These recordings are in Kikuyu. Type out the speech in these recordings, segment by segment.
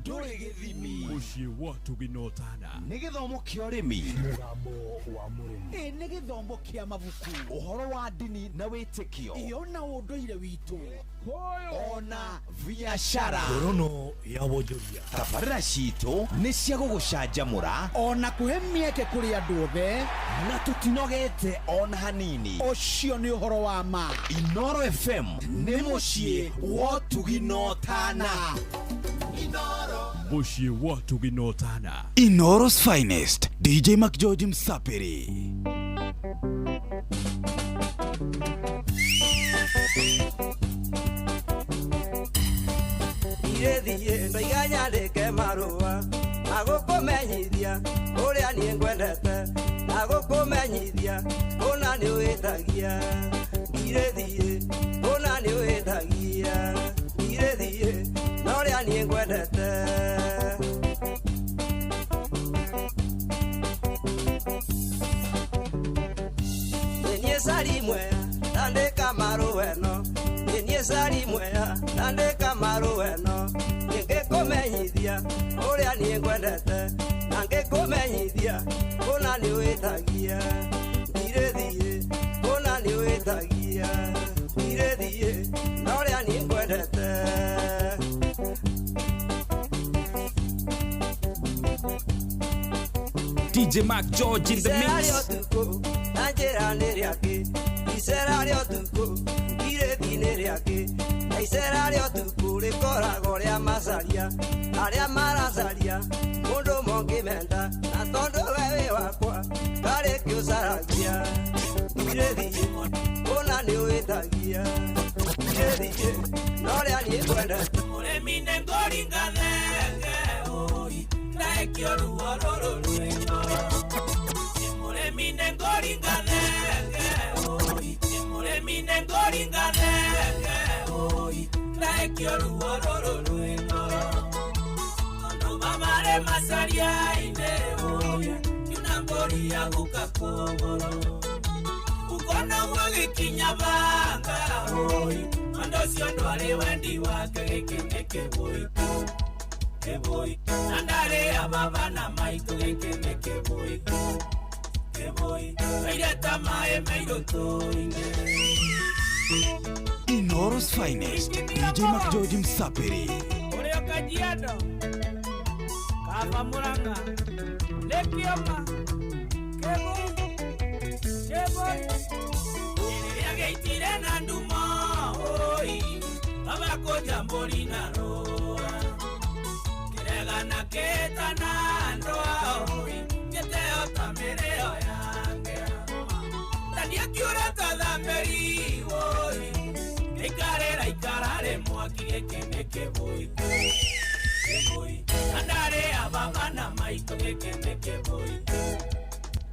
Ndũrĩ gĩthimi. Mũciĩ wa ũtugi na ũtana. Nĩ gĩthomo kĩa ũrĩmi. Mũgambo wa mũrĩmi. Ĩ nĩ gĩthomo kĩa mabuku. Ũhoro wa ndini na wĩtĩkio. Iyo na ũndũire witũ. Ona biacara. Ngorono ya wonjoria. Tabarĩra citũ nĩ cia gũgũcanjamũra Ona kũhe mĩeke kũrĩ andũ othe. na tũtinogete ona hanini. Ũcio nĩ ũhoro wa ma. Inoro FM nĩ mũciĩ wa ũtugi na ũtana. Mũciĩ wa ũtugi na ũtana. Inoro's finest, DJ McGeorge Msapiri. Thiĩ ndoiga nyandĩke marũa magũkũmenyithia ũrĩa niĩ ngwendete na gũkũmenyithia kũna nĩ wĩtagia ndirĩ thiĩ kũna nĩ wĩtagia ndirĩ thiĩ na ũrĩa niĩ ngwendete. Niĩ cari mwea ndandĩka marũa ĩno niĩ cari mwea ndandĩka marũa ĩno ngĩkũmenyithia ũrĩa niĩ ngwendete na ngĩkũmenyithia kũna nĩ wĩtagia ndirĩ thiĩ kũna nĩ wĩtagia ndirĩ thiĩ na ũrĩa niĩ ngwendete. DJ Mac George in the Icera mix. rĩa ũtukũ na njĩra nĩ rĩakĩ icera rĩa ũtukũ irĩthi nĩ rĩakĩ na icera rĩa ũtukũ rĩkoragwo rĩa macaria arĩa maracaria mũndũ mongĩmenda na tondũ we wĩ wakwa ndarĩ kĩũcaragia irĩthi kũna nĩ wĩtagia irĩthi na ũrĩa niĩ ngwendete. Mũrĩmi nĩ ngũringa thenge oi ndaekio ruo rũrũ rwĩko. Mũrĩmi nĩ ngũringa thenge oi mũrĩmi nĩ ngũringa thenge oi ndaekio ruo rũrũ rwĩko. Tondũ mamarĩ macaria-inĩ oi kiuna mbũri ya gũka kũgũrũ. Ukona guo gĩkinya banga oi mũndũ ũcio ndwarĩ wendi wake gĩkĩ nĩ kĩbũi kĩbũi na ndarĩ a baba na maitũ gĩkĩ nĩ kĩbũi kĩbũi toire ta maĩ mairũ tũinĩ. Inoro's finest, DJ McGeorge Msapiri. Ũrĩa Kajiado Kaba Murang'a Lĩkĩoma Kĩbũi Kĩbũi rĩrĩa gĩitire na ndumo oi baba kũnja mbũri na rũa kĩregana kĩtana ndũa oi gĩteo ta mĩrĩo yange tandiakiũra ta thameri oi gĩikarĩra ikararĩ mwaki gĩkĩ nĩ kĩbũi kĩbũi na ndarĩ a baba na maitũ gĩkĩ nĩ kĩbũi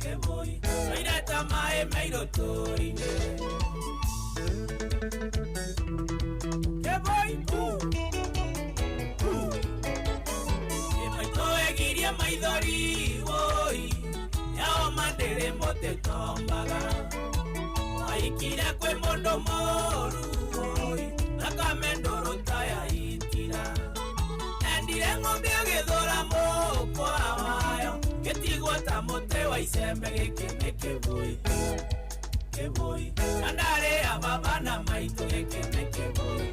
kĩbũi toire ta maĩ mairũ tũinĩ. Kĩbũi maitũ egirie maithori oi yao mandĩrĩ mũtĩ tombaga waikire kwĩ mũndũ mũru oi thakame ndũrũ ta ya itira endire ng'ombe agĩthũra mũkwa wayo gĩtigwo ta mũtĩ wa icembe gĩkĩ nĩ kĩbũi kĩbũi na ndarĩ a baba na maitũ gĩkĩ nĩ kĩbũi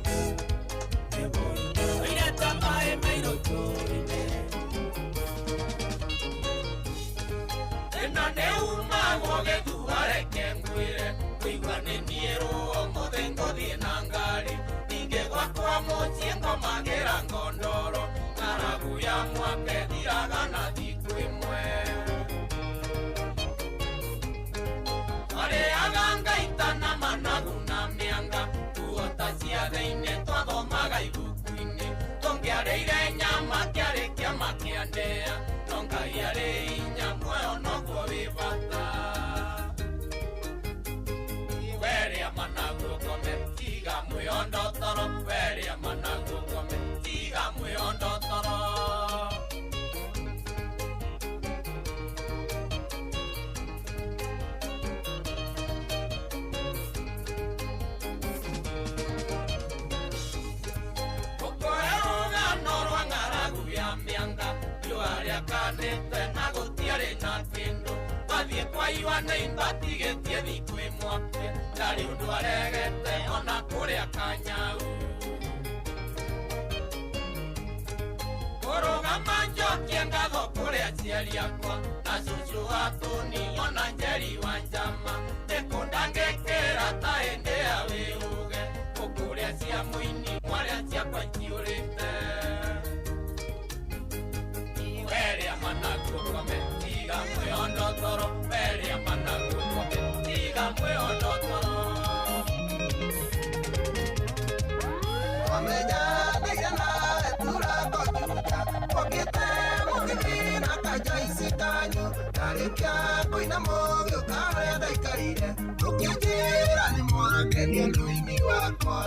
kĩbũi toire ta maĩ mairũ tũinĩ. Ĩno nĩ umagwo gĩthua reke ngwĩre kũigua nĩ niĩ rũo mũthĩ ngũthiĩ na ngari ningĩ gwakwa mũciĩ ngomagĩra ngondoro ng'aragu ya mwaka ĩthiraga na thikũ ĩmwe twarĩaga ngaita na managu na mĩanga nguo ta cia thĩinĩ twathomaga ibuku-inĩ tũngĩarĩire nyama Gũtiakanĩte na gũtiarĩ na kĩndũ Wathiĩ kwa iwa nĩimbatigĩtie thikũ ĩmwe Ndarĩ ũndũ aregete ona kũrĩa kanyau Kũrũgama njokie ngatho kũrĩ aciari akwa Na cũcũ wa Tũni ona Njeri wa Njama Nĩkũndangĩkĩra ta hĩndĩ ya wĩuge Gũkũrĩa cia mũini mwarĩa ciakwa njiũrĩte Weria managu kome tiga mwĩondo toro Weria managu kome tiga mwĩondo toro Wamenya ndigana etura kojuja Okite mugimi na kajaisi kanyu Ndarĩkia kũina mũgĩũka harĩa ndaikarire Ũkĩnjĩra nĩ mwakenia nĩ wakwa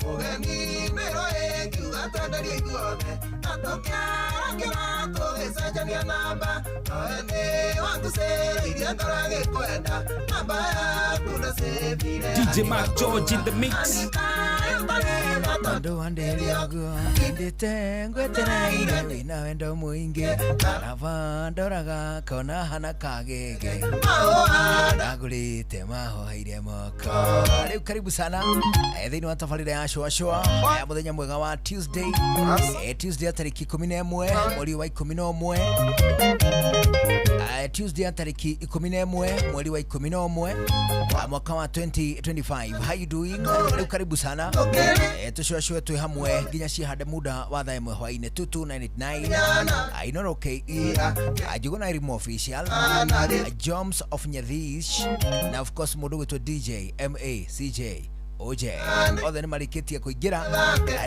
Mũgeni mĩro ĩngiuga twenderie ithuothe Na tũkĩarakĩra tũgĩcenjania namba Nowe nĩ wangucĩrĩirie ngoro ĩgĩkwenda Namba yaku ndacĩbire DJ Mark George in the mix. Ndo wandeliago ndite ngwetereire wina wendo muingi arava ndoraga kona hana kagege ndagurite mahohaire moko. Riu karibu sana thiini wa tabarĩra ya shwashwa ya muthenya mwega wa Tuesday, Tuesday ya tariki 11 mweri wa 11, Tuesday ya tariki 11 mweri wa 11 mwaka wa 2025. How you doing? Riu karibu sana tushwashwe twi hamwe nginya cihande muda wa thaa ĩmwe hwainĩ 22989 Inoro KE Njuguna Irimo official Joms of Nyathish na of course mũndũ gwĩtwo DJ MACJ OJ othe nĩ marĩkĩtie kũingĩra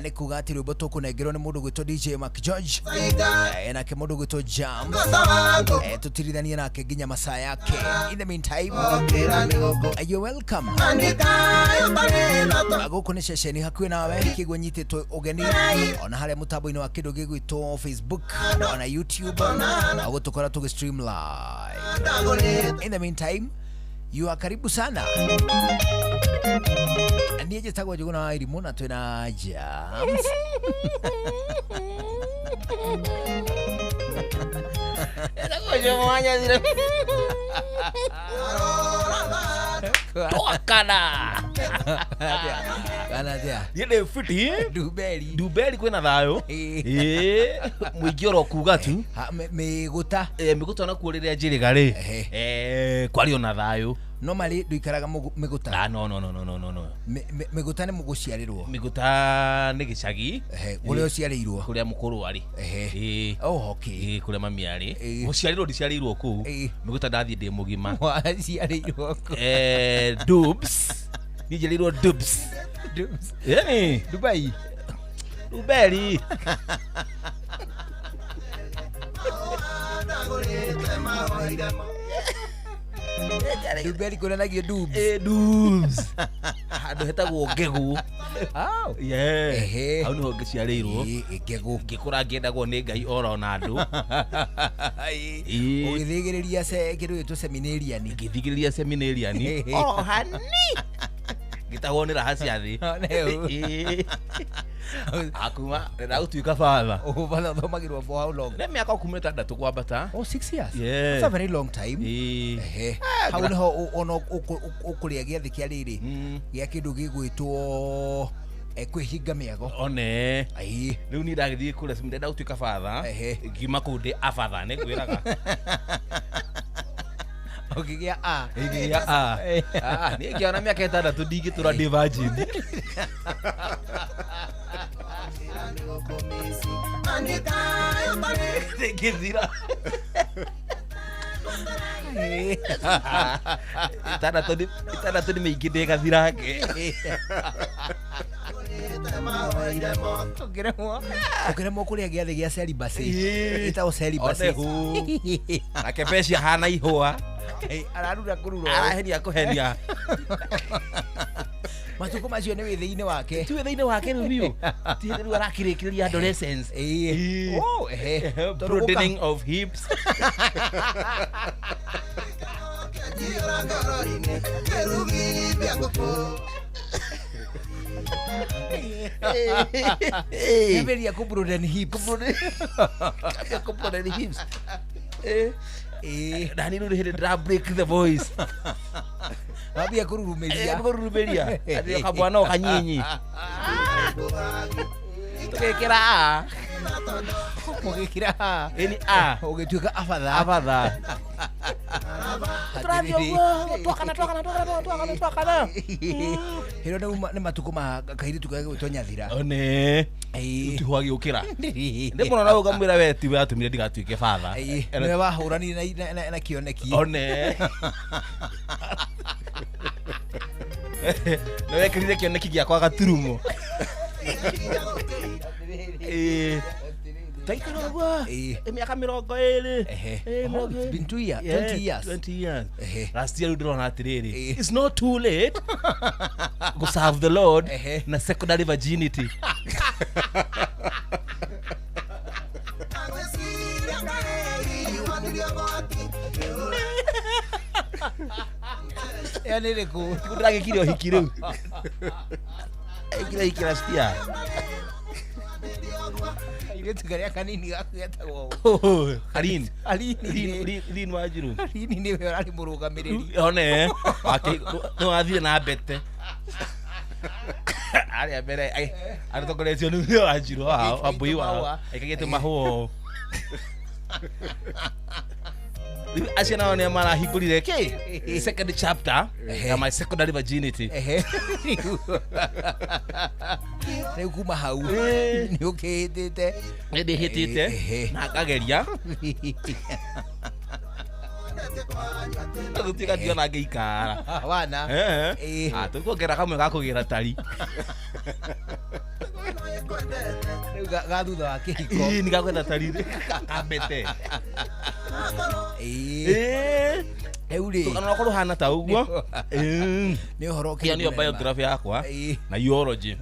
nĩ kuga atĩ rwĩmbo tũkũnengerwo nĩ mũndũ gwĩtwo DJ Mark George nake mũndũ gwĩtwo Jams tũtirithanie nake nginya masaa yake. In the meantime, you're welcome. Gũkũ nĩ ceceni hakuhĩ nawe kĩguo nyitĩtwo ũgeni ona harĩa mũtambo-inĩ wa kĩndũ gĩgwĩtwo Facebook ona YouTube gũtũkora tũgĩ stream live. In the meantime, you are karibu sana. Niĩ njĩtagwo Njuguna wa Irimũ na twĩna Jams. Twakana. Kana atia? Niĩ ndĩ fiti. Nduberi. Nduberi kwĩna thayũ. Ĩĩ, mũingĩ oro kuga tu. Mĩgũta. Mĩgũta nakuo rĩrĩa njĩrĩga rĩ. Kwarĩ ona thayũ. Normally ndũikaraga mĩgũta. Ah, no no no no no no no. Mĩgũta nĩ mũgũciarĩrwo. Mĩgũta nĩ gĩcagi. Kũrĩa ũciarĩirwo. Kũrĩa mũkũrũ arĩ. Ĩĩ. Oh, okay. Ĩĩ, kũrĩa mami arĩ. Gũciarĩrwo ndiciarĩirwo kũu. Mĩgũta ndathiĩ ndĩ mũgima. Waciarĩirwo kũ? Dubs. Niĩ njiarĩirwo Dubs. Dubs. Ĩni. Dubai. Duberi. Duberi kuonanagio dubs. Dubs. Handũ hetagwo Ngegũ. Yeah. Hau nĩho ngĩciarĩirwo. Ngegũ. Ngĩkũra ngĩendagwo nĩ Ngai oro na andũ. Ũgĩthigĩrĩria kĩndũ gĩtwo seminarian. Ngĩthigĩrĩria seminarian. Oro hani. Ngĩtagwo nĩ raha cia thĩ. Akuma ndagũtuĩka father. Oh, father ũthomagĩrwo for how long? Nĩ mĩaka kuma ĩtandatũ kwambata. Oh, 6 years. Yeah. That's a very long time. Hau nĩho ona ũkũrĩa gĩathĩ kĩa rĩrĩ gĩa kĩndũ gĩgwĩtwo kwĩhinga mĩago. One. Rĩu niĩ ndagĩthiĩ kũrĩa seminary ndagũtuĩka father. Ngiuma kũu ndĩ a father nĩ ngwĩraga. Ũkĩgĩa a. Ngĩgĩa a. Niĩ ngĩona mĩaka ĩtandatũ ndingĩtũra ndĩ virgin. Ngĩthira. Ĩtandatũ nĩ mĩingĩ ndĩgathirange. Ũkĩremwo kũrĩa gĩathĩ gĩa celibacy. Ĩtagwo celibacy. Nake mbeca hana ihũa. Ararura kũrura. Arahenia kũhenia. Matukũ macio nĩ wĩ thĩinĩ wake. Ti wĩ thĩinĩ wake rĩu biũ. Ti rĩu arakĩrĩkĩrĩria adolescence. Oh, ehe. Broadening of hips. Nĩambĩrĩria kũ broaden hips. Ambia kũ broaden hips. Nani rĩu hĩndĩ ndĩra break the voice. Wambia kũrurumĩria. Kũrurumĩria. Atĩ kamwana o kanyinyi. Tũgĩkĩra a. Ũgĩkĩra a. Ĩni a. Ũgĩtuĩka abatha. Abatha. Tũrathiĩ ũguo twakana twakana twakana twakana twakana. Hĩro nĩ matukũ ma kairĩtu karĩa gagwĩtwo Nyathira. One. Tiho agĩũkĩra. Ndĩ mũno na ũkamwĩra we tiwe atũmire ndigatuĩke batha. Nĩwe wahũranire na kĩoneki. One. Nĩ wekĩrire kĩoneki gĩakwa gaturumo. Taikara ũguo mĩaka 20. It's been 2 years, 20 years. 20 years. Last year ndĩrona atĩrĩrĩ, it's not too late go serve the Lord na secondary virginity. Ĩyo nĩ ĩrĩkũ? Ndĩragĩkire ũhiki rĩu. Ĩkire hiki last year. Kairĩtu karĩa kanini gaku getagwo ũũ? Aline. Aline. Lin Wanjiru. Aline nĩwe ũrarĩ mũrũgamĩrĩri. One. Nĩ wathire na mbete. Arĩa mbere arĩtongoretio nĩ Wanjiru wao, Wambui wao. Aikagĩte mahũa. Acio nao nĩ marahingũrire kĩ? Second chapter ya my secondary virginity. Rĩu kuma hau nĩ ũkĩhĩtĩte. Nĩ ndĩhĩtĩte na ngageria. Gũtuĩka ndiona ngĩikara. Wana. Tũkuongerera kamwe ga kũgĩra tari. Rĩu ga thutha wa kĩhiko. Nĩ gagwetha tari kambete. Rĩu rĩ. Rũgano rwakwa rũhana ta ũguo. Nĩ ũhoro Ĩyo nĩyo biography yakwa na eulogy.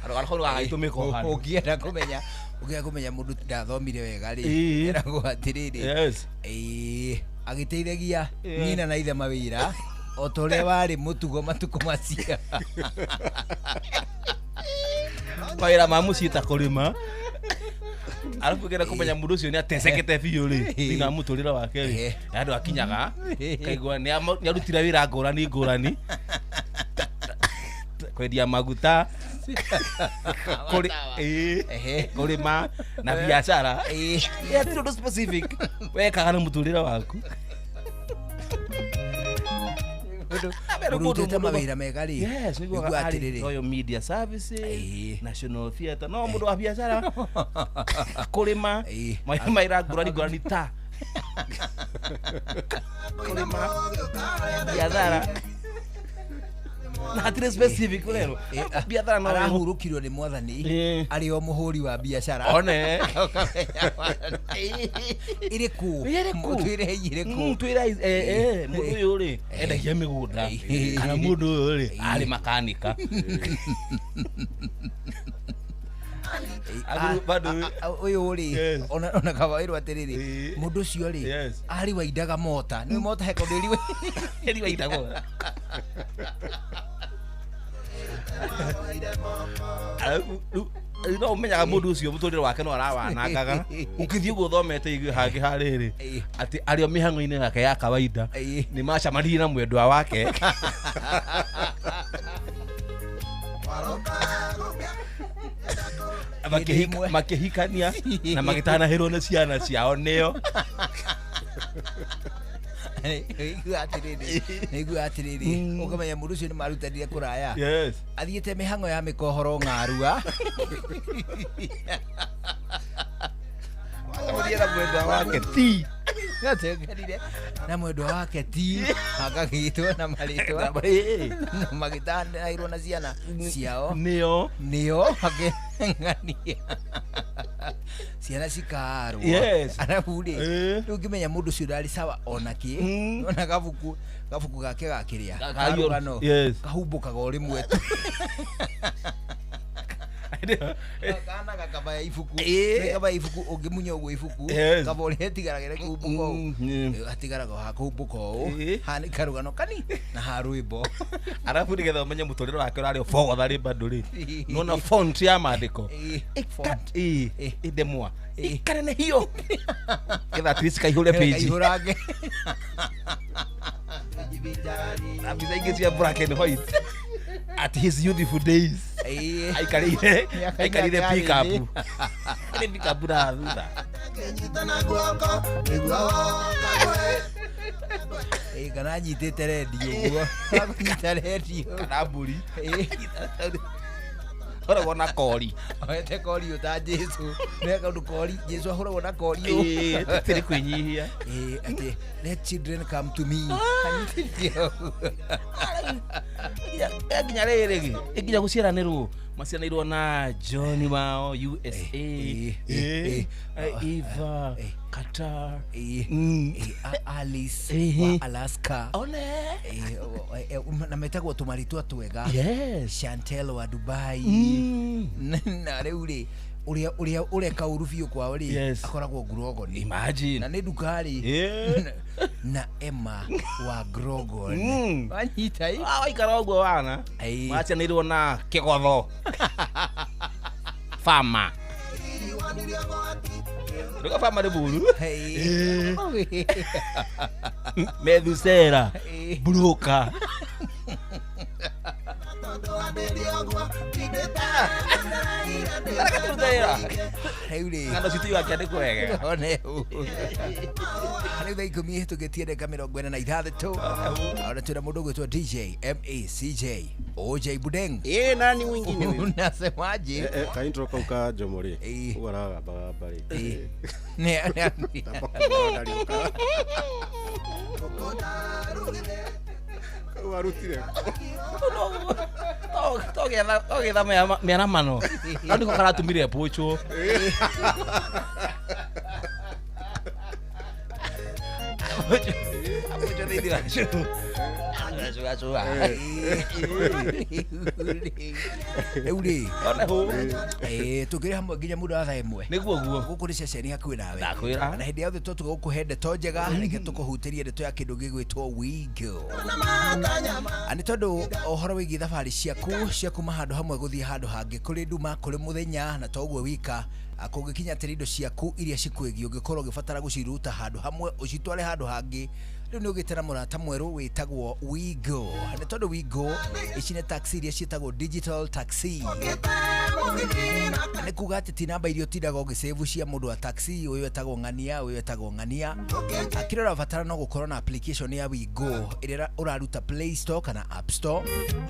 Rũgano rũu rũgagĩtũmĩka o handũ. Ũngĩenda kũmenya ũngĩenda kũmenya mũndũ ndathomire wega rĩ, eragwo atĩrĩrĩ. Yes. Agĩteithagia nyina na ithe mawĩra o ta ũrĩa warĩ mũtugo matukũ macio. Mawĩra ma mũciĩ ta kũrĩma. Arabu ũngĩenda kũmenya mũndũ ũcio nĩ atecekete biũ rĩ, thĩinĩ wa mũtũrĩre wake rĩ, nĩ handũ akinyaga kaigua nĩ arutire wĩra ngũrani ngũrani, kwendia maguta, kũrĩma na biacara. Hatirĩ ũndũ specific wekaga na mũtũrĩre waku. Mũndũ mawĩra mega rĩ, yes, nĩguo atĩrĩrĩ, Royal Media Services, National Theatre, no mũndũ wa biacara, kũrĩma, mawĩra ngũrani ngũrani ta kũrĩma, biacara. Na hatirĩ specific ũrerwo biathara no arahurũkirwo nĩ mwathani arĩ o mũhũri wa biacara. One. Ĩrĩkũ? Twĩre ĩrĩkũ? Twĩre mũndũ ũyũ rĩ endagia mĩgũnda kana mũndũ ũyũ rĩ arĩ makanika. Ũyũ rĩ ona kaba wĩrwo atĩrĩrĩ, mũndũ ũcio rĩ arĩ waindaga mota. Nĩ mota he kũndũ ĩri waindaga. No ũmenyaga mũndũ ũcio mũtũrĩre wake no arawanangaga. Ũkĩthiĩ ũguo ũthomete igue hangĩ harĩrĩ atĩ arĩ o mĩhang'o-inĩ yake ya kawaida nĩ macemanirie na mwendwa wake. Makĩhikania na magĩtanahĩrwo nĩ ciana ciao nĩo. Nĩigua atĩrĩrĩ, ũkamenya mũndũ ũcio nĩ marutanire kũraya. Yes. Athiĩte mĩhang'o ya mĩkohoro ng'arua. Acemanirie na mwendwa wake ti. Atengerire na mwendwa wake ti, agagĩtwo na marĩtwa na magĩtanahĩrwo na ciana ciao nĩo nĩo makĩng'ania ciana cikarwo. Yes. Arabu rĩ, rĩu ũngĩmenya mũndũ ũcio ndarĩ sawa ona kĩ, ona gabuku gake gakĩrĩa karũgano Yes. kahumbũkaga o rĩmwe tu. Kana gakabaya ibuku. Ĩĩ. Gakabaya ibuku ũngĩmunya ũguo ibuku. Yes. Kaba ũrĩa ĩtigaragĩre kũmbũka ũũ. Hatigaraga o hakũmbũka ũũ. Ĩĩ. Haha nĩ karũgano kani na ha rwĩmbo. Arabu nĩgetha ũmenye mũtũrĩre wake ũrarĩ bogotharĩ bado rĩ, nona font ya maandĩko. Ĩĩ, Ĩka- font. ĩĩ, Ĩĩ. ĩndemwa Ĩĩ. ĩkanenehio getha at least kaihũre page. Kaihũrange. Na mbica ingĩ cia black and white at his youthful days. Ĩĩ. Aikarĩire Mĩaka aikarĩire ĩrĩa pick up yarĩ nĩ pick up na thutha. Ĩĩ, kana anyitĩte rendio ũguo. Akũnyita rendio. Kana mbũri. Ĩĩ. Horagwo na kori. Oete kori ta Jesu. Nĩ kaũndũ kori. Jesu ahũragwo na kori ũũ. Ĩĩ, tũtirĩ kwĩnyihia. Ĩĩ, atĩ let children come to me. Anyitĩte ũguo. Nginya rĩrĩ nginya gũciaranĩrwo maciaranĩirwo na John wao USA, Ĩĩ, ĩĩ, eh, ĩĩ. Eva Eh. Qatar. Ĩĩ, Mm. ĩĩ, Alice Ĩĩ. wa Alaska. One. Ĩĩ, na metagwo tũmarĩtwa twega. Yes. Chantel wa Dubai. Mm. Na rĩu rĩ ũrĩa ũrĩa ũreka ũru biũ kwao rĩ Yes. akoragwo Grogon. Imagine. Na nĩ nduka rĩ Ĩĩ. na Emma wa Grogon. Mm. Wanyita ĩ? Ah, waikara ũguo wana Ĩĩ. maciaranĩirwo na kĩgotho fama nduka fama nĩ mũru. Ĩĩ. Methusera Ĩĩ. buroka Rĩu rĩ ng'ano citũ iwakĩandĩkwo wega. One ũũ. Rĩu thaa 10 hĩtũkĩtie ndagĩka 46 ona twĩna mũndũ ũgwĩtwo DJ MACJ OJ Budeng. Ĩĩ, nani mwingine huyu? Unasemaje? Eh, eh, kaintro kau ka Jomo rĩ. Ĩĩ. Ũguo aragambagamba rĩ. Ĩĩ. Tamba kũmona ndarĩũka. Kau arutire. Togĩetha mĩaramano kau nĩko karatumire mbũcwo. Mbũcwo thĩinĩ wa cũcũ. Gacũgacũga. Rĩu rĩ One hũ. ĩĩ, tũkĩrĩ hamwe nginya mũndũ wa thaa 1. Nĩguo guo. Gũkũ nĩ ceceni hakuhĩ nawe. Ndakwĩra. Na hĩndĩ yothe tũtuga gũkũhe ndeto njega reke tũkũhutĩrie ndeto ya kĩndũ gĩgwĩtwo Wigo. Nĩ tondũ ũhoro wĩgiĩ thabarĩ ciaku cia kuma handũ hamwe gũthiĩ handũ hangĩ kũrĩ nduma kũrĩ mũthenya na toguo wika kũngĩkinya atĩrĩ indo ciaku iria cikwĩgiĩ ũngĩkorwo ũgĩbatara gũciruta handũ hamwe ũcitware handũ hangĩ rĩu nĩ ũgĩte na mũrata mwerũ wĩtagwo Wigo. Nĩ tondũ Wigo ici nĩ taxi iria ciĩtagwo digital taxi. Nĩ kuga atĩ ti namba iria ũtindaga ũgĩsave cia mũndũ wa taxi ũyũ etagwo ng'ania ũyũ etagwo ng'ania. Kĩrĩa ũrabatara no gũkorwo na application ya Wigo ĩrĩa ũraruta Play Store kana App Store.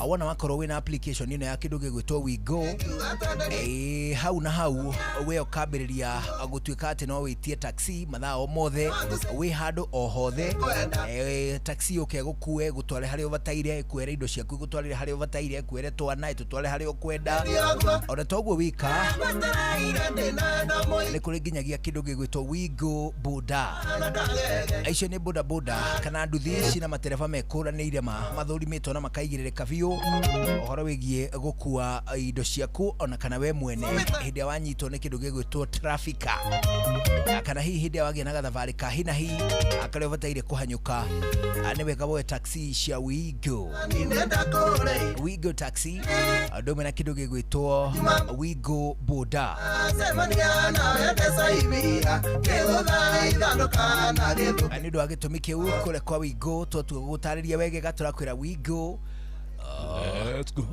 Wona wakorwo wĩna application ĩno ya kĩndũ gĩgwĩtwo Wigo, ĩĩ, hau na hau we ũkambĩrĩria gũtuĩka atĩ no wĩtie taxi mathaa o mothe wĩ handũ o hothe. Taxi yũke ĩgũkue ĩgũtware harĩa ũbataire, ĩkuere indo ciaku ĩgũtwarĩre harĩa ũbataire, ĩkuere twana ĩtũtware harĩa ũkwenda. Ona toguo wika nĩ kũrĩ nginyagia kĩndũ gĩgwĩtwo Wigo Boda. Icio nĩ boda boda kana nduthi cina matereba mekũranĩire mathũrimĩtwo na makaigĩrĩrĩka biũ ũhoro wĩgiĩ gũkua indo ciaku ona kana we mwene hĩndĩ ĩrĩa wanyitwo nĩ kĩndũ gĩgwĩtwo trafika kana hihi hĩndĩ ĩrĩa wagĩa na gathabarĩ ka hi na hi karĩa ũbataire kũhanyũka, nĩ wega woe taxi cia Wigo. Wigo taxi ũndũ ũmwe na kĩndũ gĩgwĩtwo Wigo Boda. Nĩ ũndũ wa gĩtũmi kĩu kũrĩa kwa Wigo twatua gũgũtarĩria wegega tũrakwĩra Wigo. Let's go.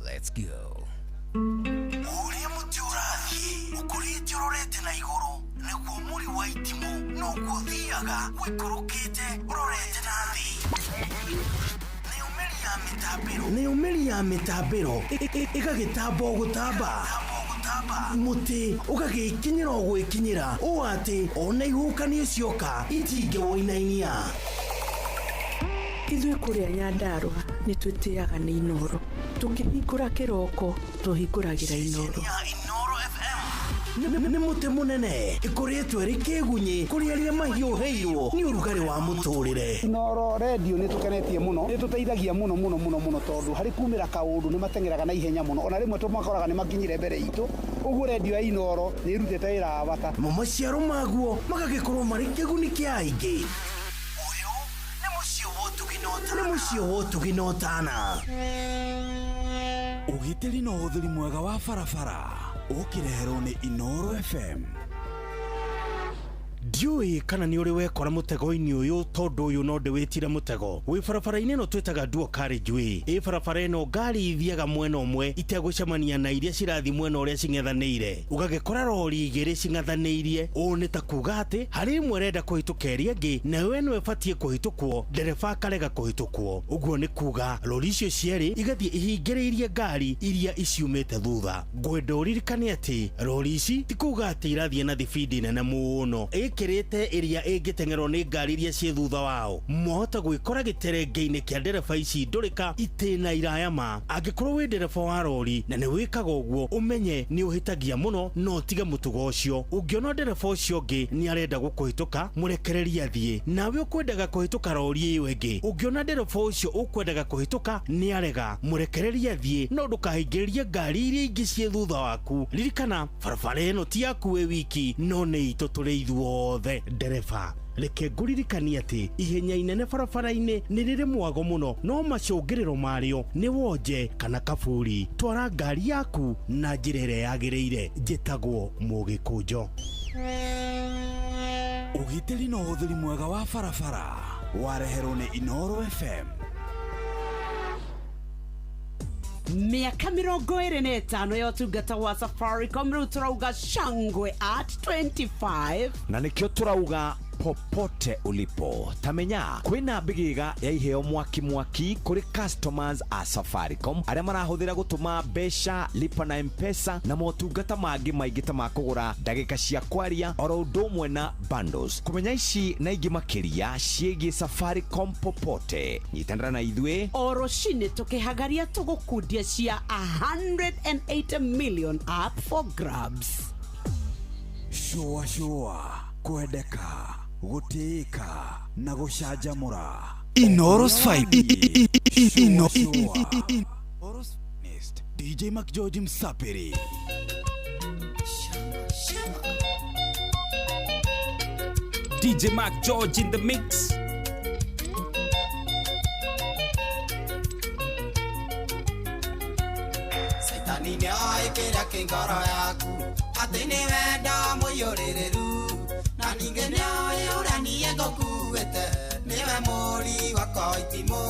Let's go. Ũrĩa mũtĩ ũrathiĩ ũkũrĩte ũrorete na igũrũ nĩguo mũri wa itimũ noguo ũthiaga ũikũrũkĩte ũrorete na thĩ. Nĩyo mĩri ya mĩtambĩro ĩgagĩtamba o gũtamba mũtĩ ũgagĩkinyĩra o gwĩkinyĩra ũũ atĩ ona ihuhũkanio cioka itingĩwũinainia. Ithuĩ kũrĩa Nyandarũa nĩ twĩtĩaga nĩ Inoro. Tũkĩhingũra kĩroko tũhingũragĩra Inoro. Ya Inoro FM. Nĩ mũtĩ mũnene ĩkoretwo ĩrĩ kĩgunyĩ kũrĩ arĩa mahiũhĩirwo nĩ ũrugarĩ wa mũtũrĩre. Inooro redio nĩ tũkenetie mũno, nĩ tũteithagia mũno mũno mũno mũno, tondũ harĩ kumĩra kaũndũ nĩ mateng'eraga na ihenya mũno, ona rĩmwe tũmakoraga nĩ makinyire mbere itũ. Ũguo redio ya Inooro nĩ ĩrutĩte wĩra wa bata. Mo maciaro maguo magagĩkorwo marĩ kĩguni kĩa aingĩ. Ũyũ nĩ mũciĩ wa ũtugi na ũtana. Nĩ mũciĩ wa ũtugi na ũtana. Ũgitĩri na ũhũthĩri mwega wa barabara ũkĩreherwo nĩ Inooro FM. Ndiũĩ kana nĩ ũrĩ wekora mũtego-inĩ ũyũ, tondũ ũyũ no ndĩwĩtire mũtego. Wĩ barabara-inĩ ĩno twĩtaga dual carriageway. Ĩ barabara ĩno ngari ithiaga mwena ũmwe itegũcemania na iria cirathiĩ mwena ũrĩa cing'ethanĩire. Ũgagĩkora rori igĩrĩ cing'ethanĩirie. Ũũ nĩ ta kuga atĩ harĩ ĩmwe ĩrenda kũhĩtũka ĩrĩa ĩngĩ, nayo ĩno ĩbatiĩ kũhĩtũkwo, ndereba akarega kũhĩtũkwo. Ũguo nĩ kuga rori icio cierĩ igathiĩ ihingĩrĩirie ngari iria iciumĩte thutha. Ngwenda ũririkane atĩ rori ici ti kuga atĩ irathiĩ na thibindi nene mũno ĩkĩrĩte ĩrĩa ĩngĩteng'erwo nĩ ngari iria ciĩ thutha wao. Mwahota gwĩkora gĩterenge-inĩ kĩa ndereba ici ndũrĩka itĩna iraya ma. Angĩkorwo wĩ ndereba wa rori na nĩ wĩkaga ũguo, ũmenye nĩ ũhĩtagia mũno na ũtige mũtugo ũcio. Ũngĩona ndereba ũcio ũngĩ nĩ arenda gũkũhĩtũka, mũrekererie athiĩ. Nawe ũkwendaga kũhĩtũka rori ĩyo ĩngĩ, ũngĩona ndereba ũcio ũkwendaga kũhĩtũka nĩ arega, mũrekererie athiĩ, no ndũkahingĩrĩrie ngari iria ingĩ ciĩ thutha waku. Ririkana barabara ĩno ti yaku wĩ wiki, no nĩ itũ tũrĩ ithuothe. Ndereba, reke ngũririkanie atĩ ihenya inene barabara-inĩ nĩ rĩrĩ mwago mũno, no macũngĩrĩro marĩo nĩ wonje kana kaburi. Twara ngari yaku na njĩra ĩrĩa yagĩrĩire. Njĩtagwo Mũgĩkũnjo. Ũgitĩri na ũhũthĩri mwega wa barabara wareherwo nĩ Inooro FM. Miaka 25 ya ũtungata wa Safaricom, rĩu tũrauga shangwe at 25. Na nĩkĩo tũrauga popote ulipo tamenya kwĩna mbĩgĩga ya iheo mwaki mwaki kũrĩ customers a Safaricom arĩa marahũthĩra gũtũma mbeca, lipa na M-Pesa na motungata mangĩ maingĩ ta ma kũgũra ndagĩka cia kwaria oro ũndũ ũmwe na bundles. Kũmenya ici na ingĩ makĩria ciĩgiĩ Safaricom popote, nyitanĩra na ithuĩ o rũcinĩ tũkĩhagaria tũgũkundia cia 180 million up for grabs. Shua shua kwendeka, gũtĩĩka na gũcanjamũra. Inooro's 5 Inooro's DJ McGeorge Msapiri. DJ Mark George in the mix. Saitani nĩoĩ kĩrĩa kĩ ngoro yaku, atĩ nĩ wendo mũiyũrĩrĩru, na ningĩ nĩoĩ ũrĩa niĩ ngũkuĩte, nĩwe mũri wakwa itimũ.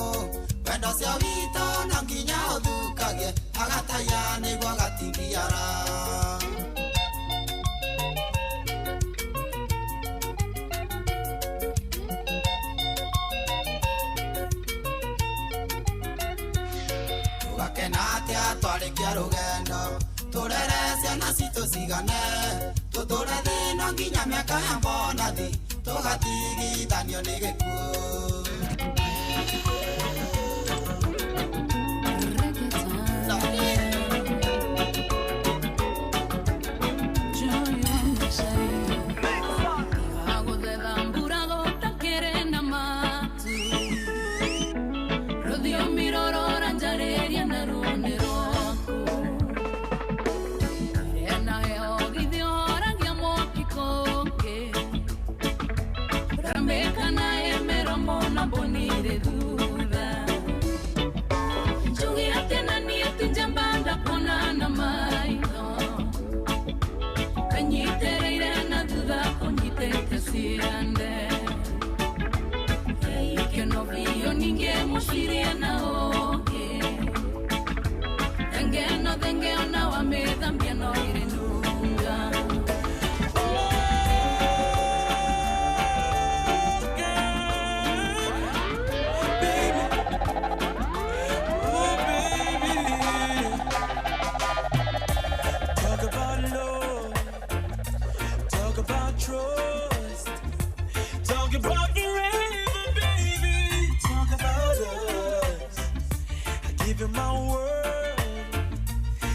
Wendo ũcio witũ no nginya ũthukagie, agataya nĩguo agatindiara. Tũgakena atĩa twarĩkia rũgendo, tũrere ciana citũ cigane, tũtũre thĩ no nginya mĩaka ya mbonathi, tũgatigithanio nĩ gĩkuũ. My word,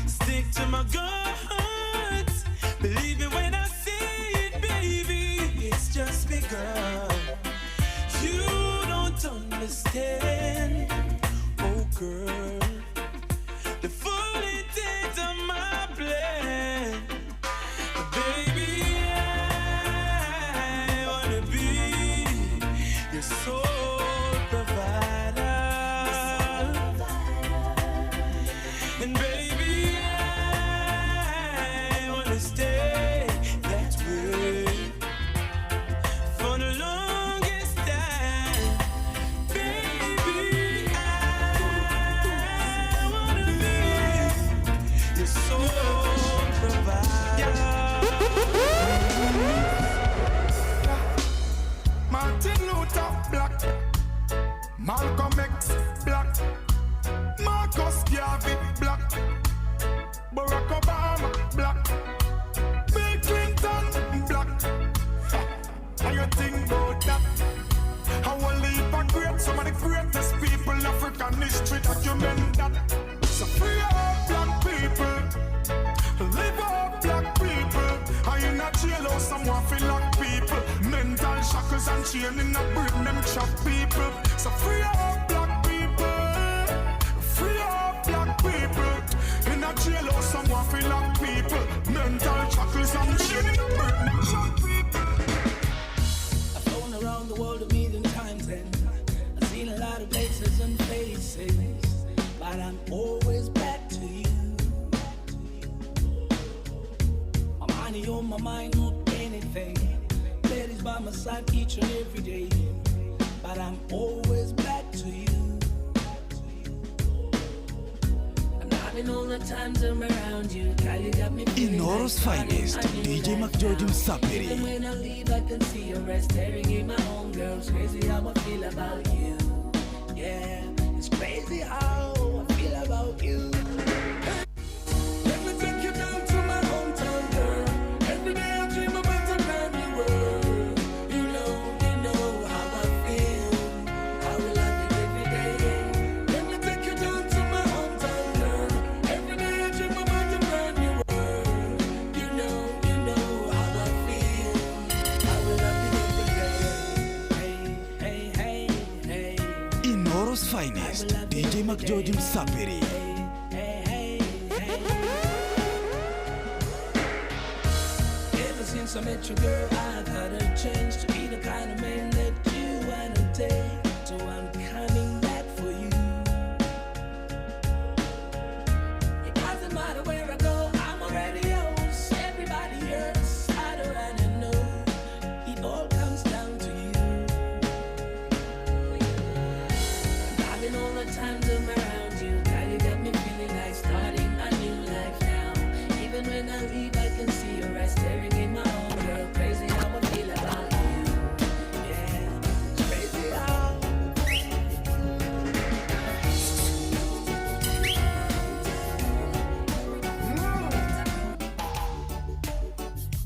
stick to my guns, believe Malcolm X, black. Marcus Garvey, black. Barack Obama, black. Bill Clinton, black. Ha, how you think about that? I will leave a great, some of the greatest people in African history document that. So free up black people, live up black people. I in a jail or someone feel like people. Mental shackles and chain in a brain, them trap people. So free up black people, free up black people. In a jail or someone feel like people. Mental shackles and chain in a brain, them trap people. I've flown around the world a million times and I've seen a lot of places and faces, but I'm always back to you. My money on my mind, not anything. Ladies by my side each and every day, but I'm always back to you. I'm loving all the times I'm around you. Girl, you got me feeling Inoro's like finest, I'm in DJ life McGeorge now. Msapiri. Even when I leave, I can see your eyes staring in my own girls. Crazy how I feel about you. Yeah, it's crazy how I feel about you. Let me take you down to my hometown, girl. Every day I dream about a brand new world. You know how I feel. I will love you every day. Let me take you down to my hometown, girl. Every day I dream about a brand new world. You know how I feel. I will love you every day. Hey, hey, hey, hey. Inoro's finest, DJ McGeorge Msapiri. Ever since I met you, girl, I've had a change to be the kind of man that you wanna take. So I'm coming back for you. It doesn't matter where I go, I'm already yours. Everybody hurts, I don't wanna know. It all comes down to you. I'm loving all the times I'm around you. Girl, you got me feeling like starting a new life now. Even when I leave, I can see your eyes staring in my own girl. Crazy how I feel about you. Yeah, it's crazy how.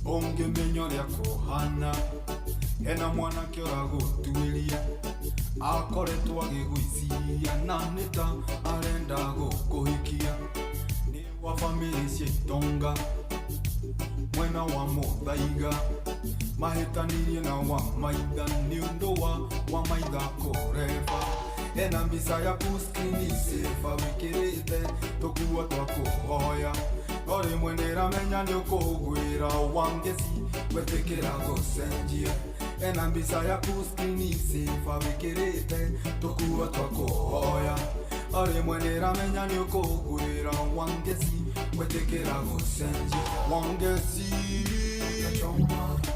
Ũngĩmenya ũrĩa kũhana hena mwanake ũragũtuĩria akoretwo agĩgũiciria na nĩ ta arenda gũkũhikia nĩ wa bamĩrĩ cia itonga mwena wa mũthaiga mahĩtanirie na wa maitha nĩ ũndũ wa wa maitha kũreba hena mbica yaku screen saver wĩkĩrĩte tũkuo twa kũhoya no rĩmwe nĩramenya nĩ ũkũgwĩra wangeci gwĩtĩkĩra gũcenjia ena mbica yaku screen saver wĩkĩrĩte tũkuo twa kũhoya o rĩmwe nĩramenya nĩ ũkũgwĩra wangeci gwĩtĩkĩra gũcenjia wangeci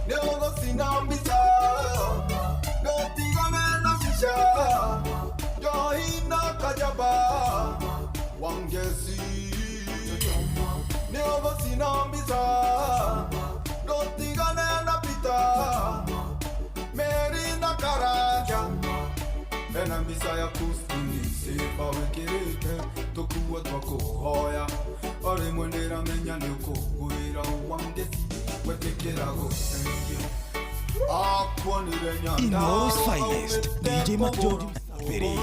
nĩ ũgũcina mbica ndũtigane na cica njohi na kajaba wangeci nĩ ũgũcina mbica ndũtigane na Peter Mary na Karanja ena mbica yaku screen saver wĩkĩrĩte tũkuo twa kũhoya o rĩmwe nĩramenya nĩ ũkũgwĩra wangeci gwĩtĩkĩra gũcenjia akuonire Inoro's finest, DJ McGeorge Msapiri.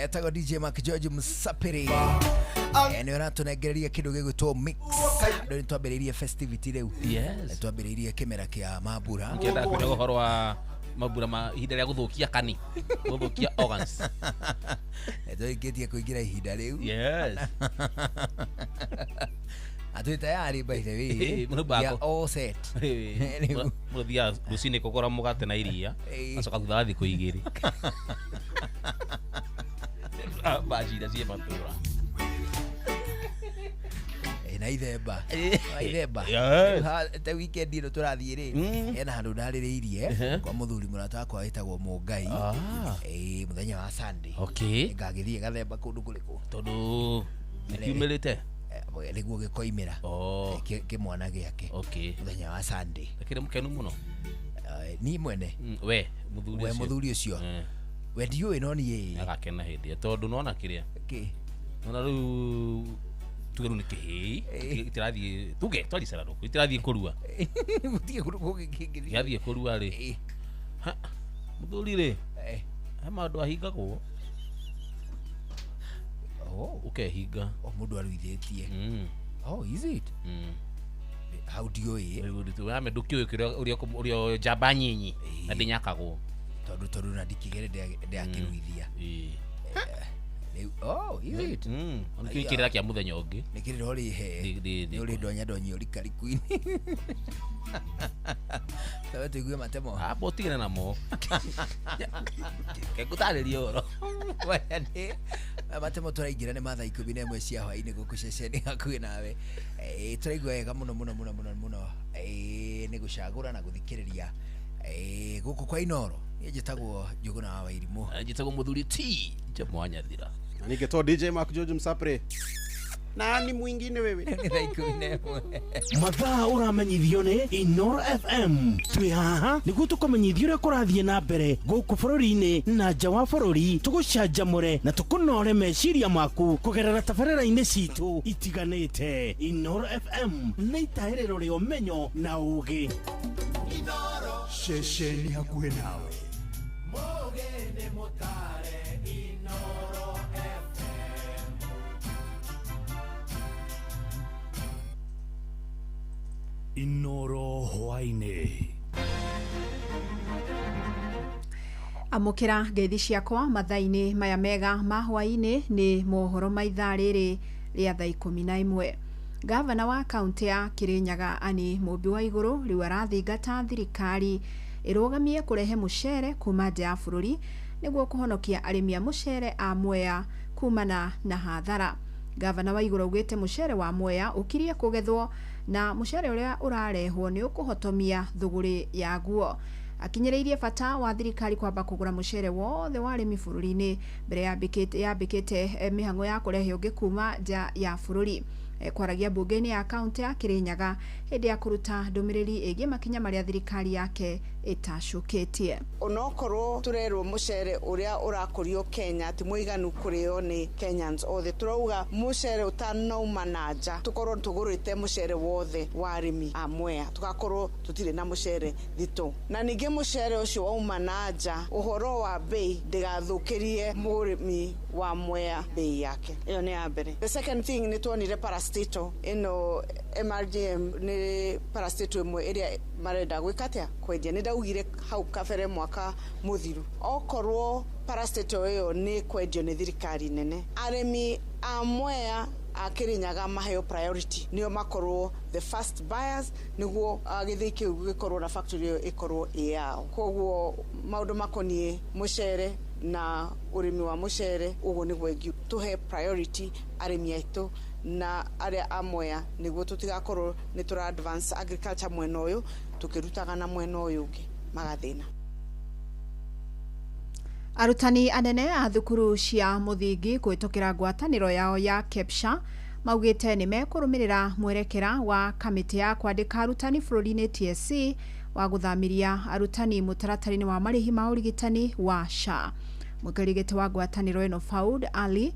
Etagwo DJ Mark George Msapiri. Nĩ ũratũnengereria kĩndũ gĩgwĩtwo mix. Andũ nĩ twambĩrĩirie festivity rĩu. Yes. Nĩ twambĩrĩirie kĩmera kĩa mambura. Ngĩenda kwĩra ũhoro wa mambura ma ihinda rĩa gũthũkia kani gũthũkia organs. Nĩ tũrĩkĩtie kũingĩra ihinda rĩu. Yes. Atwĩ tayari by the way. Mũno We are bako. all set. Rĩu. Mũthiaga rũcinĩ kũgũra mũgate na iria acoka thutha wa thikũ igĩrĩ bacira ciĩ matũra. Na ithemba. Na ithemba. Yes. Ta weekend ĩno tũrathiĩ rĩ hena handũ ndarĩrĩirie kwa mũthuri mũrata wakwa wĩtagwo Mũngai. Mũthenya wa Sunday. Okay. Ngagĩthiĩ gathemba kũndũ kũrĩkũ tondũ nĩkiumĩrĩte nĩguo gĩkoimĩra kĩmwana gĩake okay. Mũthenya wa Sunday. Akĩrĩ mũkenu mũno Niĩ mwene we Mũthuri We ũcio. Mũthuri ũcio. We ndiũĩ no niĩ Agakena hĩndĩ ĩyo tondũ nona kĩrĩa Kĩ? Nona rĩu tuge rĩu nĩ kĩhĩĩ itirathiĩ tuge twaricera rũkũ itirathiĩ kũrua. Gũtirĩ kũndũ kũngĩ kĩngĩthiĩ. Gĩathiĩ kũrua rĩ, ha, mũthuri rĩ, he maũndũ ahingagwo. Oh. Ũkehinga. O mũndũ aruithĩtie. Oh, is it? Hau ndiũĩ. Wame ndũkĩũĩ kĩrĩa ũrĩa njamba nyinyi na ndĩnyakagwo. Tondũ na ndikĩgere ndĩakĩruithia. Rĩu, oh, is it? Nĩkĩo kĩrĩra kĩa mũthenya ũngĩ. Nĩ kĩrĩra ũrĩhe. Nĩ ũrĩ ndonya ndonyio rikariku-inĩ. Tawe tũigue matemo. Amba ũtigane namo. Ngũtarĩrie ũhoro. Maya nĩ matemo tũraingĩra nĩ ma thaa 11 cia hwaĩ-inĩ gũkũ ceceni hakuhĩ nawe. Tũraigua wega mũno mũno mũno mũno mũno, nĩ gũcagũra na gũthikĩrĩria, gũkũ kwa Inoro. Niĩ njĩtagwo Njũgũna wa Wairimũ. Njĩtagwo mũthuri T Jomo wa Nyathira. Na nĩngĩtwo DJ Mark George Msapre. Nani mwingine wewe? Nĩ thaa 11. Mathaa ũramenyithio nĩ Inoro FM. Twĩ haha nĩguo tũkũmenyithia ũrĩa kũrathiĩ na mbere gũkũ bũrũri-inĩ na nja wa bũrũri, tũgũcanjamũre na tũkũnore meciria maku kũgerera tabarĩra-inĩ citũ itiganĩte. Inoro FM nĩ itahĩrĩro rĩa ũmenyo na ũgĩ. Ceceni hakuhĩ nawe. Mũgĩ mũtare Inoro FM. Inoro hwaĩ-inĩ. Amũkĩra ngeithi ciakwa mathaa-inĩ maya mega ma hwaĩ-inĩ nĩ mohoro ma ithaa rĩrĩ rĩa thaa 11. Gavana wa kaũntĩ ya Kirinyaga Anne Mũmbi wa Igũrũ rĩu arathingata thirikari ĩrũgamie kũrehe mũcere kuma nja ya bũrũri nĩguo kũhonokia arĩmi a mũcere a Mwea kumana na hathara. Gavana wa Igũrũ augĩte mũcere wa Mwea ũkirie kũgethwo na mũcere ũrĩa ũrarehwo nĩ ũkũhotomia thũgũrĩ yaguo. Akinyĩrĩirie bata wa thirikari kwamba kũgũra mũcere wothe wa arĩmi bũrũri-inĩ mbere yambĩkĩte mĩhang'o ya kũrehe ũngĩ kuma nja ya bũrũri. Kwaragia mbunge-inĩ ya kaũntĩ ya Kirinyaga hĩndĩ ya kũruta ndũmĩrĩri ĩgiĩ makinya marĩa thirikari yake ĩtacũkĩtie. Onokorwo turerwo mucere uria urakurio Kenya ti muiganu kurio ni Kenyans othe, turauga mucere utanauma na nja tukorwo tugurite mucere wothe wa arimi a Mwea, tugakorwo tutire na mucere thito. Na ningi mucere ucio wauma na nja uhoro wa bei ndigathukirie murimi wa Mwea bei yake. Iyo ni ya mbere. The second thing ni tuonire parastatal ino MRGM ni parastatal imwe iria marenda gwika atia kwendia. Ni ndaugire hau kabere mwaka muthiru okorwo parastatal iyo ni kwendio ni thirikari nene, arimi a Mwea a Kirinyaga maheo priority nio makorwo the first buyers niguo githii kiu gikorwo na factory iyo ikorwo i yao. Koguo maundu makonie mucere na urimi wa mucere uguo niguo ingiuga tuhe priority arimi aitu na aria a Mwea niguo tutigakorwo ni tura advance agriculture mwena uyu tukirutaga na mwena uyu ungi magathina. Arutani anene a thukuru cia muthingi kũhĩtũkĩra ngwatanĩro yao ya KEPSHA maugĩte nĩ mekũrũmĩrĩra mwerekera wa kamĩtĩ ya kwandĩka arutani bũrũri-inĩ TSC wa gũthamiria arutani mũtaratara-inĩ wa marĩhi ma ũrigitani wa SHA. Mũikarĩri gĩtĩ wa ngwatanĩro ĩno Faud Ali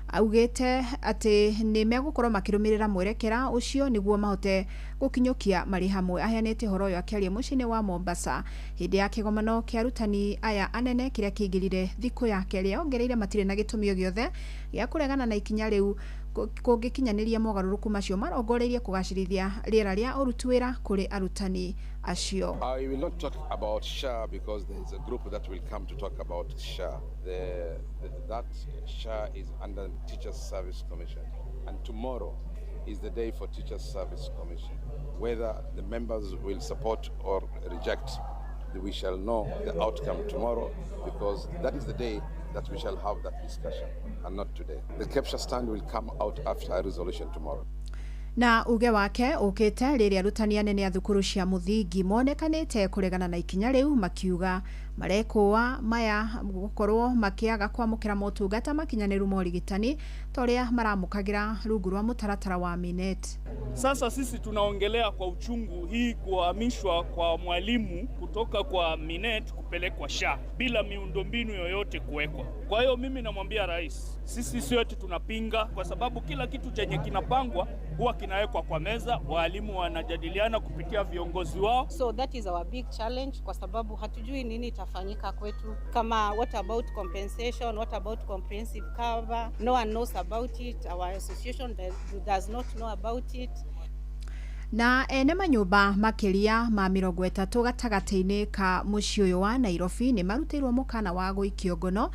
augĩte atĩ nĩ megũkorwo makĩrũmĩrĩra mwerekera ũcio nĩguo mahote gũkinyũkia marĩ hamwe. Aheanĩte ũhoro ũyũ akĩaria mũciĩ-inĩ wa Mombasa hĩndĩ ya kĩgomano kĩa arutani aya anene kĩrĩa kĩingĩrire thikũ ya kerĩ. Ongereire matirĩ na gĩtũmi o gĩothe gĩa kũregana na ikinya rĩu kũngĩkinyanĩria mogarũrũku macio marongoreirie kũgacĩrithia rĩera rĩa ũruti wĩra kũrĩ arutani acio. I will not talk about SHA because there is a group that will come to talk about SHA. That SHA is under Teachers Service Commission, and tomorrow is the day for Teachers Service Commission. Whether the members will support or reject, we shall know the outcome tomorrow, because that is the day that we shall have that discussion, and not today. The KEPSHA stand will come out after a resolution tomorrow. Na uge wake ukite rĩrĩa arutani anene a thukuru cia mũthingi monekanĩte kũregana na ikinya rĩu makiuga Marekũa maya gũkorwo makĩaga kwamũkĩra motungata makinyanĩru ma ũrigitani ta ũrĩa maramũkagĩra rungu rwa mũtaratara wa Minet. Sasa sisi tunaongelea kwa uchungu hii kuhamishwa kwa mwalimu kutoka kwa Minet kupelekwa SHA bila miundombinu yoyote kuwekwa. Kwa hiyo mimi namwambia rais, sisi sio eti tunapinga, kwa sababu kila kitu chenye kinapangwa huwa kinawekwa kwa meza, walimu wanajadiliana kupitia viongozi wao. So that is our big challenge, kwa sababu hatujui nini itafanyika kwetu, kama what about compensation, what about comprehensive cover, no one knows about it, our association does not know about it. Na ene manyũmba makĩria ma 30 gatagatĩ-inĩ ka mũciĩ ũyũ wa Nairobi nĩ marutĩirwo mũkana wa gũikio ngono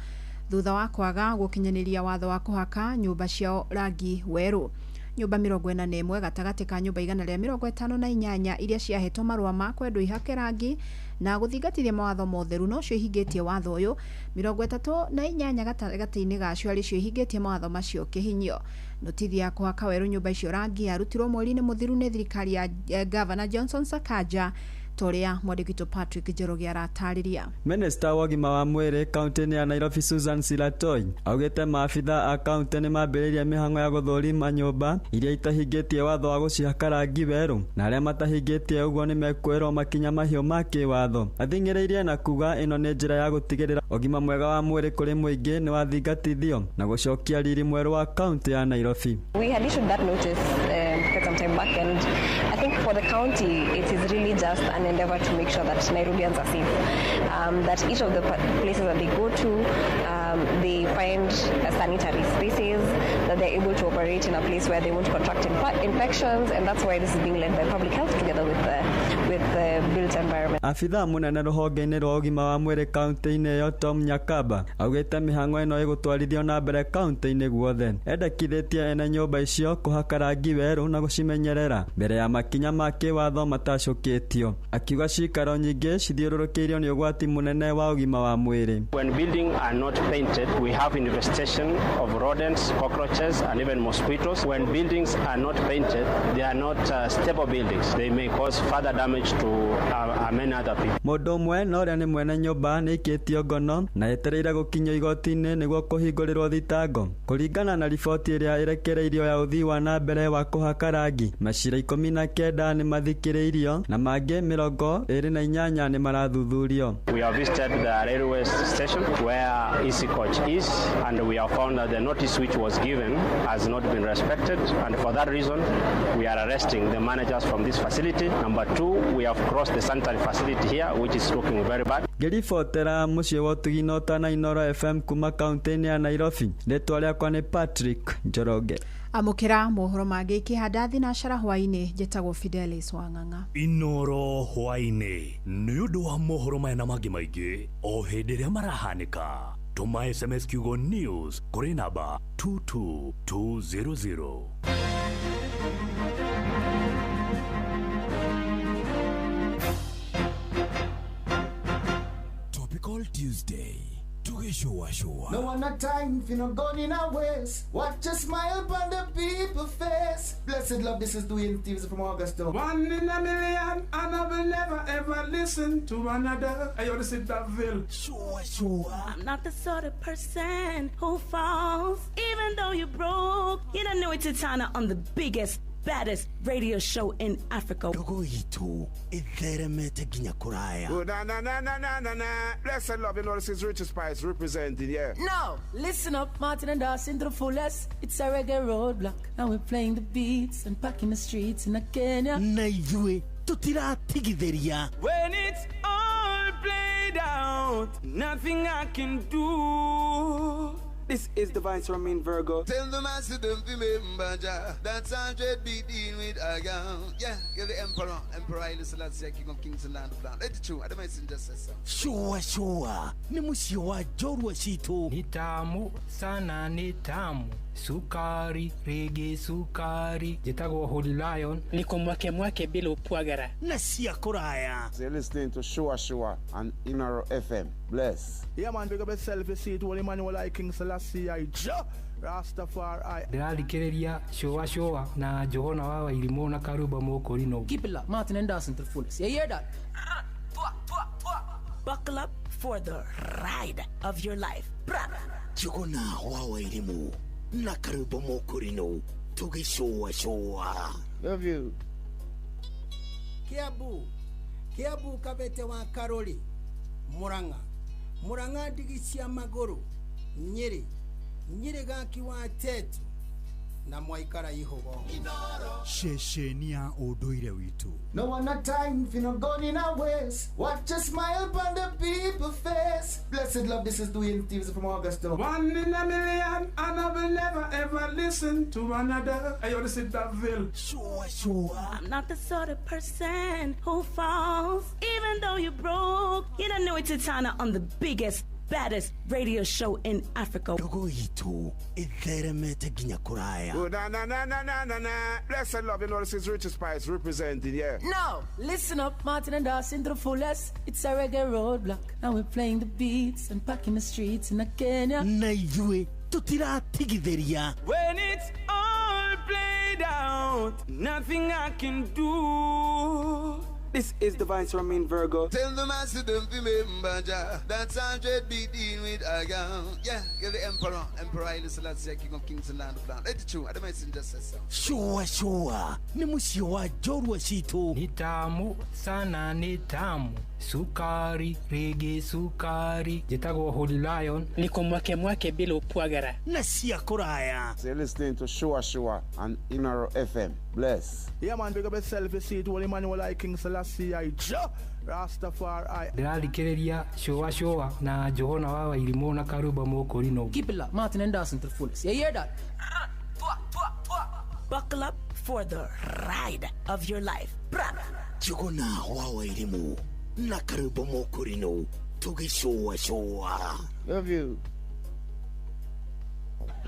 thutha wa kwaga gũkinyanĩria watho wa kũhaka nyũmba ciao rangi werũ. Nyũmba 41 gatagatĩ ka nyũmba 158 iria ciahetwo marũa ma kwendwo ihake rangi na gũthingatithia mawatho motheru nocio ihingĩtie watho ũyũ. 38 gatagatĩ-inĩ gacio arĩ cio ihingĩtie mawatho macio kĩhinyio. Notithi ya kũhaka werũ nyũmba icio rangi yarutirwo mweri-inĩ mũthiru nĩ thirikari ya Governor Johnson Sakaja ta ũrĩa mwandĩki witũ Patrick Njoroge aratarĩria. Minista wa ũgima wa mwĩrĩ kaunti-inĩ ya Nairobi Susan Silatoi augĩte maabitha a kaunti nĩ mambĩrĩirie mĩhang'o ya gũthũrima nyũmba iria itahingĩtie watho wa gũcihaka rangi werũ na arĩa matahingĩtie ũguo nĩ mekuoerwo makinya mahiũ ma kĩwatho. Athing'ĩrĩirie na kuga ĩno nĩ njĩra ya gũtigĩrĩra ũgima mwega wa mwĩrĩ kũrĩ mũingĩ nĩ wathingatithio na gũcokia riri mwerũ wa kaunti ya Nairobi. We had issued that notice quite some time back, and I think for the county it is really just an endeavor to make sure that Nairobians are safe, that each of the places that they go to, they find sanitary spaces, that they're able to operate in a place where they won't contract infections, and that's why this is being led by public health together with the built environment. Abithaa mũnene rũhonge-inĩ rwa ũgima wa mwĩrĩ kaunti-inĩ ĩyo Tom Nyakaba augĩte mĩhang'o ĩno ĩgũtwarithio na mbere kaunti-inĩ guothe. Endekithĩtie ene nyũmba icio kũhaka rangi werũ na gũcimenyerera mbere ya makinya ma kĩwatho matacũkĩtio. Akiuga cikaro nyingĩ cithiũrũrũkĩirio nĩ ũgwati mũnene wa ũgima wa mwĩrĩ. When buildings are not painted, we have infestation of rodents, cockroaches and even mosquitoes. When buildings are not painted, they are not stable buildings. They may cause further damage to many other people. Mũndũ ũmwe na ũrĩa nĩ mwene nyũmba nĩ aikĩtio ngono na etereire gũkinyio igoti-inĩ nĩguo kũhingũrĩrwo thitango. Kũringana na riboti ĩrĩa ĩrekereirio ya ũthii wa na mbere wa kũhaka rangi, macira 19 nĩ mathikĩrĩirio na mangĩ 28 nĩ marathuthurio. We have visited the railway station where Easy Coach is, and we have found that the notice which was given has not been respected, and for that reason we are arresting the managers from this facility. Number 2, we have crossed the sanitary facility here which is looking very bad. Ngĩribotera mũciĩ wa ũtugi na ũtana Inooro FM kuma kaunti-inĩ ya Nairobi, rĩtwa rĩakwa nĩ Patrick Njoroge. Amũkĩra mohoro mangĩ ikĩhanda thinacara hwaĩ-inĩ. Njĩtagwo Fidelis Wang'ang'a. Inooro hwaĩ-inĩ nĩ ũndũ wa mohoro maya na mangĩ maingĩ o hĩndĩ ĩrĩa marahanĩka. Tũma SMS kiugo news kũrĩ namba 22200. Topical Tuesday. Tugishua. No one a time if you not gone in a waste. Watch a smile upon the people face. Blessed love, this is Dwayne Stevens from Augusta. 1 in a million, and I will never ever listen to another. I ought to sit that ville. Sure. I'm not the sort of person who falls, even though you're broke. You don't know it's Titana on the biggest, baddest radio show in Africa. Ndogo itu itheremete nginya kuraya. Oh, na na na na na na na. Blessed love, you know this is Richard Spice representing, yeah. Now, listen up, Martin and Dawson to the fullest. It's a reggae roadblock. Now we're playing the beats and packing the streets in Kenya. Na ithuĩ tutiratigithĩria. When it's all played out, nothing I can do. This is the Vice Ramin Virgo. Tell the master don't remember Jah. That's 100 be dealing with a gun. Yeah, you're the emperor. Emperor Haile Selassie, King of Kings and Land of Land. Let it true. I don't mind just say so. Shua shua. Ni mũciĩ wa njorua citũ. Ni tamu sana, ni tamu. Sukari, rege sukari. Njĩtagwo Holy Lion. Niko mwake mwake bila upwagara. Na cia kũraya. So you're listening to Shua Shua on Inooro FM. Bless. Yeah man, big up yourself, you see it, Holy Emmanuel I King Selassie I Jah Rastafari. Ndĩrathikĩrĩria Shua Shua na Johana wa Wairimũ na Karuba Mũkũrino. Keep it locked, Martin and Dawson to the fullest. You hear that? Buckle up for the ride of your life. Bra. Juguna wa Wairimu na Karwimbo Mũkũrinũ tũgĩcũacũa. Love you. Kiambu Kiambu Kabete wa Karori Murang'a Murang'a ndigi cia magũrũ Nyĩrĩ Nyĩrĩ gaki wa Tetu na mwaikara ihugo Ceceni ya ũndũire witũ. No one a time for no gun in our waist. Watch a smile upon the people face. Blessed love, this is Dwayne Stevens from Augusta. One in a million, and I will never ever listen to another. I ought to sit that veil. Sure, sure. I'm not the sort of person who falls, even though you're broke. You don't know it's Titana on the biggest, baddest radio show in Africa. Ndogo itũ ĩtheremete nginya kũraya. Oh, na na na na na na na. Blessed love, you know this is Richard Spice representing, yeah. No, listen up, Martin and Dawson to the fullest. It's a reggae roadblock. Now we're playing the beats and packing the streets in Kenya. Na ithuĩ tũtiratigithĩria. When it's all played out, nothing I can do. This is the Vice Ramin Virgo. Tell the master them remember Jah. That's 100 be dealing with a girl. Yeah, you're the emperor. Emperor Haile Selassie, King of Kings and Land of Land. It's true. I don't just say so. Sure, sure. Ni mũciĩ wa njorua citũ. Ni tamu sana, ni tamu sukari rege sukari. Njĩtagwo Holy Lion. Niko mwake mwake bila upwagara na cia kũraya. So you're listening to Shua Shua on Inoro FM. Bless. Yeah, man, big up yourself. You see it, Holy Emmanuel I King Selassie I Jah Rastafari. Ndĩrathikĩrĩria Shua Shua na Johana wa Wairimũ na Karwimbo Mũkũrinũ. Keep it locked, Martin and Dawson to the fullest. You hear that? Buckle up for the ride of your life. Bra. Juguna wa Wairimu na Karwimbo Mũkũrinũ tũgĩcũacũa. Love you.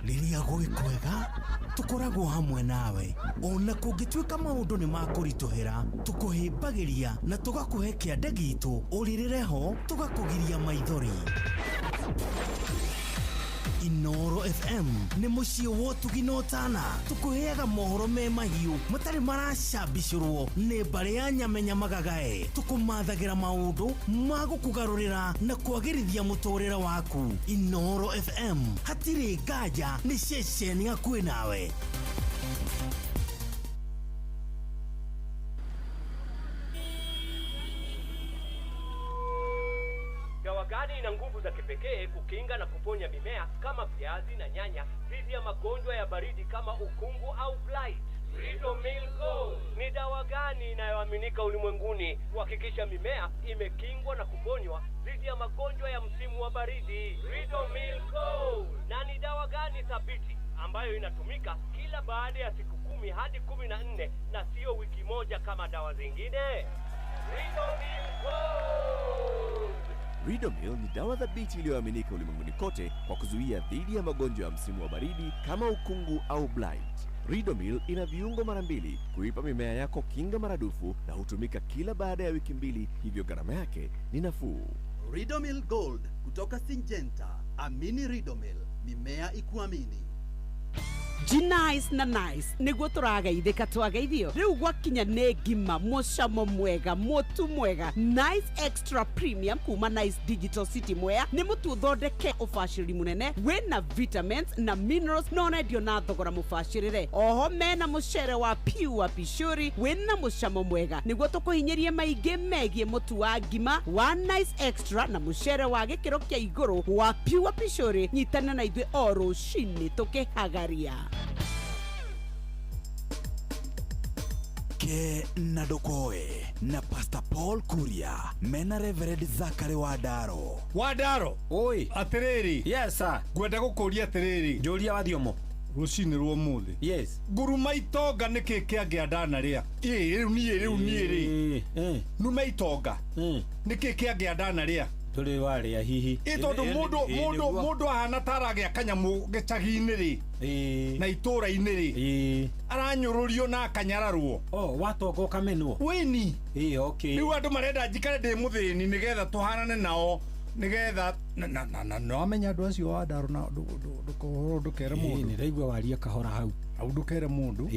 Rĩrĩa gwĩ kwega tũkoragwo hamwe nawe ona kũngĩtuĩka maũndũ nĩ makũritũhĩra tũkũhĩmbagĩria na tũgakũhe kĩande gitũ ũrĩrĩre ho tũgakũgiria maithori. Inoro FM nĩ mũciĩ wa ũtugi na ũtana tũkũheaga mohoro me mahiũ matarĩ maracambicũrwo nĩ mbarĩ ya nyamenya magagae tũkũmathagĩra maũndũ ma gũkũgarũrĩra na kwagĩrithia mũtũrĩre waku. Inoro FM hatirĩ nganja nĩ ceceni hakuhĩ nawe. Dawa gani ina nguvu za kipekee kukinga na kuponya mimea kama viazi na nyanya dhidi ya magonjwa ya baridi kama ukungu au blight? Ridomil Gold. Ni dawa gani inayoaminika ulimwenguni kuhakikisha mimea imekingwa na kuponywa dhidi ya magonjwa ya msimu wa baridi? Ridomil Gold. Na ni dawa gani thabiti ambayo inatumika kila baada ya siku 10 hadi 14 na sio wiki moja kama dawa zingine? Ridomil Gold. Ridomil ni dawa thabiti iliyoaminika ulimwenguni kote kwa kuzuia dhidi ya magonjwa ya msimu wa baridi kama ukungu au blight. Ridomil ina viungo mara 2 kuipa mimea yako kinga maradufu na hutumika kila baada ya wiki 2, hivyo gharama yake ni nafuu. Ridomil Gold kutoka Syngenta. Amini Ridomil, mimea ikuamini. Nice na nice niguo tũrageithĩka twageithio rĩu gwakinya nĩ ngima mũcamo mwega mũtu mwega Nice Extra Premium kuma Nice Digital City Mwea nĩ mũtu ũthondeke ũbacĩrĩri mũnene wĩna vitamins na minerals na ũrendio na thogora mũbacĩrĩre oho mena mũcere wa pure pishori wĩna mũcamo mwega nĩguo tũkũhinyĩrie maingĩ megiĩ mũtu wa ngima wa Nice Extra na mũcere wa gĩkĩro kĩa igũrũ wa pure pishori nyitana na ithuĩ o rũcinĩ tũkĩhagaria. Ke na Ndokoe na Pastor Paul Kuria mena Reverend Zachary Wandaro. Wandaro. Oi. Atiriri. Yes sir. Ngwenda gukuria atiriri. Njuria wathiomo. Rucini rwa umuthi. Yes. Nguruma itonga niki kiangĩa ndanaria? Ĩ rĩu niĩ rĩu niĩ rĩ. Nume itonga. Niki kĩangĩa ndanaria? Ndũrĩ warĩa hihi. Ĩ tondũ mũndũ ahana ta aragĩa kanyamũ gĩcagi-inĩ rĩ. Na itũra-inĩ rĩ. Aranyũrũrio na akanyararwo. Oh, watonga ũkamenwo. Wĩni. Ĩ okay. Rĩu andũ marenda njikare ndĩ mũthĩni nĩgetha tũhanane nao nĩgetha na no amenya andũ acio wa Ndaro na ndũkere mũndũ. Nĩ ndaigua waria kahora hau. Au ndũkere mũndũ.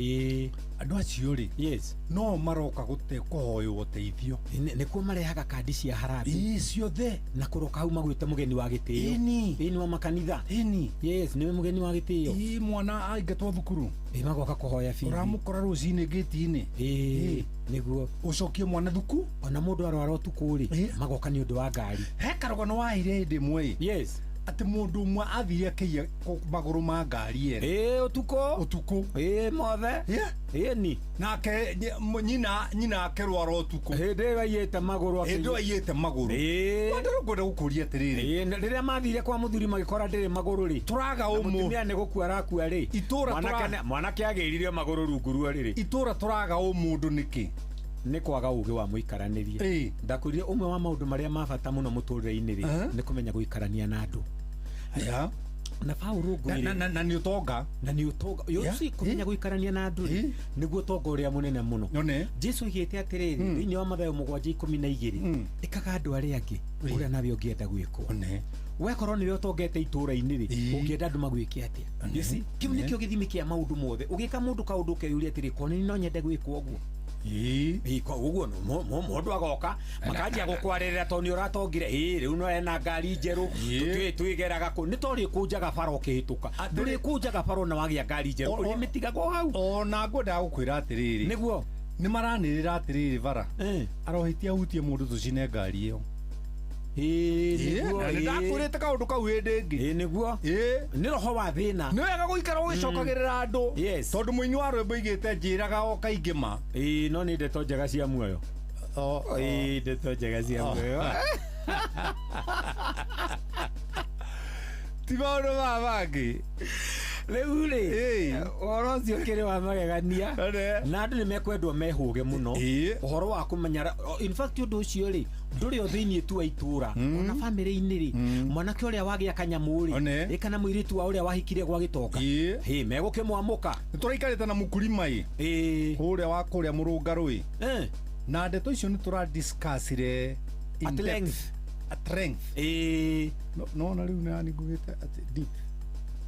Andũ acio rĩ, yes, no maroka gũte kũhoywo ũteithio. Nĩkuo marehaga kandi cia harambee ĩĩ ciothe, na kũroka hau magwĩte mũgeni wa gĩtĩo. Ĩni. Ĩni wa makanitha. Ĩni. Yes, nĩwe mũgeni wa gĩtĩo. Ĩĩ mwana aingatwo thukuru. Ĩĩ magoka kũhoya bithi. Ũramũkora rũcinĩ ngĩti-inĩ. Ĩĩ nĩguo ũcokie mwana thuku. Ona mũndũ arwara ũtukũ rĩ, magoka nĩ ũndũ wa ngari. He karũgano waheire hĩndĩ ĩmwe. Yes. Atĩ mũndũ ũmwe athire akĩiya magũrũ ma ngari ene. Ĩĩ ũtukũ. Ũtukũ. Ĩĩ mothe. Ĩni. Nake nyina akĩrwara ũtukũ. Hĩndĩ ĩyo aiyĩte magũrũ. Hĩndĩ ĩyo aiyĩte magũrũ. Ĩĩ. Wandĩrwo ngwenda gũkũria atĩrĩrĩ. Ĩĩ rĩrĩa mathire kwa mũthuri magĩkora ndĩrĩ magũrũ rĩ. Tũraga ũmũ. Mũtumia nĩ gũkua arakua rĩ. Itũra mwanake agĩririo magũrũ rungu rwa rĩrĩ. Itũra tũraga ũmũndũ nĩkĩ? Nĩ kwaga ũgĩ wa mũikaranĩrie. Ndakwĩrire ũmwe wa maũndũ marĩa ma bata mũno mũtũrĩre-inĩ rĩ, nĩ kũmenya gũikarania na andũ. Na Paũlũ ngwĩre na nĩ ũtonga. Na nĩ ũtonga. You see, kũmenya gũikarania na andũ rĩ, nĩguo ũtonga ũrĩa mũnene mũno. Jesu oigĩte atĩrĩrĩ, thĩinĩ wa Mathayo 7:12, ĩkaga andũ arĩa angĩ ũrĩa nawe ũngĩenda gwĩkwo. Wekorwo nĩwe ũtongete itũũra-inĩ rĩ, ũngĩenda andũ magwĩke atĩa? You see, kĩu nĩkĩo gĩthimi kĩa maũndũ mothe. Ũgĩka mũndũ kaũndũ ũkeyũria atĩrĩ, ko nĩ no nyende gwĩkwo ũguo? Ĩĩ ũguo mũndũ agoka makanjia gũkwarĩrĩra tondũ nĩ ũratongire. Ĩĩ rĩu no ena ngari njerũ, twĩgeraga kũ nĩ to rĩkũnjaga bara ũkĩhĩtũka, ndũrĩkũnjaga bara ona wagĩa ngari njerũ, ũrĩmĩtigaga o hau. Ona ngwendaga gũkwĩra atĩrĩrĩ, nĩguo nĩ maranĩrĩra atĩrĩrĩ bara arohĩtia ahutie mũndũ tũcine ngari ĩyo. Ĩĩ nĩndakwĩrĩte kaũndũ kau hĩndĩ ĩngĩ. Ĩĩ nĩguo. Nĩ roho wa thĩna. Nĩ wega gũikara ũgĩcokagĩrĩra andũ. Tondũ mũini wa rwĩmbo aigĩte njĩraga o kaingĩ ma. Ĩĩ no nĩ ndeto njega cia muoyo. Ĩĩ ndeto njega cia muoyo. Ti maũndũ maya mangĩ. Rĩu rĩ, ũhoro ũcio ũkĩrĩ wa magegania na andũ nĩ mekwendwo mehũge mũno ũhoro wa kũmenya. In fact ũndũ ũcio rĩ, ndũrĩ o thĩinĩ tu wa itũũra, ona bamĩrĩ-inĩ rĩ, mwanake ũrĩa wagĩa kanyamũ rĩ, ĩ kana mũirĩtu wa ũrĩa wahikire gwa gĩtonga, hĩ megũkĩmwamũka. Nĩ tũraikarĩte na mũkurima ĩ kũrĩa wa kũrĩa mũrũngarũ ĩ, na ndeto icio nĩ tũradiscussire at length. At length. No na rĩu nĩ ngugĩte atĩ deep.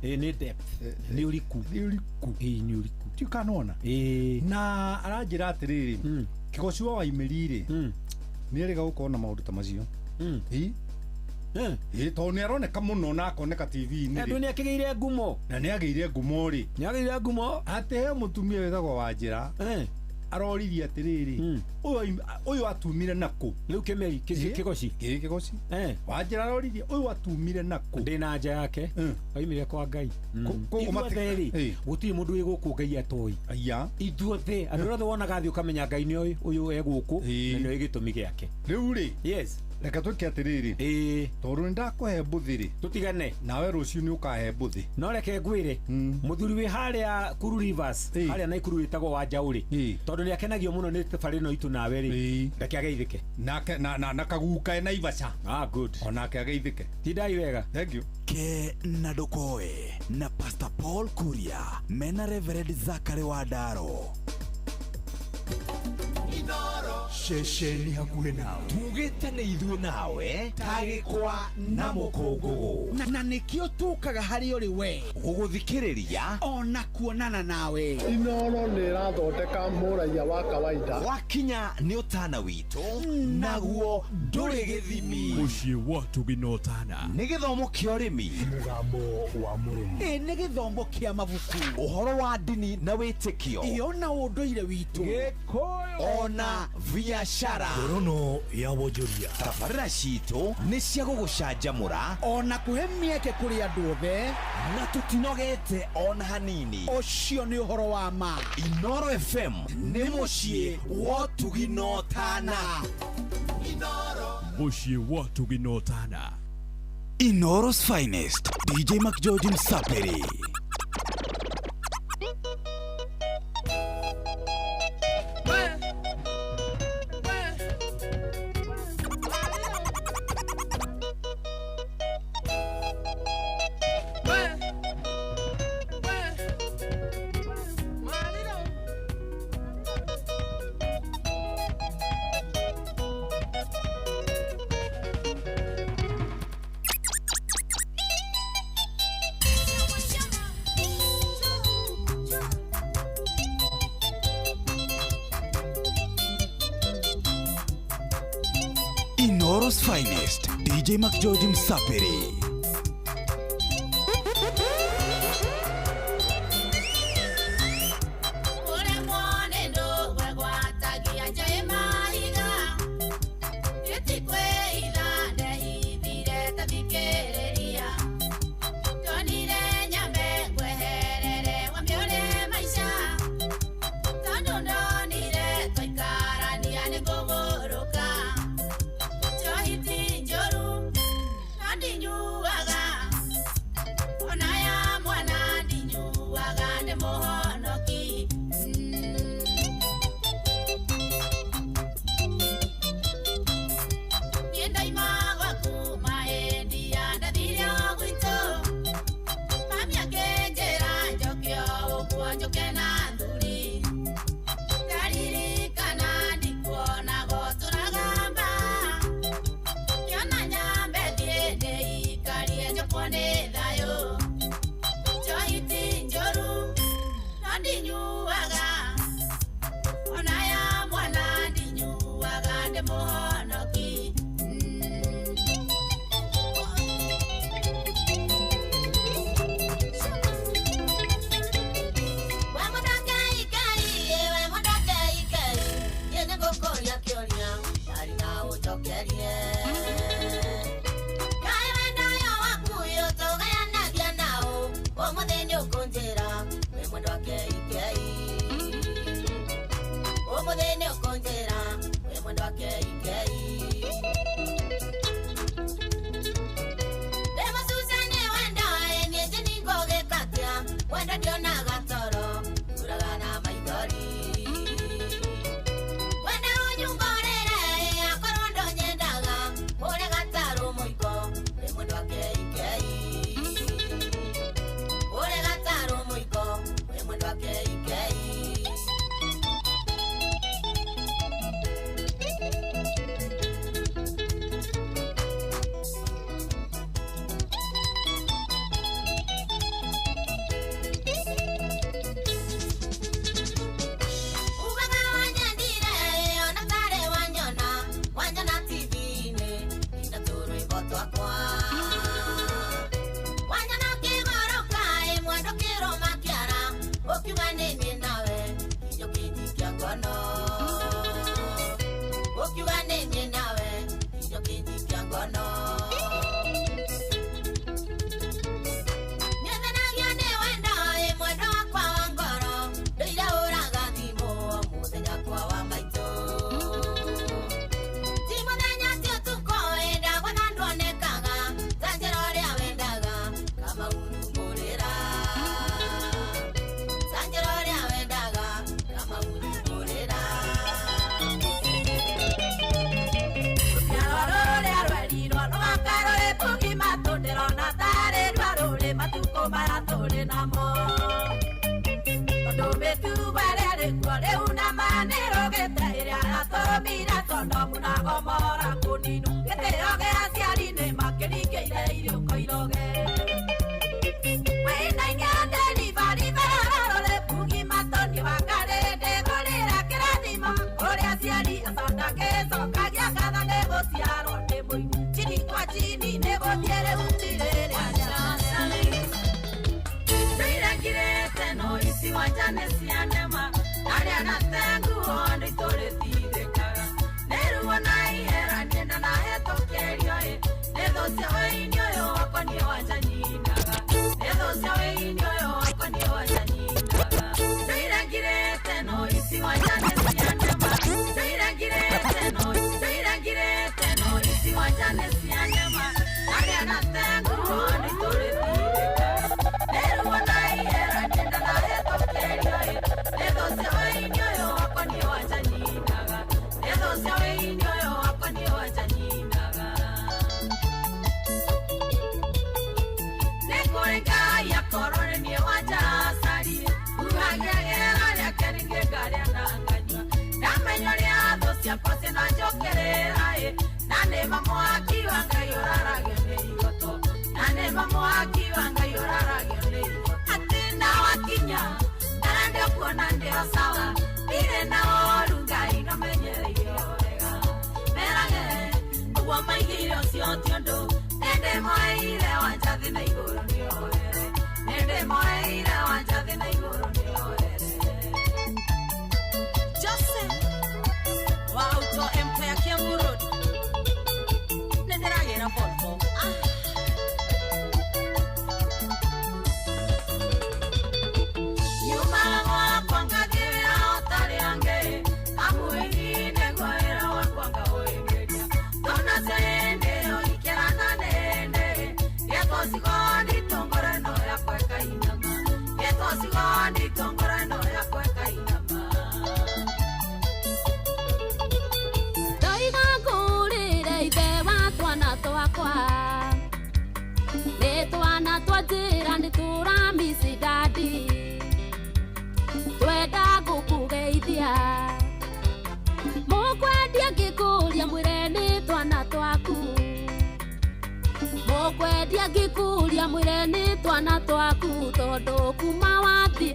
Ĩĩ nĩ depth. Nĩ ũriku. Nĩ ũriku. Ĩĩ nĩ ũriku. Ti ũkanona. Na aranjĩra atĩrĩrĩ, kĩgoci wa Waimĩri rĩ, nĩ erĩga gũkorwo na maũndũ ta macio. Ĩĩ. Ĩĩ tondũ nĩ aroneka mũno na akoneka TV-inĩ. Andũ nĩ akĩgĩire ngumo. Na nĩ agĩire ngumo rĩ. Nĩ agĩire ngumo. Atĩ he mũtumia wĩtagwo Wanjĩra. Aroririe atĩrĩrĩ, ũyũ atumire nakũ? Rĩu kĩmeri kĩgoci. Ĩĩ kĩgoci. Wanjĩra aroririe ũyũ atumire nakũ? Ndĩ na nja yake. Oimire kwa Ngai. Ithuothe rĩ, gũtirĩ mũndũ wĩ gũkũ Ngai atoĩ. Ithuothe andũ othe wonaga thĩ ũkamenya Ngai nĩoĩ ũyũ e gũkũ na nĩoĩ gĩtũmi gĩake. Rĩu rĩ, yes, reke twĩke atĩrĩrĩ, tondũ nĩ ndakũhe mbũthĩ rĩ, tũtigane nawe rũciũ nĩ ũkahe mbũthĩ. No reke ngwĩre, mũthuri wĩ harĩa Kuru Rivers, harĩa Naikuru wĩtagwo Wanjaũ rĩ, tondũ nĩ akenagio mũno nĩ tabarĩra ĩno itũ nawe rĩ, reke ageithĩke. Nake na kaguka e Naivasha. Ah, good. Onake ageithĩke. Tindai wega. Thank you. Ke na ndũkoe na Pastor Paul Kuria mena Reverend Zachary Wandaro. Ceceni hakuhĩ nawe tugĩte nĩ ithuĩ nawe tagĩkwa na mũkũngũgũ na nĩkĩo tũkaga harĩ ũrĩ we gũgũthikĩrĩria ona kuonana nawe. Inoro nĩ ĩrathondeka mũraiya wa kawaida. Wakinya nĩ ũtana witũ naguo ndũrĩ gĩthimi. Mũciĩ wa Tũgĩ na Ũtana nĩ gĩthomo kĩa ũrĩmi, mũgambo wa mũrĩmi, ĩ nĩ gĩthomo kĩa mabuku, ũhoro wa ndini na wĩtĩkio, ĩ ona ũndũire witũ, ona biashara, ngorono ya wonjoria. Tabarĩra citũ nĩ cia gũgũcanjamũra ona kũhe mĩeke kũrĩ andũ othe, na tũtinogete ona hanini. Ũcio nĩ ũhoro wa ma. Inoro FM nĩ mũciĩ wa Ũtugi na Ũtana. Mũciĩ wa Ũtugi na Ũtana. Inoro's finest, DJ McGeorge Msaperi. Inooro's finest DJ McGeorge Msapiri. Nĩguo maigire ũcio ti ũndũ nĩndĩmoeire wa njathi na igũrũ nĩoere nĩndĩmoeire wa njathi na igũrũ nĩoere Joseph wa Auto Empire Kiambu Road nĩndĩragĩra Volvo. Nyumaga gwakwa ngathiĩ wĩra ũtarĩ angĩ kamũĩri nĩguo wĩra wakwa ngaũhĩmbĩria tondũ cia hĩndĩ ĩyo ikĩrana nĩndĩ gĩtũcigo nditũngũra ĩno yakwa ĩkainama gĩtũcigo nditũngũra ĩno yakwa ĩkainama. Ndoiga ngũrĩre ithe wa twana twakwa nĩ twana twa njĩra nĩ tũramici dadi twenda gũkũgeithia mũkwendia ngĩkũria mwĩre nĩ twana twaku mũkwendia ngĩkũria mwĩre nĩ twana twaku tondũ kuma wathiĩ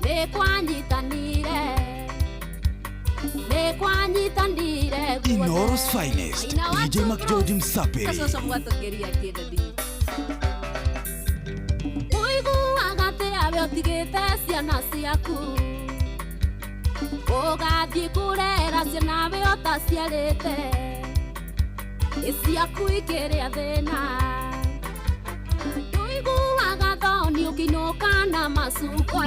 nĩ kwanyitanire nĩ kwanyitanire Inooro's finest DJ McGeorge Msaperi. Kacoco mwatũkĩria kĩndũ ndi ũiguaga atĩa we ũtigĩte ciana ciaku ũgathiĩ kũrera ciana we ũtaciarĩte ĩ ciaku ikĩrĩa thĩna ndũiguaga thoni ũkĩinũka na macungwa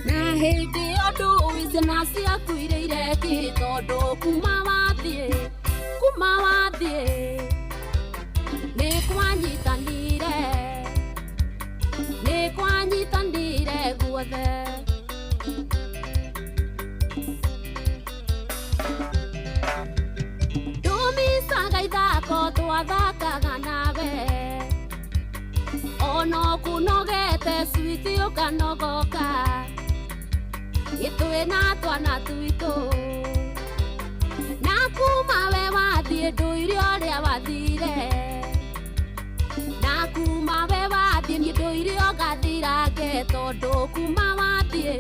na hĩndĩ ĩyo ndũĩ ciana ciaku irĩire kĩ tondũ kuma wathiĩ nĩ kwanyitanire nĩ kwanyitanire guothe. Ndũmicaga ithako twathakaga nawe ona ũkũnogete switi ũkanogoka itwĩ na twana twitũ na kuma we wathiĩ ndũire ũrĩa wathire na kuma we wathiĩ niĩ ndũire ũgathirange tondũ kuma wathiĩ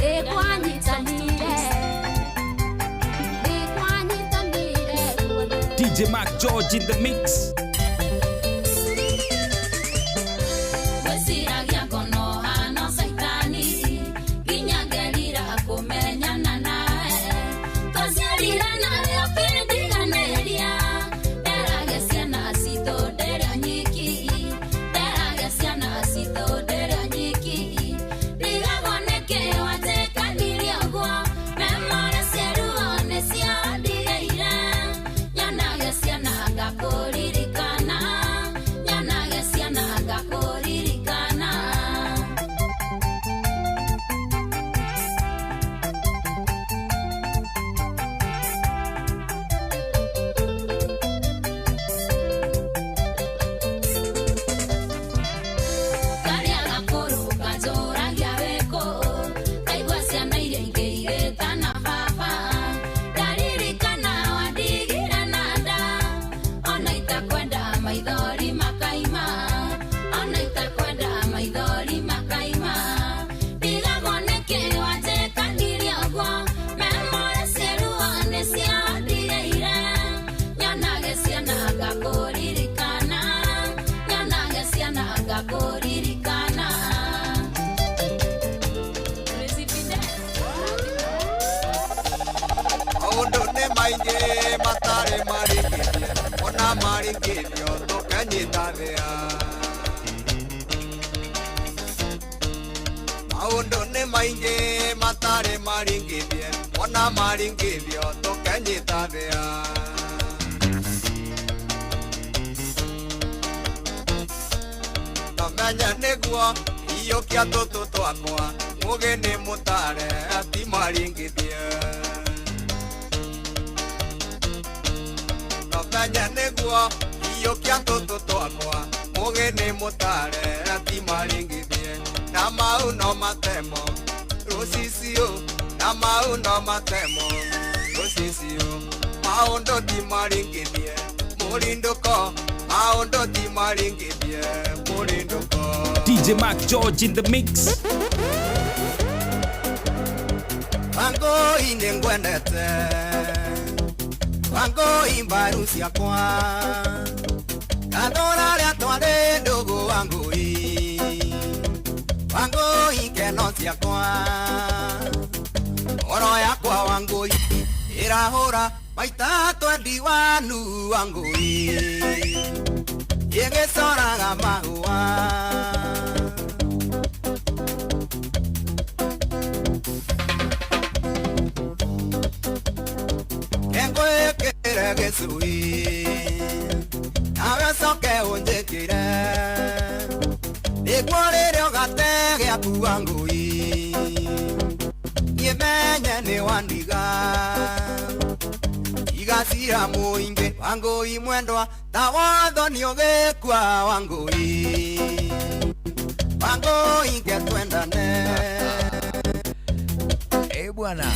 nĩ kwanyitanire nĩ kwanyitanire guothe. DJ Mark George in the mix. Gwĩciragia ngono hano caitani nginya ngerira kũmenyana nawe twaciarire narĩo pindiganĩria nderage ciana citũ ndĩrĩ nyiki nderage ciana citũ ndĩrĩ nyiki ndigagwo nĩkĩ wanjĩkanirie ũguo memore cia ruo nĩcio ndigĩire nyonage ciana ngakũririkana nyonage ciana ngakũririkana. Karĩa gakũrũ kanjũragia wĩkũ kaigua ciana iria ingĩ igĩtana baba ndaririkana wandigire na nda ona itakwenda maithori makaima ona itakwenda maithori makaima ndigagwo nĩkĩ wanjĩkanirie ũguo memore cia ruo nĩcio ndigĩire nyonage ciana ngakũririkana nyonage ciana ngakũririkana. Maũndũ nĩ maingĩ matarĩ marĩkĩtie ona marĩkĩtio tũkenyita thĩa maũndũ nĩ maingĩ matarĩ marĩkĩtie ona marĩkĩtio tũkenyita thĩa Tamenya nĩguo iyũkia tũtũ twakwa mũgĩ nĩ mũtare ti maringithie Tamenya nĩguo iyũkia tũtũ twakwa mũgĩ nĩ mũtare ti maringithie na mau no matemo rũcicio na mau no matemo rũcicio maũndũ ti maringithie mũrindũko maũndũ ti maringithie mũrindũko. DJ Mark George in the mix. Wangũi nĩ ngwendete Wangũi mbaru ciakwa Gathũra rĩa twarĩ ndũgũ Wangũi Wangũi keno ciakwa Ngoro yakwa Wangũi ĩrahũra maita 21 Wangũi ĩgĩcoraga mahũa. Ngwĩkĩre gĩcui nawe ũcoke ũnjĩkĩre nĩguo rĩrĩa ũgate gĩaku Wangũi niĩ menye nĩ wandiga igacira mũingĩ Wangũi mwendwa ta watho nĩ ũgĩkua Wangũi Wangũi nge twendane. Eh bwana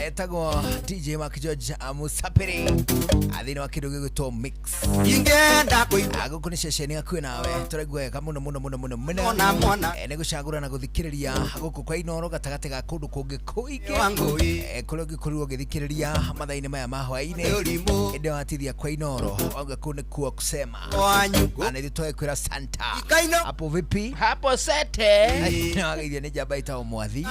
etagwo DJ Mark George Amusapiri athini wa kindu gigwitwo mix ingenda kuigua guku ni ceceni hakuhi nawe turaigua wega muno muno muno muno muno Mona, mona. Ni gucagura na guthikiriria guku kwa Inoro gatagati ga kundu kungi kuingi Wangũi kuria ungikorwo ugithikiriria mathaa-ini maya ma hwaini indi watithia kwa Inoro wauga kuu nikuo kusema Wanyu. Na ithuĩ twakwĩra Santa Ikaino. hapo vipi hapo sete wageithio nĩ njamba ĩtagwo Mwathi.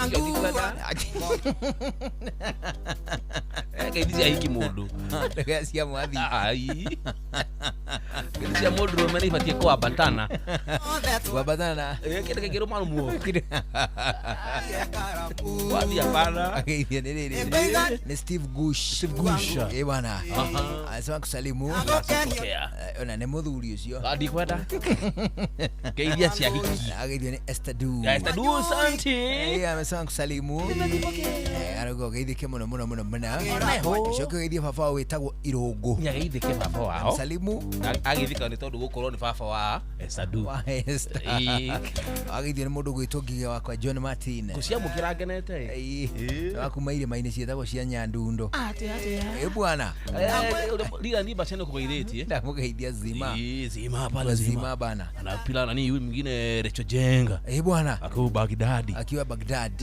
Ngeithi cia hiki mundu Ndege cia Mwathi. Ai. Ngeithi cia mundu rume nĩ ibatiĩ kwambatana. Kwambatana. Kĩndũ kĩngĩ rũmarumo. Wathi hapana. Ageithio nĩ rĩrĩ nĩ Steve Gush. Steve Gush. Eh bwana. Anasema kusalimu. Pokea. Ona nĩ mũthuri ũcio. Ndikwenda. Ngeithia cia hiki. Ageithio nĩ Esther Du. Ya, Esther Du, asante. Amesema kusalimu. Arauga ũgeithĩke mũno mũno mũno mũno. Ũcoke ũgeithie baba wao wĩtagwo Irũngũ. Nĩageithĩke baba wao. Salimu. Ageithĩka nĩ tondũ gũkorwo nĩ baba wa Esther Du. Wa Esther. Ageithio nĩ mũndũ gwĩtwo Ngigĩ wakwa John Martin. Ngũciamũkĩra ngenete. Wa kuma irĩma-inĩ ciĩtagwo cia Nyandundo. Atĩ atĩa. Ĩ bwana. Lila ni bachane kugeithĩtie. Ndamũgeithia Zima. Zima pale Zima Zima. bana. Anapila nani huyu mwingine Recho Jenga. Ĩ bwana. Akiwa Baghdad. Akiwa Baghdad.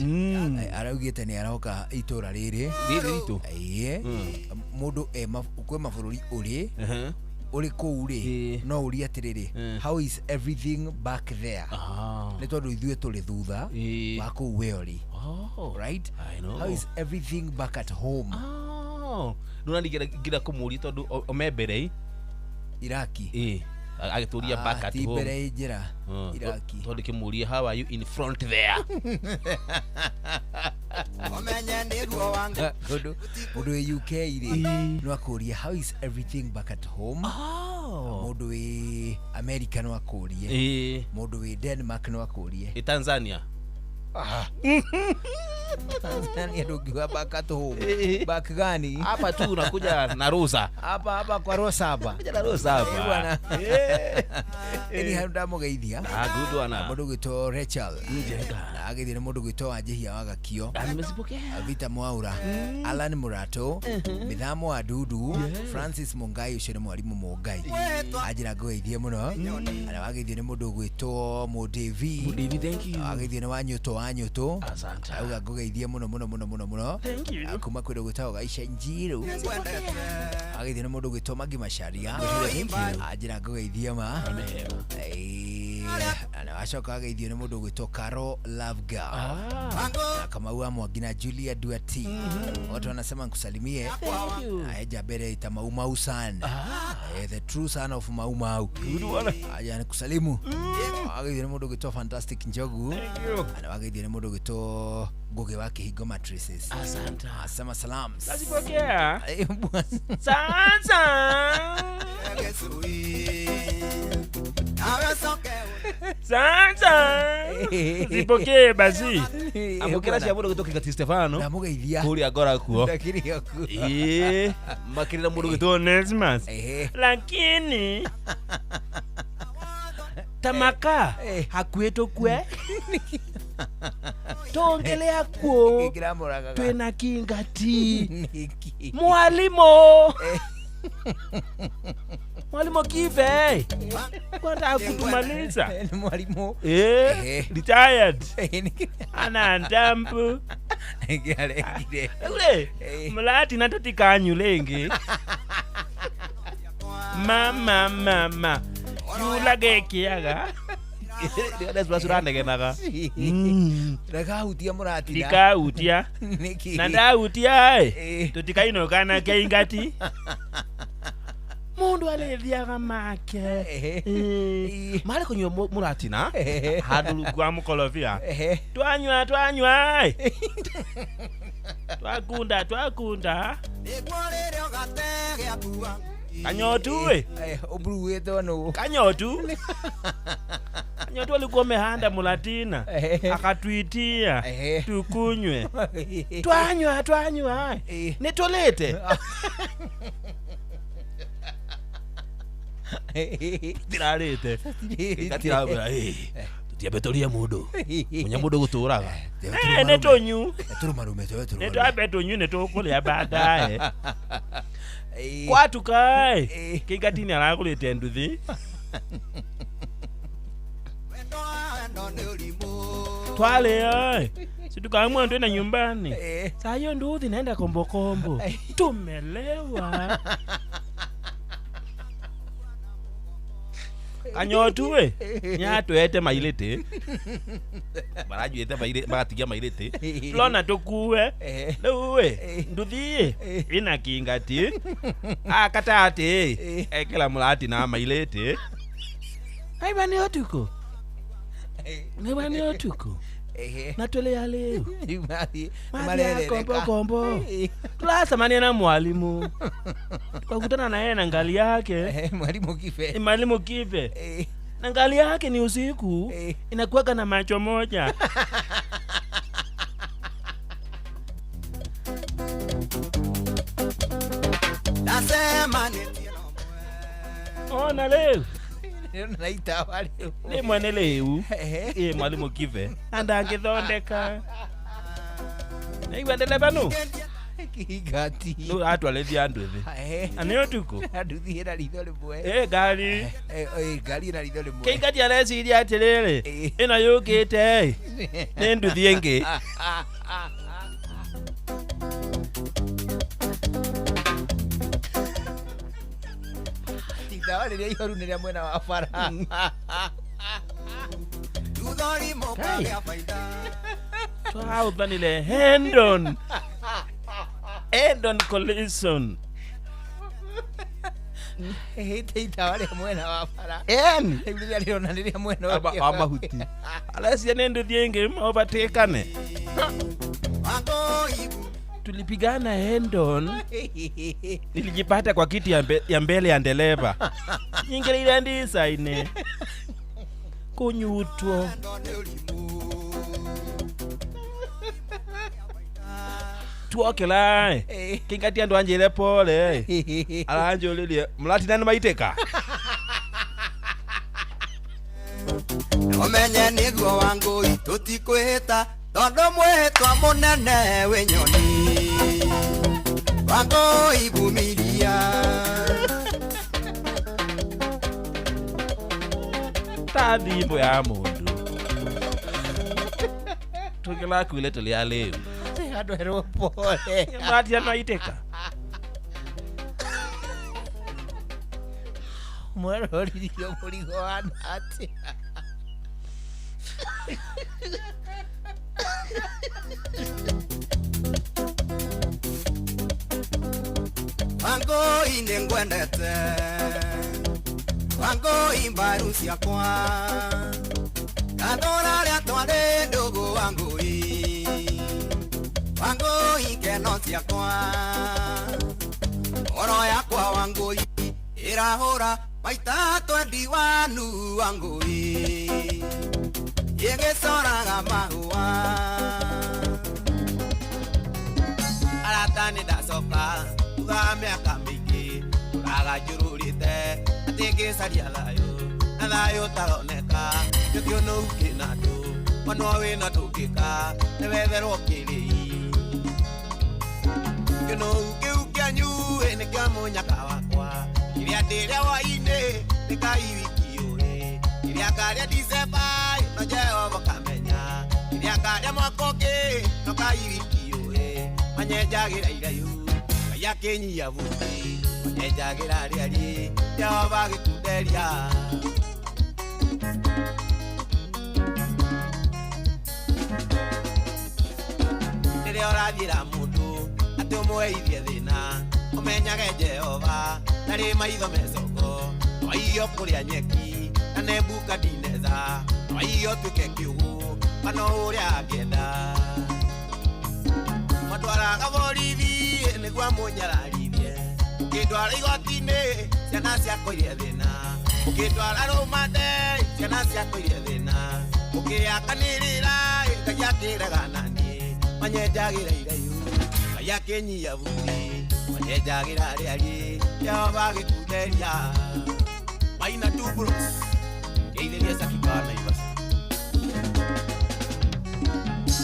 Araugĩte nĩ aroka itũra rĩrĩ. Rĩrĩ ritũ. Ĩĩ. Mũndũ e kwĩ mabũrũri ũrĩ ũrĩ kũu rĩ no ũrie atĩrĩrĩ, how is everything back there? Nĩ tondũ ithuĩ tũrĩ thutha wa kũu we ũrĩ. Right? I know. How is everything back at home? Ndona ngira kũmũria tondũ ome mbere Iraki. Agĩtũria back at ti home. mbere njĩra Iraki. Tondũ kĩmũrie how are you in front there? Ũmenye nĩguo wangu. Mũndũ wĩ UK rĩ no akũrie how is everything back at home. Mũndũ wĩ America no akũrie. Mũndũ wĩ Denmark no akũrie. Tanzania. Tanzania ndũngiuga back at home. Back gani? Hapa tu unakuja na Rosa. Hapa hapa kwa Rosa hapa. Kuja na Rosa hapa. Bwana. Eni hau ndamũgeithia. Good one. Mũndũ gwĩtwo Rachel. Njega. Na ageithio nĩ mũndũ gwĩtwo Wanjihia wa Gakio. Nimezipokea. Vita Mwaura, Alan Murato, Mithamo wa Dudu, Francis Mungai ũcio nĩ mwarimũ Mungai. Anjĩra ngũgeithie mũno. Na wageithio nĩ mũndũ gwĩtwo Mũndĩvi. Mũndĩvi, thank you. Wageithio nĩ Wanyũtũ Wanyũtũ. Asante. Auga ngũgeithie mũno mũno mũno mũno mũno. Thank you. Kuma kwĩ gwĩtagwo Gaisha Njiru. Ageithio nĩ mũndũ gwĩtwo Magi Macharia. Anjĩra ngũgeithie ma. Na wacoka ageithio nĩ mũndũ gwĩtwo Caro Love Girl. Na Kamau wa Mwangi na Julia Duati. Wote wanasema nikusalimie. Eja mbere ita Mau Mau san. The true son of Mau Mau. Aja nikusalimu. Ageithio nĩ mũndũ gwĩtwo Fantastic Njogu. Na wageithio nĩ mũndũ gwĩtwo Ngugi wa Kihingo Mattresses. Asante. Asema salams. Nazipokea. Bwana. Sasa. Sasa. Zipokee basi. Amukira cia mũndũ gwĩtwo Kingati Stefano. Ndamũgeithia. Kũrĩa ngora kuo. Ndakĩrĩ kuo. Makĩrĩra mũndũ gwĩtwo Onesmus. Lakini tamaka hakuĩ tũkue. Tuongelea kuo twina Kingati. Mwalimu. Mwalimu Kive. Kwenda kutumaliza. Mwalimu. Retired. Ana ndambu. Ngiarengire. Ule mulatina tutikanyu lengi. Mama mama. Yulage kiaga. Ndĩranegenaga. Ndakahutia mũratina. Ndikahutia. Nĩkĩ? Na ndahutia ĩ tutikainũka keingati. Mundu arethiaga make. Marĩ kũnyua mũratina handũ rungu wa mũkorobia. Twanyua twanyua ĩ. Twakunda twakunda. Kanyotu ĩ. Ũmburuĩtwo nũ? Kanyotu. Kanyotu alikuwa amehanda mulatina akatuitia tukunywe. Twanywa twanywa nitulete. Tirarite. Gatirabura tutiambe turie mundu. Munya mundu guturaga. Nitunyu. Turumarume turumarume. Nitwambe tunyu nitukuria baadaye. Kwatuka kingatini aragurite nduthi. Twale situkaamua twenda nyumbani. Saa hiyo nduthi naenda kombokombo. Tumelewa. Kanyotu we nyatwete mailete. Marajuete mailete magatigia mailete. Lona tukue. Riu we nduthi ina kingati. Akatati ekela mulati na mailete. Aiba ni otuko. Niba ni otuko. Na twele leo. Marereka. Kombo kombo. Tulasamania na mwalimu. Tukakutana na yeye na ngali yake. Mwalimu Kibe. Mwalimu Kibe. Na ngali yake ni usiku inakuwa na macho moja. Nasema ni Ona leo. Naita leo. Ni mwene leo. Mwalimu Kibe. Andangithondeka. Naigua banu. Kigati. No atwarithia andu thi. Na nĩ ũtukũ. Nduthi ĩna ritho rĩmwe. Ngari. Ngari ĩna ritho rĩmwe. Kĩngati areciria atĩrĩrĩ ĩno yũkĩte nĩ nduthi ĩngĩ. Itawa rĩrĩa ihoru nĩ rĩa mwena wa bara. Twauthanire Hendon. Hendon collision. Hĩte itawa rĩa mwena wa bara. En. Rĩu rĩrĩa rĩrona nĩ rĩa mwena wa mahuti. Aracia nĩ nduthi ĩngĩ overtakeane. Tulipigana Hendon. Nilijipata kwa kiti ya mbele ya ndereva. Nyingĩrĩire ndica-inĩ. Kunyutwo. Tuokela kingati andu anjire pole. Aranjuririe mulatina ni maitika. Omenye niguo wangu tutikwihita tondu mwihitwa munene wi nyoni wangu ivumilia. Ta thimbo ya mundu tukila kwile tulia leo. Andũ erwo pole. Mulatina maitĩka. Mwaroririo mũrigo wana atĩa? Wangũi nĩngwendete. Wangũi mbaru ciakwa. Ngathũra rĩa twarĩ ndũgũ Wangũi. Wangũi keno ciakwa. Ngoro yakwa Wangũi ĩrahũra maita 21 Wangũi. Ĩgĩcoraga mahũa. Arata nĩndacoka thutha wa mĩaka mĩingĩ tũraga njũrũrĩte atĩ ngĩcaria thayũ na thayũ ũtaroneka nĩkĩo nũu kĩna andũ ona wĩna ndũngĩka nĩwetherwo kĩrĩi kĩnũu kĩu kĩanyu nĩkĩo mũnyaka wakwa kĩrĩa ndĩrĩa hwaĩ-inĩ nĩ kai wiki ũrĩ kĩrĩa ngarĩa December no Jehova kamenya kĩrĩa Ngarĩa mwaka ũngĩ no kaiwiki ũĩ manyenjagĩra irayu Ngai akĩnyia buti manyenjagĩra rĩariĩ Jehova agĩkunderia. Rĩrĩa ũrathiĩra mũndũ atĩ ũmweithie thĩna ũmenyage Jehova ndarĩ maitho mecongo twaiyo kũrĩa nyeki na Nebukadineza twaiyo tuĩke kĩũgũ kana ũrĩa angĩenda. Matwaraga borithi nĩguo amũnyararithie ũkĩndwara igoti-inĩ ciana ciakwa irie thĩna ũkĩndwara rũmande ciana ciakwa irie thĩna ũkĩakanĩrĩra Ngai akĩrega naniĩ manyenjagĩra irayu Ngai akĩnyia buti manyenjagĩra rĩariĩ Jehova agĩkunderia. Maina two bros ngeithĩrie Sakika Naivasha.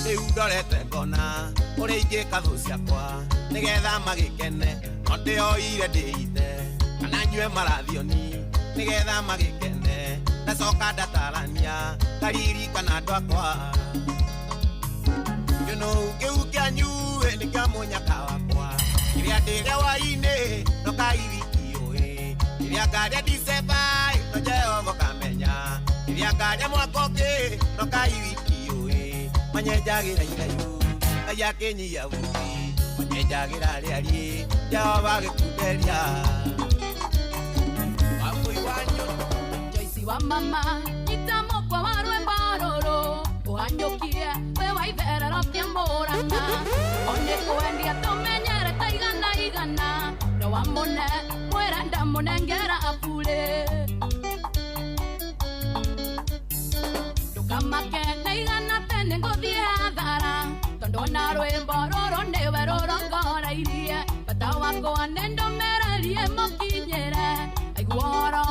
Rĩu ndorete ngona ũrĩa ingĩka thũ ciakwa nĩgetha magĩkene no ndĩoire ndĩite kana nyue marathioni nĩgetha magĩkene ndacoka ndatarania ngaririkana andũ akwa. Kĩno kĩu kĩanyu nĩ kĩa mũnyaka wakwa kĩrĩa ndĩrĩa hwaĩ-inĩ no kaiwiki ũĩ kĩrĩa ngarĩa Dicemba no Jehova kamenya kĩrĩa ngarĩa mwaka ũngĩ no kaiwiki ũĩ manyenjagĩra irayu Ngai akĩnyia buti manyenjagĩra rĩariĩ Jehova agĩkunderia. Wambui wa nyoni Joyce wa mama itamokwa wa rwĩmbo rũrũ ũhanyũkie wĩ wa itherero kĩa Mũrang'a one kwendia tũmenyere ta igana igana no wamũne mwĩra ndamũnengera abũrĩ ndũkamake na igana tene ngũthiĩ hathara tondũ ona rwĩmbo rũrũ nĩwe rũrongoreirie bata wakwa nĩ ndũmĩrĩrie mũkinyĩre aiguoro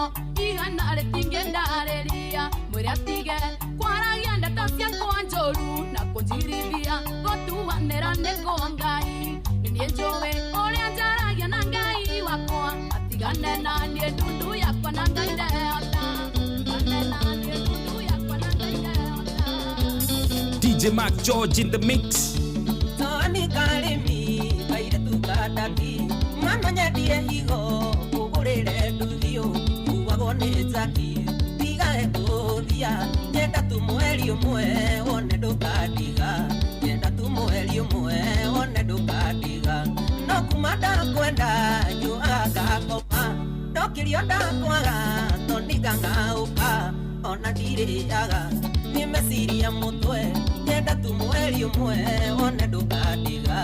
igana rĩtingĩndarĩria mwĩre atige kwaragia ndeto ciakwa njũru na kũnjirithia gũtuanĩra nĩ kwa Ngai nĩ niĩ njũĩ ũrĩa njaragia na Ngai wakwa atigane na niĩ ndundu yakwa na Ngai ndehota atigane na niĩ ndundu yakwa na Ngai ndehota. DJ Mark George in the mix. Toni karĩmi kairĩtu kandaki mwana nyendie higo kũgũrĩre nduthio kuagwo nĩ njaki tigae kũthia nyenda tu mweri ũmwe wone ndũkandiga nyenda tu mweri ũmwe wone ndũkandiga no kuma ndakwenda nyuaga ngakoma ndokĩrio ndakwaga toniga ng'aũka ona ndirĩaga nĩ meciria mũtwe nyenda tu mweri ũmwe wone ndũkandiga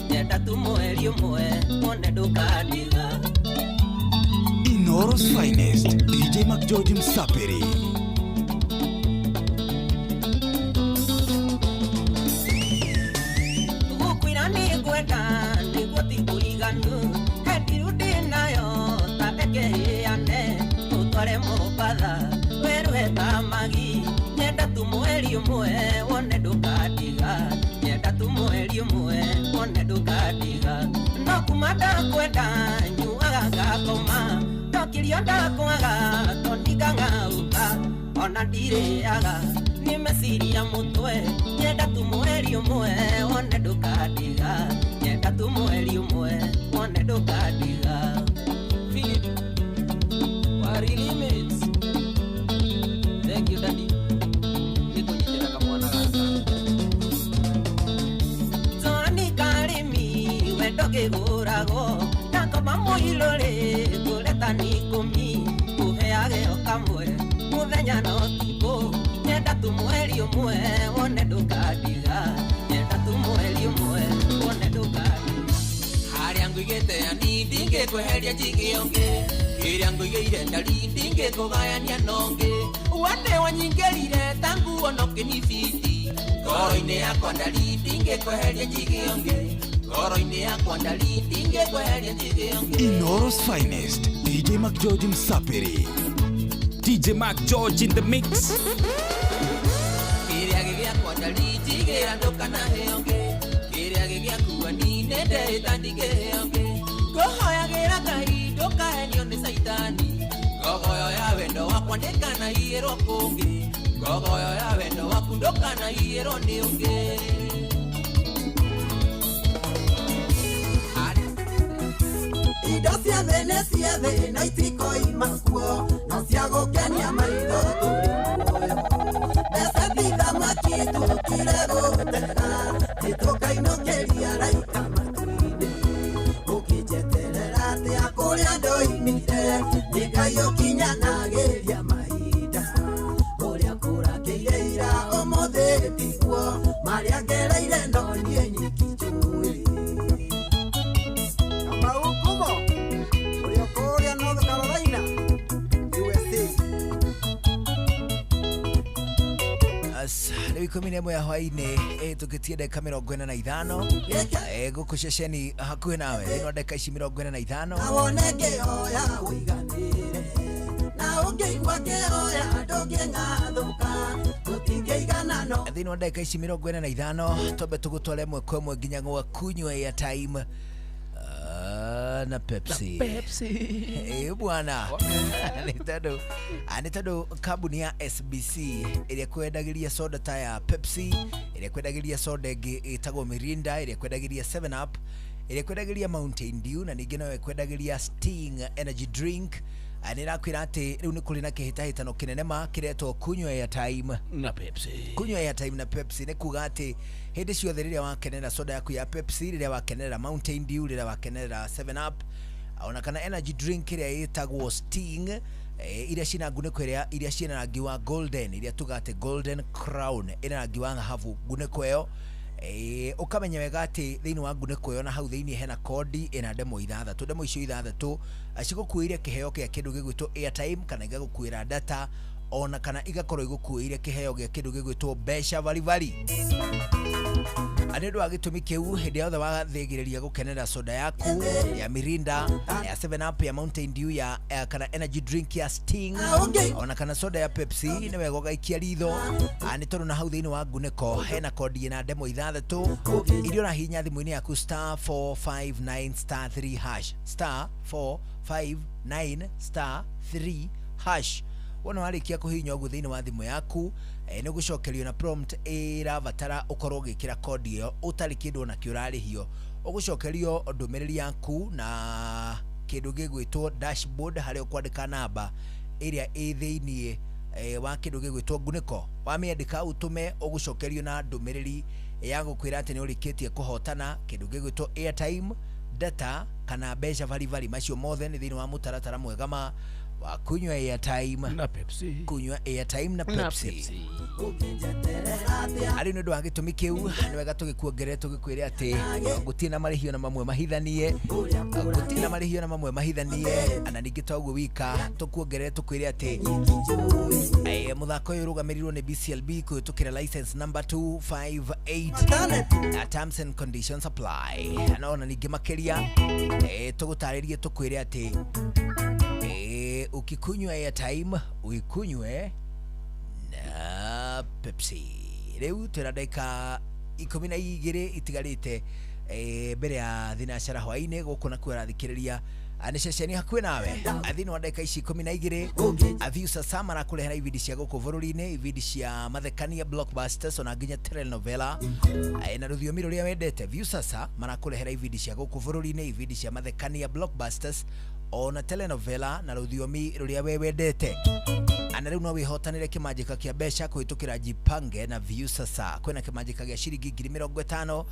nyenda tu mweri ũmwe wone ndũkandiga. Inoro's finest DJ Mark George Msapiri. Gũkwĩra nĩngwenda nĩguo ti kũiganu hendiru ndĩnayo ta reke ĩane ũtware Mombatha werũhe ta magi nyenda tu mweri ũmwe wone ndũkandiga nyenda tu mweri ũmwe wone ndũkandiga no kuma ndakwenda nyuaga ngakoma ndokĩrio ndakwaga toniga ng'aũka ona ndirĩaga nĩ meciria mũtwe nyenda tu mweri ũmwe wone ndũkandiga nyenda tu mweri ũmwe wone ndũkandiga. Philip Wari Limits. Thank you daddy nĩ kũnyitĩra kamwana gaka. Toni karĩmi wendo kĩgũragwo ndakoma mũirũrĩ ngũreta nĩ ikũmi kũheage o kamwe mũthenya na ũtukũ nyenda tu mweri ũmwe wone ndũkandiga nyenda tu mweri ũmwe wone ndũkandiga. Harĩa ngũigĩte yani ndingĩkweheria njige ũngĩ kĩrĩa ngũigĩire ndari ndingĩkũgayania na ũngĩ wone wanyingĩrire ta nguo no kĩnibiti ngoro-inĩ yakwa ndari ndingĩkweheria njige ũngĩ ngoro-inĩ yakwa ndari ndingĩkweheria njige ũngĩ. Inoro's finest DJ Mark George Msapiri. DJ Mark George in the mix. Kĩrĩa gĩgĩakwa ndari njigĩra ndũkanahe ũngĩ kĩrĩa gĩgĩakua ni nĩndehĩta ndingĩhe ũngĩ ngũhoyagĩra Ngai ndũkahenio nĩ caitani ngogoyo ya wendo wakwa ndĩkanaiyĩrwo kũngĩ Ngogoyo ya wendo waku ndũkanaiyĩrwo nĩ ũngĩ. Indo cia thĩ nĩ cia thĩ na itikoima kuo, no cia gũkenia maitho tũrĩ muoyo. Mbeca ti thamaki tũkire gũtega, nĩtũkainũkĩria raika matu-inĩ. Ũkĩnjeterera atĩa kũrĩa ndoimire, nĩ Ngai ũkinyanagĩria mahinda. Ũrĩa kũrakĩire ira ũmũthĩ tiguo, marĩa ngereire no niĩ nyiki njũĩ. Kamau Kumo, ũrĩa kũrĩa North Carolina, USA. Rĩu 11 ya hwainĩ ĩhĩtũkĩtie ndagĩka 45 gũkũ ceceni hakuhĩ nawe thĩinĩ wa ndagĩka ici 45. Na wone ngĩhoya ũiganĩre, na ũngĩigua ngĩhoya ndũngĩng'athũka, tũtingĩigana no. Thĩinĩ wa ndagĩka ici 45 twambe tũgũtware ĩmwe kwa ĩmwe nginya gwa kunywa airtime na Pepsi. Pepsi. Bwana. Nĩ tondũ kambuni ya SBC ĩrĩa kwendagĩria soda ta ya Pepsi, ĩrĩa kwendagĩria soda ĩngĩ ĩtagwo Mirinda, ĩrĩa kwendagĩria 7 Up, ĩrĩa kwendagĩria Mountain Dew, na ningĩ no ĩkwendagĩria Sting Energy Drink. Nĩ ĩrakwĩra atĩ rĩu nĩ kũrĩ na kĩhĩtahĩtano kĩnene ma kĩretwo kunywa airtime na Pepsi. Kunywa airtime na Pepsi nĩ kuga atĩ hĩndĩ ciothe rĩrĩa wakenera soda yaku ya Pepsi, rĩrĩa wakenerera Mountain Dew, rĩrĩa wakenerera 7 Up, ona kana energy drink ĩrĩa ĩtagwo Sting, iria ciĩna ngunĩko ĩrĩa iria ciĩna rangi wa golden, iria tuga atĩ golden crown ĩna rangi wa thahabu ngunĩko ĩyo, ũkamenya wega atĩ thĩinĩ wa ngunĩko ĩyo na hau thĩinĩ hena kodi ĩna ndemwa ithathatũ. Ndemwa icio ithathatũ cigũkuĩire kĩheo kĩa kĩndũ gĩgwĩtwo airtime, kana igagũkuĩra data, ona kana igakorwo igũkuĩire kĩheo gĩa kĩndũ gĩgwĩtwo mbeca baribari. Nĩ ũndũ wa gĩtũmi kĩu, hĩndĩ yothe wathĩgĩrĩria gũkenera soda yaku ya Mirinda, ya 7 Up, ya Mountain Dew, ya kana energy drink ya Sting, ona kana soda ya Pepsi, nĩ wega ũgaikia ritho, nĩ tondũ na hau thĩinĩ wa ngunĩko hena kodi ĩna ndemwa ithathatũ iria ũrahihinya thimũ-inĩ yaku star 459 star 3 hash, star 459 star 3 hash. Wona warĩkia kũhihinya ũguo thĩinĩ wa thimũ yaku, nĩ ũgũcokerio na prompt ĩrabatara ũkorwo ũgĩkĩra kodi ĩyo ũtarĩ kĩndũ ona kĩ ũrarĩhio. Ũgũcokerio ndũmĩrĩri yaku na kĩndũ gĩgwĩtwo dashboard, harĩa ũkwandĩka namba ĩrĩa ĩ thĩiniĩ wa kĩndũ gĩgwĩtwo ngunĩko. Wamĩandĩka ũtũme, ũgũcokerio na ndũmĩrĩri ya gũkwĩra atĩ nĩ ũrĩkĩtie kũhotana kĩndũ gĩgwĩtwo airtime, data, kana mbeca baribari. Macio mothe nĩ thĩinĩ wa mũtaratara mwega ma wa kunywa airtime na Pepsi. Kunywa airtime na Pepsi. Arĩ nĩ ũndũ wa gĩtũmi kĩu, nĩ wega tũgĩkuongerere tũgĩkwĩre atĩ gũtirĩ na marĩhio na mamwe mahithanie, gũtirĩ na marĩhio na mamwe mahithanie. Na ningĩ to ũguo wika, tũkuongerere tũkwĩre atĩ mũthako ũyũ ũrũgamĩrĩirwo nĩ BCLB kũhĩtũkĩra license number 258 na terms and conditions apply. Na ona ningĩ makĩria, tũgũtarĩrie tũkwĩre atĩ ukikunywa airtime uikunywe na Pepsi. Rĩu twĩna ndagĩka 12 itigarĩte mbere ya thinacara hwainĩ gũkũ nakuo ũrathikĩrĩria nĩ ceceni hakuhĩ nawe. Thĩinĩ wa ndagĩka ici 12 Aviusa Sama arakũrehera ibindi cia gũkũ bũrũri-inĩ, ibindi cia mathekania, blockbusters, ona nginya telenovela na rũthiomi rũrĩa wendete. Viusasa marakũrehera ibindi cia gũkũ bũrũri-inĩ, ibindi cia mathekania, blockbusters, ona telenovela na rũthiomi rũrĩa we wendete. Na rĩu no wĩhotanĩre kĩmanjĩka kĩa mbeca kũhĩtũkĩra Jipange na Viusasa. Kwĩna kĩmanjĩka gĩa ciringi 50,000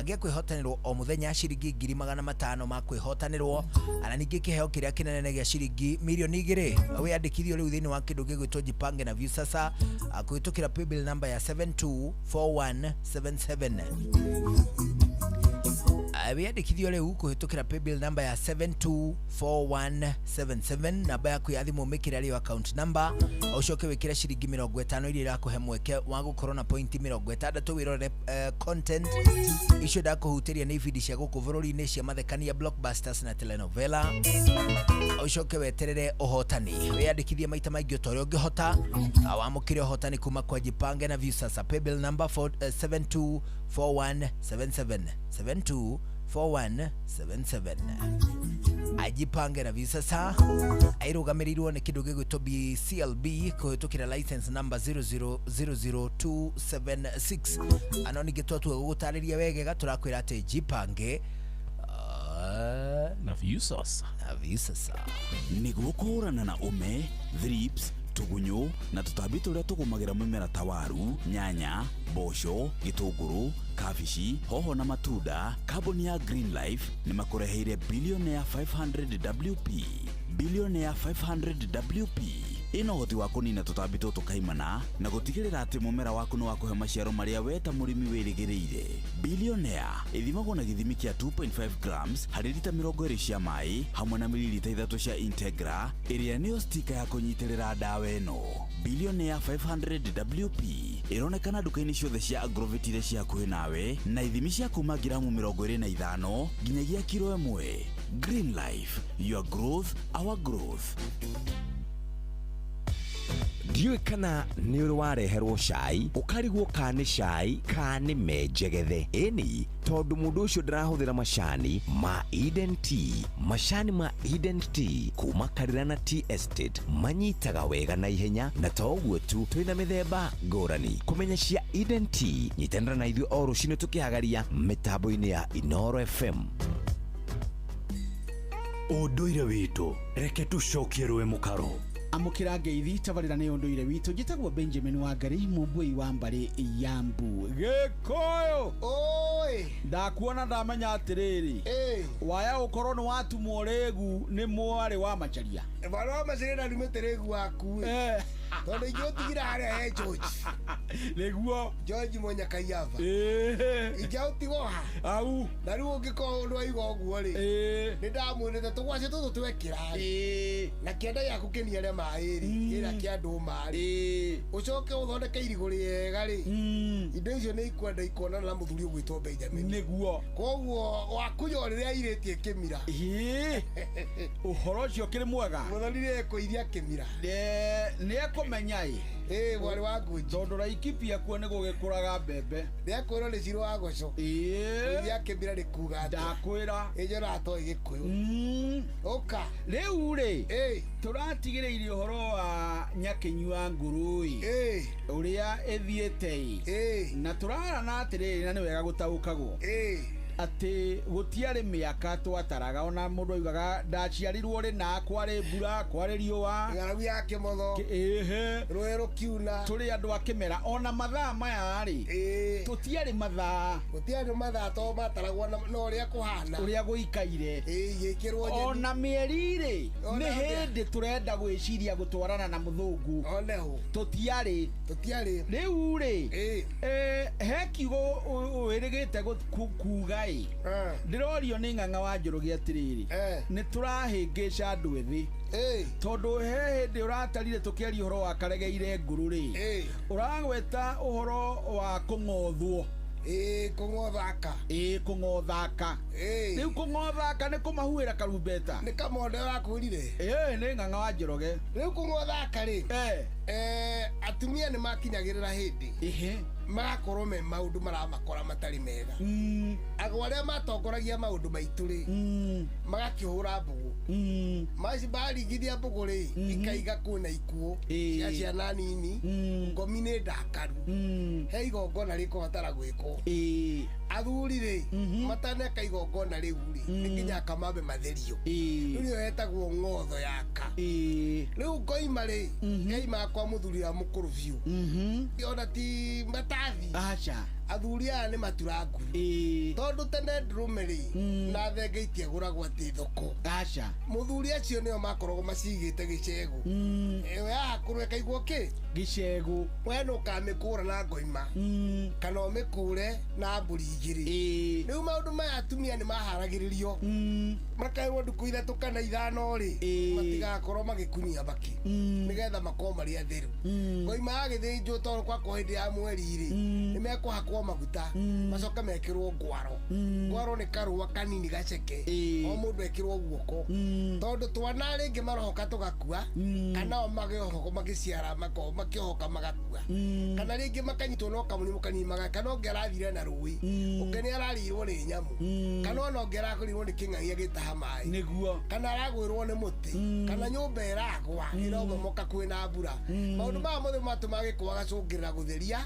gĩa kwĩhotanĩrwo o mũthenya, ciringi 500,000 ma kwĩhotanĩrwo, na ningĩ kĩheo kĩrĩa kĩnene gĩa ciringi 2,000,000. Wĩyandĩkithio rĩu thĩinĩ wa kĩndũ gĩgwĩtwo Jipange na Viusasa kũhĩtũkĩra paybill number ya 724177. Wĩyandĩkithio rĩu kũhĩtũkĩra paybill number ya 724177, namba yaku ya thimũ mĩkĩre arĩyo account number, ũcoke wĩkĩre ciringi 50 iria irakũhe mweke wa gũkorwo na pointi 60 wĩrorere content icio ndakũhutĩria nĩ ibindi cia gũkũ bũrũri-inĩ cia mathekania, blockbusters na telenovela. Ũcoke weterere ũhotani, wĩyandĩkithie maita maingĩ o ta ũrĩa ũngĩhota, wamũkĩre ũhotani kuma kwa Jipange na Viusasa. Paybill number 724177, 4177. Ajipange na Viusasa airugamĩrĩirwo nĩ kĩndũ gĩgwĩtwo BCLB kũhĩtũkĩra license number 0000276. Ano ningĩ twatua gũgũtarĩria wegega tũrakwĩra atĩ jipange na Viusasa. Na Viusasa. Nĩguo kũhũrana na ũme, thrips, tũgunyũ na tũtambi tũrĩa tũgũmagĩra mĩmera ta waru, nyanya, mboco, gĩtũngũrũ, kabici, hoho na matunda, kambuni ya Green Life nĩ makũreheire Billionaire 500 WP. Billionaire 500 WP ĩna ũhoti wa kũnina tũtambi tũtũ kaimana na gũtigĩrĩra atĩ mũmera waku nĩ wakũhe maciaro marĩa we ta mũrĩmi wĩrĩgĩrĩire. Billionaire ĩthimagwo na gĩthimi kĩa 2.5 grams harĩ rita 20 cia maĩ hamwe na mililita 3 cia Integra ĩrĩa nĩyo stika ya kũnyitĩrĩra ndawa ĩno. Billionaire 500 WP ĩronekana nduka-inĩ ciothe cia Agrovet iria ciĩ hakuhĩ nawe na ithimi cia kuma ngiramu 25 nginyagia kiro 1. Green Life, your growth, our growth. Ndiũĩ kana nĩ ũrĩ wareherwo cai ũkarigwo ka nĩ cai ka nĩ menjegethe. Ĩni tondũ mũndũ ũcio ndarahũthĩra macani ma Eden Tea. Macani ma Eden Tea kuma Karirana Tea Estate manyitaga wega na ihenya, na to ũguo tu, twĩna mĩthemba ngũrani. Kũmenya cia Eden Tea, nyitanĩra na ithuĩ o rũcinĩ tũkĩhagaria mĩtambo-inĩ ya Inoro FM. Ũndũire witũ reke tũcokie rũĩ mũkaro. Amũkĩra ngeithi tabarĩra nĩ ũndũire witũ. Njĩtagwo Benjamin Wangari, mũmbui wa mbarĩ ya Mbu. Gĩkũyũ oi, ndakuona ndamenya atĩrĩrĩ, waya ũkorwo nĩ watumwo rĩgu nĩ mwarĩ wa Macharia. Mwarĩ wa Macharia ndarumĩte rĩgu waku tondũ ingĩũtigire harĩa he George nĩguo George Mũnyakaiaba ingĩaũtiga ha au na rĩu ũngĩkorwo ũndũ waiga ũguo rĩ, nĩ ndamwĩrĩte tũgwacĩ tũtũ twekĩra rĩ na kĩanda gĩaku kĩniare maĩ rĩ, kĩrĩa kĩa ndũma rĩ, ũcoke ũthondeke irigũ rĩega rĩ, indo icio nĩ ikwenda ikonana na mũthuri ũgwĩtwo Benjamin. Nĩguo koguo wakunya rĩrĩa airĩtie kĩmira. Ũhoro ũcio ũkĩrĩ mwega. Mũthoni nĩ ekũiria kĩmira. Nĩ ekũmenya ĩ mwarĩ wa Ngũnji, tondũ Laikipia kuo nĩ gũgĩkũraga mbembe. Nĩ ekwĩrwo nĩ Cirũ wa Goco. Kũiria kĩmira nĩ kuga atĩa? Ndakwĩra ĩnjoraga toĩ Gĩkũyũ. Ũka rĩu rĩ, tũratigĩrĩire ũhoro wa Nyakĩnyua ngũrũ ĩ ũrĩa ĩthiĩte ĩ, na tũrarana atĩrĩrĩ, na nĩ wega gũtaũkagwo atĩ gũtiarĩ mĩaka twataraga, ona mũndũ augaga ndaciarirwo rĩ na kwarĩ mbura kwarĩ riũa, ng'aragu ya kĩmotho, rũĩ rũkiuna, tũrĩ andũ a kĩmera. Ona mathaa maya rĩ, tũtiarĩ mathaa, gũtiarĩ mathaa to mataragwo na ũrĩa kũhana, ũrĩa gũikaire, igĩkĩrwo nyeni. Ona mĩeri rĩ, nĩ hĩndĩ tũrenda gwĩciria gũtwarana na mũthũngũ, tũtiarĩ. Rĩu rĩ, he kiugo wĩrĩgĩte kuga ĩ, ndĩrorio nĩ Ng'ang'a wa Njoroge atĩrĩrĩ, nĩ tũrahĩngĩca andũ ethĩ, tondũ he hĩndĩ ũratarire tũkĩaria ũhoro wa Karegeire ngũrũ rĩ, ũragweta ũhoro wa kũng'othwo. Kũng'othaka. Kũng'othaka. Rĩu kũng'othaka nĩ kũmahuĩra karumbeta. Nĩ kamonde ũrakwĩrire? Nĩ Ng'ang'a wa Njoroge. Rĩu kũng'othaka rĩ, atumia nĩ makinyagĩrĩra hĩndĩ magakorwo me maũndũ maramakora matarĩ mega. Agwo arĩa matongoragia maũndũ maitũ rĩ, magakĩhũra mbũgũ. Maringithia mbũgũ rĩ, ikaiga kwĩna ikuũ cia ciana nini, ngomi nĩ ndakaru, he igongona rĩkũbatara gwĩkwo. Athuri rĩ, mataneka igongona rĩu rĩ, nĩ nginya akamambe matherio. Rĩu nĩyo yetagwo ng'otho yaka. Rĩu ngoima rĩ, yaimaga kwa mũthuri wa mũkũrũ biũ. Ona ti matathi. Aca. Athuri aya nĩ matura nguru. Tondũ tene ndũrũme rĩ, na thenge itiagũragwo atĩ thoko. Aca. Mũthuri acio nĩo makoragwo macigĩte gĩcegũ. Ĩyo yahakũrwo ĩkaigwo kĩ? Gĩcegũ. We nĩ ũkamĩkũra na ngoima. Kana ũmĩkũre na mbũri igĩrĩ. Rĩu maũndũ maya atumia nĩ maharagĩrĩrio. Makaĩrwo ndukũ 3 kana 5 rĩ, matigakorwo magĩkunyia mbakĩ. Nĩgetha makorwo marĩ atheru. Ngoima yagĩthĩnjwo tondũ kwakwo hĩndĩ ya mweri rĩ, nĩ mekũhakwo Mahakwo maguta macoke mekĩrwo ngwaro. Ngwaro nĩ karũa kanini gaceke, o mũndũ ekĩrwo guoko, tondũ twana rĩngĩ marohoka tũgakua, kana o magĩohoka magĩciara makĩohoka magakua, kana rĩngĩ makanyitwo no kamũrimũ kanini kana ũngĩ arathire na rũĩ, ũngĩ nĩ ararĩirwo nĩ nyamũ, kana ona ũngĩ aragũrirwo nĩ kĩng'ang'i agĩtaha maĩ, nĩguo, kana aragwĩrwo nĩ mũtĩ, kana nyũmba ĩragwa ĩromomoka kwĩna mbura. Maũndũ maya mothe matũmaga gĩkũ gacũngĩrĩra gũtheria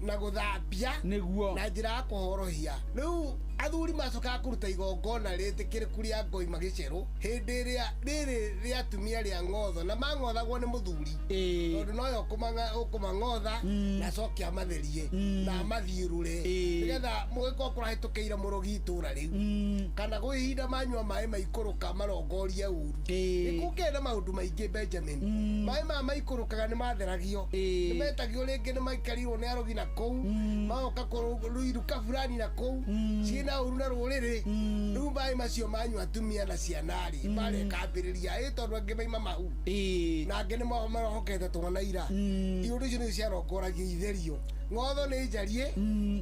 na gũthambia, nĩguo, na njĩra ya kũhorohia. Rĩu athuri macokaga kũruta igongona rĩtĩkĩrĩku rĩa ngoi magĩcerũ hĩndĩ ĩrĩa rĩrĩ rĩa atumia rĩa ng'otho, na mang'othagwo nĩ mũthuri, tondũ noyo ũkũmang'otha na acoke amatherie na amathiũrũre, nĩgetha mũgĩkorwo kũrahĩtũkĩire mũrogi itũra rĩu, kana gwĩ ihinda manyua maĩ maikũrũka marongorie ũru. Nĩkũkĩrĩ na maũndũ maingĩ Benjamin. Maĩ maya maikũrũkaga nĩ matheragio, nĩ metagio rĩngĩ nĩ maikarirwo nĩ arogi na kũu, magoka kũruiruka fulani na kũu ciĩna ũru na rũrĩrĩ. Rĩu maĩ macio manyua atumia na ciana rĩ, marekambĩrĩria ĩ tondũ angĩ maima mahu na angĩ nĩ marohokete twana ira. Iũndũ icio nĩ ciarongoragia itherio. Ng'otho nĩ njarie,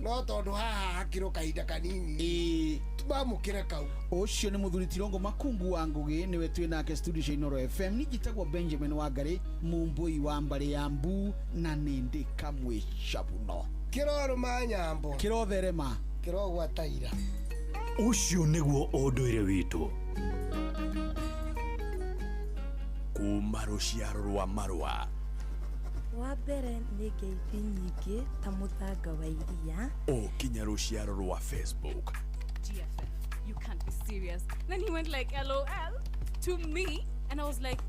no tondũ haha hakĩrwo kahinda kanini mamũkĩre kau. Ũcio nĩ mũthuri Tirongo Makungu wa Ngũgĩ, nĩwe twĩ nake studio cia Inooro FM. Niĩ njĩtagwo Benjamin Wangari, mũmbũi wa mbarĩ ya mbu, na nĩ ndĩ kamwe cabuno. Kĩrorũma nyambo, kĩrotherema, kĩrogwata ira. Ũcio nĩguo ũndũire witũ. Kuma rũciaro rwa marũa. Wa mbere nĩ ngeithi nyingĩ ta mũthanga wa iria, o kinya rũciaro rwa Facebook. GFF, you can't be serious. Then he went like LOL to me, and I was like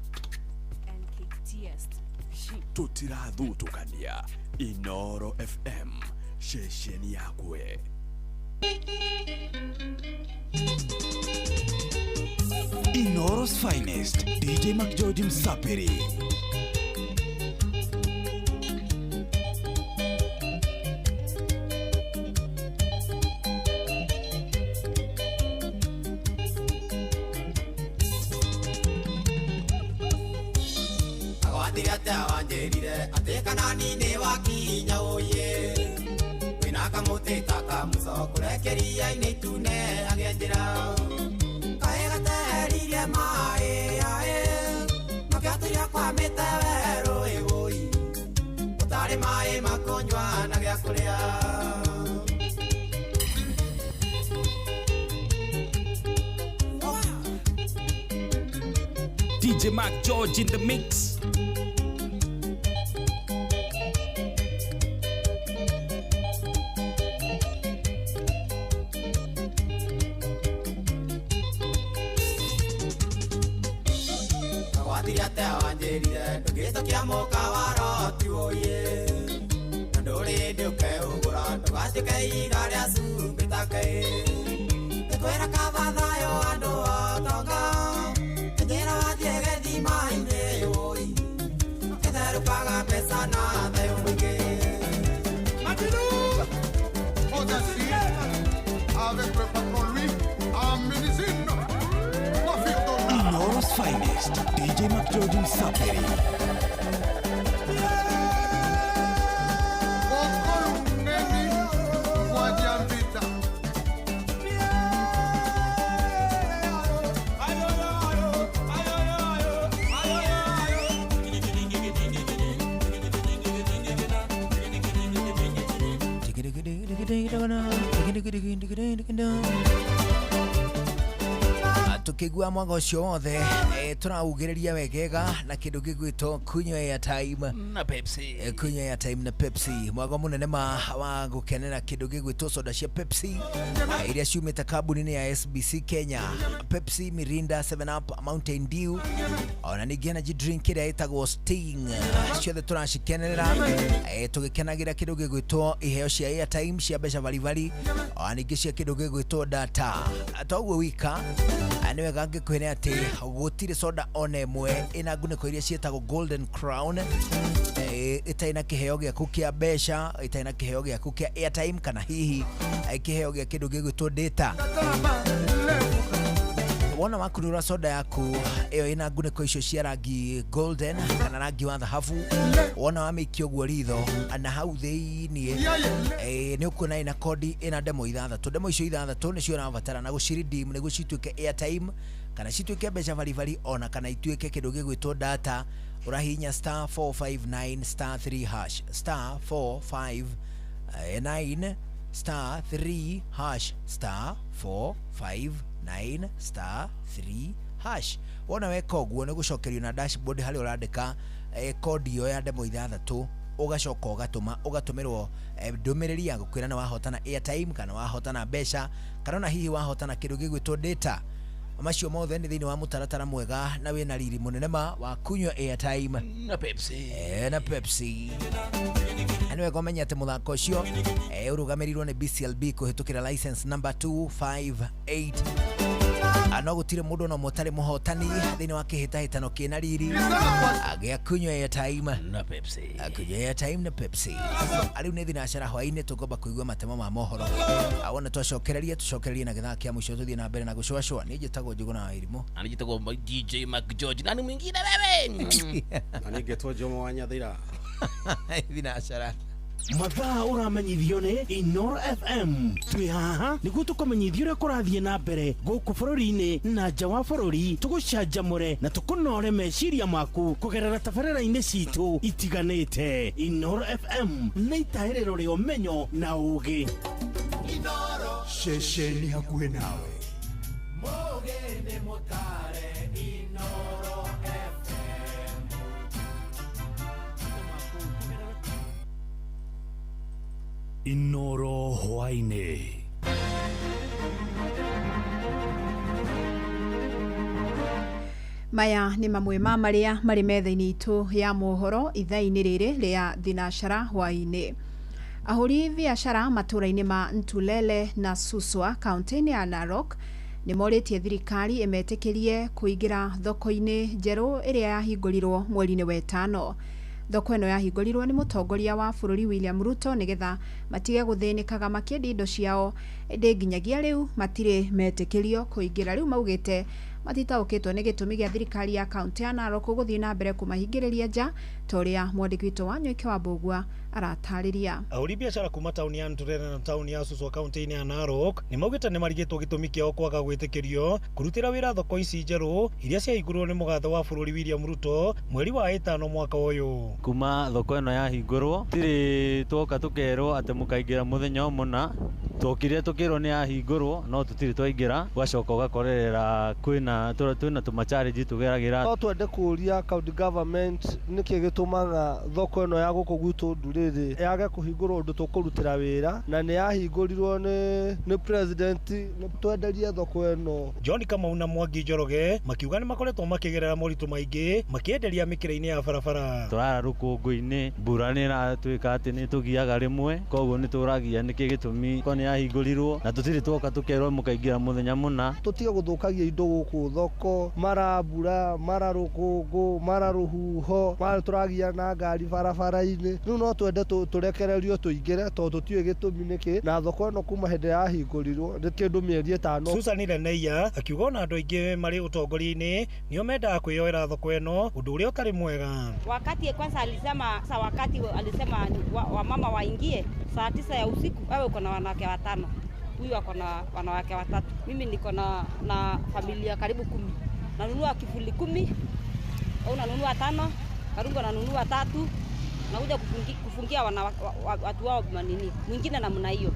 NKTS. Tũtirathutũkania. Inooro FM, ceceni yakwe. Inooro's finest, DJ McGeorge Msapiri. Wanjĩrire atĩ kanani nĩ wakinya ũyĩ, wĩna kamũtĩ ta kamũco kũrekeria-inĩ itune agĩanjĩra kaĩ gateririe maĩ aĩ makĩatũria kwamĩte werũ ĩwũi gũtarĩ maĩ makũnyua na gĩa kũrĩa. DJ Mark George in the mix. Ndũgĩtũkia mũkawa roti ũyĩ, na ndũrĩ hĩndĩ ũkeũgũra ndũgatuĩke ihiga rĩa cumbĩ ta kaĩ. Ngĩkwĩra kaba thayũ andũ otonga, njĩra wathiĩ gĩthima-inĩ ũi, gĩtherũkaga mbeca na thayũ mũingĩ. Avec le patron Louis en médecine. Inooro's finest, DJ McGeorge Msapiri. Tukigua mwaga ũcio wothe tũraugĩrĩria wegega na kĩndũ gĩgwĩtwo kunywa airtime na Pepsi. Kunywa airtime na Pepsi, mwaga mũnene ma wa gũkenera kĩndũ gĩgwĩtwo soda cia Pepsi iria ciumĩte kambuni-inĩ ya SBC Kenya. Pepsi, Mirinda, 7 Up, Mountain Dew, ona ningĩ energy drink ĩrĩa ĩtagwo Sting, ciothe tũracikenerera tũgĩkenagĩra kĩndũ gĩgwĩtwo iheo cia airtime cia mbeca baribari, ona ningĩ cia kĩndũ gĩgwĩtwo data. Toguo wika nĩ wega ngĩkwĩre atĩ gũtirĩ soda ona ĩmwe ĩna ngunĩko iria ciĩtagwo Golden Crown ĩtarĩ na kĩheo gĩaku kĩa mbeca, ĩtarĩ na kĩheo gĩaku kĩa airtime, kana hihi kĩheo gĩa kĩndũ gĩgwĩtwo data. Wona wakunura soda yaku ĩyo ĩna ngunĩko icio cia rangi golden kana rangi wa thahabu, wona wamĩikia ũguo ritho na hau thĩiniĩ nĩ ũkuona ĩna kodi ĩna ndemo ithathatũ. Ndemo icio ithathatũ nĩcio ũrabatara na gũciredeem nĩguo cituĩke airtime kana cituĩke mbeca baribari ona kana ituĩke kĩndũ gĩgwĩtwo data. Ũrahihinya star 459 star 3 hash, star 459 star 3 hash, star 459 star 3 hash. Wona weka ũguo nĩ gũcokerio na dashboard harĩa ũrandĩka kodi ĩyo ya ndemo ithathatũ, ũgacoka ũgatũma, ũgatũmĩrwo ndũmĩrĩri ya gũkwĩra nĩ wahotana airtime kana wahotana mbeca kana ona hihi wahotana kĩndũ gĩgwĩtwo data. Macio mothe nĩ thĩinĩ wa mũtaratara mwega na wĩna riri mũnene ma wa kunyua airtime na Pepsi. Na Pepsi. Na nĩ wega ũmenye atĩ mũthako ũcio ũrũgamĩrĩirwo nĩ BCLB kũhĩtũkĩra license number 258. No gũtirĩ mũndũ ona ũmwe ũtarĩ mũhotani thĩinĩ wa kĩhĩtahĩtano kĩna riri agĩa kunyua airtime na Pepsi. Kunyua airtime na Pepsi. Rĩu nĩ thinacara hwaĩ-inĩ tũngomba kũigua matemo ma mohoro. Wona twacokereria tũcokererie na gĩthaa kĩa mũico tũthiĩ na mbere na gũcũacũa. Niĩ njĩtagwo Njũgũna wa Irimũ. Na niĩ njĩtagwo DJ Mac George. Nani mwingine wewe? Na niĩ ngetwo Jomo wa Nyathira. Thinacara. Mathaa ũramenyithio nĩ Inoro FM. Twĩ haha nĩguo tũkũmenyithia ũrĩa kũrathiĩ na mbere gũkũ bũrũri-inĩ na nja wa bũrũri, tũgũcanjamũre na tũkũnore meciria maku kũgerera tabarĩra-inĩ citũ itiganĩte. Inoro FM nĩ itahĩrĩro rĩa ũmenyo na ũũgĩ. Ceceni hakuhĩ nawe. Mũgeni mũtare Inoro FM. Inoro hwaĩ-inĩ. Maya nĩ mamwe ma marĩa marĩ metha-inĩ itũ ya mohoro ithaa-inĩ rĩrĩ rĩa thinacara hwaĩ-inĩ. Ahũri biacara matũũra-inĩ ma Ntulele na Suswa kaunti-inĩ ya Narok nĩ morĩtie thirikari ĩmetĩkĩrie kũingĩra thoko-inĩ njerũ ĩrĩa yahingũrirwo mweri-inĩ wa ĩtano. Thoko ĩno yahingũrirwo nĩ mũtongoria wa bũrũri William Ruto nĩgetha matige gũthĩnĩkaga makĩendia indo ciao, ĩndĩ nginyagia rĩu matirĩ metĩkĩrio kũingĩra. Rĩu maugĩte matitaũkĩtwo nĩ gĩtũmi gĩa thirikari ya kaunti ya Narok gũthiĩ na mbere kũmahingĩrĩria nja ta ũrĩa mwandĩki witũ wa Nyoike wa Mbũgua aratarĩria. Ahũri biacara kuma taũni ya Ntulele na taũni ya Suswa kaunti-inĩ ya Narok nĩ maugĩte nĩ marigĩtwo gĩtũmi kĩao kwaga gwĩtĩkĩrio kũrutĩra wĩra thoko ici njerũ iria ciahingũrirwo nĩ mũgathe wa bũrũri William Ruto mweri wa ĩtano mwaka ũyũ. Kuma thoko ĩno yahingũrwo tirĩ twoka tũkerwo atĩ mũkaingĩra mũthenya o mũna, twokire tũkĩrwo nĩ yahingũrwo no tũtirĩ twaingĩra, ũgacoka ũgakorerera kwĩna twĩna tũmacharĩnji tũgeragĩra. No twende kũũria county government nĩkĩ gĩtũmaga thoko ĩno ya gũkũ gwitũ Ndurĩrĩ yage kũhingũrwo ũndũ tũkũrutĩra wĩra, na nĩ yahingũrirwo nĩ president nĩ twenderie thoko ĩno. John Kamau na Mwangi Njoroge makiuga nĩ makoretwo makĩgerera moritũ maingĩ makĩenderia mĩkĩra-inĩ ya barabara. Tũrara rũkũngũ-inĩ, mbura nĩ ĩratuĩka atĩ nĩ tũgiaga rĩmwe, koguo nĩ tũragia nĩkĩ gĩtũmi ko nĩ yahingũrirwo na tũtirĩ twoka tũkerwo mũkaingĩra mũthenya mũna. Tũtige gũthũkagia indo gũkũ thoko, mara mbura, mara rũkũngũ, mara rũhuho, mara tũragia na ngari barabara-inĩ. Rĩu no twende tũrekererio tũingĩre tondũ tũtiũĩ gĩtũmi nĩkĩ, na thoko ĩno kuma hĩndĩ yahingũrirwo nĩ kĩndũ mĩeri ĩtano. Susan Leneia akiuga ona andũ aingĩ marĩ ũtongoria-inĩ nĩo mendaga kwĩyoera thoko ĩno, ũndũ ũrĩa ũtarĩ mwega. Wakati kwanza alisema sa wakati alisema wamama waingie saa 9 ya usiku, wewe uko na wanawake watano, huyu ako na wanawake watatu, mimi niko na familia karibu 10, nanunua kifuli 10 au nanunua 5, Karungo nanunua 3, nakuja kufungia watu wao manini mwingine namna hiyo.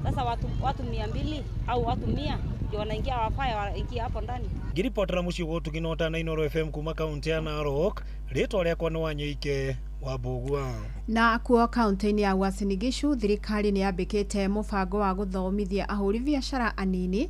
Sasa watu 200 au watu 100 ndio wanaingia, wafaya wanaingia hapo ndani. Ngiripotera muciĩ wa ũtugi na ũtana Inoro FM kuma kaunti ya Narok, rĩtwa rĩakwa nĩ Wanyoike wa Mbũgua. Na kuo kaunti-inĩ ya Uasin Gishu thirikari nĩ yambĩkĩte mũbango wa gũthomithia ahũri biacara anini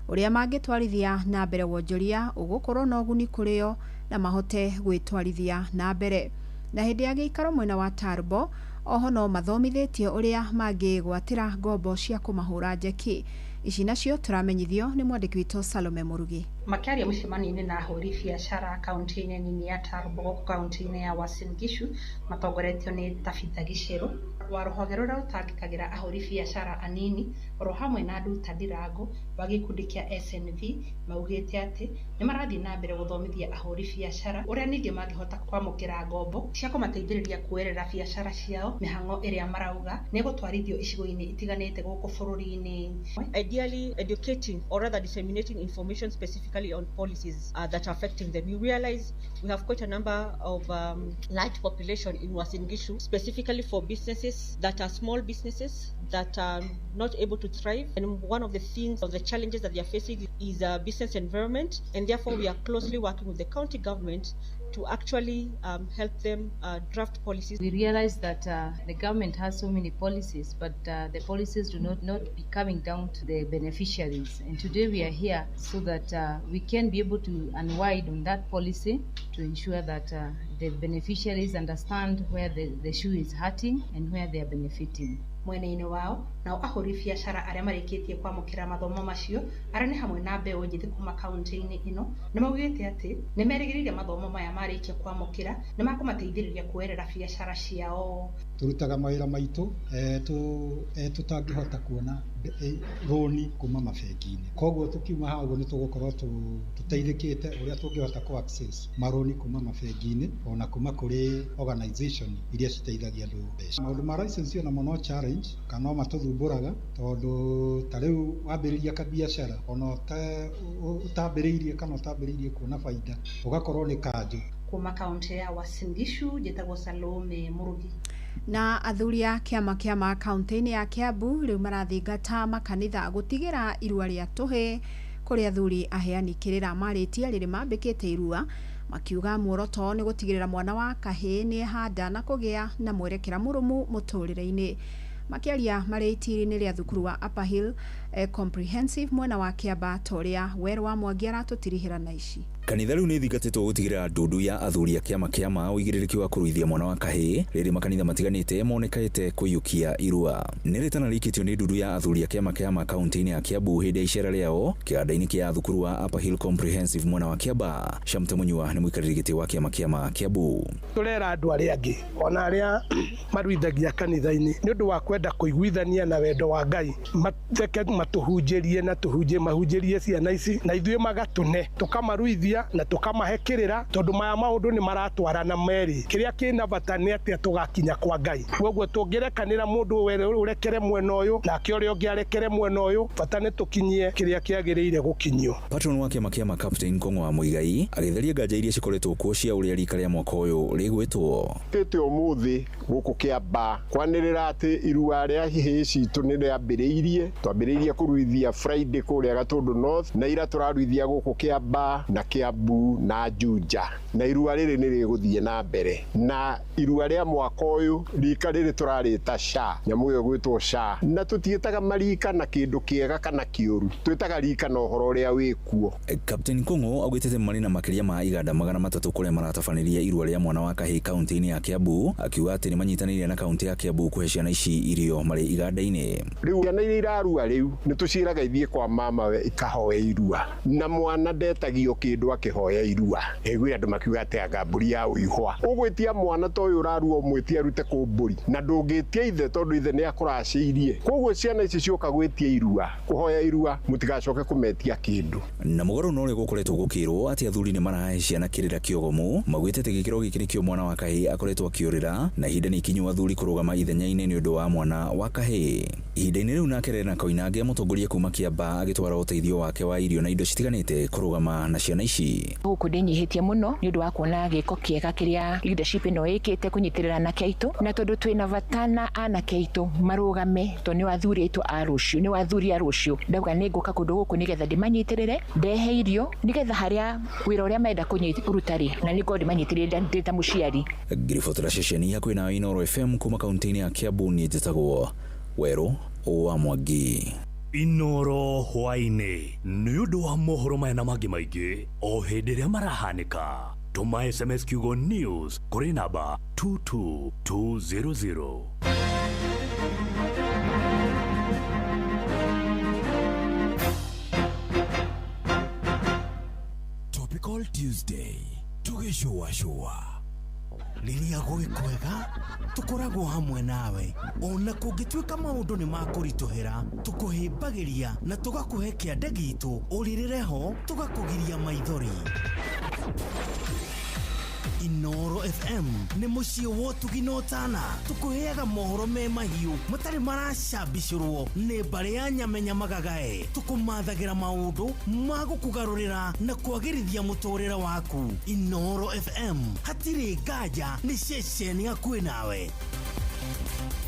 ũrĩa mangĩtwarithia na mbere wonjoria ũgũkorwo na ũguni kũrĩ o na mahote gwĩtwarithia na mbere. Na hĩndĩ ya gĩikaro mwena wa Tarbo oho no mathomithĩtio ũrĩa mangĩgwatĩra ngombo cia kũmahũra njeki. Ici nacio tũramenyithio nĩ mwandĩki witũ Salome Mũrugi. Makĩaria mũcemanio-inĩ na ahũri biacara kaunti-inĩ nini ya Turbo gũkũ kaunti-inĩ ya Uasin Gishu matongoretio nĩ Tabitha Gicheru wa rũhonge rũrĩa rũtangĩkagĩra ahũri biacara anini oro hamwe na Nduta Ndirango wa gĩkundi kĩa SNV maugĩte atĩ nĩ marathiĩ na mbere gũthomithia ahũri biacara ũrĩa ningĩ mangĩhota kwamũkĩra ngombo cia kũmateithĩrĩria kuoerera biacara ciao mĩhang'o ĩrĩa marauga nĩ gũtwarithio icigo-inĩ itiganĩte gũkũ bũrũri-inĩ. Ideally educating or rather disseminating information specifically on policies that are affecting them. You realize we have quite a number of large population in Uasin Gishu, specifically for businesses that are small businesses that are not able to thrive. And one of the things or the challenges that they are facing is a business environment, and therefore we are closely working with the county government to actually help them draft policies. We realize that the government has so many policies, but the policies do not be coming down to the beneficiaries. And today we are here so that we can be able to unwind on that policy to ensure that the beneficiaries understand where the shoe is hurting and where they are benefiting. Mwena-inĩ wao nao ahũri biacara arĩa marĩkĩtie kwamũkĩra mathomo macio arĩa nĩ hamwe na mbeũ njĩthĩ kuma kaunti-inĩ ĩno nĩ maugĩte atĩ nĩ merĩgĩrĩire mathomo maya marĩkia kwamũkĩra nĩ makũmateithĩrĩria kuoerera biacara ciao. Tũrutaga mawĩra maitũ tũtangĩhota kuona rũni kuma mabengi-inĩ, koguo tũkiuma haha ũguo nĩ tũgũkorwo tũteithĩkĩte ũrĩa tũngĩhota kũ access marũni kuma mabengi-inĩ ona kuma kũrĩ organization iria citeithagia andũ mbeca. Maũndũ ma license onamo no challenge kana no matũthumbũraga tondũ ta rĩu wambĩrĩria kabiacara ona ũtambĩrĩirie kana ũtambĩrĩirie kuona baida ũgakorwo nĩ kanjũ. Kuma kaunti ya Uasin Gishu njĩtagwo Salome Murugi. Na athuri a kĩama kĩa ma kaunti-inĩ ya Kiambu rĩu marathingata makanitha gũtigĩra irua rĩa tũhĩ kũrĩ athuri aheani kĩrĩra marĩtie rĩrĩ mambĩkĩte irua makiuga muoroto nĩ gũtigĩrĩra mwana wa kahĩĩ nĩ ehanda na kũgĩa na mwerekera mũrũmu mũtũrĩre-inĩ. Makĩaria marĩ itiri-inĩ rĩa thukuru wa Upper Hill Comprehensive mwena wa Kĩamba ta ũrĩa Werũ wa Mwangi aratũtirihĩra na ici. Kanitha rĩu nĩ thingatĩtwo gũtigĩrĩra ndundu ya athuri a kĩama kĩa ma ũigĩrĩrĩki wa kũruithia mwana wa kahĩĩ rĩrĩ makanitha matiganĩte monekaĩte kũiyũkia irua. Nĩ rĩtana rĩikĩtio nĩ ndundu ya athuri a kĩama kĩa ma kaunti-inĩ ya Kiambu hĩndĩ ya icera rĩao kĩganda-inĩ kĩa thukuru wa Upper Hill Comprehensive mwena wa Kĩamba. Shamte Munyua nĩ mũikarĩri gĩtĩ wa kĩama kĩa ma Kiambu. Tũrera andũ arĩa angĩ ona arĩa maruithagia kanitha-inĩ nĩ ũndũ wa kwenda kũiguithania na wendo wa Ngai, mateke matũhunjĩrie na tũhunjie mahunjĩrie ciana ici na ithuĩ magatũne tũkamaruithia na tukamahe kĩrĩra tondũ maya maũndũ nĩ maratwarana merĩ. Kĩrĩa kĩna bata nĩ atĩa tũgakinya kwa Ngai. Koguo tũngĩrekanĩra mũndũ ũrekere mwena ũyũ nake ũrĩa ũngĩ arekere mwena ũyũ, bata nĩ tũkinyie kĩrĩa kĩagĩrĩire gũkinyio. Patron wa kĩama kĩa ma Captain Kong'o wa Muigai agĩtheria nganja iria cikoretwo kuo cia ũrĩa rika rĩa mwaka ũyũ rĩgwĩtwo. Tĩte ũmũthĩ gũkũ Kĩamba kwanĩrĩra atĩ irua rĩa ihĩĩ citũ nĩ rĩambĩrĩirie. Twambĩrĩirie kũruithia Friday kũrĩa Gatũndũ North na ira tũraruithia gũkũ Kĩamba na Kiambu na Juja, na irua rĩrĩ nĩ rĩgũthiĩ na mbere. Na irua rĩa mwaka ũyũ rika rĩrĩ tũrarĩta SHA, nyamũ ĩyo ĩgwĩtwo SHA, na tũtiĩtaga marika na kĩndũ kĩega kana kĩũru, twĩtaga rika na ũhoro ũrĩa wĩkuo. Captain Kong'o augĩte marĩ na makĩria ma iganda 300 kũrĩa maratabanĩria irua rĩa mwana wa kahĩĩ kaunti-inĩ ya Kiambu, akiuga atĩ nĩ manyitanĩire na kaunti ya Kiambu kũhe ciana ici irio marĩ iganda-inĩ. Rĩu ciana iria irarua rĩu nĩ tũciĩraga ithiĩ kwa mamawe ikahoe irua, na mwana ndetagio kĩndũ akĩhoya irua. Ĩguire andũ makiuga atĩ anga mbũri ya ũihwa. Ũgwĩtia mwana ta ũyũ ũrarua ũmwĩtie arute kũ mbũri, na ndũngĩtia ithe tondũ ithe nĩ akũracĩirie. Koguo ciana ici cioka gwĩtia irua, kũhoya irua, mũtigacoke kũmetia kĩndũ. Na mũgarũ na ũrĩa gũkoretwo gũkĩrwo atĩ athuri nĩ marahe ciana kĩrĩra kĩogomu, maugĩte atĩ gĩkĩro gĩkĩ nĩkĩo mwana wa kahĩĩ akoretwo akĩũrĩra, na ihinda nĩ ikinyu athuri kũrũgama ithenya-inĩ nĩ ũndũ wa mwana wa kahĩĩ. Ihinda-inĩ rĩu nake Rena Koinange mũtongoria kuma Kĩamba agĩtwara ũteithio wake wa irio na indo citiganĩte kũrũgama na ciana ici. Gũkũ ndĩnyihĩtie mũno nĩ ũndũ wa kuona gĩko kĩega kĩrĩa leadership ĩno ĩkĩte kũnyitĩrĩra anake aitũ, na tondũ twĩna bata na anake aitũ marũgame tondũ nĩ athuri aitũ a rũciũ, nĩ athuri a rũciũ. Ndauga nĩ ngũka kũndũ gũkũ nĩgetha ndĩmanyitĩrĩre, ndehe irio nĩgetha harĩa wĩra ũrĩa marenda kũruta rĩ, na nĩngorwo ndĩmanyitĩrĩre ndĩ ta mũciari. Ngiribotera ceceni hakuhĩ na Inooro FM kuma kaunti-inĩ ya Kiambu, niĩ njĩtagwo Werũ wa Mwangi. Inooro hwaĩ-inĩ nĩ ũndũ wa mohoro maya na mangĩ maingĩ o hĩndĩ ĩrĩa marahanĩka. Tũma SMS kiugo news kũrĩ namba 22200. Topical Tuesday tũgĩcũacũa. Rĩrĩa gwĩ kwega tũkoragwo hamwe nawe, ona kũngĩtuĩka maũndũ nĩ makũritũhĩra, tũkũhĩmbagĩria na tũgakũhe kĩande gitũ ũrĩrĩre ho, tũgakũgiria maithori. Inoro FM nĩ mũciĩ wa ũtugi na ũtana, tũkũheaga mohoro me mahiũ matarĩ maracambicũrwo nĩ mbarĩ ya nyamenya magagae, tũkũmathagĩra maũndũ ma gũkũgarũrĩra na kwagĩrithia mũtũrĩre waku. Inoro FM hatirĩ nganja nĩ ceceni hakuhĩ nawe.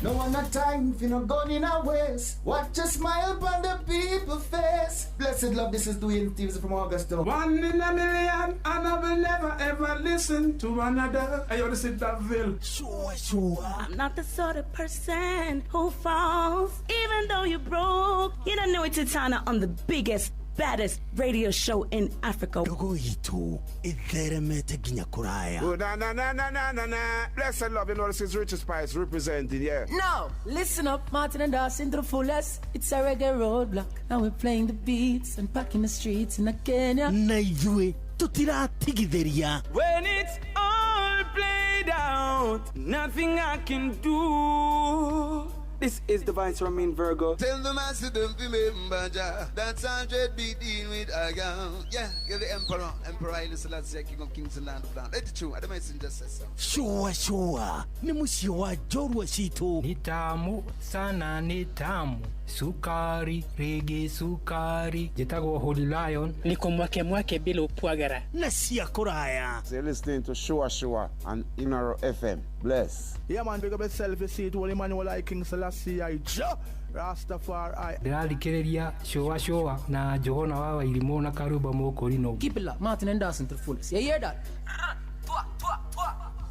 No one a time for no gun in a waist. Watch a smile upon the people face. Blessed love, this is Dwayne Stevens from Augusta. One in a million, and I will never ever listen to another. I ought to sit that ville. Sure, sure. I'm not the sort of person who falls, even though you're broke. You don't know it's Titana on the biggest, baddest radio show in Africa. Ndogo itũ ĩtheremete nginya kũraya. Oh, na na na na na na na. Blessed love, you know this is Richard Spice representing, yeah. Now, listen up, Martin and Dawson to the fullest. It's a reggae roadblock. Now we're playing the beats and packing the streets in Kenya. Na ithuĩ tũtiratigithĩria. When it's all played out, nothing I can do. This is the Vice Ramin Virgo. Tell the master don't remember Jah. That's 100 be dealing with I am. Yeah, give the Emperor, Emperor Haile Selassie, King of Kings and Land of Land. Let it true. I don't messenger says so. Shua shua nĩ mũciĩ wa njorua citũ. Ni tamu sana, ni tamu sukari rigi sukari. Njĩtagwo Holy Lion. Niko mwake mwake bila upwagara na cia kũraya. So you're listening to Shua Shua on Inoro FM. Bless. Yeah, man, big up yourself. You see it, Holy Emmanuel, I King Selassie, I Jah Rastafari. Ndĩrathikĩrĩria Shua Shua na Njũgũna wa Wairimũ na Karumba Mũkũrinũ. Keep it locked, Martin and Dawson to the fullest. You hear that?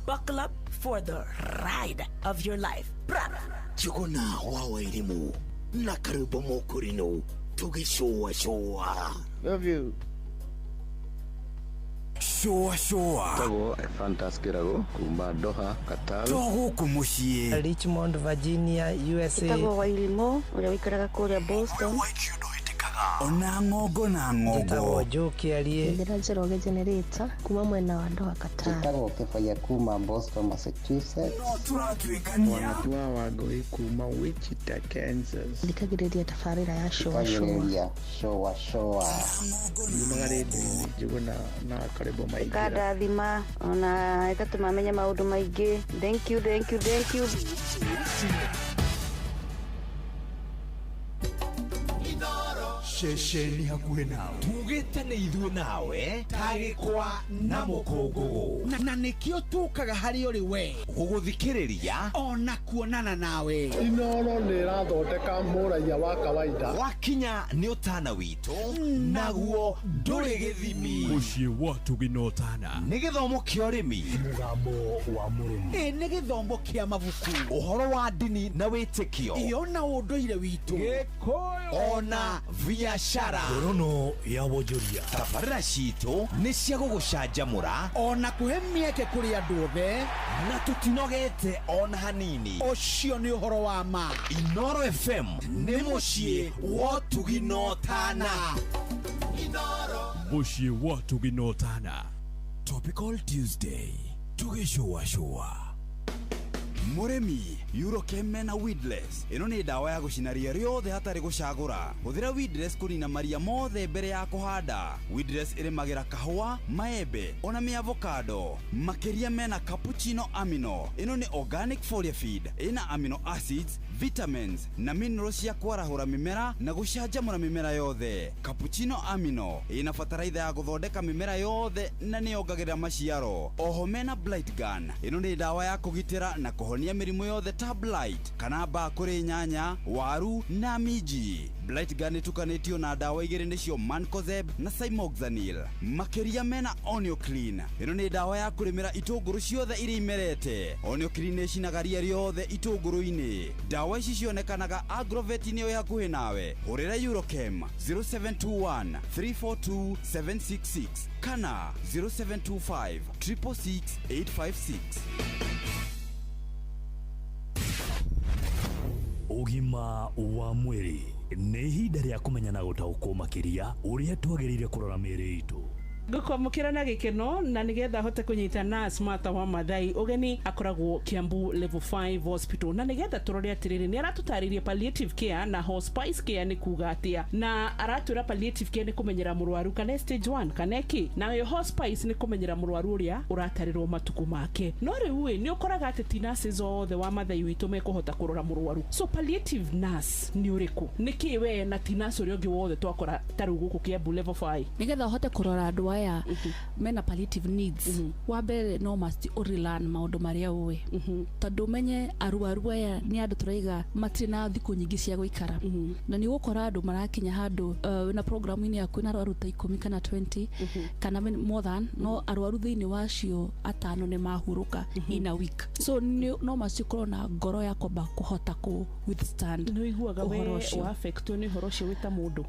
Buckle up for the ride of your life. Njũgũna wa Wairimũ na Karumba Mũkũrinũ tũgĩcũacũa. Love you. Shua shua. Tagwo Fantas Kirago kuma Doha, Qatar. To gũkũ mũciĩ. Richmond, Virginia, USA. Ĩtagwo Wairimũ ũrĩa ũikaraga kũrĩa Boston. Ona ng'ongo na ng'ongo. Njĩtagwo Joe Kĩarie. Njĩra Njoroge Generator kuma mwena wa Doha, Qatar. Njĩtagwo Kĩbaya kuma Boston, Massachusetts. No tũratuĩkania. Wanatua Wangũi kuma Wichita, Kansas. Thikagĩrĩria tabarĩra ya Shua Shua. Thikagĩrĩria Shua Shua. Yumaga rĩndiũ-inĩ Njũgũna na Karĩbo Maingĩra. Ĩkandathima ona ĩgatũma menye maũndũ maingĩ. Thank you, thank you, thank you. Ceceni hakuhĩ nawe tugĩte nĩ ithuĩ nawe tagĩkwa na mũkũngũgũ, na nĩkĩo tũkaga harĩ ũrĩ we gũgũthikĩrĩria ona kuonana nawe. Inoro nĩ ĩrathondeka mũraiya wa kawaida. Wakinya nĩ ũtana witũ naguo ndũrĩ gĩthimi. Mũciĩ wa ũtugi na ũtana nĩ gĩthomo kĩa ũrĩmi, mũgambo wa mũrĩmi, ĩ nĩ gĩthomo kĩa mabuku, ũhoro wa ndini na wĩtĩkio, ĩ ona ũndũire witũ, Gĩkũyũ ona biashara. Ngorono ya wonjoria. Tabarĩra citũ nĩ cia gũgũcanjamũra ona kũhe mĩeke kũrĩ andũ othe, na tũtinogete ona hanini. Ũcio nĩ ũhoro wa ma. Inoro FM nĩ mũciĩ wa ũtugi na ũtana. Mũciĩ wa ũtugi na ũtana. Topical Tuesday tũgĩcũacũa. Mũrĩmi, Eurochem na Weedless. Ĩno nĩ ndawa ya gũcina ria rĩothe hatarĩ gũcagũra. Hũthĩra Weedless kũnina maria mothe mbere ya kũhanda. Weedless ĩrĩmagĩra kahũa, maembe ona mĩavocado. Makĩria mena cappuccino amino. Ĩno nĩ organic foliar feed. Ĩna amino acids, vitamins na minerals cia kwarahũra mĩmera na gũcanjamũra mĩmera yothe. Cappuccino amino ĩna bataraitha ya gũthondeka mĩmera yothe na nĩyongagĩrĩra maciaro. Oho mena blight gun. Ĩno nĩ ndawa ya kũgitĩra na kũhonia mĩrimũ yothe ta blight kana mbaa kũrĩ nyanya, waru na minji. Blight gun ĩtukanĩtio na ndawa igĩrĩ nĩcio Mancozeb na Cymoxanil. Makĩria mena Onioclean. Ĩno nĩ ndawa ya kũrĩmĩra itũngũrũ ciothe iria imerete. Onioclean ĩcinaga ria rĩothe itũngũrũ-inĩ. Ndawa ici cionekanaga Agrovet-inĩ ĩ hakuhĩ nawe. Hũrĩra Eurochem 0721 342 766 kana 0725 666 856. Ũgima wa mwĩrĩ nĩ ihinda rĩa kũmenya na gũtaũkwo makĩria ũrĩa twagĩrĩire kũrora mĩĩrĩ itũ. Ngũkwamũkĩra na gĩkeno na nĩgetha hote kũnyita nurse Martha wa Mathai ũgeni akoragwo Kiambu Level 5 Hospital, na nĩgetha tũrore atĩrĩrĩ, nĩ aratũtarĩria palliative care na hospice care nĩ kuga atĩa, na aratwĩra palliative care nĩ kũmenyera mũrwaru kana stage 1 kana kĩ, nayo hospice nĩ kũmenyera mũrwaru ũrĩa ũratarĩrwo matukũ make. No rĩu ĩ, nĩ ũkoraga atĩ ti nurses othe wa Mathai witũ mekũhota kũrora mũrwaru, so palliative nurse nĩ ũrĩkũ, nĩ kĩ we na ti nurse ũrĩa ũngĩ wothe twakora ta rĩu gũkũ Kiambu Level 5? Nigetha ũhote kũrora andũ aya mena palliative needs, wa mbere no must ũrelearn maũndũ marĩa ũĩ, tondũ ũmenye arwaru aya nĩ andũ tũraiga matirĩ na thikũ nyingĩ cia gũikara, na nĩ ũgũkora andũ marakinya handũ wĩna programu-inĩ yaku na arwaru ta 10 kana 20 kana more than, no arwaru thĩinĩ wacio 5 nĩ mahurũka in a week. So no must ũkorwo na ngoro ya kwamba kũhota kũ withstand. Nĩ ũiguaga we ũhoro ũcio. Wa-affectwo nĩ ũhoro ũcio wĩ ta mũndũ?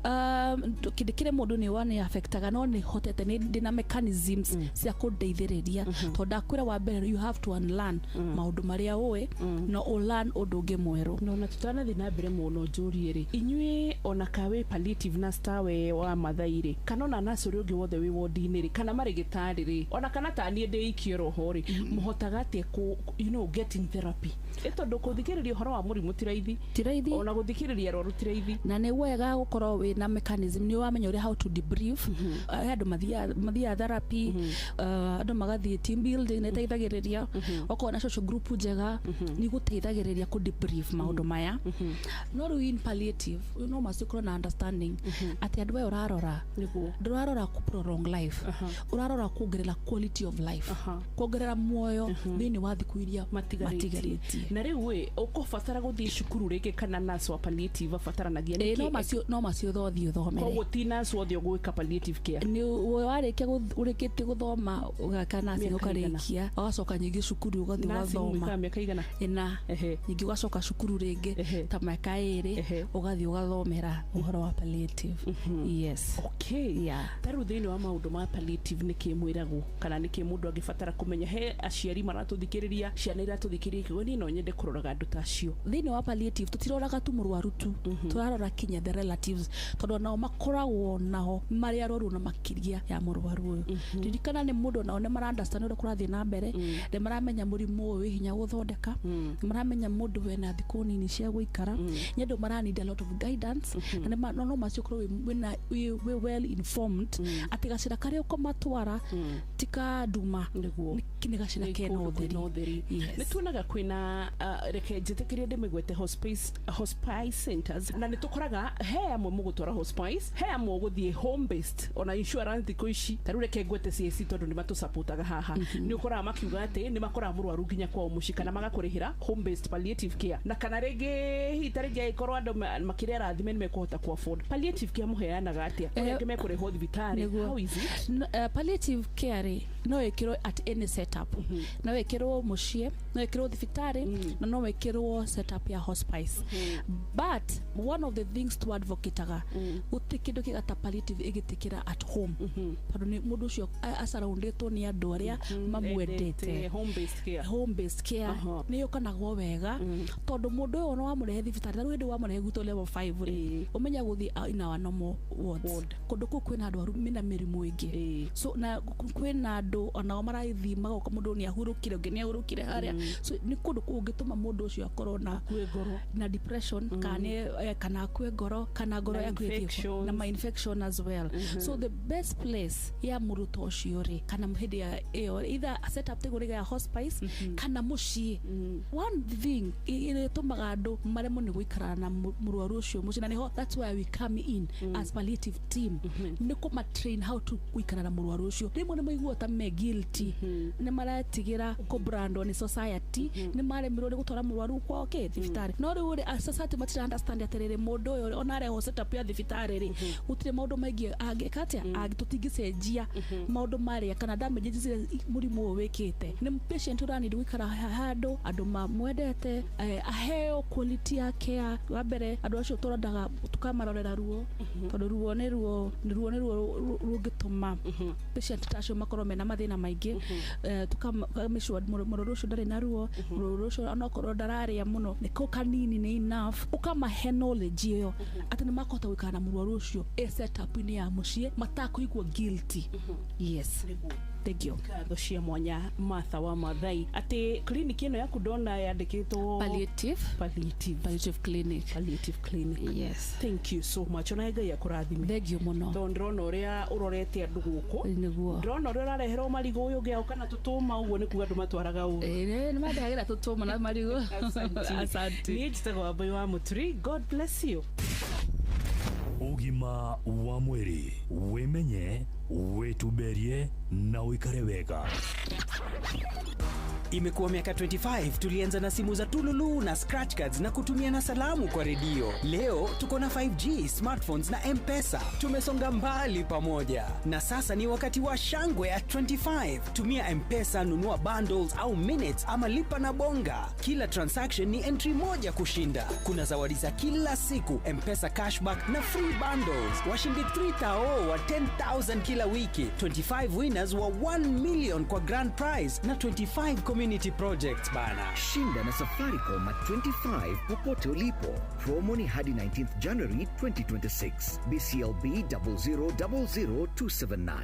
Kĩndũ kĩrĩa mũndũ nĩ wa nĩ affectaga, no nĩ hotete, nĩ ndĩna mechanisms cia kũndeithĩrĩria, tondũ ndakwĩra wa mbere you have to unlearn maũndũ marĩa ũĩ no ũlearn ũndũ ũngĩ mwerũ. No na tũtanathiĩ na mbere mũno njũrie rĩ, inyuĩ ona ka wĩ palliative nurse tawe wa Mathai rĩ, kana ona nurse ũrĩa ũngĩ wothe wĩ wodi-inĩ rĩ, kana marĩgĩtarĩ rĩ, ona kana ta niĩ ndĩ ikie roho rĩ, mũhotaga atĩa kũ getting therapy? Ĩ tondũ kũthikĩrĩria ũhoro wa mũrimũ ti raithi. Ti raithi. Ona gũthikĩrĩria arwaru ti raithi. Na nĩ wega gũkorwo wĩna mechanism, nĩ wamenya ũrĩa how to debrief. Andũ mathiaga therapy, andũ magathiĩ team building, nĩ ĩteithagĩrĩria. Okorwo na social group njega nĩ gũteithagĩrĩria kũ debrief maũndũ maya. No rĩu in palliative no must ũkorwo na understanding atĩ andũ aya ũrarora, ndũrarora kũ prolong life, ũrarora kuongerera quality of life, kuongerera muoyo thĩinĩ wa thikũ iria matigarĩtie. Na rĩu ĩ, ũkũbatara gũthiĩ cukuru rĩngĩ kana nurse wa palliative abataranagia nĩkĩ? No macio ũthiĩ ũthomere. Koguo ti nurse wothe ũgwĩka palliative care? Nĩ warĩkia ũrĩkĩtie gũthoma ũgaka nursing ũkarĩkia, ũgacoka nyingĩ cukuru ũgathiĩ ũgathoma mĩaka igana ĩna, nyingĩ ũgacoka cukuru rĩngĩ ta mĩaka 2 ũgathiĩ ũgathomera ũhoro wa palliative. Yes. Okay. Yeah. Ta rĩu thĩinĩ wa maũndũ ma palliative nĩ kĩ mwĩragwo kana nĩ kĩ mũndũ angĩbatara kũmenya? He aciari maratũthikĩrĩria, ciana iratũthikĩrĩria, kiugo niĩ no nyende kũroraga andũ ta acio. Thĩinĩ wa palliative tũtiroraga tu mũrwaru tu, tũrarora kinya the relatives, tondũ nao makoragwo nao marĩ arwaru na makĩria ya mũrwaru ũyũ. Ririkana nĩ mũndũ nao nĩ mara understand ũrĩa kũrathiĩ na mbere, nĩ maramenya mũrimũ ũyũ wĩ hinya gũthondeka, nĩ maramenya mũndũ wena thikũ nini cia gũikara, nĩ andũ mara need a lot of guidance, na no macio ũkorwo wĩ well informed atĩ gacĩra karĩa ũkũmatwara ti ka nduma, nĩ gacĩra kena ũtheri. Nĩ tuonaga kwĩna reke njĩtĩkĩrie ndĩmĩgwete hospice centers, na nĩ tũkoraga he amwe mũgũtwara hospice, he amwe ũgũthiĩ home based, ona insurance thikũ ici ta rĩu reke ngwete CAC tondũ nĩ matũsupportaga haha, nĩ ũkoraga makiuga atĩ nĩ makoraga mũrwaru nginya kwao mũciĩ kana magakũrĩhĩra home based palliative care, na kana rĩngĩ hihi ta rĩngĩ angĩkorwo andũ makĩrĩa arathime nĩ mekũhota ku afford palliative care, mũheanaga atĩa? Kũrĩa angĩ mekũrĩhwo thibitarĩ, how is it? Palliative care no ĩkĩrwo at any setup, no ĩkĩrwo mũciĩ, no ĩkĩrwo thibitarĩ, na no ĩkĩrwo setup ya hospice. But one of the things to advocate-aga, gũtirĩ kĩndũ kĩgata palliative ĩgĩtĩkĩra at home, tondũ nĩ mũndũ ũcio asurroundĩtwo nĩ andũ arĩa mamwendete. Home based care. Home based care nĩ yũkanagwo wega, tondũ mũndũ ũyũ ona wamũrehe thibitarĩ, ta rĩu hĩndĩ wamũrehe gwitũ level 5 rĩ, ũmenya gũthiĩ in our normal wards, kũndũ kũu kwĩna andũ arwaru mena mĩrimũ ĩngĩ, so na kwĩna andũ onao marathiĩ magoka, mũndũ nĩ ahurũkire, ũngĩ nĩ ahurũkire harĩa, so nĩ kũndũ kũngĩtũma mũndũ ũcio akorwo na depression kana akue ngoro, kana ngoro yaku ĩthiĩ na ma infection as well. So the best place ya mũndũ ta ũcio rĩ, kana hĩndĩ ya ĩyo either set up tĩgũrĩga ya hospice kana mũciĩ. One thing ĩtũmaga andũ maremwo nĩ gũikara na mũrwaru ũcio mũciĩ, na nĩho that's why we come in as palliative team, nĩ kũma train how to gũikara na mũrwaru ũcio. Rĩmwe nĩ maiguaga ta me guilty, nĩ maretigĩra kũbrandwo nĩ society, nĩ maremirwo nĩ gũtwara mũrwaru kwao kĩ thibitarĩ. No rĩu rĩ, society matira understand atĩrĩrĩ, mũndũ ũyũ ona arehwo setup ya thibitarĩ rĩ, gũtirĩ maũndũ maingĩ angĩka atĩa, tũtingĩcenjia maũndũ marĩa kana damages iria mũrimũ ũyũ wĩkĩte. Nĩ patient ũranid gũikara handũ andũ mamwendete, aheo quality ya care. Wa mbere andũ acio tũrendaga tũkamarorera ruo, tondũ ruo nĩ ruo rũngĩtũma patient ta acio makorwo mena mathĩna maingĩ. Tukamake sure mũrwaru ũcio ndarĩ na ruo, mũrwaru ũcio onokorwo ndararĩa mũno, nĩko kanini nĩ enough. Ũkamahe knowledge ĩyo atĩ nĩ makũhota gũikara na mũrwaru ũcio ĩ setup-inĩ ya mũciĩ matakũigua guilty. Yes, thank you. Ngatho cia mwanya, Martha wa Mathai. Atĩ clinic ĩno yaku ndona yandĩkĩtwo Palliative. Palliative. Palliative clinic. Palliative clinic. Yes. Thank you so much, ona Ngai akũrathime. Thank you mũno. Tondũ ndĩrona ũrĩa ũrorete andũ gũkũ. Nĩguo. Ndĩrona ũrĩa ũrareherwo marigũ, ũyũ ũngĩ kana tũtũma ũguo, nĩ kuga andũ matwaraga ũru. Ĩĩ, nĩ mandehagĩra tũtũma na marigũ. Asante. Niĩ njĩtagwo Wambui wa Mũturi. God bless you. Ũgima wa mwĩrĩ: wĩmenye, wĩtumberie na ũikare wega. Imekuwa miaka 25. Tulianza na simu za tululu na scratch cards na kutumia na salamu kwa redio. Leo tuko na 5G, smartphones na M-Pesa. Tumesonga mbali pamoja. Na sasa ni wakati wa shangwe ya 25. Tumia M-Pesa, nunua bundles au minutes ama lipa na Bonga. Kila transaction ni entry moja kushinda. Kuna zawadi za kila siku, M-Pesa cashback na free bundles. Washindi 3000 wa 10,000 kila wiki, 25 winners wa 1 million kwa grand prize na 25 community projects bana. Shinda na Safaricom at 25 popote ulipo. Promo ni hadi 19th January 2026. BCLB 0000279.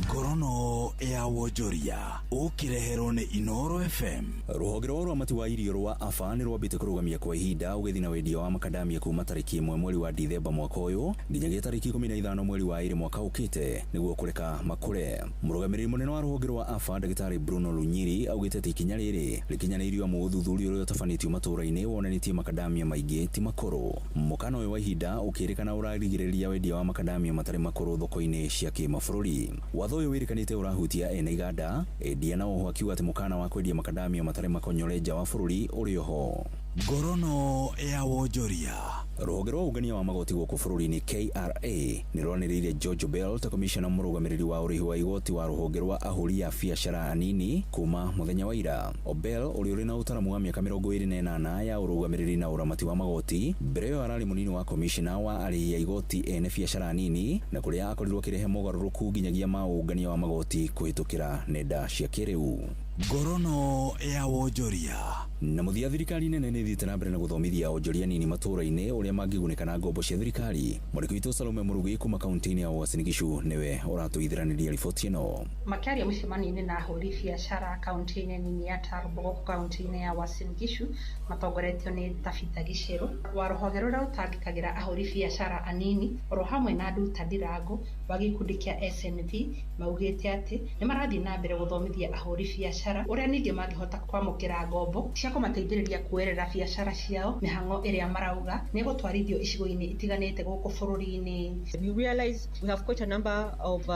Ngorono ya wonjoria ũkĩreherwo nĩ Inoro FM. Rũhonge rwa ũramati wa irio rwa AFA nĩ rwambĩte kũrũgamia kwa ihinda ũgethi na wendia wa makadamia kuma tarĩki 1 mweri wa Dithemba mwaka ũyũ nginyagia tarĩki 15 mweri wa 2 mwaka ũkĩte nĩguo kũreka makũre. Mũrũgamĩrĩri mũnene wa rũhonge rwa AFA, Ndagĩtarĩ Bruno Lunyiri, augĩte atĩ ikinya rĩrĩ rĩkinyanĩirio amu ũthuthuria ũrĩa ũtabanĩtio matũũra-inĩ wonanĩtie makadamia maingĩ ti makũrũ. Mũkana ũyũ wa ihinda ũkĩrĩkana ũrarigĩrĩria wendia wa makadamia matarĩ makũrũ thoko-inĩ cia kĩmabũrũri. Watho ũyũ wĩrĩkanĩte ũrahutia ene iganda, endia na oho akiuga atĩ mũkana wa kwendia makadamia matarĩ makonyore nja wa bũrũri ũrĩ oho. Ngorono ya wonjoria. Rũhonge rwa ũngania wa magoti gũkũ bũrũri-inĩ KRA nĩ rwanĩrĩire George Bell ta komishona mũrũgamĩrĩri wa ũrĩhi wa igoti wa rũhonge rwa ahũri a biacara anini kuma mũthenya wa ira. Obel, ũrĩa ũrĩ na ũtaramu wa mĩaka 28 ya ũrũgamĩrĩri na ũramati wa magoti, mbere ĩyo ararĩ mũnini wa komishona wa arĩhi a igoti ene biacara anini, na kũrĩa akorirwo akĩrehe mogarũrũku nginyagia ma ũngania wa magoti kũhĩtũkĩra nenda cia kĩrĩu. Ngorono ya wonjoria. Na mũthia, thirikari nene nĩ ĩthiĩte na mbere na gũthomithia onjoria nini matũũra-inĩ ũrĩa mangĩgunĩka na ngombo cia thirikari. Mwandĩki witũ Salome Mũrugi kuma kaunti-inĩ ya Uasin Gishu nĩwe ũratũithiranĩria riboti ĩno. Makĩaria mũcemanio-inĩ na ahũri biacara kaunti-inĩ nini ya Turbo gũkũ kaunti-inĩ ya Uasin Gishu, matongoretio nĩ Tabitha Gicheru wa rũhonge rũrĩa rũtangĩkagĩra ahũri biacara anini oro hamwe na Nduta Ndirango wa gĩkundi kĩa SNV, maugĩte atĩ nĩ marathiĩ na mbere gũthomithia ahũri biacara ũrĩa ningĩ mangĩhota kwamũkĩra ngombo cia kũmateithĩrĩria kuoerera biacara ciao, mĩhang'o ĩrĩa marauga nĩ gũtwarithio icigo-inĩ itiganĩte gũkũ bũrũri-inĩ. We realize we have quite a number of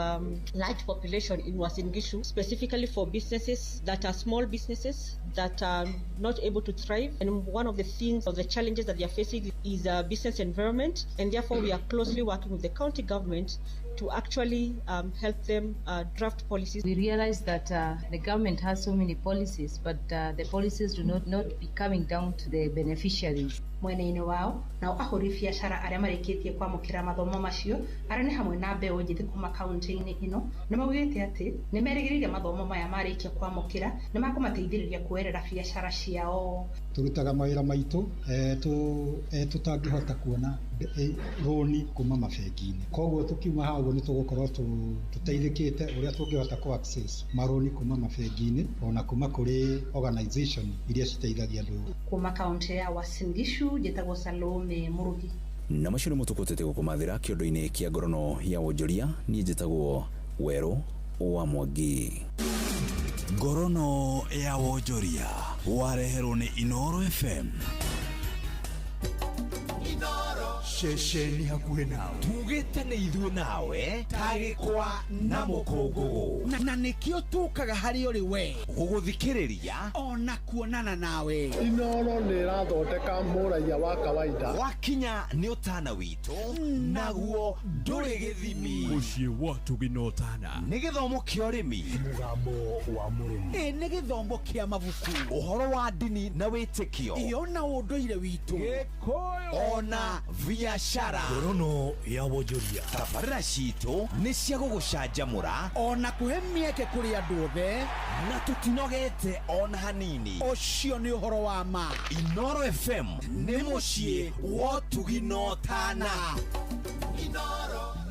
large population in Uasin Gishu, specifically for businesses that are small businesses that are not able to thrive. And one of the things or the challenges that they are facing is a business environment, and therefore we are closely working with the county government to actually help them draft policies. We realize that the government has so many policies, but the policies do not be coming down to the beneficiaries. Mwena-inĩ wao nao ahũri biacara arĩa marĩkĩtie kwamũkĩra mathomo macio, arĩa nĩ hamwe na mbeũ njĩthĩ kuma kaunti-inĩ ĩno, nĩ maugĩte atĩ nĩ merĩgĩrĩire mathomo maya marĩkia kwamũkĩra nĩ makũmateithĩrĩria kuoerera biacara ciao. Tũrutaga mawĩra maitũ tũtangĩhota kuona rũni kuma mabengi-inĩ, koguo tũkiuma haha ũguo nĩ tũgũkorwo tũteithĩkĩte ũrĩa tũngĩhota kũ access marũni kuma mabengi-inĩ ona kuma kũrĩ organization iria citeithagia andũ. Kuma kaunti ya Uasin Gishu, njĩtagwo Salome Mũrugi. Na macio nĩ mũtũkũtĩte gũkũmathĩra kĩondo-inĩ kĩa ngorono ya wonjoria. Niĩ njĩtagwo Werũ wa Mwangi. Ngorono ya wonjoria wareherwo nĩ Inoro FM. Ceceni hakuhĩ nawe, tugĩte nĩ ithuĩ nawe tagĩkwa na mũkũngũgũ, na nĩkĩo tũkaga harĩ ũrĩ we gũgũthikĩrĩria ona kuonana nawe. Inoro nĩ ĩrathondeka mũraiya wa kawaida. Wakinya nĩ ũtana witũ, naguo ndũrĩ gĩthimi. Mũciĩ wa tũginotana nĩ gĩthomo kĩa ũrĩmi, mũgambo wa mũrĩmi, ĩ nĩ gĩthomo kĩa mabuku, ũhoro wa ndini na wĩtĩkio, ĩ ona ũndũire witũ, Gĩkũyũ, ona biashara Ngorono ya wonjoria. Tabarĩra citũ nĩ cia gũgũcanjamũra ona kũhe mĩeke kũrĩ andũ othe, na tũtinogete ona hanini. Ũcio nĩ ũhoro wa ma. Inoro FM nĩ mũciĩ wa ũtugi na ũtana.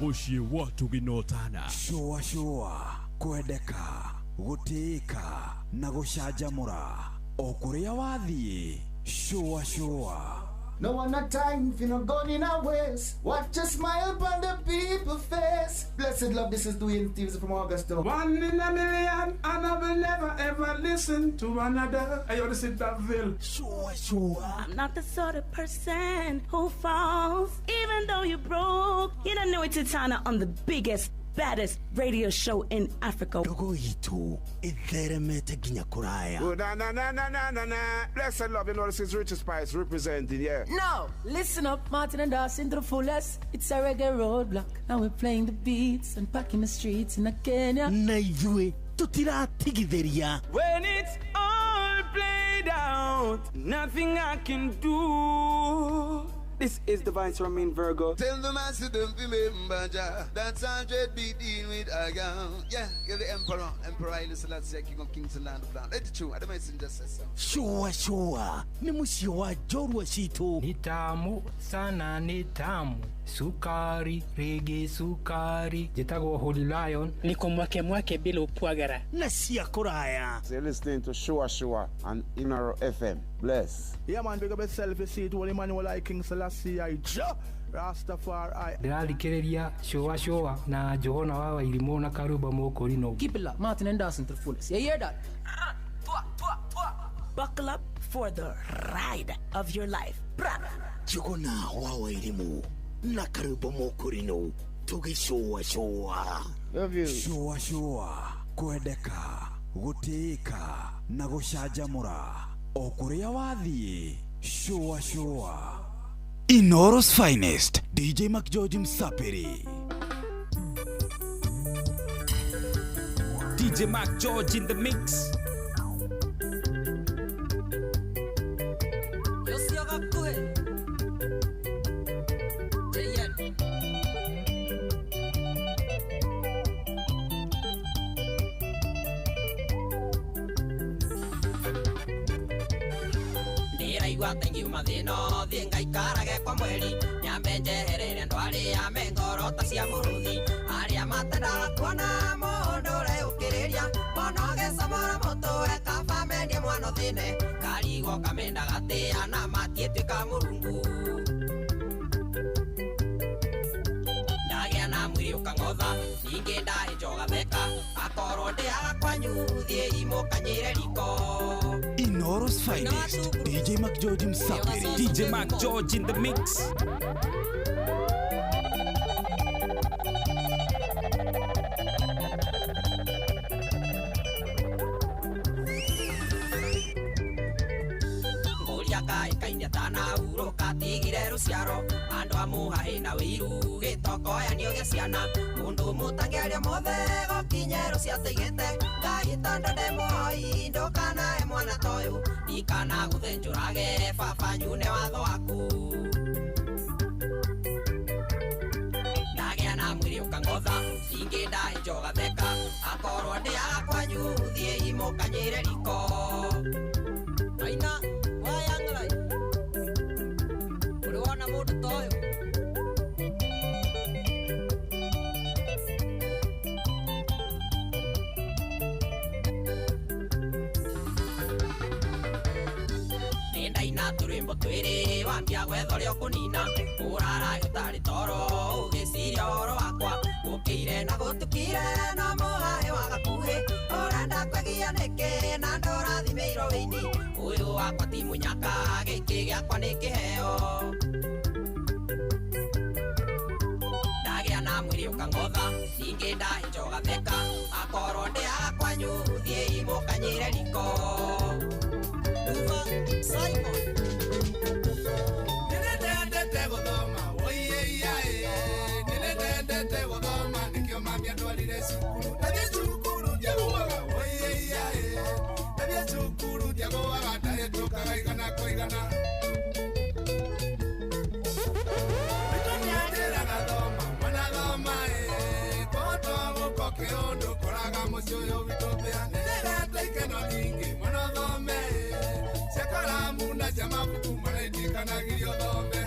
Mũciĩ wa ũtugi na ũtana. Shũa shũa, kwendeka, gũtĩĩka na gũcanjamũra o kũrĩa wathiĩ. Shũa shũa. No one not time if you not gone in our ways. Watch a smile upon the people's face. Blessed love, this is Dwayne Stevens from Augusta. One in a million, and I will never ever listen to another. I ought to sit that veil. Sure, sure. I'm not the sort of person who falls, even though you're broke. You don't know it's Titana on the biggest, baddest radio show in Africa. Ndogo itu itheremete nginya kuraya. Oh, na na na na na na na. Blessed love, you know this is Richard Spice representing, yeah. No, listen up, Martin and Dawson to the fullest. It's a reggae roadblock. Now we're playing the beats and packing the streets in Kenya. Na ithuĩ tutiratigithĩria. When it's all played out, nothing I can do. This is the Vice Romain Virgo. Tell the master don't remember Jah. That's 100 be dealing with a gun. Yeah, you're the emperor. Emperor Haile Selassie, King of Kings and Land of Land. Let it true. I don't messenger says so. Shua shua. Ni mũciĩ wa njorua citũ. Ni tamu sana, ni tamu. Sukari, rege sukari. Njĩtagwo Holy Lion. Niko mwake mwake bila upwagara. Na cia kũraya. So you're listening to Shua Shua on Inoro FM. Bless. Yeah man, big up yourself, you see it, Holy Emmanuel I King Selassie I Jah Rastafari. Ndĩrathikĩrĩria Shua Shua na Johana wa Wairimũ na Karuba Mũkũrinũ. Keep it locked, Martin and Dawson to the fullest. You hear that? Buckle up for the ride of your life. Johana wa Wairimũ na Karuba Mũkũrinũ tũgĩcũa cũa. Love you. Shua shua, kwendeka, gũtĩĩka na gũcanjamũra o kũrĩa wathiĩ. Shua shua. Inoro's finest, DJ McGeorge Msapiri. DJ McGeorge in the mix. Thank you, mathino thie ngaikarage kwa mweri nyambe njeherere andũ arĩa me ngoro ta cia mũrũthi arĩa matendaga kuona mũndũ ũreũkĩrĩria mono gĩcomora mũtũre kaba mendie mwana ũthĩne karigwo kamenda gatĩa na matiĩtuĩka mũrungu ndagĩa na mwĩrĩ ũkang'otha ningĩ ndahĩnja ũgatheka akorwo ndĩaga kwanyu thiĩ imũkanyĩre riko. Inoro's finest, DJ McGeorge Msapiri. DJ McGeorge in the mix. Nguria kaĩ tanahurũka tigire rũciaro andũ a mũhahĩ na wĩiru gĩtokoyanio gĩa ciana mũndũ mũtangĩaria mothe gũkinyerũ ciatigĩte Ngai tondũ ndĩ mũhoi ndũkanahe mwana ta ũyũ ndikana gũthĩnjũrage baba nyune watho waku ndagĩa na mwĩrĩ ũkang'otha ningĩ ndahĩnja ũgatheka akorwo ndĩaga kwanyu thiĩ imũkanyĩre riko. Aina wayangarai ũrĩ wona mũndũ ta ũyũ. Ndaina tũrwĩmbo twĩrĩ wambia gwetha ũrĩa ũkũnina ũrara ũtarĩ toro ũgĩciria ũhoro wakwa gũkĩire na gũtukire no mũhahĩ wa gakuhĩ ũrenda kwegia nĩkĩ na ndũrathimĩirwo wĩini ũyũ wakwa ti mũnyaka gĩkĩ gĩakwa nĩ kĩheo ndagĩa na mwĩrĩ ũkang'otha ningĩ ndahĩnja ũgatheka akorwo ndĩaga kwanyu thiĩ imũkanyĩre riko. Simon Nĩndendete gũthoma oiye nĩndendete gũthoma nĩkĩo mami andwarire cukuru ndathiĩ cukuru ndiagũaga oiye ndathiĩ cukuru ndiagũaga ndahĩtũkaga igana kwa igana. Mũciĩ ũyũ witũ mbĩa nĩndĩrete ikeno nyingĩ mũno thome cia karamu na cia mabuku maraindikanagirio thome.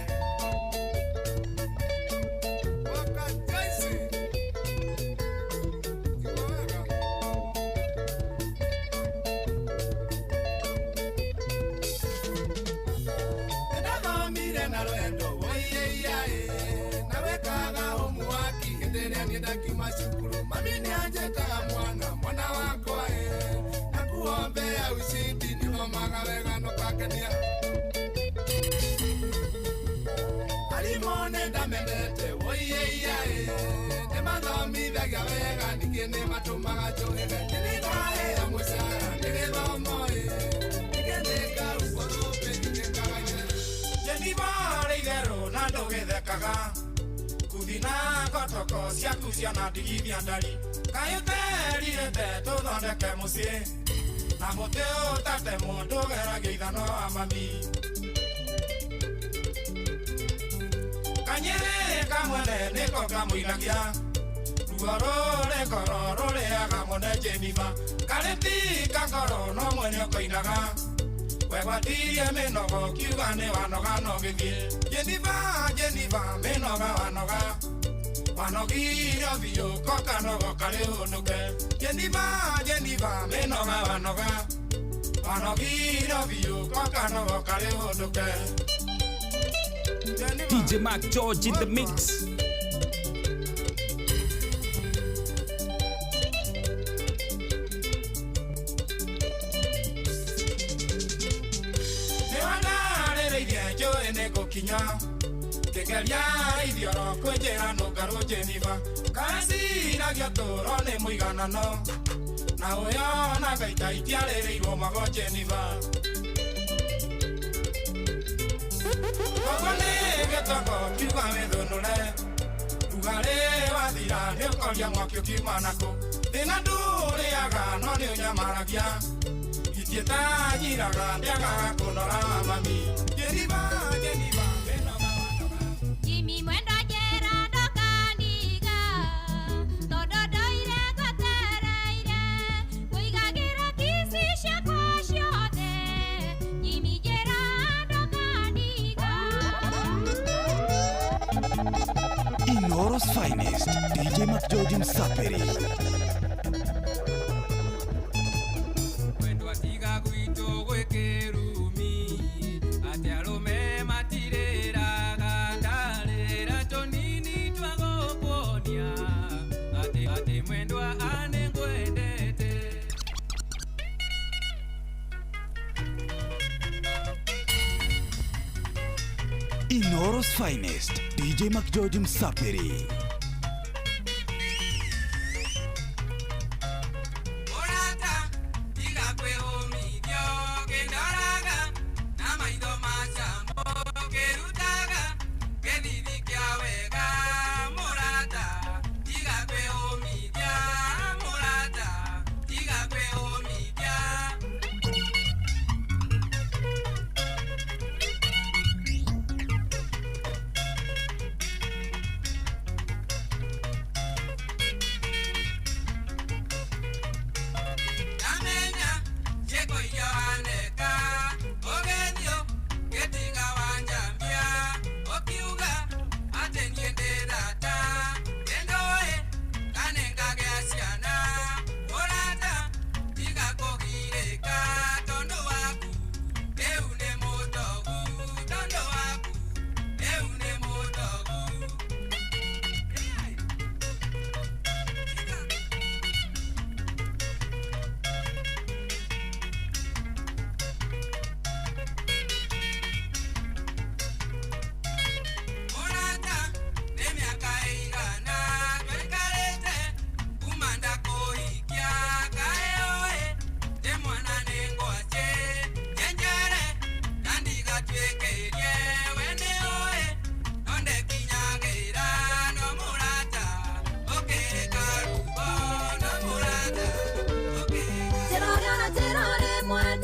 Ndakiuma cukuru mami nĩanjĩtaga mwana mwana wakwa na kuombea ushindi nĩthomaga wega nũkangenia. Arimũ nĩndamendete woiyeia nĩmathomithagia wega ningĩ nĩmatũmaga njũhĩge nĩndaheo mũcara nĩ gĩthomo ningĩ nĩngarutwo thũmbĩ ningĩ Jeniba rĩ itherũ na ndũgĩthekaga kuthina ngotoko ciaku ciana ndigithia ndari kaĩ ũterirĩte tũthondeke mũciĩ na mũtĩ ũtatemwo ndũgeragia ithano wa mami kanyĩrĩ kamwene nĩko kamũinagia ruo rũrĩ ngoro rũrĩaga mwene Jeniba karĩti ka ngoro no mwene ũkoinaga wegwatirie mĩnogo kiuga nĩ wanoga no gĩthiĩ Jeniba Jeniba mĩnoga wanoga wanogire biũ ko kanogo karĩ ũnũke Jeniba Jeniba mĩnoga wanoga wanogire biũ ko kanogo karĩ ũnũke. DJ Mark George in the mix. Nĩgũkinya kĩgeria ithioro kwĩnjĩra nũngarũ Jeniba kaciragia tũro nĩ mũiganano na ũyũ na gaita itiarĩrĩirwo mago Jeniba koguo nĩ gĩtongo kiuga wĩthũnũre rugarĩ wathira nĩũkoria mwaki ũkiuma nakũ thĩna ndũrĩaga no nĩũnyamaragia itiĩtanyiraga ndĩagaga kũnora mami Jeniba Jeniba mĩnoga wanoga. Jimmy mwenda njera ndũkandiga tondũ ndoire ngwetereire kũigagĩra kici ciakwa ciothe Jimmy njera ndũkandiga. Inoro's finest DJ Mark George Msaperi. Inoro's finest DJ Mark George Msaperi.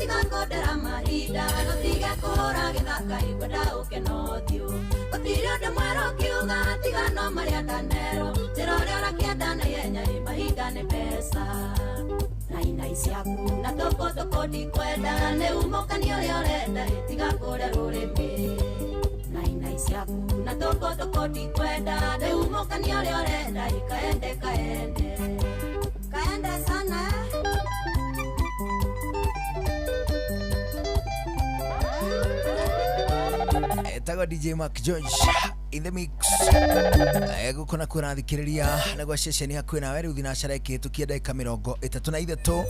Tiga kũndera mahinda na tiga kũhũra gĩthaka ingwenda ũke na ũthiũ. Gũtirĩ ũndũ mwerũ ũkiuga tiga no marĩa ndanero. Njĩra ũrĩa ũrakĩenda na ihenya ĩ mahinda nĩ mbeca. Na inai ciaku na tũkũ tũkũ ndikwenda nĩ umũkani ũrĩa ũrenda ĩ tiga kũrĩa rũrĩmĩ. Na inai ciaku na tũkũ tũkũ ndikwenda nĩ umũkani ũrĩa ũrenda ĩ kaende kaende. Kaende sana. Etagwo DJ Mark George in the mix. Gũkũ na kũrathikĩrĩria nĩguo ceceni hakuhĩ nawe rĩu thinacara ĩkĩhĩtũkia ndagĩka 33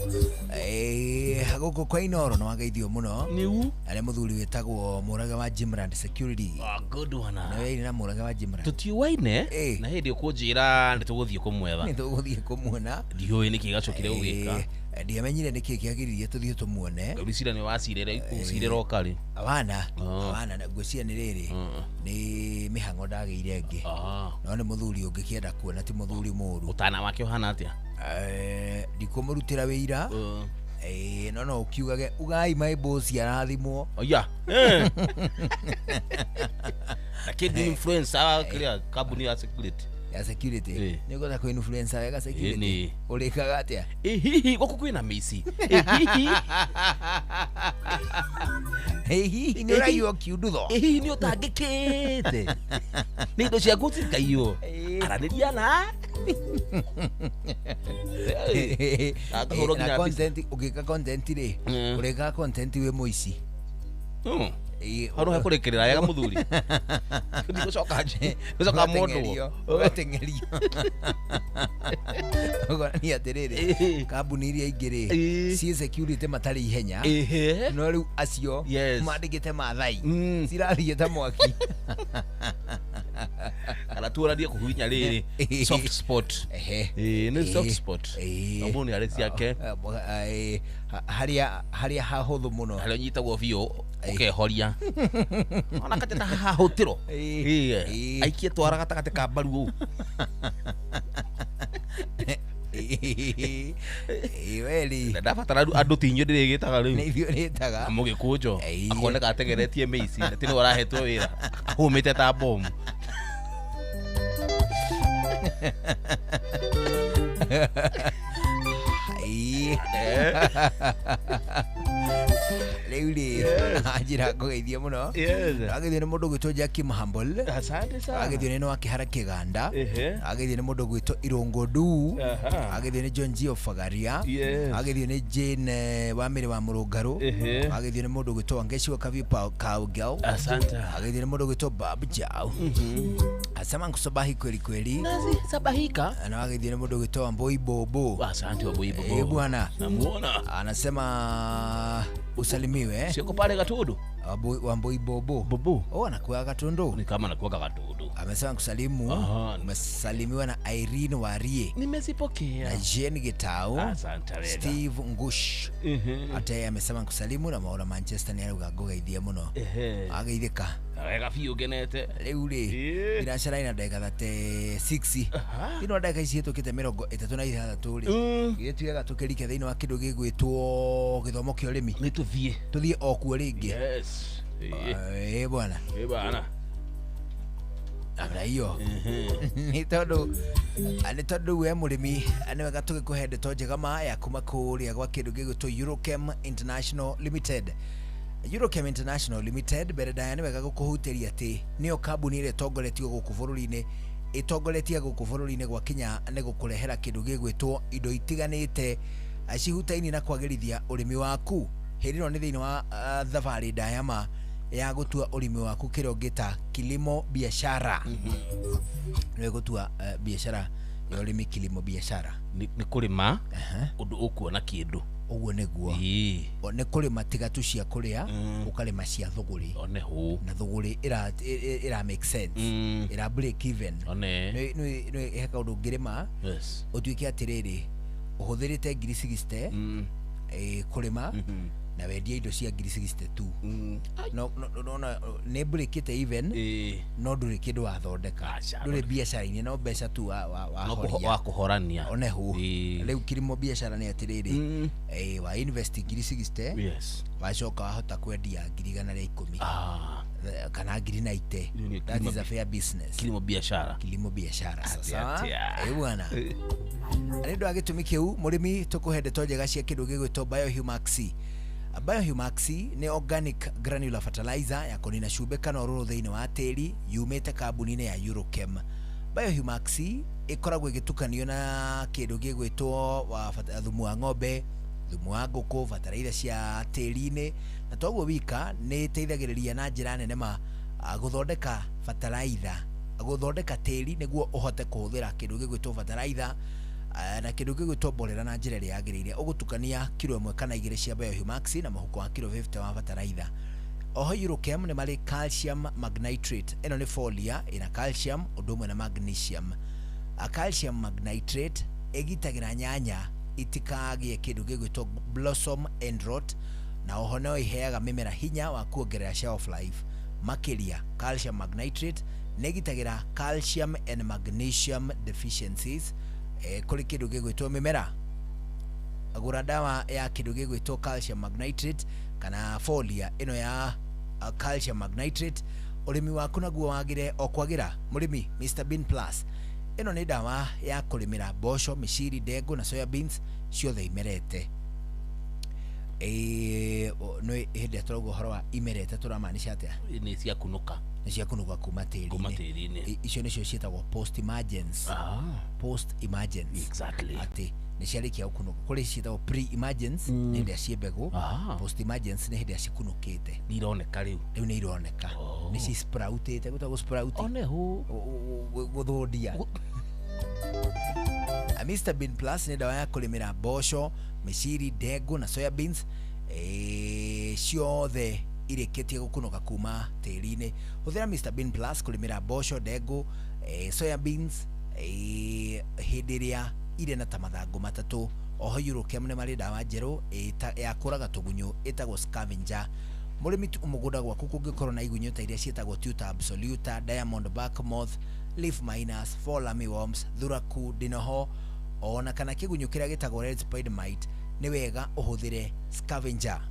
gũkũ kwa Inoro nĩ wageithio mũno arĩa mũthuri wĩtagwo Mũrage wa Jimrand Security. Good one. Nĩwe na Mũrage wa Jimrand tũtiũaine na hĩndĩ ũkũnjĩra nĩ tũgũthiĩ kũmwetha. Nĩ tũgũthiĩ kũmuona. Ndiũĩ nĩkĩ gacokire gũgĩka. Ndiamenyire nĩkĩ kĩagĩrĩire tũthiĩ tũmuone. Ngwĩciria nĩ wacirĩra ikucirĩra ũkarĩ. Wana wana ngwĩciria nĩ rĩrĩ nĩ mĩhang'o ndagĩire ĩngĩ. No nĩ mũthuri ũngĩkĩenda kuona ti mũthuri mũũru. Ũtana wake ũhana atĩa? Ndikũmũrutĩra wĩira. No no ũkiugage ugai my boss arathimwo. Oya. Na kĩndũ influencer kĩrĩa kambuni ya security. Ya security. Nĩ ũkũhota kũ influencer wega security. Ũrĩkaga atĩa? Hihi gũkũ kwĩna mĩici. Hihi nĩ ũraiywo kiundutho. Hihi nĩ ũtangĩkĩte. Nĩ indo ciaku cikaiywo. Aranĩria na na content ũgĩka content rĩ ũrĩkaga content wĩ mũici. Hau no hekũrĩkĩrĩra wega mũthuri. Ndigũcoka gũcoka mũndũ. Ũgateng'erio. Ũgonania atĩrĩrĩ kambuni iria ingĩ rĩ ciĩ security matarĩ ihenya no rĩu acio mandĩkĩte Maathai cirathiĩ ta mwaki. Kana tuonanie kũhihinya rĩrĩ soft spot. Nĩ soft spot. No mũndũ nĩ arĩ ciake. Harĩa hahũthũ mũno. Harĩa ũnyitagwo biũ ũkehoria. Ona kate ta hahũtĩro. Aikie twara gatagatĩ ka mbaru ũũ. Weli. Ndabatara andũ ti inyuĩ ndĩrĩgĩtaga rĩu. Nĩ ithuĩ ũrĩtaga. Mũgĩkũnjo. Akoneka atengeretie mĩici na ti nĩwe ũrahetwo wĩra. Ahũmĩte ta bomu. Rĩu rĩ anjĩra ngũgeithie mũno. Ageithio nĩ mũndũ ũgwĩtwo Jackie Mahambol. Ageithio nĩ Noah Kĩhara Kĩganda. Ageithio nĩ mũndũ ũgwĩtwo Irũngũ Nduu. Ageithio nĩ John G. Fagaria. Ageithio nĩ Jane wa Mĩrĩ wa Mũrũngarũ. Ageithio nĩ mũndũ ũgwĩtwo Wangeshi wa Kavipa Cowgirl. Ageithio nĩ mũndũ ũgwĩtwo Babu Jao. Asema nkusabahi kweli kweli. Nazi sabahika. Na ageithio nĩ mũndũ ũgwĩtwo Wambui Bobo. Asante Wambui Bobo. Bwana. Namuona. Anasema usalimiwe. Sio pale Gatundu. Wambui Bobo. Bobo. Oh, anakuwa Gatundu. Ni kama anakuwa Gatundu. Amesema kusalimu. Umesalimiwa na Irene Warie. Nimezipokea. Na Jane Gitau. Asante wega. Steve Ngush. Ate yeye amesema kusalimu na Maura Manchester ni aruga ngogeithia muno. Ageithika. Wega biũ ngenete. Rĩu rĩ biracara ina ndagĩka 36 thĩinĩ wa ndagĩka ici hĩtũkĩte 36 rĩ githĩ tuigaga tũkĩrike thĩinĩ wa kĩndũ gĩgwĩtwo gĩthomo kĩa ũrĩmi. Nĩ tũthiĩ. Tũthiĩ o kuo rĩngĩ. Yes. Bwana. Bwana. Namna hiyo. Nĩ tondũ we mũrĩmi nĩ wega tũgĩkũhe ndeto njega ma ya kuma kũrĩa gwa kĩndũ gĩgwĩtwo Eurochem International Limited. Eurochem International Limited mbere ndaya nĩ wega gũkũhutĩria atĩ nĩyo kambuni ĩrĩa ĩtongoretio gũkũ bũrũri-inĩ ĩtongoretie gũkũ bũrũri-inĩ gwakinya nĩ gũkũrehera kĩndũ gĩgwĩtwo indo itiganĩte cihutaine na kwagĩrithia ũrĩmi waku. Hĩndĩ ĩno nĩ thĩinĩ wa thabarĩ ndaya ma ya gũtua ũrĩmi waku kĩrĩa ũngĩta kilimo biashara. Nĩ gũtua biashara ya ũrĩmi kilimo biashara. Nĩ kũrĩma ũndũ ũkuona kĩndũ. Ũguo nĩguo. Nĩ kũrĩma tiga tu cia kũrĩa ũkarĩma cia thũgũrĩ. Na thũgũrĩ ĩra make sense. Ĩra break even. Nĩ he kaũndũ ũngĩrĩma ũtuĩke atĩrĩrĩ ũhũthĩrĩte ngiri 60 kũrĩma Na wendia indo cia ngiri 62 no no no no nĩ breakĩte even no ndũrĩ kĩndũ wathondeka, ndũrĩ biacara-inĩ, no mbeca tu No wahoria. wa kũhorania. Onehu rĩu kilimo biacara nĩ atĩrĩrĩ, wa invest ngiri 60, wacoka wahota kwendia ngiri 110 kana ngiri 90. That is a fair business. Kilimo biashara. Kilimo biashara sasa. Atia. Bwana, nĩ ũndũ wa gĩtũmi kĩu, mũrĩmi, tũkũhe ndeto njega cia kĩndũ gĩgwĩtwo Biohumax. Biohumax nĩ organic granular fertilizer ya kũnina cumbĩ kana ũrũrũ thĩinĩ wa tĩri yumĩte kambuni-inĩ ya Eurochem. Biohumax ĩkoragwo ĩgĩtukanio na kĩndũ gĩgwĩtwo thumu wa ng'ombe, thumu wa ngũkũ, bataraitha cia tĩri-inĩ, na toguo wika nĩ ĩteithagĩrĩria na njĩra nene ma gũthondeka bataraitha, gũthondeka tĩri nĩguo ũhote kũhũthĩra kĩndũ gĩgwĩtwo bataraitha na kĩndũ gĩgwĩtwo mborera na njĩra ĩrĩa yagĩrĩire. Ũgũtukania kiro 1 kana 2 cia Biohumax na mũhuko wa kiro 50 wa bataraitha. Oho Eurochem nĩ marĩ calcium magnitrate. Ĩno nĩ folia ĩna calcium ũndũ ũmwe na magnesium. Calcium magnitrate ĩgitagĩra nyanya itikagĩe kĩndũ gĩgwĩtwo blossom end rot, na oho no ĩheaga mĩmera hinya wa kuongerera shelf life. Makĩria, calcium magnitrate nĩ ĩgitagĩra calcium and magnesium deficiencies kũrĩ kĩndũ gĩgwĩtwo mĩmera. Gũra ndawa ya kĩndũ gĩgwĩtwo calcium magnitrate kana folia ĩno ya calcium magnitrate, ũrĩmi waku naguo wagĩre o kwagĩra. Mũrĩmi, Mr Bean Plus ĩno nĩ ndawa ya kũrĩmĩra mboco, mĩciri, ndengũ na soya beans ciothe imerete. Nĩ hĩndĩ ĩrĩa tũrauga ũhoro wa imerete tũramaanisha atĩa? Nĩ cia kunũka. Nĩ cia kunũka kuma Kuma tĩri-inĩ. tĩri-inĩ. Icio nĩcio ciĩtagwo post emergence. Post emergence. Exactly. Atĩ nĩ ciarĩkia gũkunũka. Kũrĩ ciĩtagwo pre emergence, nĩ hĩndĩ ĩrĩa ciĩ mbegũ. Post emergence nĩ hĩndĩ ĩrĩa cikunũkĩte. Nĩ ironeka rĩu. Rĩu nĩ ironeka. Nĩ ci sproutĩte, gwĩtagwo sprout. Onehu. Gũthũndia. Mr Bean Plus nĩ ndawa ya kũrĩmĩra mboco, mĩciri, ndengũ na soya beans ciothe irĩkĩtie gũkunũka kuma tĩri-inĩ. Hũthĩra Mr Bean Plus kũrĩmĩra mboco, ndengũ, soya beans hĩndĩ ĩrĩa irĩ na ta mathangũ matatũ. Oho Eurochem nĩ marĩ ndawa njerũ ya kũraga tũgunyũ ĩtagwo scavenger. Mũrĩmi, mũgũnda gwaku kũngĩkorwo na igunyũ ta iria ciĩtagwo Tuta absoluta, diamond back moth, leaf miners, fall armyworms, thuraku, ndinoho ona kana kĩgunyũ kĩrĩa gĩtagwo red spider mite, nĩ wega ũhũthĩre scavenger.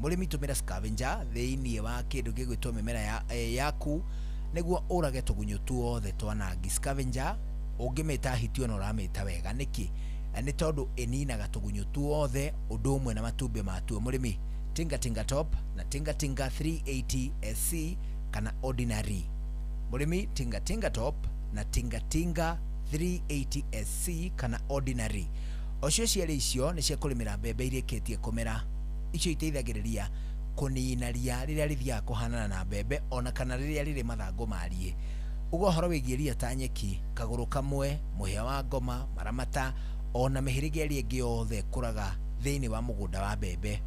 Mũrĩmi, tũmĩra scavenger thĩinĩ wa kĩndũ gĩgwĩtwo mĩmera yaku nĩguo ũrage tũgunyũ tuothe twanangi. Scavenger ũngĩmĩta hiti ona ũramĩta wega nĩkĩ? Nĩ tondũ ĩninaga tũgunyũ tuothe ũndũ ũmwe na matumbĩ matuo. Mũrĩmi, Tinga Tinga Top na Tinga Tinga 380 SC kana ordinary. Mũrĩmi, Tinga Tinga Top na Tinga Tinga 380 SC kana ordinary. Ocio cierĩ icio nĩ cia kũrĩmĩra mbembe irĩkĩtie kũmera. Icio iteithagĩrĩria kũnina ria rĩrĩa rĩthiaga kũhanana na mbembe ona kana rĩrĩa rĩrĩ mathangũ mariĩ. Uga ũhoro wĩgiĩ ria ta nyeki, kagũrũ kamwe, mũhĩa wa ngoma, maramata ona mĩhĩrĩga ĩrĩa ĩngĩ yothe ĩkũraga thĩinĩ wa mũgũnda wa mbembe.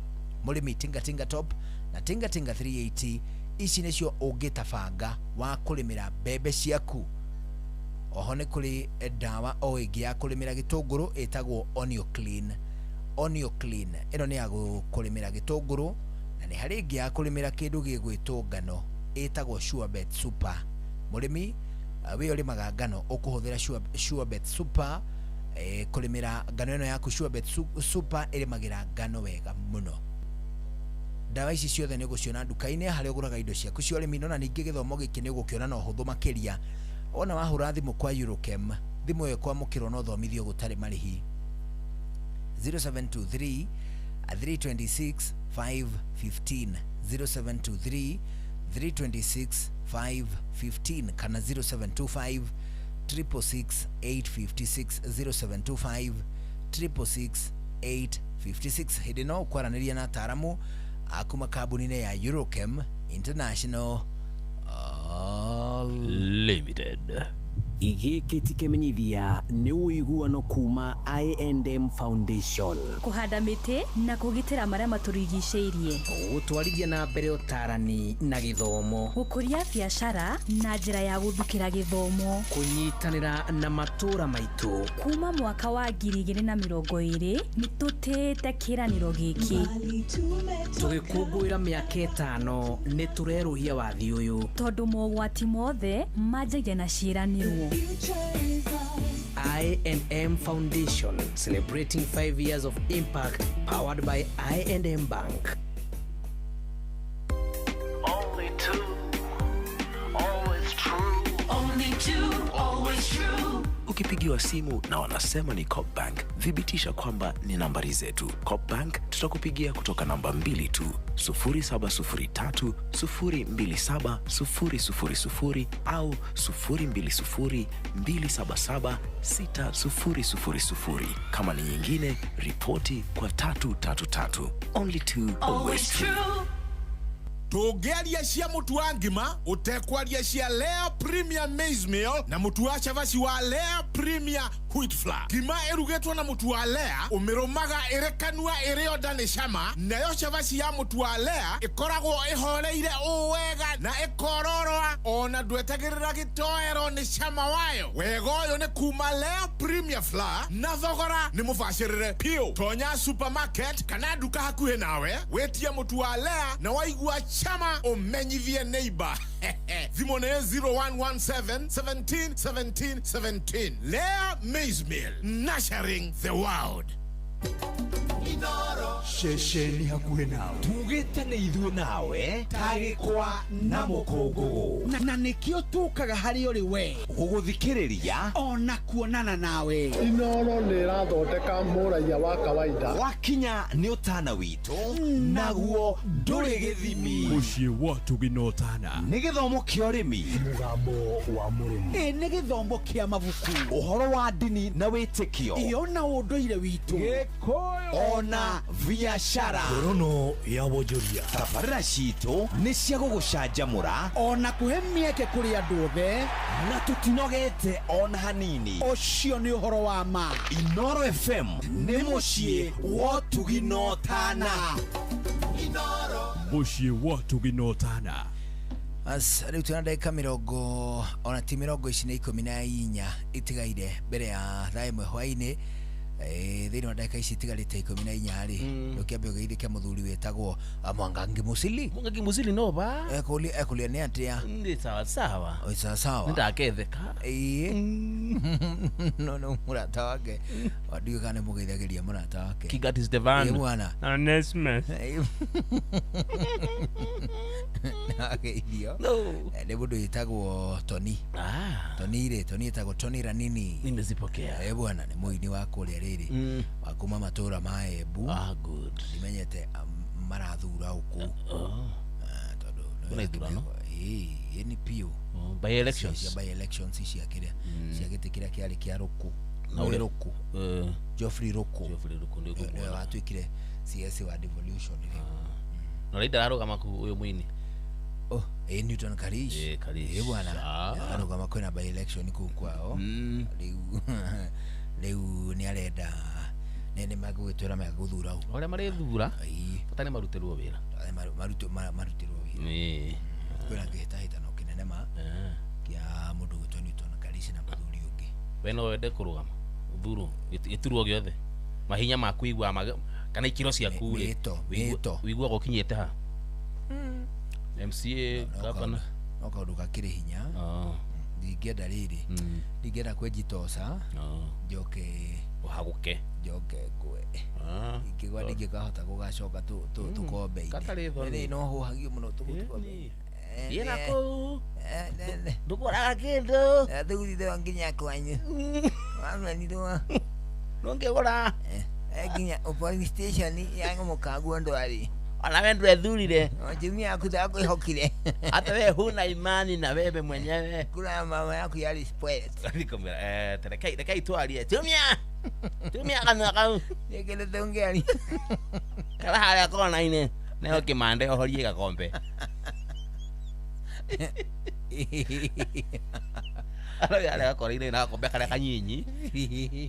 Mũrĩmi, Tinga Tinga Top na Tinga Tinga 380 ici nĩcio ũngĩtabanga wa kũrĩmĩra mbembe ciaku. Oho nĩ kũrĩ ndawa o ĩngĩ ya kũrĩmĩra gĩtũngũrũ ĩtagwo Onioclean. Onioclean ĩno nĩ ya kũrĩmĩra gĩtũngũrũ, na nĩ harĩ ĩngĩ ya kũrĩmĩra kĩndũ gĩgwĩtwo ngano ĩtagwo Surebet Super. Mũrĩmi, wĩ ũrĩmaga ngano ũkũhũthĩra Surebet Super kũrĩmĩra ngano ĩno yaku. Surebet Super ĩrĩmagĩra ngano wega mũno. Ndawa ici ciothe nĩ ũgũciona nduka-inĩ harĩa ũgũraga indo ciaku cia ũrĩmi. No na ningĩ gĩthomo gĩkĩ nĩ ũgũkĩona na ũhũthũ makĩria ona wahũra thimũ kwa Eurochem. Thimũ ĩyo ĩkwamũkĩrwo na ũthomithio gũtarĩ marĩhi. 0723 326 515, 0723 326 515 kana 0725 666 856, 0725 666 856. Hĩndĩ no ũkwaranĩria na ataaramu a kuma kambuni-inĩ ya Eurochem International Limited. Gĩkĩ ti kĩmenyithia nĩ ũiguano kuma I&M Foundation. Kũhanda mĩtĩ na kũgitĩra marĩa matũrigicĩirie. Gũtwarithia na mbere ũtarani na gĩthomo. Gũkũria biacara na njĩra ya gũthukĩra gĩthomo. Kũnyitanĩra na matũũra maitũ. Kuma mwaka wa 2020 nĩ tũtĩĩte kĩĩranĩro gĩkĩ. Tũgĩkũngũĩra mĩaka 5 nĩ tũrerũhia wathi ũyũ. Tondũ mogwati mothe manjagia na ciĩranĩro. I&M Foundation, celebrating 5 years of impact, powered by I&M Bank. Only two, always true. Only two, always true. Ukipigiwa simu na wanasema ni Coop Bank, thibitisha kwamba ni nambari zetu. Coop Bank tutakupigia kutoka namba 2 tu, 0703 027 000 au 020 277 6000. Kama ni nyingine, ripoti kwa 333. Only two, always true. Tũngĩaria cia mũtu wa ngima ũtekwaria cia Lea Premier Maize Meal na mũtu wa cabaci wa Lea Premier Wheat Flour. Ngima ĩrugĩtwo na mũtu wa Lea ũmĩrũmaga ĩrĩ kanua ĩrĩ onda nĩ cama, nayo cabaci ya mũtu wa Lea ĩkoragwo ĩhoreire ũũ wega na ĩkororoa ona ndwetagĩrĩra gĩtoero nĩ cama wayo. Wega ũyũ nĩ kuma Lea Premier Flour na thogora nĩ mũbacĩrĩre piũ. Tonya supermarket kana nduka hakuhĩ nawe wĩtie mũtu wa Lea na waigua chama umenyithie neighbor. Thimũ nĩ 0117 17 17 17. Lea Maize Meal, nurturing the world. Ceceni hakuhĩ nawe tugĩte nĩ ithuĩ nawe tagĩkwa na mũkũngũgũ na nĩkĩo tũkaga harĩ ũrĩ we gũgũthikĩrĩria ona kuonana nawe. Inoro nĩ ĩrathondeka mũraiya wa kawaida. Wakinya nĩ ũtana witũ naguo ndũrĩ gĩthimi. Mũciĩ wa tũginotana nĩ gĩthomo kĩa ũrĩmi, mũgambo wa mũrĩmi, ĩ nĩ gĩthomo kĩa mabuku, ũhoro wa ndini na wĩtĩkio, ĩ ona ũndũire witũ, ona biacara, ngorono ya wonjoria. Tabarĩra citũ nĩ cia gũgũcanjamũra ona kũhe mĩeke kũrĩ andũ othe, na tũtinogete ona hanini. Ũcio nĩ ũhoro wa ma. Inoro FM nĩ mũciĩ wa ũtuginotana. Mũciĩ wa ũtuginotana. As rĩu twĩna ndagĩka mĩrongo ona ti mĩrongo ici nĩ 14 itigaire mbere ya thaa 1 hwaĩ-inĩ. Thĩinĩ wa ndagĩka ici itigarĩte 14 rĩ, ndũkĩambe ũgeithĩke mũthuri wĩtagwo Mwangangi Musili. Mwangangi Musili no ba ekũria nĩ atĩa? Nĩ sawa sawa. Ĩ sawa sawa. Nĩndaketheka. Ĩĩ. No no mũrata wake. Ndiũĩ kana nĩ mũgeithagĩria mũrata wake. Kigati Stevan. Ĩ mwana. Onesmus. Ageithio. Nĩ mũndũ wĩtagwo Tony. Tony rĩ, Tony etagwo Tony Ranini. Nimezipokea. Ĩ bwana nĩ mũini wa kũrĩa rĩrĩ. Wa kuma matũra ma Embu. Good. Ndimenyete marathura ũkũ. Tondũ kuna ithurano. Ĩ nĩ piũ. By elections. Cia by elections cia kĩrĩa. Cia gĩtĩ kĩrĩa kĩarĩ kĩa Rũkũ. Na ũrĩa Rũkũ. Geoffrey Rũkũ. Geoffrey Rũkũ nĩ ũkũmuona. Watuĩkire CS wa devolution rĩu. Na rĩu ndararũgama kũ ũyũ mũini. Oh, Newton Karish. Karish. Ĩ bwana. Ararũgama kwĩna by election kũu kwao. Rĩu rĩu nĩ arenda nĩ magũgĩtwĩra megũthura ũ. Ũrĩa marĩthura. Bata nĩ marutĩrwo wĩra. Marutĩrwo wĩra. Kwĩna kĩhĩtahĩtano kĩnene ma kĩa mũndũ gwĩtwo Newton Karish na mũthuri ũngĩ. We no wende kũrũgama ũthurwo gĩturwa gĩothe mahinya maku igua kana ikĩro ciaku rĩ wĩiguaga ũkinyĩte ha? MCA gavana no kaũndũ gakĩrĩ hinya. Ndingĩenda rĩrĩ, ndingĩenda kwĩnjitoca njoke ũhagũke njoke ngwe. Ingĩgwa ndingĩkahota gũgacoka tũkombe-inĩ. No hũhagio mũno tũkombe-inĩ. Thiĩ na kũu ndũkũraga kĩndũ. Thugurire nginya kwanyu. Wamenirwo. Ndũngĩgũra. Nginya police station ya mũkaguo ndwari. Ona we ndwethurire. Jumia yaku ndakwĩhokire. Hata we huna imani na wewe mwenyewe. Kura mama yaku yari spoiled. Nikomera rekai twarie. Jumia. Jumia kanua kau. Nĩkĩndũ tũngĩaria. Kara harĩa kona-inĩ. Neo kĩmande ũhorie gakombe. Arĩa gakoreire na gakombe karĩa kanyinyi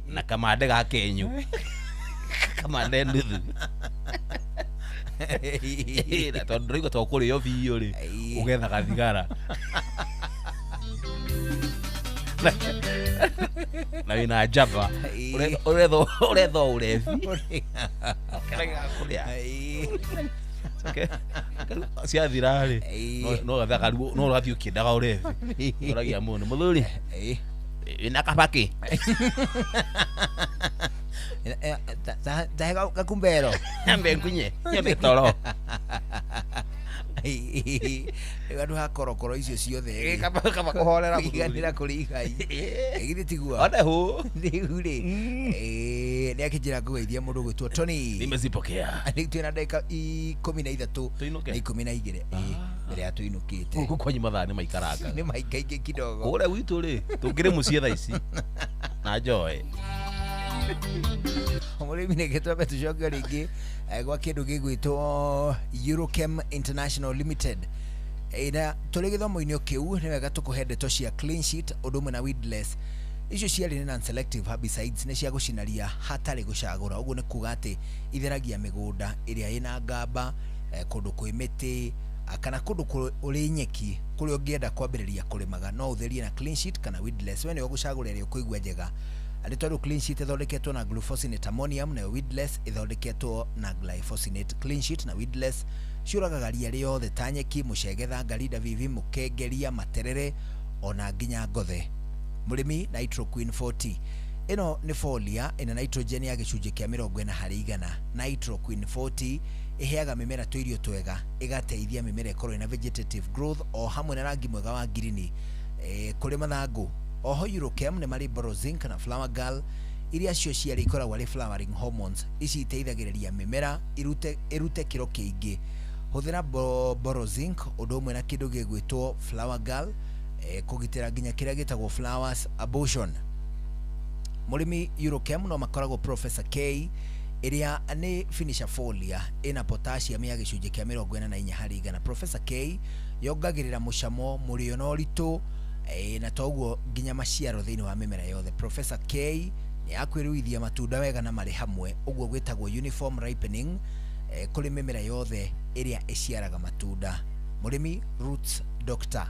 na kamande ga kenyu. Kamande nuthu. Na tondũ ndũraigua to kũrĩo biũ rĩ, ũgetha gathigara. Na wĩna njamba ũretha ũrebi kũrĩa ciathira rĩ no gatha no ũrathiĩ ũkĩendaga ũrebi ũragia mũndũ mũthuri wĩna kabaki tahe gakumbero nyambe ngunye nyambe toro rĩu andũ ha korokoro icio ciothe kaba kũhorera iganĩra kũrĩ igai githĩ tiguo one hu rĩu rĩ nĩ akĩnjĩra ngũgeithia mũndũ ũgwĩtwo Tony nimezipokea rĩu twĩna ndagĩka 13 na 12 mbere ya tũinũkĩte gũkũ kwanyu mathaa nĩ maikarangaga nĩ maingaingĩ kidogo kũrĩa gwitũ rĩ tũngĩrĩ mũciĩ thaa ici na njoe mũrĩmi nĩkĩ twambe tũcoke rĩngĩ gwa kĩndũ gĩgwĩtwo Eurochem International Limited na tũrĩ gĩthomo-inĩ kĩu nĩ wega tũkũhe ndeto cia clean sheet ũndũ ũmwe na weedless icio ciarĩ nĩ non-selective herbicides nĩ cia gũcinaria hatarĩ gũcagũra ũguo nĩ kuga atĩ itheragia mĩgũnda ĩrĩa ĩna ngamba kũndũ kwĩ mĩtĩ kana kũndũ ũrĩ nyeki kũrĩa ũngĩenda kwambĩrĩria kũrĩmaga no ũtherie na clean sheet kana weedless we nĩwe ũgũcagũra ĩrĩa ũkũigua njega arĩ tondũ clean sheet ĩthondeketwo na glufosinate ammonium nayo weedless ĩthondeketwo na glyphosate. Clean sheet na weedless ciũragaga ria rĩothe ta nyeki mũcege thangari vivi mũkengeria materere ona nginya ngothe. Mũrĩmi Nitroquin 40 ĩno nĩ folia ĩna nitrogen ya gĩcunjĩ kĩa 40 harĩ igana. Nitroquin 40 ĩheaga mĩmera tũirio twega ĩgateithia mĩmera ĩkorwo ĩna vegetative growth o hamwe na rangi mwega wa ngirini kũrĩ mathangũ. Oho Eurochem nĩ marĩ Borozinc na Flower Girl iria cio ciarĩ ikoragwo arĩ flowering hormones ici iteithagĩrĩria mĩmera ĩrute kĩro kĩingĩ. Hũthĩra Borozinc ũndũ ũmwe na kĩndũ gĩgwĩtwo Flower Girl kũgitĩra nginya kĩrĩa gĩtagwo flowers abortion. Mũrĩmi Eurochem no makoragwo Professor K ĩrĩa nĩ finisher folia ĩna potassium ya gĩcunjĩ kĩa 44 harĩ igana. Professor K yongagĩrĩra mũcamo mũrĩo na ũritũ na toguo nginya maciaro thĩinĩ wa mĩmera yothe. Professor K nĩ yakwĩruithia matunda wega na marĩ hamwe ũguo gwĩtagwo uniform ripening kũrĩ mĩmera yothe ĩrĩa ĩciaraga matunda. Mũrĩmi Roots Doctor,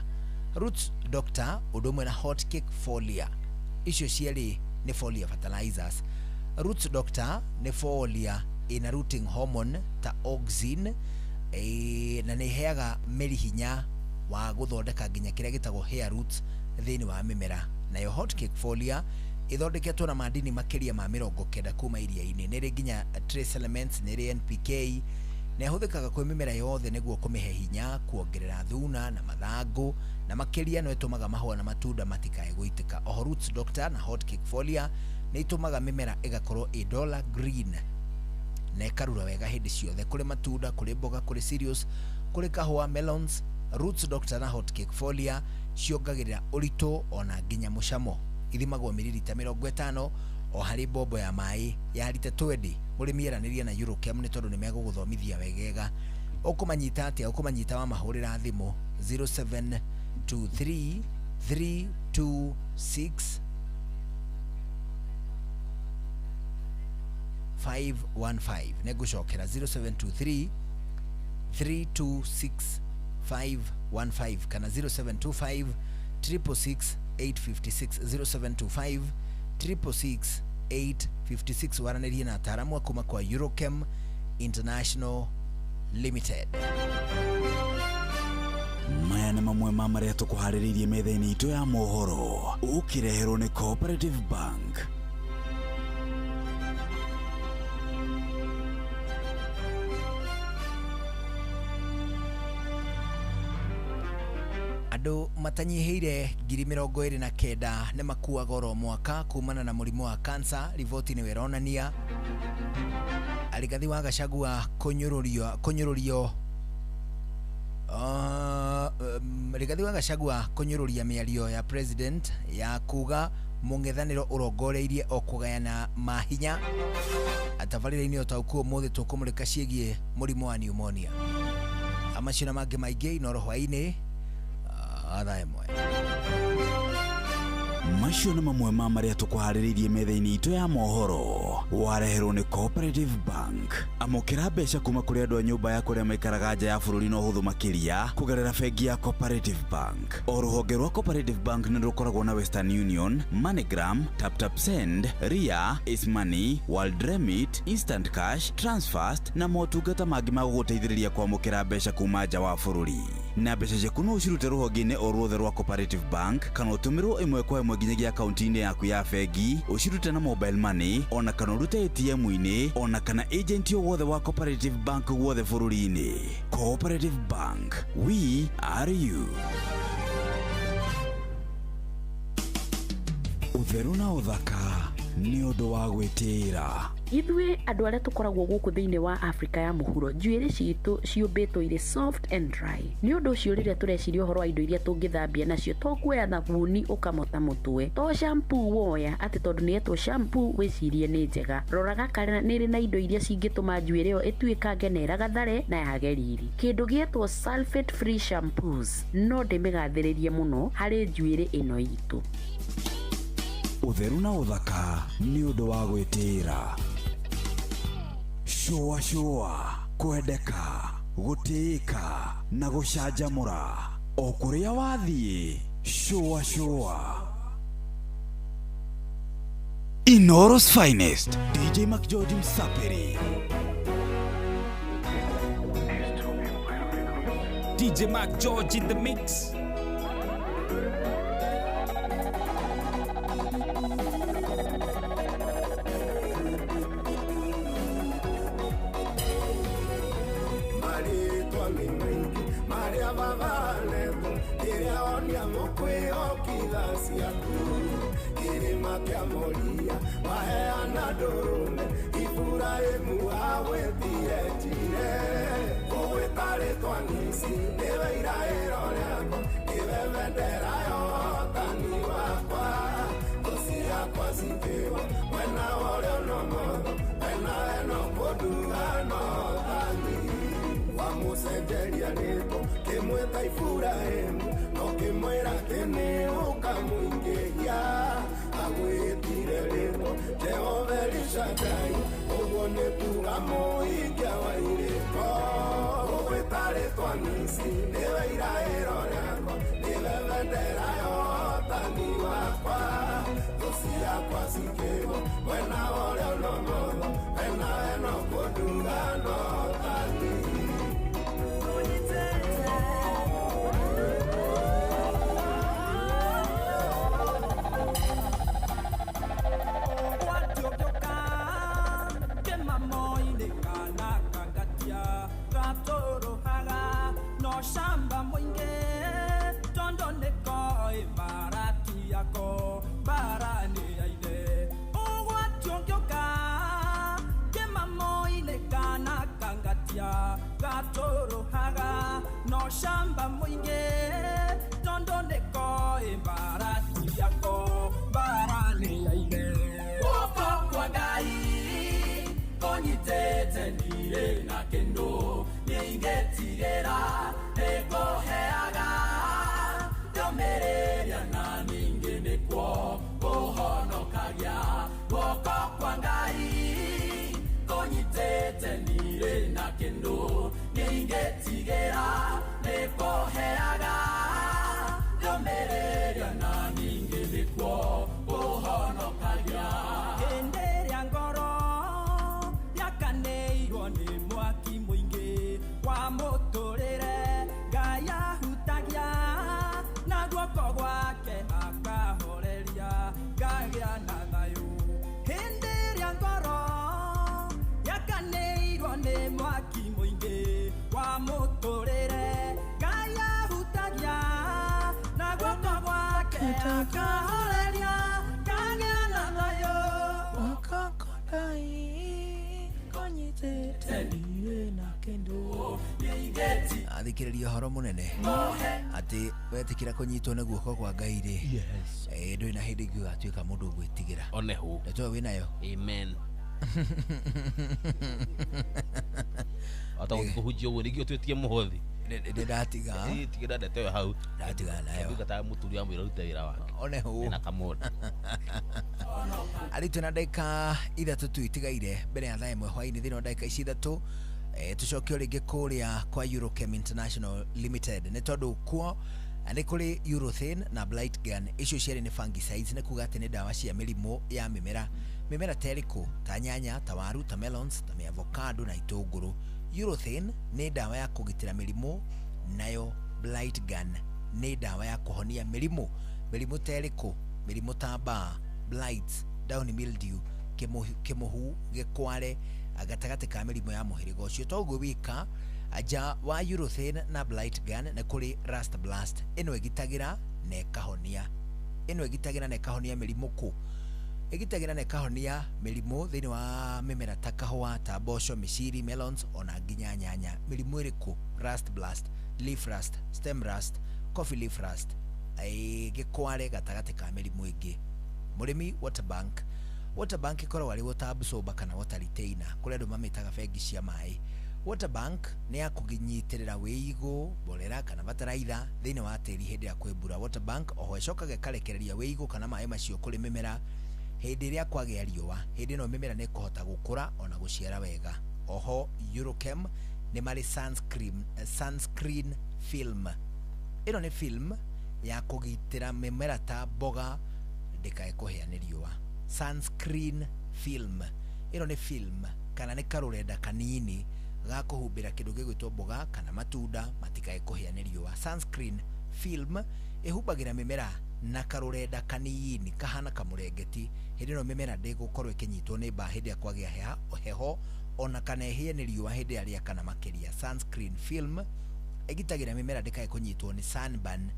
Roots Doctor ũndũ ũmwe na hot cake folia icio cierĩ nĩ folia fertilizers. Roots Doctor nĩ folia ĩna rooting hormone ta auxin na nĩ ĩheaga mĩri hinya wa gũthondeka nginya kĩrĩa gĩtagwo hair roots thĩinĩ wa mĩmera. Nayo hot cake folia ĩthondeketwo na madini makĩria ma 90 kuma iria-inĩ, nĩ ĩrĩ nginya trace elements, nĩ ĩrĩ NPK na ĩhũthĩkaga kwĩ mĩmera yothe nĩguo kũmĩhe hinya, kuongerera thuna na mathangũ na makĩria no ĩtũmaga mahũa na matunda matikae gũitĩka. Oho Roots Doctor na hot cake folia nĩ itũmaga mĩmera ĩgakorwo ĩ dollar green na ĩkarura wega hĩndĩ ciothe kũrĩ matunda, kũrĩ mboga, kũrĩ cereals, kũrĩ kahũa, melons. Roots Doctor na hot cake folia ciongagĩrĩra ũritũ ona nginya mũcamo. Ithimagwo mililita 50 o harĩ mbombo ya maĩ ya rita 20. Mũrĩmi eranĩria na Eurochem nĩ tondũ nĩ megũgũthomithia wegega. Ũkũmanyita atĩa? Ũkũmanyita wa mahũrĩra thimũ 0723 326 515. Nĩngũcokera 0723 326 515 kana 0725 666 856 0725 666 856. Waranĩrie na ataaramu a kuma kwa Eurochem International Limited. Maya nĩ mamwe ma marĩa tũkũharĩrĩirie metha-inĩ itũ ya mohoro ũkĩreherwo nĩ Cooperative Bank. Andũ matanyihĩire 29,000 nĩ makuaga oro mwaka kumana na mũrimũ wa kansa, riboti nĩ ĩronania. Rigathi wa Gachagua kũnyũrũrio Rigathi wa Gachagua kũnyũrũria mĩario ya president ya kuga mũng'ethanĩro ũrongoreirie o kũgayana mahinya. Atabarĩra-inĩ ũtaũku ũmũthĩ tũkũmũrĩka ciĩgiĩ mũrimũ wa pneumonia. Amacio na mangĩ maingĩ Inoro hwaĩ-inĩ thaa 1. Macio nĩ mamwe ma marĩa tũkũharĩrĩirie metha-inĩ itũ ya mohoro. Wareherwo nĩ Cooperative Bank. Amũkĩra mbeca kuma kũrĩ andũ a nyũmba yaku arĩa maikaraga nja ya bũrũri na ũhũthũ makĩria kũgerera bengi ya Cooperative Bank. O rũhonge rwa Cooperative Bank nĩ rũkoragwo na Western Union, MoneyGram, TapTap Send, Ria, Ace Money, World Remit, Instant Cash, Transfast na motungata mangĩ ma gũgũteithĩrĩria kwamũkĩra mbeca kuma nja wa bũrũri. Na mbeca ciaku no ũcirute rũhonge-inĩ o ruothe rwa Cooperative Bank kana ũtũmĩrwo ĩmwe kwa ĩmwe nginyagia akaunti-inĩ yaku ya bengi, ũcirute na mobile money ona kana ũrute ATM-inĩ ona kana agent o wothe wa Cooperative Bank guothe bũrũri-inĩ. Cooperative Bank, we are you. Ũtheru na ũthaka nĩ ũndũ wa gwĩtĩĩra. Ithuĩ andũ arĩa tũkoragwo gũkũ thĩinĩ wa Afrika ya mũhuro, njuĩrĩ citũ ciũmbĩtwo irĩ soft and dry. Nĩ ũndũ ũcio rĩrĩa tũreciria ũhoro wa indo iria tũngĩthambia nacio, to kuoya thabuni ũkamota mũtwe, to shampoo woya atĩ tondũ nĩ yetwo shampoo wĩcirie nĩ njega. Roraga kana nĩ ĩrĩ na indo iria cingĩtũma njuĩrĩ ĩyo ĩtuĩkange na ĩragathare na yage riri. Kĩndũ gĩetwo sulfate free shampoos no ndĩmĩgathĩrĩrie mũno harĩ njuĩrĩ ĩno itũ. Ũtheru na ũthaka nĩ ũndũ wa gwĩtĩĩra. Shũa shũa, kwendeka, gũtĩĩka na gũcanjamũra. O kũrĩa wathiĩ, shũa shũa. Inooro's finest, DJ McGeorge Msapiri. DJ Mac George in the mix. Marĩtwa nĩ maingĩ marĩa babanetwo rĩrĩa onia mũkwĩhokitha ciaku kĩrĩma kĩa Moria waheana ndũrũme Iburahĩmu agwĩtire njire ũgwĩta rĩtwa Nisi nĩwe iraĩro rĩakwa nĩwe bendera ya ũhotani wakwa thũ ciakwa cikĩgwa mwena wa ũrĩo na ũmotho mwena eno kũnduga no thani wamũcenjeria rĩtwa kĩmwĩta Iburahĩmu no kĩmwĩra atĩ nĩ ũkamũingĩhia agwĩtire rĩtwa Jehova Elishadai ũguo nĩ kuga mũhingia wa irĩko ũgwĩta rĩtwa Nisi nĩwe iraĩro rĩakwa nĩwe bendera ya ũhotani wakwa thũ ciakwa cikĩgwa mwena wa ũrĩo na ũmotho mwena eno kũnduga no thani. Shamba mwinge tondo neko barati yako barani yaide ugwatyongyoka kemamoine kana kangatia gatorohaga no shamba mwinge tondo neko barati yako barani yaide guoko kwa Ngai konyitete nire na kendo ningetigĩra nĩngũheaga ndũmĩrĩria na ningĩ nĩkuo kũhonokagia guoko kwa Ngai kũnyitĩte nirĩ na kĩndũ ningĩtigĩra nĩngũheaga ndũmĩrĩria na ningĩ nĩkuo kũhonokagia hĩndĩ ĩrĩa ngoro yakanĩirwo nĩ mwaki mũingĩ wa mũtũrĩre Ngai ahutagia na guoko gwake akahoreria ngagĩa na thayũ hĩndĩ ĩrĩa ngoro yakanĩirwo nĩ mwaki mũingĩ wa mũtũrĩre Ngai ahutagia na guoko gwake akahoreria ngagĩa na thayũ guoko kwa Ngai kũnyitĩte ndirĩ na kĩndũ. Athikĩrĩria ũhoro mũnene atĩ wetĩkĩra kũnyitwo nĩ guoko kwa Ngai rĩ, ndũrĩ na hĩndĩ ĩngĩ ũgatuĩka mũndũ ũgwĩtigĩra. Onehu ndeto ĩyo wĩnayo. Amen. Ata kũhunjia ũguo nĩngĩ ũtwĩtie mũhothi. Nĩ ndatiga. Tigĩra ndeto ĩyo hau. Ndatigana nayo. Ndungata ya mũturi amwĩra ũrute wĩra wake. One hũ. Na kamũndũ. Arĩ twĩna ndagĩka 3 tu itigaire mbere ya thaa 1 hwaĩ-inĩ. Thĩinĩ wa ndagĩka ici 3 tũcoke o rĩngĩ kũrĩa kwa Eurochem International Limited, nĩ tondũ kuo nĩ kũrĩ Urethane na Blight Gun. Icio cierĩ nĩ fungicides, nĩ kuga atĩ nĩ ndawa cia mĩrimũ ya mĩmera. Mĩmera ta ĩrĩkũ? Ta nyanya, ta waru, ta melons, ta mĩavocado na itũngũrũ. Urethane nĩ ndawa ya kũgitĩra mĩrimũ, nayo Blight Gun nĩ ndawa ya kũhonia mĩrimũ. Mĩrimũ ta ĩrĩkũ? Mĩrimũ ta mbaa, blights, downy mildew, kĩmũhu, gĩkware, gatagatĩ ka mĩrimũ ya mũhĩrĩga ũcio. Toguo wika nja wa Urethane na Blight Gun nĩ kũrĩ Rust Blast. Ĩno ĩgitagĩra na ĩkahonia. Ĩno ĩgitagĩra na ĩkahonia mĩrimũ kũ? Ĩgitagĩra na ĩkahonia mĩrimũ thĩinĩ wa mĩmera ta kahũa, ta mboco, mĩciri, melons ona nginya nyanya. Mĩrimũ ĩrĩkũ? Rust Blast, leaf rust, stem rust, coffee leaf rust, gĩkware gatagatĩ ka mĩrimũ ĩngĩ. Mũrĩmi, Water Bank. Water Bank ĩkoragwo arĩ water absorber kana water retainer, kũrĩa andũ mamĩtaga bengi cia maĩ. Water Bank nĩ ya kũnyitĩrĩra wĩigũ, mborera kana bataraitha thĩinĩ wa tĩri hĩndĩ ya kwĩ mbura. Water Bank oho ĩcokaga ĩkarekereria wĩigũ kana maĩ macio kũrĩ mĩmera hĩndĩ ĩrĩa kwagĩa riũa. Hĩndĩ ĩno mĩmera nĩ ĩkũhota gũkũra ona gũciara wega. Oho Eurochem nĩ marĩ sunscreen film. Ĩno nĩ film ya kũgitĩra mĩmera ta mboga ndĩkae kũhĩa nĩ riũa. Sunscreen film. Ĩno nĩ film kana nĩ karũrenda kanini ga kũhumbĩra kĩndũ gĩgwĩtwo mboga kana matunda matikae kũhĩa nĩ riũa. Sunscreen film ĩhumbagĩra mĩmera na karũrenda kanini kahana kamũrengeti. Hĩndĩ ĩno mĩmera ndĩgũkorwo ĩkĩnyitwo nĩ mbaa hĩndĩ ĩrĩa kwagĩa heho ona kana ĩhĩe nĩ riũa hĩndĩ ĩrĩa rĩakana makĩria. Sunscreen film ĩgitagĩra mĩmera ndĩkae kũnyitwo nĩ sunburn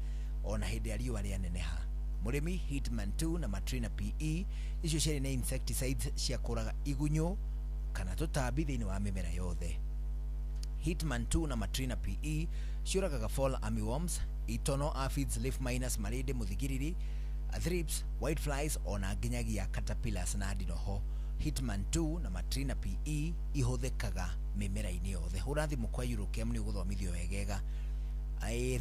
ona hĩndĩ ya riũa rĩaneneha. Mũrĩmi, Hitman 2 na Matrina PE icio cierĩ nĩ insecticides cia kũraga igunyũ kana tũtambi thĩinĩ wa mĩmera yothe. Hitman 2 na Matrina PE ciũragaga fall armyworms, itono, aphids, leaf miners, marĩndĩ, mũthigiriri, thrips, white flies ona nginyagia caterpillars na ndinoho. Hitman 2 na Matrina PE ihũthĩkaga mĩmera-inĩ yothe. Hũra thimũ kwa Eurochem nĩ ũgũthomithio wegega.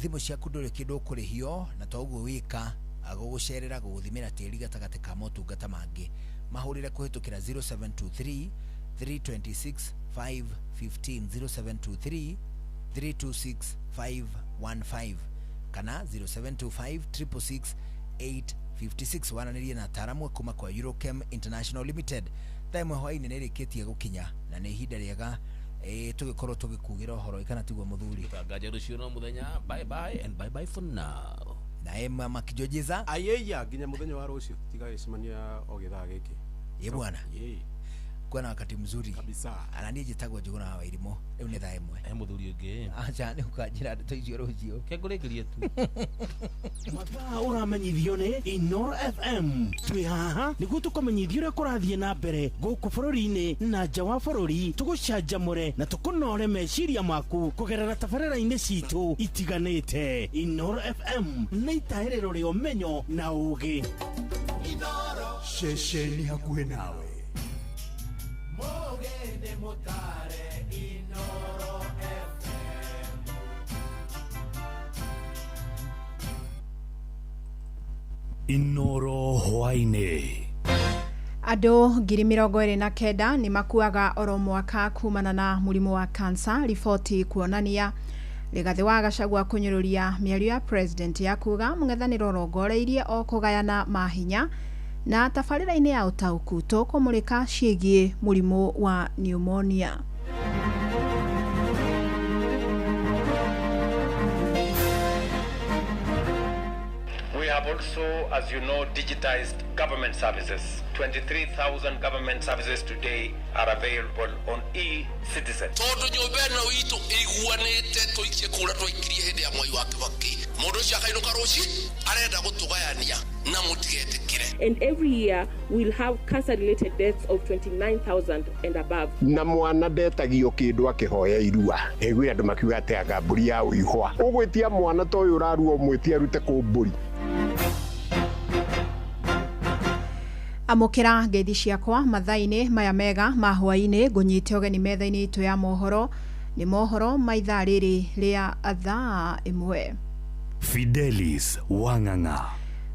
Thimũ ciaku ndũrĩ kĩndũ ũkũrĩhio, na toguo wĩka gũgũcerera gũgũthimĩra tĩri gatagatĩ ka motungata mangĩ. Mahũrĩre kũhĩtũkĩra 0723 326 515, 0723 326 515 kana 0725 666 856. Waranĩrie na ataaramu kuma kwa Eurochem International Limited. Thaa 1 hwaĩ-inĩ nĩ ĩrĩkĩtie gũkinya na nĩ ihinda rĩega tũgĩkorwo tũgĩkugĩra ũhoro kana tiguo mũthuri. Tũtangaje rũciũ no mũthenya. Bye bye and bye bye for now. Naye mama Kijojiza ayeya nginya mũthenya wa rũciũ tigagĩcemania o gĩthaa gĩkĩ. Ye bwana. Ye. Kuwa na wakati mzuri kabisa. Ananiĩ njĩtagwo Njũgũna wa Wairimu. Rĩu nĩ thaa 1. He mũthuri ũngĩ. Acha nĩ ũkanjĩra ndeto icio rũciũ. Kengũrĩkĩrie tu. Mathaa ũramenyithio nĩ Inoro FM. Twĩ haha nĩguo tũkũmenyithie ũrĩa kũrathiĩ na mbere gũkũ bũrũri-inĩ na nja wa bũrũri, tũgũcanjamũre na tũkũnore meciria maku kũgerera tabarĩra-inĩ citũ itiganĩte. Inoro FM nĩ itaĩrĩro rĩa ũmenyo na ũũgĩ. Ceceni hakuhĩ nawe. Mogende mutare Inoro FM. Inoro hwaĩ-inĩ. Andũ 29,000 nĩ makuaga oro mwaka kumana na mũrimũ wa kansa, riboti kuonania. Rigathĩ wa Gachagua kũnyũrũria mĩario ya president ya kuga mũng'ethanĩro ũrongoreirie o kũgayana mahinya. Na tabarĩra-inĩ ya ũtaũku tũkũmũrĩka ciĩgiĩ mũrimũ wa pneumonia. We have also, as you know, digitized government services. 23,000 government services today are available on e-citizen. Tondu nyumba ĩno itũ ĩiguanĩte tũikie kura twaikirie hĩndĩ ya Mwai wa Kibaki. Mũndũ ũcio akainũka rũciũ arenda gũtũgayania na mũtigetĩkĩre. And every year we'll have cancer-related deaths of 29,000 and above. Na mwana ndetagio kĩndũ akĩhoya irua. Ĩguire andũ makiuga atĩ anga mbũri ya ũihwa. Ũgwĩtia mwana ta ũyũ ũrarua ũmwĩtie arute kũ mbũri. Amũkĩra ngeithi ciakwa mathaa-inĩ maya mega ma hwaĩ-inĩ, ngũnyite ũgeni metha-inĩ itũ ya mohoro. Nĩ mohoro ma ithaa rĩrĩ rĩa thaa 1. Fidelis Wang'ang'a.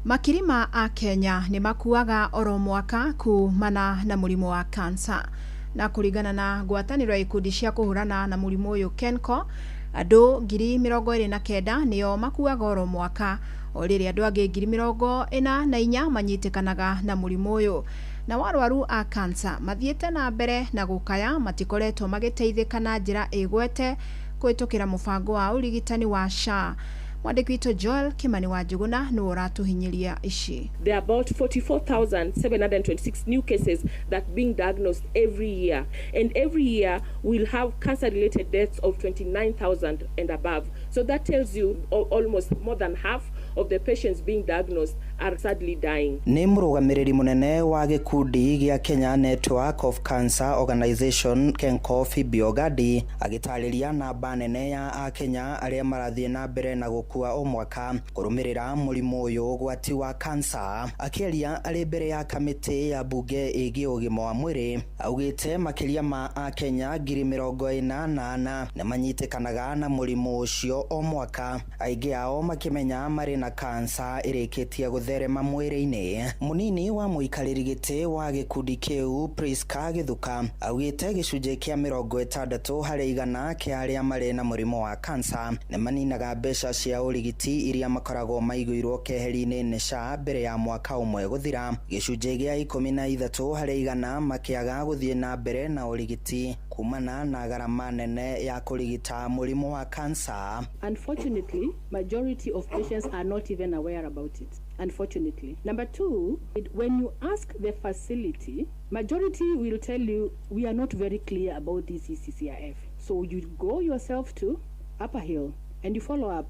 Makiri ma Akenya nĩ makuaga oro mwaka kumana na mũrimũ wa kansa. Na kũringana na ngwatanĩro ya ikundi cia kũhũrana na mũrimũ ũyũ KENCO, andũ 29,000 nĩo makuaga oro mwaka, o rĩrĩ andũ angĩ 44,000 manyitĩkanaga na mũrimũ ũyũ. Na warwaru a kansa mathiĩte na mbere na gũkaya matikoretwo magĩteithĩka na njĩra ĩgwete kũhĩtũkĩra mũbango wa ũrigitani wa SHA. Mwandĩki witũ Joel Kimani wa Njuguna nĩwe ũratũhinyĩria ici. There are about 44,726 new cases that being diagnosed every year, and every year we'll have cancer-related deaths of 29,000 and above. So that tells you almost more than half of the patients being diagnosed are sadly dying. Nĩ mũrũgamĩrĩri mũnene wa gĩkundi gĩa Kenya Network of Cancer Organization KENCO Phoebe Ogadi agĩtarĩria namba nene ya Akenya arĩa marathiĩ na mbere na gũkua o mwaka kũrũmĩrĩra mũrimũ ũyũ ũgwati wa kansa. Akĩaria arĩ mbere ya kamĩtĩ ya bunge ĩgiĩ ũgima wa mwĩrĩ, augĩte makĩria ma Akenya 44,000 nĩ manyitĩkanaga na mũrimũ ũcio o mwaka, aingĩ ao makĩmenya marĩ na kansa ĩrĩkĩtie gũtherema mwĩrĩ-inĩ. Mũnini wa mũikarĩri gĩtĩ wa gĩkundi kĩu Priska Gĩthuka augĩte gĩcunjĩ kĩa 60% kĩa arĩa marĩ na mũrimũ wa kansa nĩ maninaga mbeca cia ũrigiti iria makoragwo maigĩirwo keheri-inĩ nĩ SHA mbere ya mwaka ũmwe gũthira. Gĩcunjĩ gĩa 13% makĩaga gũthiĩ na mbere na ũrigiti kumana na gharama nene ya kũrigita mũrimũ wa kansa. Unfortunately, majority of patients are not even aware about it. Unfortunately. Number two, when you ask the facility, majority will tell you we are not very clear about this ECCIF. So you go yourself to Upper Hill and you follow up.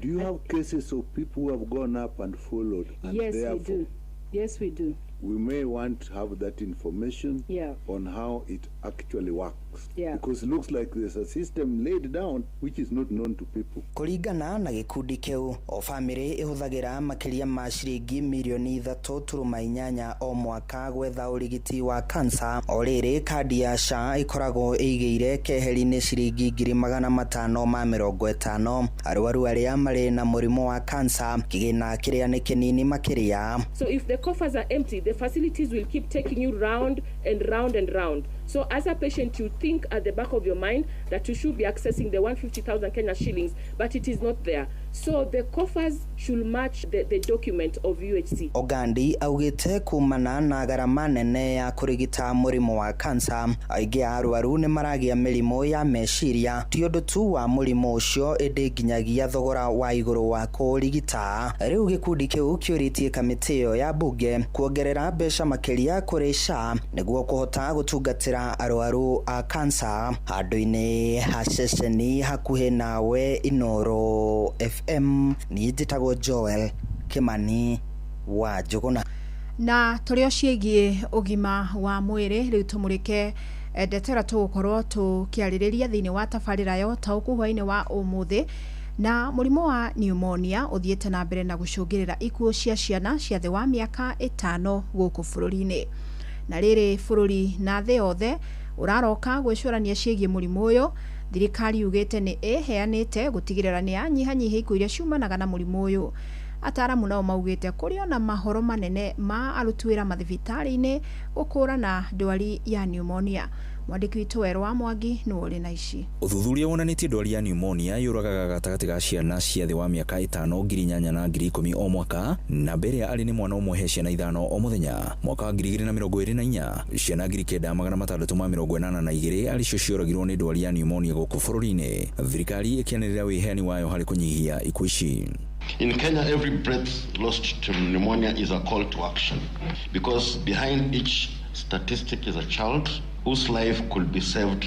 Do you have cases of people who have gone up and followed? And yes, we do. Yes, we do. We may want to have that information on how it actually works. Because it looks like there's a system laid down which is not known to people. Kũringana na gĩkundi kĩu, o bamĩrĩ ĩhũthagĩra makĩria ma ciringi mirioni 3.8 o mwaka gwetha ũrigiti wa kansa. O rĩrĩ, kandi ya SHA ĩkoragwo ĩigĩire keheri-inĩ ciringi 550,000 arwaru arĩa marĩ na mũrimũ wa kansa, kĩgĩna kĩrĩa nĩ kĩnini makĩria. So if the coffers are empty, the facilities will keep taking you round and round and round. So as a patient, you think at the back of your mind that you should be accessing the 150,000 Kenya shillings, but it is not there. So the coffers should match the document of UHC. Ogandi augĩte kumana na gharama nene ya kũrigita mũrimũ wa kansa, aingĩ a arwaru nĩ maragĩa mĩrimũ ya meciria, ti ũndũ tu wa mũrimũ ũcio ĩndĩ nginyagia thogora wa igũrũ wa kũrigita. Rĩu gĩkundi kĩu kĩũrĩtie kamĩtĩ ĩyo ya bunge kuongerera mbeca makĩria kũrĩ SHA nĩguo kũhota gũtungatĩra arwaru a kansa. Handũ-inĩ ha ceceni hakuhĩ nawe Inoro FM, niĩ njĩtagwo Joel Kimani wa Njuguna. Na tũrĩ o ciĩgiĩ ũgima wa mwĩrĩ, rĩu tũmũrĩke ndeto ĩrĩa tũgũkorwo tũkĩarĩrĩria thĩinĩ wa tabarĩra ya ũtaũku hwaĩ-inĩ wa ũmũthĩ. Na mũrimũ wa pneumonia ũthiĩte na mbere na gũcũngĩrĩra ikuũ cia ciana cia thĩ wa mĩaka 5 gũkũ bũrũri-inĩ. Na rĩrĩ bũrũri na thĩ yothe ũraroka gwĩcũrania ciĩgiĩ mũrimũ ũyũ, thirikari yugĩte nĩ ĩheanĩte gũtigĩrĩra nĩ yanyihanyihia ikuũ iria ciumanaga na mũrimũ ũyũ. Ataaramu nao maugĩte kũrĩ ona mahoro manene ma aruti wĩra mathibitarĩ-inĩ gũkũrana ndwari ya pneumonia. Mwandĩki witũ Werũ wa Mwangi nĩwe ũrĩ na ici. Ũthuthuria wonanĩtie ndwari ya pneumonia yũragaga gatagatĩ ga ciana cia thĩ wa mĩaka 5 8,000 na 10,000 o mwaka, na mbere ya arĩ nĩ mwana ũmwe he ciana 5 o mũthenya. Mwaka wa 2024 ciana 9,682 arĩ cio cioragirwo nĩ ndwari ya pneumonia gũkũ bũrũri-inĩ. Thirikari ĩkĩanĩrĩra wĩheani wayo harĩ kũnyihia ikuũ ici. In Kenya, every breath lost to pneumonia is a call to action, because behind each statistic is a child whose life could be saved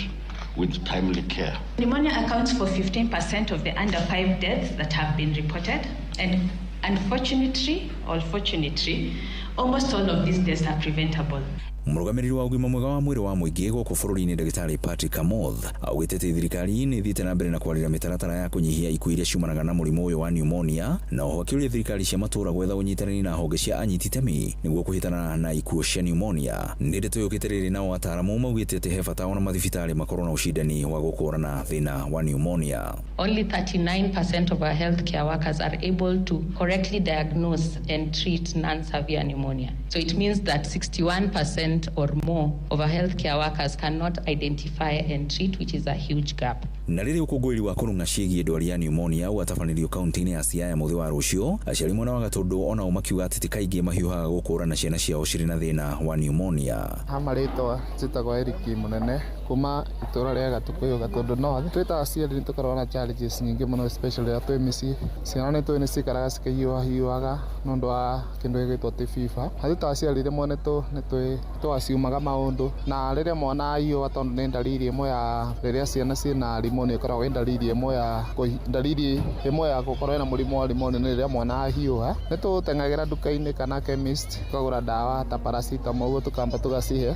with timely care. Pneumonia accounts for 15% of the under 5 deaths that have been reported, and unfortunately or fortunately, almost all of these deaths are preventable. Mũrũgamĩrĩri wa ũgima mwega wa mwĩrĩ wa mũingĩ gũkũ bũrũri-inĩ ndagĩtarĩ Patrick Amoth augĩte atĩ thirikari nĩ ĩthiĩte na mbere na kwarĩra mĩtaratara ya kũnyihia ikuũ iria ciumanaga na mũrimũ ũyũ wa pneumonia, na oho akĩũria thirikari cia matũũra gwetha ũnyitanĩri na honge cia anyiti itemi nĩguo kũhĩtana na ikuũ cia pneumonia. Nĩ ndeto yũkĩte rĩrĩ nao ataaramu maugĩte atĩ he bata ona mathibitarĩ makorwo na ũcindani wa gũkũrana thĩna wa pneumonia. Only 39% of our healthcare workers are able to correctly diagnose and treat non-severe pneumonia. So it means that 61% or more of our healthcare workers cannot identify and treat, which is a huge gap. Na rĩrĩ ũkũngũĩri wa kũrung'a ciĩgiĩ ndwari ya pneumonia ũgatabanĩrio kaunti-inĩ ya Siaya mũthĩ wa rũciũ, aciari mwena wa Gatũndũ onao makiuga atĩ ti kaingĩ mahiũhaga gũkũrana ciana ciao cirĩ na thĩna wa pneumonia. Ha marĩtwa njĩtagwo Eric Mũnene kuma itũra rĩa Gatũkũyũ Gatũndũ North. Twĩ ta aciari nĩ tũkoragwo na challenges nyingĩ mũno especially rĩrĩa twĩ mĩciĩ. Ciana nĩ tũĩ nĩ cikaraga cikĩhiũhahiũhaga nĩ ũndũ wa kĩndũ gĩgwĩtwo atĩ fever. Na twĩ ta aciari rĩmwe nĩ tũaciumaga maũndũ, na rĩrĩa mwana ahiũha tondũ nĩ ndariri ĩmwe ya rĩrĩa ciana ciĩna pneumonia ĩkoragwo ĩ ndariri ĩmwe ya ndariri ĩmwe ya gũkorwo ĩna mũrimũ wa pneumonia nĩ rĩrĩa mwana ahiũha. Nĩ tũteng'agĩra nduka-inĩ kana chemist tũkagũra ndawa ta paracetamol ũguo tũkamba tũgacihe.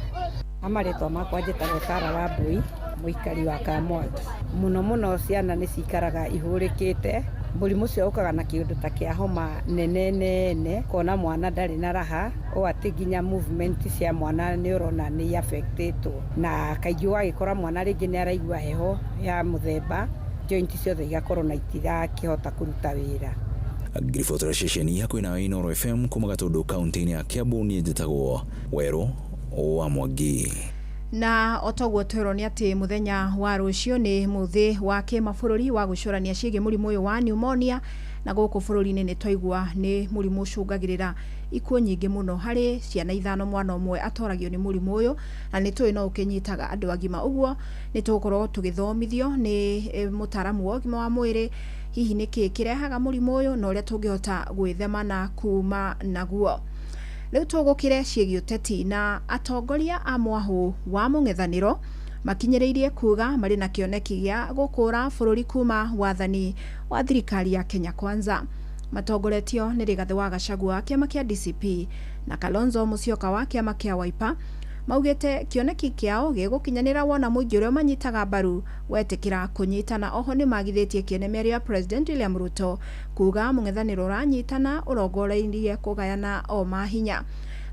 Marĩtwa makwa njĩtagwo Sara Wambui, mũikari wa Kamwangi. Mũno mũno ciana nĩ cikaraga ihũrĩkĩte. Mũrimũ ũcio ũkaga na kĩũndũ ta kĩa homa nene nene, kona mwana ndarĩ na raha, ũũ atĩ nginya movement cia mwana nĩ ũrona nĩ affectĩtwo, na kaingĩ ũgagĩkora mwana rĩngĩ nĩ araigua heho ya mũthemba, joint ciothe igakorwo na itirakĩhota kũruta wĩra. Ngiribotera ceceni hakuhĩ nawe Inooro FM kuma Gatũndũ kaunti-inĩ ya Kiambu, niĩ njĩtagwo Werũ wa Mwangi. Na otoguo twĩrwo nĩ atĩ mũthenya wa rũciũ nĩ mũthĩ wa kĩmabũrũri wa gũcũrania ciĩgiĩ mũrimũ ũyũ wa pneumonia, na gũkũ bũrũri-inĩ nĩ twaigua nĩ mũrimũ ũcũngagĩrĩra ikuũ nyingĩ mũno harĩ ciana 5 mwana ũmwe atoragio nĩ mũrimũ ũyũ, na nĩ tũĩ no ũkĩnyitaga andũ agima. Ũguo nĩ tũgũkorwo tũgĩthomithio nĩ mũtaaramu wa ũgima wa mwĩrĩ hihi nĩ kĩĩ kĩrehaga mũrimũ ũyũ na ũrĩa tũngĩhota gwĩthemana kuma naguo. Rĩu tũgũkĩre ciĩgiĩ ũteti, na atongoria a mwahũ wa mũng'ethanĩro makinyĩrĩirie kuga marĩ na kĩoneki gĩa gũkũra bũrũri kuma wathani wa thirikari ya Kenya Kwanza. Matongoretio nĩ Rigathĩ wa Gachagua wa kĩama kĩa DCP na Kalonzo Musyoka wa kĩama kĩa Wiper, maugĩte kĩoneki kĩao gĩgũkinyanĩra wona mũingĩ ũrĩa manyitaga mbaru wetĩkĩra kũnyitana. Oho nĩ magithĩtie kĩene mĩario ya President William Ruto kuga mũng'ethanĩro ũranyitana ũrongoreirie kũgayana o mahinya.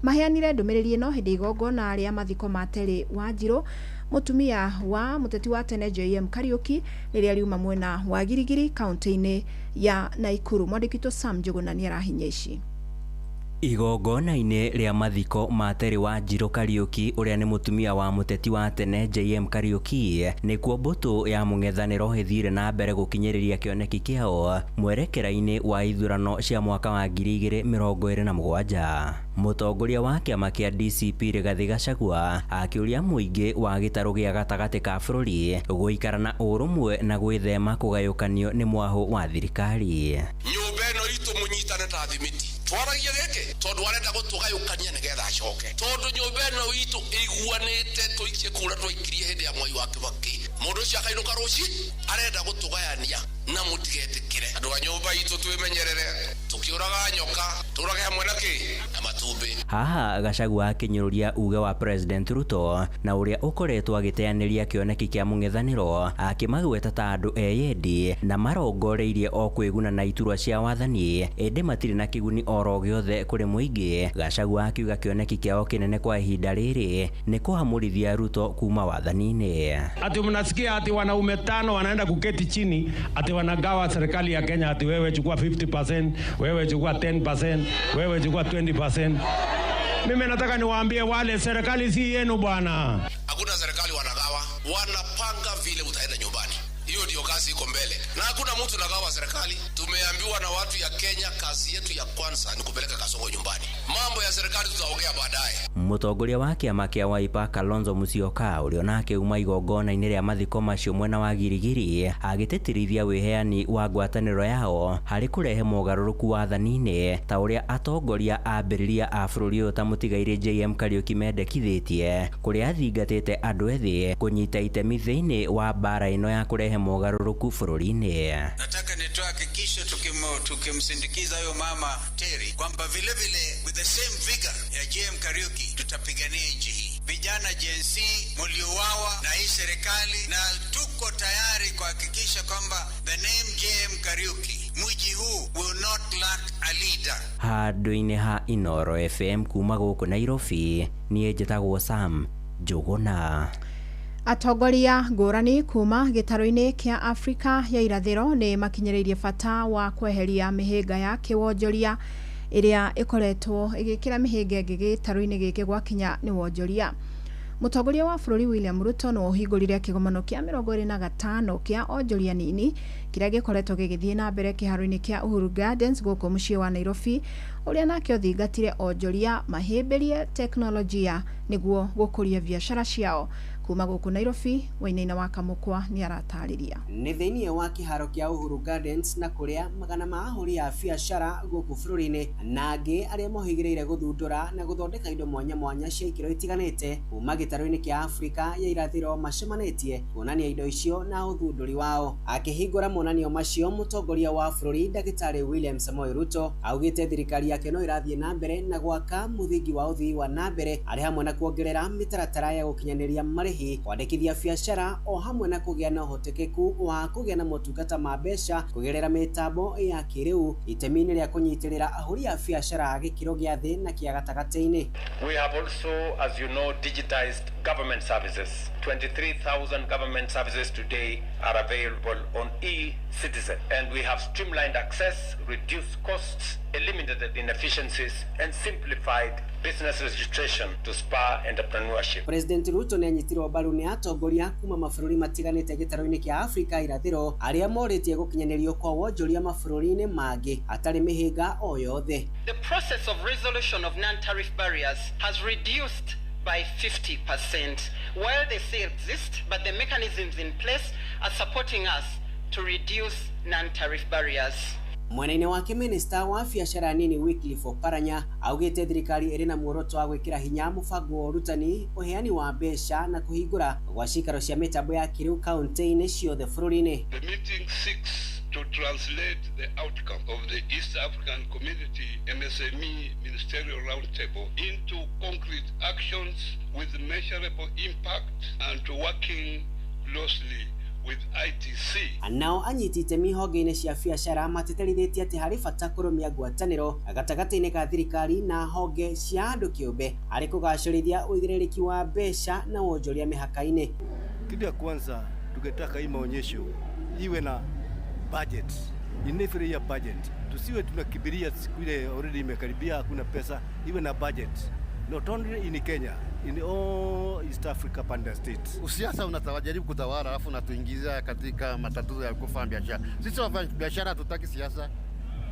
Maheanire ndũmĩrĩri ĩno hĩndĩ igongona rĩa mathiko ma Terry Wanjiru, mũtumia wa mũteti wa tene JM Kariuki, rĩrĩa riuma mwena wa Girigiri kaunti-inĩ ya Naikuru. Mwandĩki witũ Sam Njuguna nĩ arahinya ici. Igongona-inĩ rĩa mathiko ma Terry Wanjiru Kariuki ũrĩa nĩ mũtumia wa mũteti wa tene JM Kariuki, nĩkuo mbũtũ ya mũng'ethanĩro ĩthire na mbere gũkinyĩrĩria kĩoneki kĩao mwerekera-inĩ wa ithurano cia mwaka wa 2027. Mũtongoria wa kĩama kĩa DCP Rigathĩ Gachagua akĩũria mũingĩ wa gĩtarũ gĩa gatagatĩ ka bũrũri gũikara na ũrũmwe na gwĩthema kũgayũkanio nĩ mwahũ wa thirikari. Nyũmba ĩno itũ mũnyitane ta thimiti, twaragia gĩkĩ tondũ arenda gũtũgayũkania nĩgetha acoke, tondũ nyũmba ĩno itũ ĩiguanĩte tũikie kura twaikirie hĩndĩ ya Mwai wa Kibaki. Mũndũ ũcio akainũka rũciũ arenda gũtũgayania na mũtigetĩkĩre. Andũ a nyũmba itũ twĩmenyerere, tũkĩũraga nyoka tũrage hamwe na kĩ na matumbĩ. Haha Gachagua akĩnyũrũria uge wa President Ruto na ũrĩa ũkoretwo agĩteanĩria kĩoneki kĩa mũng'ethanĩro, akĩmagweta ta andũ eyendi na marongoreirie o kwĩguna na iturwa cia wathani, ĩndĩ matirĩ na kĩguni oro gĩothe kũrĩ mũingĩ. Gachagua akiuga kĩoneki kĩao kĩnene kwa ihinda rĩrĩ nĩ kũhamũrithia Ruto kuma wathani-inĩ. Ati mnasikia ati wanaume 5 wanaenda kuketi chini ati wanagawa serikali ya Kenya, ati wewe chukua 50%, wewe chukua 10%, wewe chukua 20%. Mimi nataka niwaambie wale, serikali si yenu bwana. Hakuna serikali wanagawa, wanapanga vile utaenda nyumbani. Hiyo ndio kazi iko mbele. Na hakuna mtu nagawa serikali. Tumeambiwa na watu ya Kenya kazi yetu ya kwanza ni kupeleka Kasongo nyumbani. Mambo ya serikali tutaongea baadaye. Mũtongoria wa kĩama kĩa Wiper Kalonzo Musyoka ũrĩa onake uma igongona-inĩ rĩa mathiko macio mwena wa Girigiri agĩtĩtĩrithia wĩheani wa ngwatanĩro yao harĩ kũrehe mogarũrũku wathani-inĩ ta ũrĩa atongoria ambĩrĩria a bũrũri ũyũ ta mũtigairĩ JM Kariuki mendekithĩtie, kũrĩa athingatĩte andũ ethĩ kũnyita itemi thĩinĩ wa mbara ĩno ya kũrehe mogarũrũku bũrũri-inĩ. Nataka nitoe hakikisho tukimsindikiza huyo mama Terry kwamba vile vile with the same vigor ya JM Kariuki tutapigania nchi hii. Vijana Gen Z mliuawa na hii serikali, na tuko tayari kuhakikisha kwamba the name JM Kariuki, mji huu will not lack a leader. Handũ-inĩ ha Inoro FM kuma gũkũ Nairobi, niĩ njĩtagwo Sam Njũgũna. Atongoria ngũrani kuma gĩtarũ-inĩ kĩa Afrika ya irathĩro nĩ makinyĩrĩirie bata wa kweheria mĩhĩnga ya kĩwonjoria ĩrĩa ĩkoretwo ĩgĩkĩra mĩhĩnga ĩngĩ gĩtarũ-inĩ gĩkĩ gwakinya nĩ wonjoria. Mũtongoria wa bũrũri William Ruto nĩwe ũhingũrire kĩgomano kĩa 25 kĩa onjoria nini kĩrĩa gĩkoretwo gĩgĩthiĩ na mbere kĩharo-inĩ kĩa Uhuru Gardens gũkũ mũciĩ wa Nairobi, ũrĩa nake ũthingatire onjoria mahĩmbĩrie teknolojia nĩguo gũkũria biacara ciao. Kuma gũkũ Nairobi, Wainaina wa Kamũkwa nĩ aratarĩria. Nĩ thĩinĩ wa kĩharo kĩa Uhuru Gardens na kũrĩa magana ma ahũri a biacara gũkũ bũrũri-inĩ na angĩ arĩa mohĩgĩrĩire gũthundũra na gũthondeka indo mwanya mwanya cia ikĩro itiganĩte kuma gĩtarũ-inĩ kĩa Afrika ya irathĩro macemanĩtie kuonania indo icio na ũthundũri wao. Akĩhingũra monanio macio, mũtongoria wa bũrũri Ndagĩtarĩ William Samoei Ruto augĩte thirikari yake no ĩrathiĩ na mbere na gwaka mũthingi wa ũthii wa na mbere arĩ hamwe na kuongerera mĩtaratara ya gũkinyanĩria marĩhi, kwandĩkithia biacara o hamwe na kũgĩa na ũhotekeku wa kũgĩa na motungata ma mbeca kũgerera mĩtambo ya kĩrĩu itemi-inĩ rĩa kũnyitĩrĩra ahũri a biacara gĩkĩro gĩa thĩ na kĩa gatagatĩ-inĩ. We have also, as you know, digitized government services. 23,000 government services today are available on e-citizen, and we have streamlined access, reduced costs, eliminated inefficiencies, and simplified business registration to spur entrepreneurship. President Ruto nĩ anyitirwo mbaru nĩ atongoria kuma mabũrũri matiganĩte gĩtarũ-inĩ kĩa Afrika irathĩro arĩa morĩtie gũkinyanĩrio kwa wonjoria mabũrũri-inĩ mangĩ hatarĩ mĩhĩnga o yothe. The process of resolution of non-tariff barriers has reduced by 50%. While they still exist, but the mechanisms in place are supporting us to reduce non-tariff barriers. Mwena-inĩ wake, minista wa biacara nini Wycliffe Oparanya augĩte thirikari ĩrĩ na muoroto wa gwĩkĩra hinya mũbango wa ũrutani, ũheani wa mbeca na kũhingũra gwa cikaro cia mĩtambo ya kĩrĩu kaunti-inĩ ciothe bũrũri-inĩ. The meeting seeks to translate the outcome of the East African Community MSME Ministerial Roundtable into concrete actions with measurable impact and to working closely with ITC. Nao anyiti itemi honge-inĩ cia biacara matĩtĩrithĩtie atĩ harĩ bata kũrũmia ngwatanĩro gatagatĩ-inĩ ka thirikari na honge cia andũ kĩũmbe harĩ kũgacĩrithia ũigĩrĩrĩki wa mbeca na wonjoria mĩhaka-inĩ. Kitu ya kwanza tungetaka hii maonyesho iwe na budget, in every year budget. Tusiwe tunakimbilia siku ile already imekaribia hakuna pesa, iwe na budget. Not only in Kenya, in all East Africa Panda states. Usiasa unatawajaribu kutawala alafu unatuingiza katika matatizo ya kufanya biashara. Sisi wafanya biashara hatutaki siasa.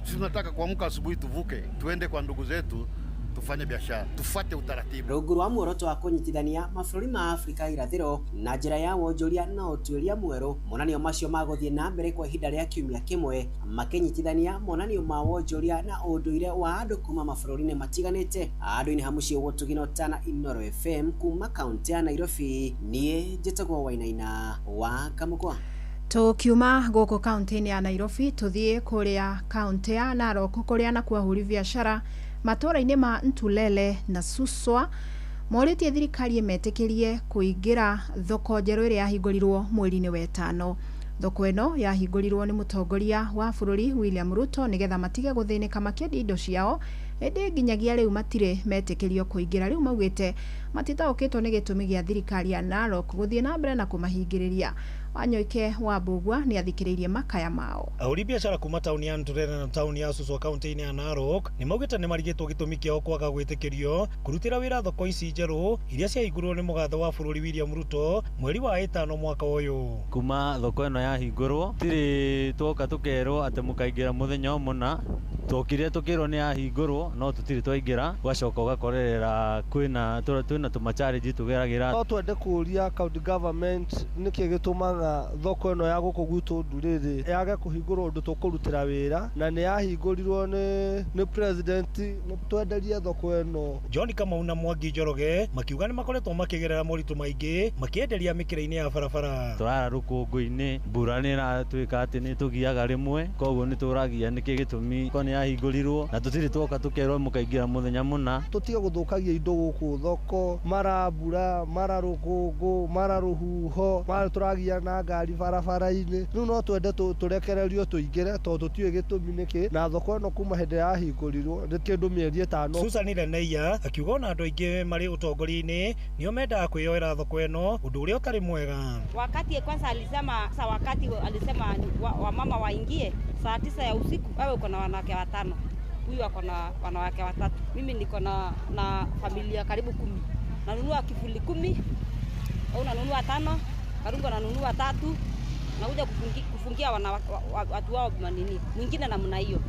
Sisi tunataka kuamka asubuhi tuvuke, tuende kwa ndugu zetu tufanye biashara, tufuate utaratibu. Rungu rwa muoroto wa kũnyitithania mabũrũri ma Afrika irathĩro na njĩra ya wonjoria na ũtuĩria mwerũ, monanio macio magũthiĩ na mbere kwa ihinda rĩa kiumia kĩmwe makĩnyitithania monanio ma wonjoria na ũndũire wa andũ kuma mabũrũri-inĩ matiganĩte. Andũ-inĩ ha mũciĩ Gũtugino Tana, Inoro FM kuma kaunti ya Nairobi, niĩ njĩtagwo Wainaina wa Kamũkwa. Tukiuma gũkũ kaunti-inĩ ya Nairobi tũthiĩ kũrĩa kaunti ya Narok kũrĩa nakuo ahũri biacara matũũra-inĩ ma Ntulele na Suswa morĩtie thirikari ĩmetĩkĩrie kũingĩra thoko njerũ ĩrĩa yahingũrirwo mweri-inĩ wa ĩtano. Thoko ĩno yahingũrirwo nĩ mũtongoria wa bũrũri William Ruto nĩgetha matige gũthĩnĩka makĩendia indo ciao, ĩndĩ nginyagia rĩu matirĩ metĩkĩrio kũingĩra. Rĩu maugĩte matitaũkĩtwo nĩ gĩtũmi gĩa thirikari ya Narok gũthiĩ na mbere na kũmahingĩrĩria. Wanyoike wa Mbũgua nĩ athikĩrĩirie makaya mao. Ahũri biacara kuma tauni ya Ntulele na tauni ya Suswa kaunti-inĩ ya Narok nĩ maugĩte nĩ marigĩtwo gĩtũmi kĩao kwaga gwĩtĩkĩrio kũrutĩra wĩra thoko ici njerũ iria ciahingũrirwo nĩ mũgathe wa bũrũri William Ruto mweri wa ĩtano mwaka ũyũ. Kuma thoko ĩno yahingũrwo tirĩ twoka tũkerwo atĩ mũkaingĩra mũthenya o mũna, twokire tũkĩrwo nĩ yahingũrwo no tũtirĩ twaingĩra, ũgacoka ũgakorerera kwĩna twĩna tũmacharĩnji tũgeragĩra. No twende kũũria county government nĩkĩ gĩtũmaga Twendaga thoko ĩno ya gũkũ gwitũ Ndurĩrĩ yage kũhingũrwo ũndũ tũkũrutĩra wĩra, na nĩ yahingũrirwo nĩ president twenderie thoko ĩno. John Kamau na Mwangi Njoroge makiuga nĩ makoretwo makĩgerera moritũ maingĩ makĩenderia mĩkĩra-inĩ ya barabara. Tũrara rũkũngũ-inĩ, mbura nĩ ĩratuĩka atĩ nĩ tũgiaga rĩmwe, koguo nĩ tũragia nĩkĩ gĩtũmi ko nĩ yahingũrirwo na tũtirĩ twoka tũkerwo mũkaingĩra mũthenya mũna. Tũtige gũthũkagia indo gũkũ thoko, mara mbura, mara rũkũngũ, mara rũhuho, mara tũragia na ngari barabara-inĩ. Rĩu no twende tũrekererio tũingĩre tondũ tũtiũĩ gĩtũmi nĩkĩ, na thoko ĩno kuma hĩndĩ yahingũrirwo nĩ kĩndũ mĩeri 5. Susan Leneia akiuga ona andũ aingĩ marĩ ũtongoria-inĩ nĩo mendaga kwĩyoera thoko ĩno, ũndũ ũrĩa ũtarĩ mwega. Wakati kwanza alisema, sasa wakati alisema wamama waingie saa 9 ya usiku, wewe uko na wanawake 5, huyu ako na wanawake 3, mimi niko na familia karibu 10, nanunua kifuli 10 au nanunua 5, Karungo nanunua 3, nakuja kufungia watu wao manini mwingine namna hiyo.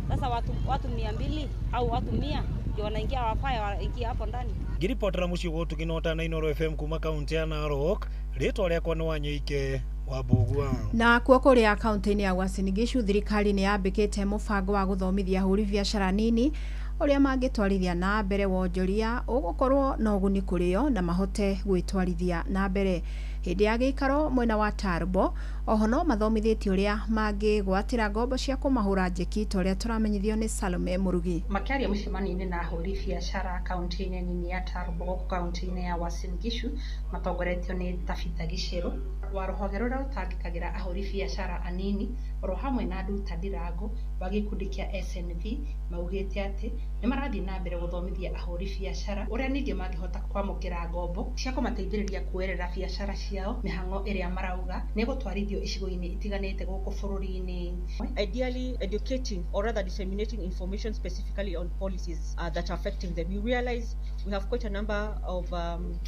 Sasa watu 200 au watu 100 ndio wanaingia, wafaya wanaingia hapo ndani. Ngiripotera muciĩ wa Ũtugi na Ũtana Inooro FM kuma kaunti ya Narok, rĩtwa rĩakwa nĩ Wanyoike wa Mbũgua. Na kuo kũrĩa kaunti-inĩ ya Uasin Gishu, thirikari nĩ yambĩkĩte mũbango wa gũthomithia ahũri biacara nini ũrĩa mangĩtwarithia na mbere wonjoria ũgũkorwo na ũguni kũrĩ o na mahote gwĩtwarithia na mbere. Hĩndĩ ya gĩikaro mwena wa Tarbo, oho no mathomithĩtio ũrĩa mangĩgwatĩra ngombo cia kũmahũra njeki ta ũrĩa tũramenyithio nĩ Salome Mũrugi. Makĩaria mũcemanio-inĩ na ahũri biacara kaunti-inĩ nini ya Tarbo gũkũ kaunti-inĩ ya Uasin Gishu matongoretio nĩ Tabitha Gĩchĩrũ wa rũhonge rũrĩa rũtangĩkagĩra ahũri biacara anini oro hamwe na Nduta Ndirango wa gĩkundi kĩa SNV maugĩte atĩ nĩ marathiĩ na mbere gũthomithia ahũri biacara ũrĩa ningĩ mangĩhota kwamũkĩra ngombo cia kũmateithĩrĩria kuoerera biacara ciao mĩhang'o ĩrĩa marauga nĩ gũtwarithio icigo-inĩ itiganĩte gũkũ bũrũri-inĩ. Ideally educating or rather disseminating information specifically on policies that are affecting them. You realize we have quite a number of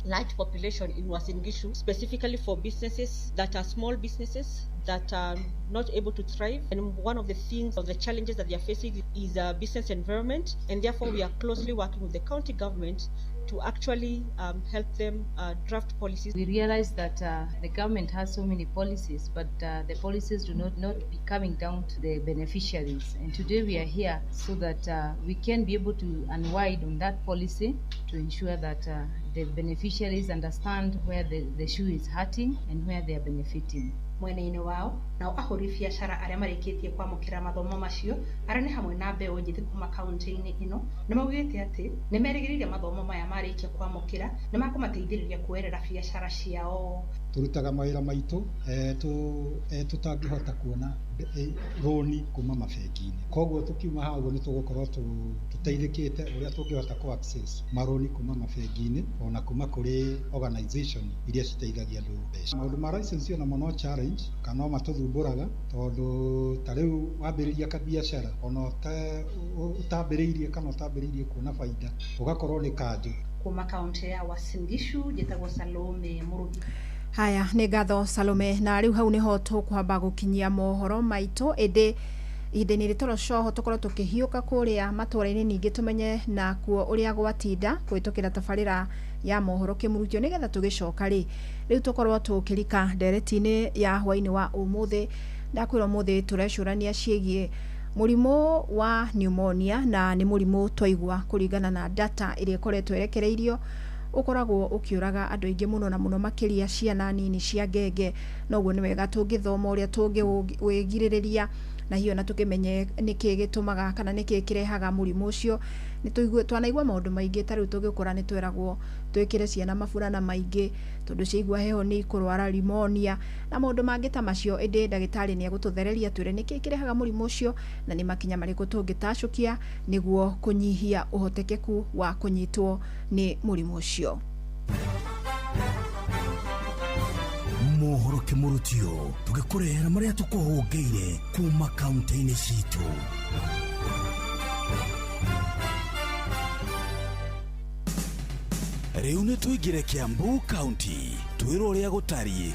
large population in Uasin Gishu, specifically for businesses that are small businesses that are not able to thrive. And one of the things or the challenges that they are facing is a business environment, and therefore we are closely working with the county government to actually help them draft policies. We realize that the government has so many policies, but the policies do not be coming down to the beneficiaries. And today we are here so that we can be able to unwind on that policy to ensure that the beneficiaries understand where the shoe is hurting and where they are benefiting. Mwena-inĩ wao nao ahũri biacara arĩa marĩkĩtie kwamũkĩra mathomo macio arĩa nĩ hamwe na mbeũ njĩthĩ kuma kaunti-inĩ ĩno nĩ maugĩte atĩ nĩ merĩgĩrĩire mathomo maya marĩkia kwamũkĩra nĩ makũmateithĩrĩria kuoerera biacara ciao. Tũrutaga mawĩra maitũ tũtangĩhota kuona rũni kuma mabengi-inĩ, koguo tũkiuma haha ũguo nĩ tũgũkorwo tũteithĩkĩte ũrĩa tũngĩhota kũ access marũni kuma mabengi-inĩ ona kuma kũrĩ organization iria citeithagia andũ mbeca. Maũndũ ma license onamo no challenge kana no matũthumbũraga tondũ ta rĩu wambĩrĩria kabiacara ona ũtambĩrĩirie kana ũtambĩrĩirie kuona baida ũgakorwo nĩ kanjũ. Kuma kaunti ya Uasin Gishu njĩtagwo Salome Mũrugi. Haya, nĩ ngatho Salome, na rĩu hau nĩho tũkwamba gũkinyia mohoro maitũ ĩndĩ ihinda-inĩ rĩtoro coho tũkorwo tũkĩhiũka kũrĩa matũra-inĩ ningĩ tũmenye nakuo ũrĩa gwatinda kũhĩtũkĩra tabarĩra ya mohoro kĩmurutio nĩgetha tũgĩcoka rĩ rĩu tũkorwo tũkĩrika ndereti-inĩ ya hwaĩ-inĩ wa ũmũthĩ. Ndakwĩra ũmũthĩ tũrecũrania ciĩgiĩ mũrimũ wa pneumonia, na nĩ mũrimũ twaigua kũringana na data ĩrĩa ĩkoretwo ĩrekereirio ũkoragwo ũkĩũraga andũ aingĩ mũno na mũno makĩria ciana nini cia ngenge. Noguo nĩ wega tũngĩthoma ũrĩa tũngĩwĩgirĩrĩria na hiyo na tũkĩmenye nĩkĩ gĩtũmaga kana nĩkĩ kĩrehaga mũrimũ ũcio. Nĩ twanaigua maũndũ maingĩ ta rĩu tũgĩkũra nĩ tweragwo twĩkĩre ciana maburana maingĩ tondũ ciaigua heho nĩ ikũrwara pneumonia na maũndũ mangĩ ta macio, ĩndĩ ndagĩtarĩ nĩ egũtũthereria twĩre nĩkĩ kĩrehaga mũrimũ ũcio na nĩ makinya marĩkũ tũngĩtacũkia nĩguo kũnyihia ũhotekeku wa kũnyitwo nĩ mũrimũ ũcio. Mohoro kĩmũrutio tũgĩkũrehera marĩa tũkũhũngĩire kuma kaunti-inĩ citũ. Rĩu nĩ tũingĩre Kiambu County twĩrwo ũrĩa gũtariĩ.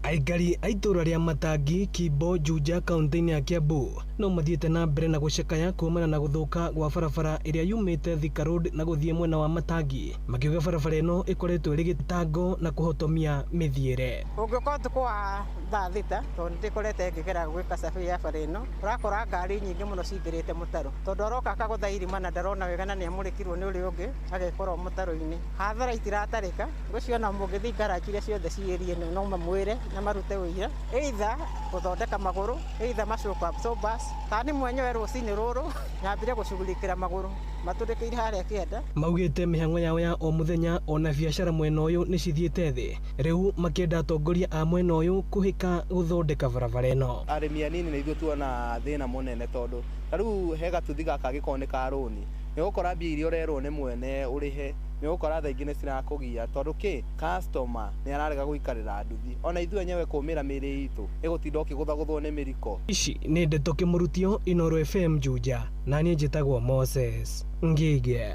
Aikari a itũra rĩa Matangi, Kimbo, Juja kaunti-inĩ ya Kiambu No mathiĩte na mbere na gũcakaya kumana na gũthũka gwa barabara ĩrĩa yumĩte Thika Road na gũthiĩ mwena wa Matangi, makiuga barabara ĩno ĩkoretwo ĩrĩ gĩtango na kũhotomia mĩthiĩre. Ũngĩũka ũtukũ wa thaa 6, tondũ nĩndĩkorete ngĩgera gwĩka survey ya bara ĩno, ũrakora ngari nyingĩ mũno cingĩrĩte mũtaro, tondũ aroka akagũtha irima na ndarona wega na nĩamũrĩkirwo nĩ ũrĩa ũngĩ agekora mũtaro-inĩ. Hathara itiratarĩka, ngwĩciria mũngĩthiĩ ngaraji iria ciothe ciĩ area ĩno no mamwĩre na marute ũira, either gũthondeka magũrũ, either macoka absorbers. Ta niĩ mwenyewe rũcinĩ rũrũ nyambire gũcugurikĩra magũrũ matũrĩkĩire harĩa kĩanda. Maugĩte mĩhang'o yao ya o mũthenya ona biacara mwena ũyũ nĩ cithiĩte thĩ, rĩu makĩenda atongoria a mwena ũyũ kũhĩka gũthondeka barabara ĩno. Arĩmi anini nĩ ithuĩ tuona thĩna mũnene, tondũ ta rĩu he gatuthi gaka gĩkoragwo nĩ ka rũni, nĩ ũgũkora mbia iria ũrerwo nĩ mwene ũrĩhe, nĩ ũgũkora thaa ingĩ nĩ cirakũgia, tondũ kĩ customer nĩ ararega gũikarĩra nduthi, ona ithuĩ enyewe kũmĩra mĩrĩ itũ ĩgũtinda ũkĩgũthagũthwo nĩ mĩriko. Ici nĩ ndeto Kĩmũrutio, Inooro FM Juja, na niĩ njĩtagwo Moses Ngige.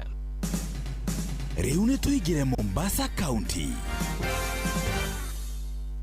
Rĩu nĩ tũingĩre Mombasa County.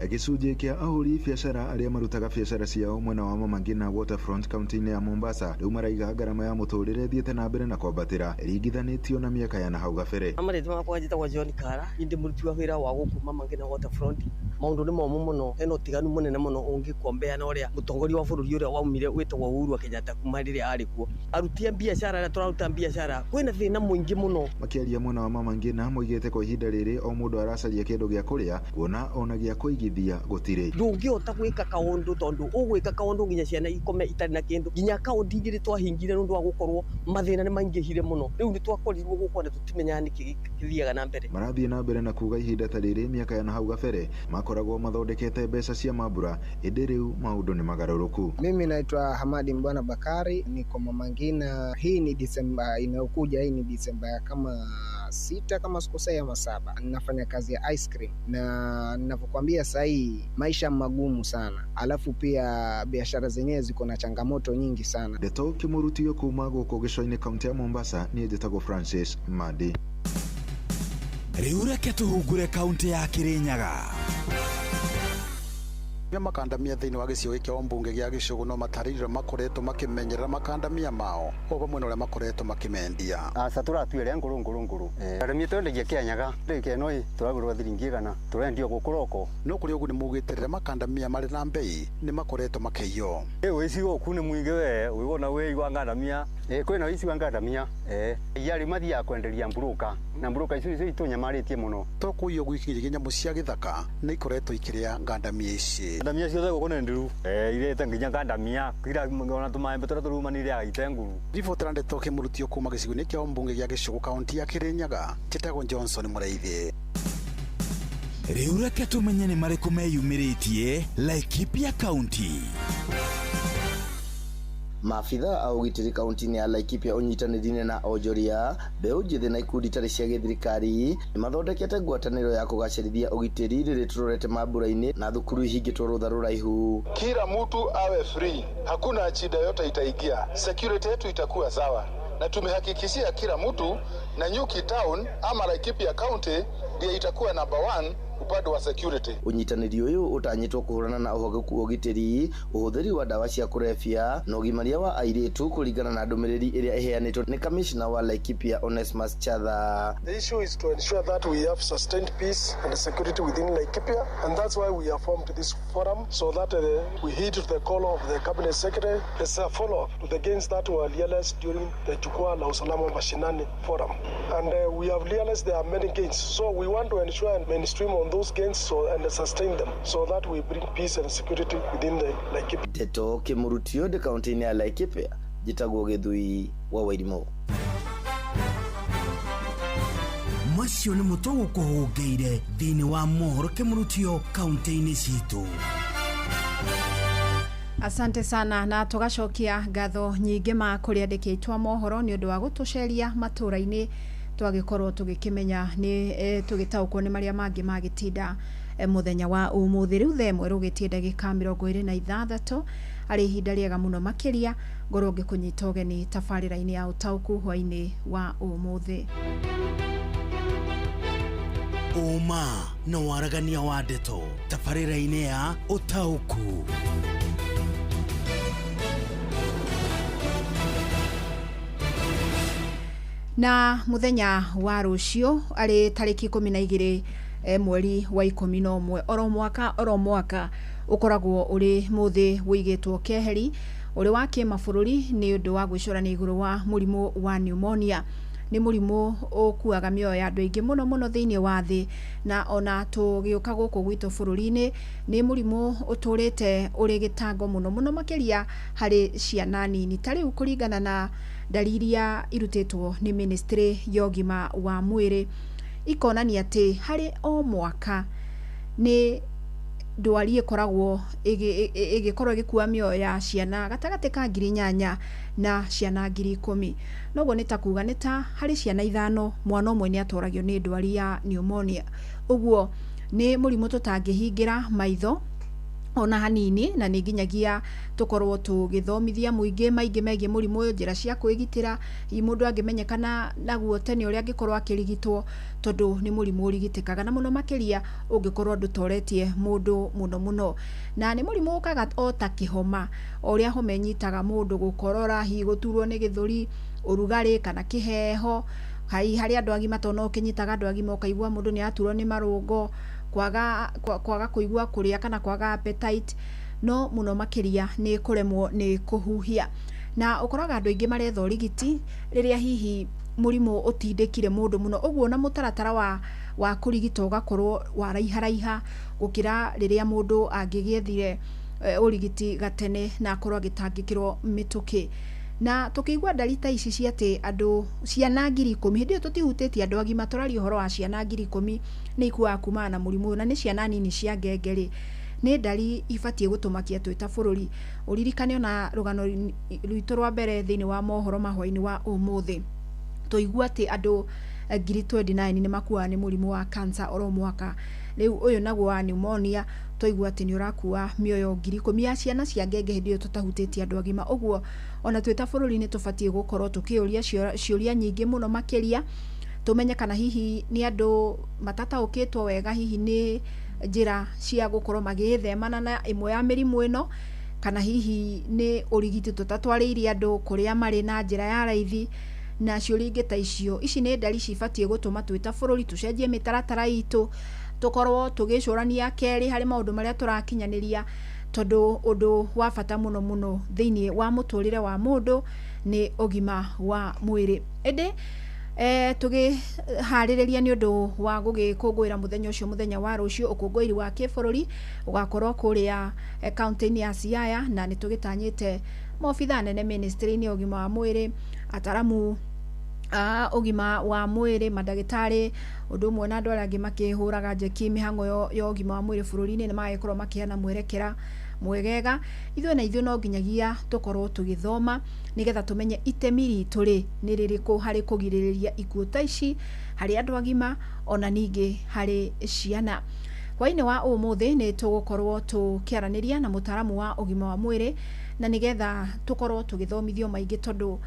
Gĩcunjĩ kĩa ahũri biacara arĩa marutaga biacara ciao mwena wa Mama Ngina Waterfront kaunti-inĩ ya Mombasa rĩu maraiga ngarama ya mũtũrĩre ĩthiĩte na mbere na kwambatĩra ĩringithanĩtio na mĩaka ya nahau gabere. Marĩtwa makwa njĩtagwo John Kara, niĩ ndĩ mũruti wa wĩra wa gũkũ Mama Ngina Waterfront. Maũndũ nĩ momũ mũno, hena ũtiganu mũnene mũno ũngĩkombea na ũrĩa mũtongoria wa bũrũri ũrĩa waumire wĩtagwo Uhuru Kenyatta kuma rĩrĩa arĩ kuo. Aruti a biacara arĩa tũraruta biacara kwĩna thĩna mũingĩ mũno. Makĩaria mwena wa Mama Ngina moigĩte kwa ihinda rĩrĩ o mũndũ aracaria kĩndũ gĩa kũrĩa, kuona ona gĩa kũigithia gũtirĩ. Ndũngĩhota gwĩka kaũndũ, tondũ ũgwĩka kaũndũ nginya ciana ikome itarĩ na kĩndũ. Nginya akaunti igĩrĩ twahingire nĩ ũndũ wa gũkorwo mathĩna nĩ maingĩhire mũno. Rĩu nĩ twakorirwo gũkũ na tũtimenyaga nĩkĩ gĩthiaga na mbere. Marathiĩ na mbere na kuga ihinda ta rĩrĩ mĩaka ya nahau gabere makoragwo mathondekete mbeca cia mambura, ĩndĩ rĩu maũndũ nĩ magarũrũku. Mimi naitwa Hamadi Mbwana Bakari, niko Mama Ngina. Hii ni Disemba inayokuja, hii ni Disemba ya kama 6 kama sikosei ama 7. Ninafanya kazi ya ice cream na ninavyokuambia sasa hii maisha magumu sana, alafu pia biashara zenyewe ziko na changamoto nyingi sana. Ndeto Kĩmũrutio kuma gũkũ gĩcũa-inĩ kaunti ya Mombasa, niĩ njĩtagwo Francis Madi. Rĩu reke tũhungure kaunti ya Kirinyaga. Makandamia thĩinĩ wa gĩcigo gĩkĩ mbunge gĩa Gĩcũgũ no matarĩirio makoretwo makĩmenyerera makandamia mao o vamwe na ũrĩa makoretwo makĩmendia. Aca tũratua ĩrĩa ngũrũ ngũrũ ngũrũ, arĩmi twendagia kĩanyaga rĩu kĩno ĩ tũragũrwo thiringi 100 tũrendio gũkũ roko. No kũrĩ ũguo nĩ maugĩte rĩrĩa makandamia marĩ na mbei nĩ makoretwo makĩiywo. Ĩ ũici gũkũ nĩ mũingĩ we wĩwona wĩi wa ngandamia, kwĩna ũici wa ngandamia, arĩmi mathiaga kwenderia mburũka na mburũka icio icio itũnyamarĩtie mũno. To kũiywo gwiki nyamũ cia gĩthaka nĩ ikoretwo ikĩrĩa ngandamia ici. Ngandamia ciothe gũkũ nĩ ndiru, irĩte nginya ngandamia kira ona tũmaembe tũrĩa tũrumanĩire ite nguru. Ribotera ndeto Kĩmũrutio kuma gĩcigo-inĩ kĩa mbunge gĩa Gĩcũgũ kaunti ya Kirinyaga, njĩtagwo Johnson Mũraithi. Rĩu reke tũmenye nĩ marĩkũ meyumĩrĩtie Laikipia County. Maabitha a ũgitĩri kaunti-inĩ ya Laikipia ũnyitanĩri-inĩ na onjoria, mbeũ njĩthĩ na ikundi itarĩ cia gĩthirikari nĩ mathondekete ngwatanĩro ya kũgacĩrithia ũgitĩri rĩrĩ tũrorete mambura-inĩ na thukuru ihingĩtwo rũtha rũraihu. Kila mtu awe free, hakuna shida yote itaingia, security yetu itakuwa sawa, na tumehakikishia kila mtu Nanyuki town ama Laikipia County ndiye itakuwa number 1 upande wa security. Ũnyitanĩri ũyũ ũtanyĩtwo kũhũrana na ũhogoku wa ũgitĩri, ũhũthĩri wa ndawa cia kũrebia na ũgimaria wa airĩtu kũringana na ndũmĩrĩri ĩrĩa ĩheanĩtwo nĩ kamishna wa Laikipia Onesmus Chatha. The issue is to ensure that we have sustained peace and security within Laikipia, and that's why we have formed this forum, so that we heed the call of the cabinet secretary as a follow-up to the gains that were realized during the Jukwaa la Usalama Mashinani forum. And we have realized there are many gains, so we want to ensure and mainstream on those gains and sustain them so that we bring peace and security within the Laikipia. Ndeto Kĩmũrutio ndĩ kaunti-inĩ ya Laikipia, njĩtagwo Gĩthui wa Wairimu. Macio nĩ mũtũ gũkũhũngĩire thĩinĩ wa mohoro Kĩmũrutio kaunti-inĩ citũ. Asante sana, na tũgacokia ngatho nyingĩ ma kũrĩ andĩki aitũ a mohoro nĩ ũndũ wa gũtũceria matũra-inĩ twagĩkorwo tũgĩkĩmenya nĩ tũgĩtaũkwo nĩ marĩa mangĩ magĩtinda mũthenya wa ũmũthĩ. Rĩu thaa 1 rũgĩtie ndagĩka 26, arĩ ihinda rĩega mũno makĩria ngorwo ngĩkũnyita ũgeni tabarĩra-inĩ ya ũtaũku hwaĩ-inĩ wa ũmũthĩ. Ũma na waragania wa ndeto tabarĩra-inĩ ya ũtaũku. Na muthenya wa rucio ari tariki 12 mweri wa 11 oro mwaka ukoragwo uri muthi wigitwo keheri uri wa kimabũrũri ni undu wa gwicurania iguru wa murimu wa pneumonia. Ni murimu ukuaga mioyo ya andu aingi muno muno thiini wa thi, na ona tugiuka guku gwitu bururi-ini ni murimu uturite uri gitango muno muno makiria hari ciana nini. Ta riu kuringana na ndari iria irutitwo ni ministry ya ũgima wa mwĩrĩ ikonania atĩ harĩ o mwaka nĩ ndwari ĩkoragwo ĩgĩkorwo ĩgĩkua mĩoyo ya ciana gatagatĩ ka 8,000 na ciana 10,000. Noguo nĩ ta kuga nĩ ta harĩ ciana 5 mwana ũmwe nĩ atoragio nĩ ndwari ya pneumonia. Ũguo nĩ mũrimũ tũtangĩhingĩra maitho ona hanini, na nĩ nginyagia tũkorwo tũgĩthomithia mũingĩ maingĩ megiĩ mũrimũ ũyũ, njĩra cia kwĩgitĩra, hihi mũndũ angĩmenyekana naguo tene ũrĩa angĩkorwo akĩrigitwo, tondũ nĩ mũrimũ ũrigitĩkaga na mũno makĩria ũngĩkorwo ndũtoretie mũndũ mũno mũno. Na nĩ mũrimũ ũkaga o ta kĩhoma, o ũrĩa homa ĩnyitaga mũndũ, gũkorora, hihi gũturwo nĩ gĩthũri, ũrugarĩ kana kĩheho. Harĩ andũ agima tondũ no ũkĩnyitaga andũ agima ũkaigua mũndũ nĩ aturwo nĩ marũngo, kwaga kũigua kũrĩa kana kwaga appetite, no mũno makĩria nĩ kũremwo nĩ kũhuhia. Na ũkoraga andũ aingĩ maretha ũrigiti rĩrĩa hihi mũrimũ ũtindĩkire mũndũ mũno, ũguo na mũtaratara wa kũrigita ũgakorwo waraiharaiha gũkĩra rĩrĩa mũndũ angĩgĩethire ũrigiti gatene na akorwo agĩtangĩkĩrwo mĩtũkĩ. Na tukĩigua ndari ta ici cia atĩ andũ ciana 10,000, hĩndĩ ĩyo tũtihutĩtie andũ agima, tũraria ũhoro wa ciana 10,000 nĩ ikuaga kumana na mũrimũ ũyũ, na nĩ ciana nini cia ngenge-rĩ, nĩ ndari ibatiĩ gũtũmakia twĩ ta bũrũri. Ũririkane ona rũgano rwitũ rwa mbere thĩinĩ wa mohoro ma hwaĩ-inĩ wa ũmũthĩ, tũigua atĩ andũ 29,000 nĩ makuaga nĩ mũrimũ wa cancer oro mwaka. Rĩu ũyũ naguo wa pneumonia twaigua atĩ nĩ ũrakua mĩoyo 10,000 ya ciana cia ngenge hĩndĩ ĩyo tũtahutĩtie andũ agima. Ũguo ona twĩ ta bũrũri nĩ tũbatiĩ gũkorwo tũkĩũria ciũria nyingĩ mũno makĩria, tũmenye kana hihi nĩ andũ matataũkĩtwo wega hihi nĩ njĩra cia gũkorwo magĩĩthemana na ĩmwe ya mĩrimũ ĩno, kana hihi nĩ ũrigiti tũtatwarĩire andũ kũrĩa marĩ na njĩra ya raithi, na ciũria ingĩ ta icio. Ici nĩ ndari cibatiĩ gũtũma twĩ ta bũrũri tũcenjie mĩtaratara itũ, tũkorwo tũgĩcũrania kerĩ harĩ maũndũ marĩa tũrakinyanĩria, tondũ ũndũ wa bata mũno mũno thĩinĩ wa mũtũrĩre wa mũndũ nĩ ũgima wa mwĩrĩ. Ĩndĩ tũgĩharĩrĩria nĩ ũndũ wa gũgĩkũngũĩra mũthenya ũcio, mũthenya wa rũciũ, ũkũngũĩri wa kĩbũrũri ũgakorwo kũrĩa kaunti-inĩ ya Siaya, na nĩ tũgĩtanyĩte maobithaa nene ministry-inĩ ya ũgima wa mwĩrĩ, ataramu a ũgima wa mwĩrĩ, mandagĩtarĩ, ũndũ ũmwe na andũ arĩa angĩ makĩhũraga njeki mĩhang'o ya ũgima wa mwĩrĩ bũrũri-inĩ nĩ magagĩkorwo makĩheana mwerekera mwegega. Ithuĩ na ithuĩ no nginyagia tũkorwo tũgĩthoma nĩgetha tũmenye itemi ritũ rĩ nĩ rĩrĩkũ harĩ kũgirĩrĩria ikuũ ta ici harĩ andũ agima ona ningĩ harĩ ciana. Hwaĩ-inĩ wa ũmũthĩ nĩ tũgũkorwo tũkĩaranĩria na mũtaaramu wa ũgima wa mwĩrĩ, na nĩgetha tũkorwo tũgĩthomithio maingĩ, tondũ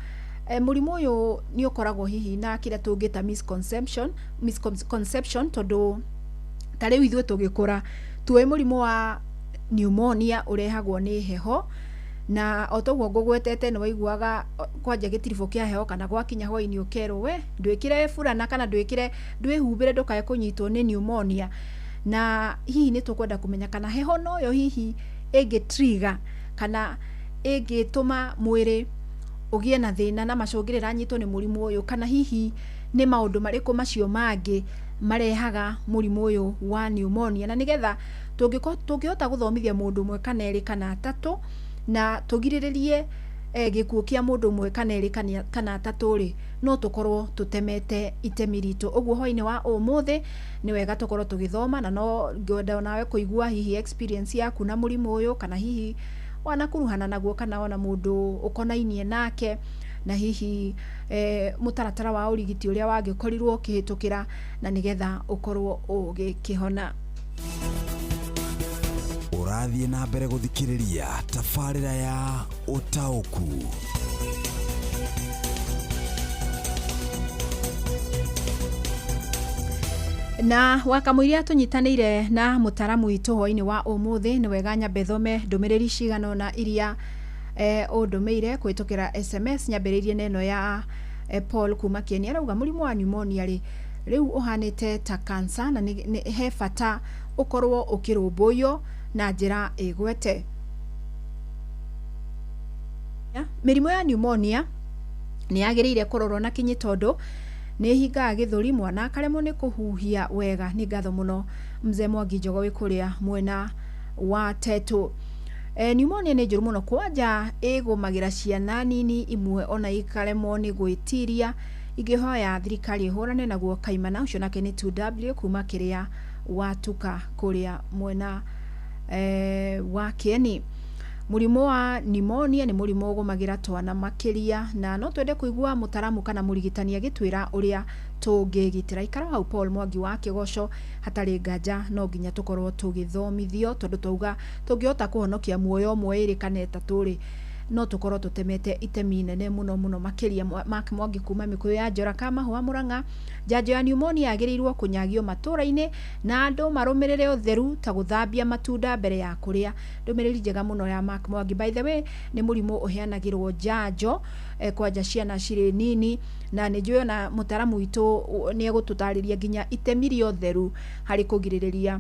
mũrimũ ũyũ nĩ ũkoragwo hihi na kĩrĩa tũngĩta misconception, tondũ ta rĩu ithuĩ tũgĩkũra tuoĩ mũrimũ wa pneumonia ũrehagwo nĩ heho, na o toguo ngũgwetete nĩ waiguaga kwanja gĩtiribũ kĩa heho kana gwakinya hwaĩ-inĩ ũkerwo we ndwĩkĩre burana kana ndwĩkĩre ndwĩhumbĩre ndũkae kũnyitwo nĩ pneumonia. Na hihi nĩ tũkwenda kũmenya kana heho noyo hihi ĩngĩ trigger kana ĩngĩtũma mwĩrĩ ũgĩe na thĩna na macũngĩrĩra anyitwo nĩ mũrimũ ũyũ, kana hihi nĩ maũndũ marĩkũ macio mangĩ marehaga mũrimũ ũyũ wa pneumonia. Na nĩgetha tũngĩhota gũthomithia mũndũ ũmwe kana erĩ kana atatũ na tũgirĩrĩrie gĩkuũ kĩa mũndũ ũmwe kana erĩ kana atatũ rĩ, no tũkorwo tũtemete itemi ritũ. Ũguo hwaĩ-inĩ wa ũmũthĩ nĩ wega tũkorwo tũgĩthoma, na no ngwenda onawe kũigua hihi experience yaku na mũrimũ ũyũ, kana hihi wanakuruhana naguo, kana ona mũndũ ũkonainie nake, na hihi mũtaratara wa ũrigiti ũrĩa wangĩkorirwo ũkĩhĩtũkĩra, na nĩgetha ũkorwo ũgĩkĩhona. Ũrathiĩ na mbere gũthikĩrĩria tabarĩra ya Ũtaũku. Na wakamũiria tũnyitanĩire na mũtaramu witũ hwaĩ-inĩ wa ũmũthĩ, nĩ wega nyambe thome ndũmĩrĩri cigana ũna iria ũndũmĩire kũhĩtũkĩra SMS. Nyambĩrĩirie na ĩno ya Paul kuma Kenya arauga mũrimũ wa pneumonia rĩ rĩu ũhanĩte ta cancer na nĩ he bata ũkorwo ũkĩrũmbũiyo na njĩra ĩgwete. Mĩrimũ ya pneumonia nĩ yagĩrĩire kũrorwo na kinyi tondũ nĩ ĩhingaga gĩthũri mwana akaremwo nĩ kũhuhia wega. Nĩ ngatho mũno mzee Mwangi Njogo wĩ kũrĩa mwena wa Tetu. Pneumonia nĩ njũru mũno kwanja ĩgũmagĩra ciana nini imwe ona ikaremwo nĩ gwĩtiria. Ingĩhoya thirikari ĩhũrane naguo kaimana. Ũcio nake nĩ 2W kuma kĩrĩa watuka kũrĩa mwena wa Kieni. Mũrimũ wa pneumonia nĩ mũrimũ ũgũmagĩra twana makĩria na no twende kũigua mũtaramu kana mũrigitani agĩtwĩra ũrĩa tũngĩgitĩra. Ikara hau Paul Mwangi wa Kĩgoco, hatarĩ nganja no nginya tũkorwo tũgĩthomithio tondũ twauga tũngĩhota kũhonokia muoyo ũmwe ĩrĩ kana ĩtatũ rĩ no tũkorwo tũtemete itemi inene mũno mũno makĩria. Mark Mwangi kuma Mĩkũyũ ya Njora Kamahũa Mũrang'a, njanjo ya pneumonia yagĩrĩirwo kũnyagio matũra-inĩ na andũ marũmĩrĩre ũtheru ta gũthambia matunda mbere ya kũrĩa. Ndũmĩrĩri njega mũno ya Mark Mwangi. By the way, nĩ mũrimũ ũheanagĩrwo njanjo kwanja ciana cirĩ nini, na nĩ njũĩ ona mũtaramu witũ nĩ egũtũtarĩria nginya itemi rĩa ũtheru harĩ kũgirĩrĩria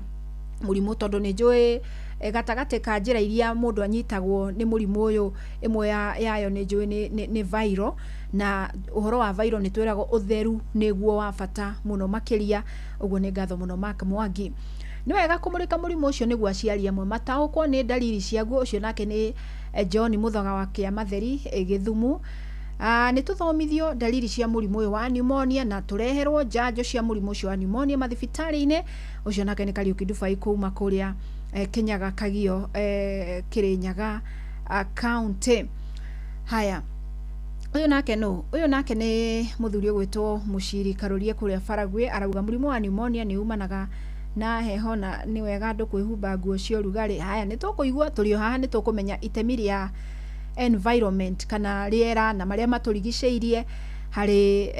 mũrimũ, tondũ nĩ njũĩ gatagatĩ ka njĩra iria mũndũ anyitagwo nĩ mũrimũ ũyũ ĩmwe yayo nĩ njũĩ nĩ viral, na ũhoro wa viral nĩ twĩragwo ũtheru nĩguo wa bata mũno makĩria. Ũguo nĩ ngatho mũno Mark Mwangi. Nĩ wega kũmũrĩka mũrimũ ũcio nĩguo aciari amwe mataũkwo nĩ ndariri ciaguo. Ũcio nake nĩ John Mũthoga wa Kĩamatheri Gĩthumu. Nĩ tũthomithio ndariri cia mũrimũ ũyũ wa pneumonia na tũreherwo njanjo cia mũrimũ ũcio wa pneumonia mathibitarĩ-inĩ. Ũcio nake nĩ Kariũki Dubai kuma kũrĩa Kinyaga Kagio Kirinyaga County. Haya, ũyũ nake nũ? Ũyũ nake nĩ mũthuri ũgwĩtwo Mũciri Karũrie kũrĩa Baragwi, arauga mũrimũ wa pneumonia nĩ umanaga na heho na nĩ wega andũ kwĩhumba nguo cia ũrugarĩ. Haya, nĩ tũkũigua tũrĩ o haha nĩ tũkũmenya itemi rĩa environment kana rĩera na marĩa matũrigicĩirie harĩ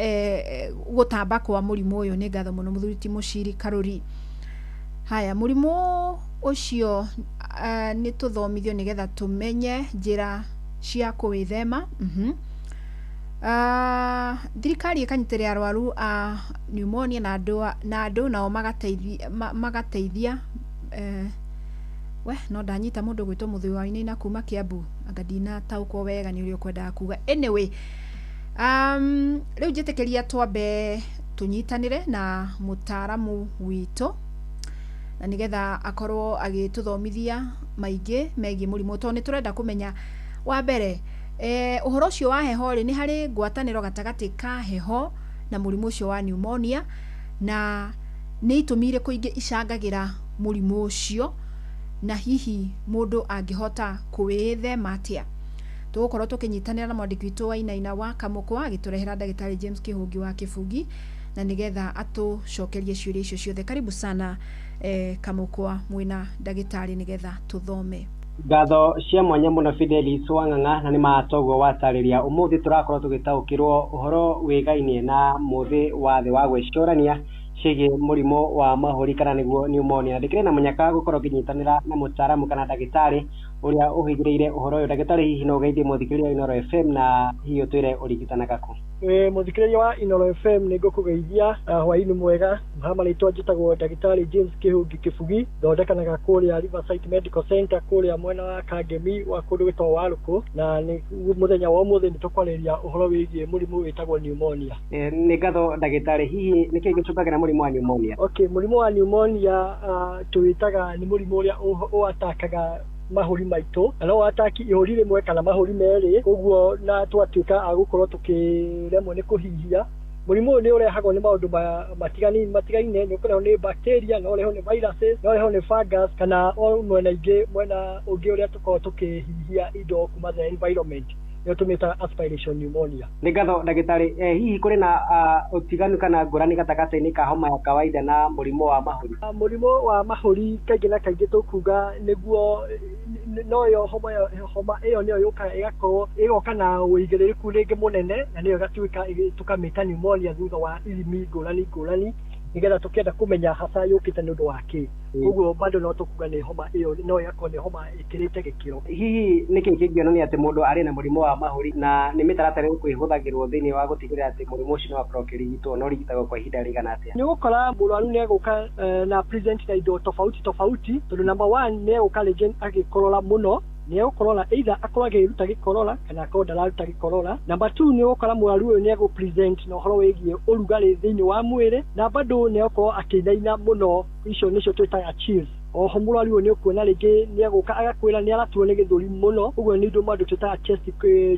gũtamba kwa mũrimũ ũyũ. Nĩ ngatho mũno mũthuri ti Mũciri Karũri. Haya, mũrimũ ũcio nĩ tũthomithio nĩgetha tũmenye njĩra cia kũwĩthema. Thirikari ĩkanyitĩrĩra arwaru a pneumonia na andũ nao magateithia we no ndanyita mũndũ gwĩtwo Mũthũi wa Wainaina kuma Kiambu, anga ndinataũkwo wega nĩ ũrĩa ũkwendaga kuga. Anyway, rĩu njĩtĩkĩria twambe tũnyitanĩre na mũtaaramu witũ na nĩgetha akorwo agĩtũthomithia maingĩ megiĩ mũrimũ, tondũ nĩ tũrenda kũmenya wa mbere ũhoro ũcio wa heho rĩ, nĩ harĩ ngwatanĩro gatagatĩ ka heho na mũrimũ ũcio wa pneumonia, na nĩ itũmi irĩkũ ingĩ icangagĩra mũrimũ ũcio, na hihi mũndũ angĩhota kũwĩthema atĩa. Tũgũkorwo tũkĩnyitanĩra na mwandĩki witũ wa Inaina wa Kamũkwa agĩtũrehera ndagĩtarĩ James Kĩhũngi wa Kĩbungi na nĩgetha atũcokerie ciũria icio ciothe. Karibu sana Kamũkwa mwĩna ndagĩtarĩ nĩgetha tũthome. Ngatho cia mwanya mũno Fidelis Wang'ang'a, na nĩ matoguo watarĩria. Ũmũthĩ tũrakorwo tũgĩtaũkĩrwo ũhoro wĩgainie na mũthĩ wa thĩ wa gwĩcũrania ciĩgiĩ mũrimũ wa mahũri kana nĩguo pneumonia. Ndĩkĩrĩ na mũnyaka gũkorwo ngĩnyitanĩra na mũtaaramu kana ndagĩtarĩ ũrĩa ũhĩgĩrĩire ũhoro ũyũ. Ndagĩtarĩ, hihi no ũgeithie mũthikĩrĩria wa Inooro FM na hihi ũtwĩre ũrigitanaga kũ? Mũthikĩrĩria wa Inooro FM, nĩ ngũkũgeithia hwaĩ-inĩ mwega. Ha marĩtwa njĩtagwo ndagĩtarĩ James Kĩhũngi Kĩbugi, thondekanaga kũrĩa Riverside Medical Center kũrĩa mwena wa Kangemi wa kũndũ gwĩtagwo Warũkũ, na nĩ mũthenya wa ũmũthĩ nĩ tũkwarĩria ũhoro wĩgiĩ mũrimũ wĩtagwo pneumonia. Nĩ ngatho ndagĩtarĩ, hihi nĩkĩĩ gĩcũngagĩra mũrimũ wa pneumonia? Okay, mũrimũ wa pneumonia tũwĩtaga nĩ mũrimũ ũrĩa ũatakaga mahũri maitũ, na no ataki ihũri rĩmwe kana mahũri merĩ, koguo na twatuĩka a gũkorwo tũkĩremwo nĩ kũhihia. Mũrimũ ũyũ nĩ ũrehagwo nĩ maũndũ matigaine, nĩ ũkũrehwo nĩ bacteria, no ũrehwo nĩ viruses, no ũrehwo nĩ fungus, kana o mwena ingĩ mwena ũngĩ ũrĩa tũkoragwo tũkĩhihia indo kuma the environment, nĩyo tũmĩtaga aspiration pneumonia. Nĩ ngatho ndagĩtarĩ. Hihi kũrĩ na ũtiganu kana ngũrani gatagatĩ-inĩ ka homa ya kawaida na mũrimũ wa mahũri? Mũrimũ wa mahũri kaingĩ na kaingĩ tũkuga nĩguo noyo homa ĩyo nĩyo yũkaga ĩgakorwo ĩgoka na ũigĩrĩrĩku rĩngĩ mũnene, na nĩyo ĩgatuĩka tũkamĩta pneumonia thutha wa ithimi ngũrani ngũrani. Nĩgetha tũkĩenda kũmenya hasa yũkĩte nĩ ũndũ wa kĩ. Koguo bado no tũkuga nĩ homa ĩyo no ĩgakorwo nĩ homa ĩkĩrĩte gĩkĩro. Hihi nĩkĩ kĩngĩonania atĩ mũndũ arĩ na mũrimũ wa mahũri, na nĩ mĩtaratara ĩrĩkũ ĩhũthagĩrwo thĩinĩ wa gũtigĩrĩra atĩ mũrimũ ũcio nĩ wakorwo ũkĩrigitwo, no ũrigitagwo kwa ihinda rĩigana atĩa? Nĩ ũgũkora mũrwaru nĩ egũka na present na indo tofauti tofauti, tondũ number one nĩ egũka rĩngĩ agĩkorora mũno, nĩ egũkorora either akorwo akĩruta gĩkorora kana akorwo ndararuta gĩkorora. Number two, nĩ ũgũkora mũrwaru ũyũ nĩ egũ present na ũhoro wĩgiĩ ũrugarĩ thĩinĩ wa mwĩrĩ, na bado nĩ egũkorwo akĩinaina mũno, icio nĩcio twĩtaga chills. Oho mũrwaru ũyũ nĩ ũkuona rĩngĩ nĩ egũka agakwĩra nĩ araturwo nĩ gĩthũri mũno, ũguo nĩ indo maũndũ twĩtaga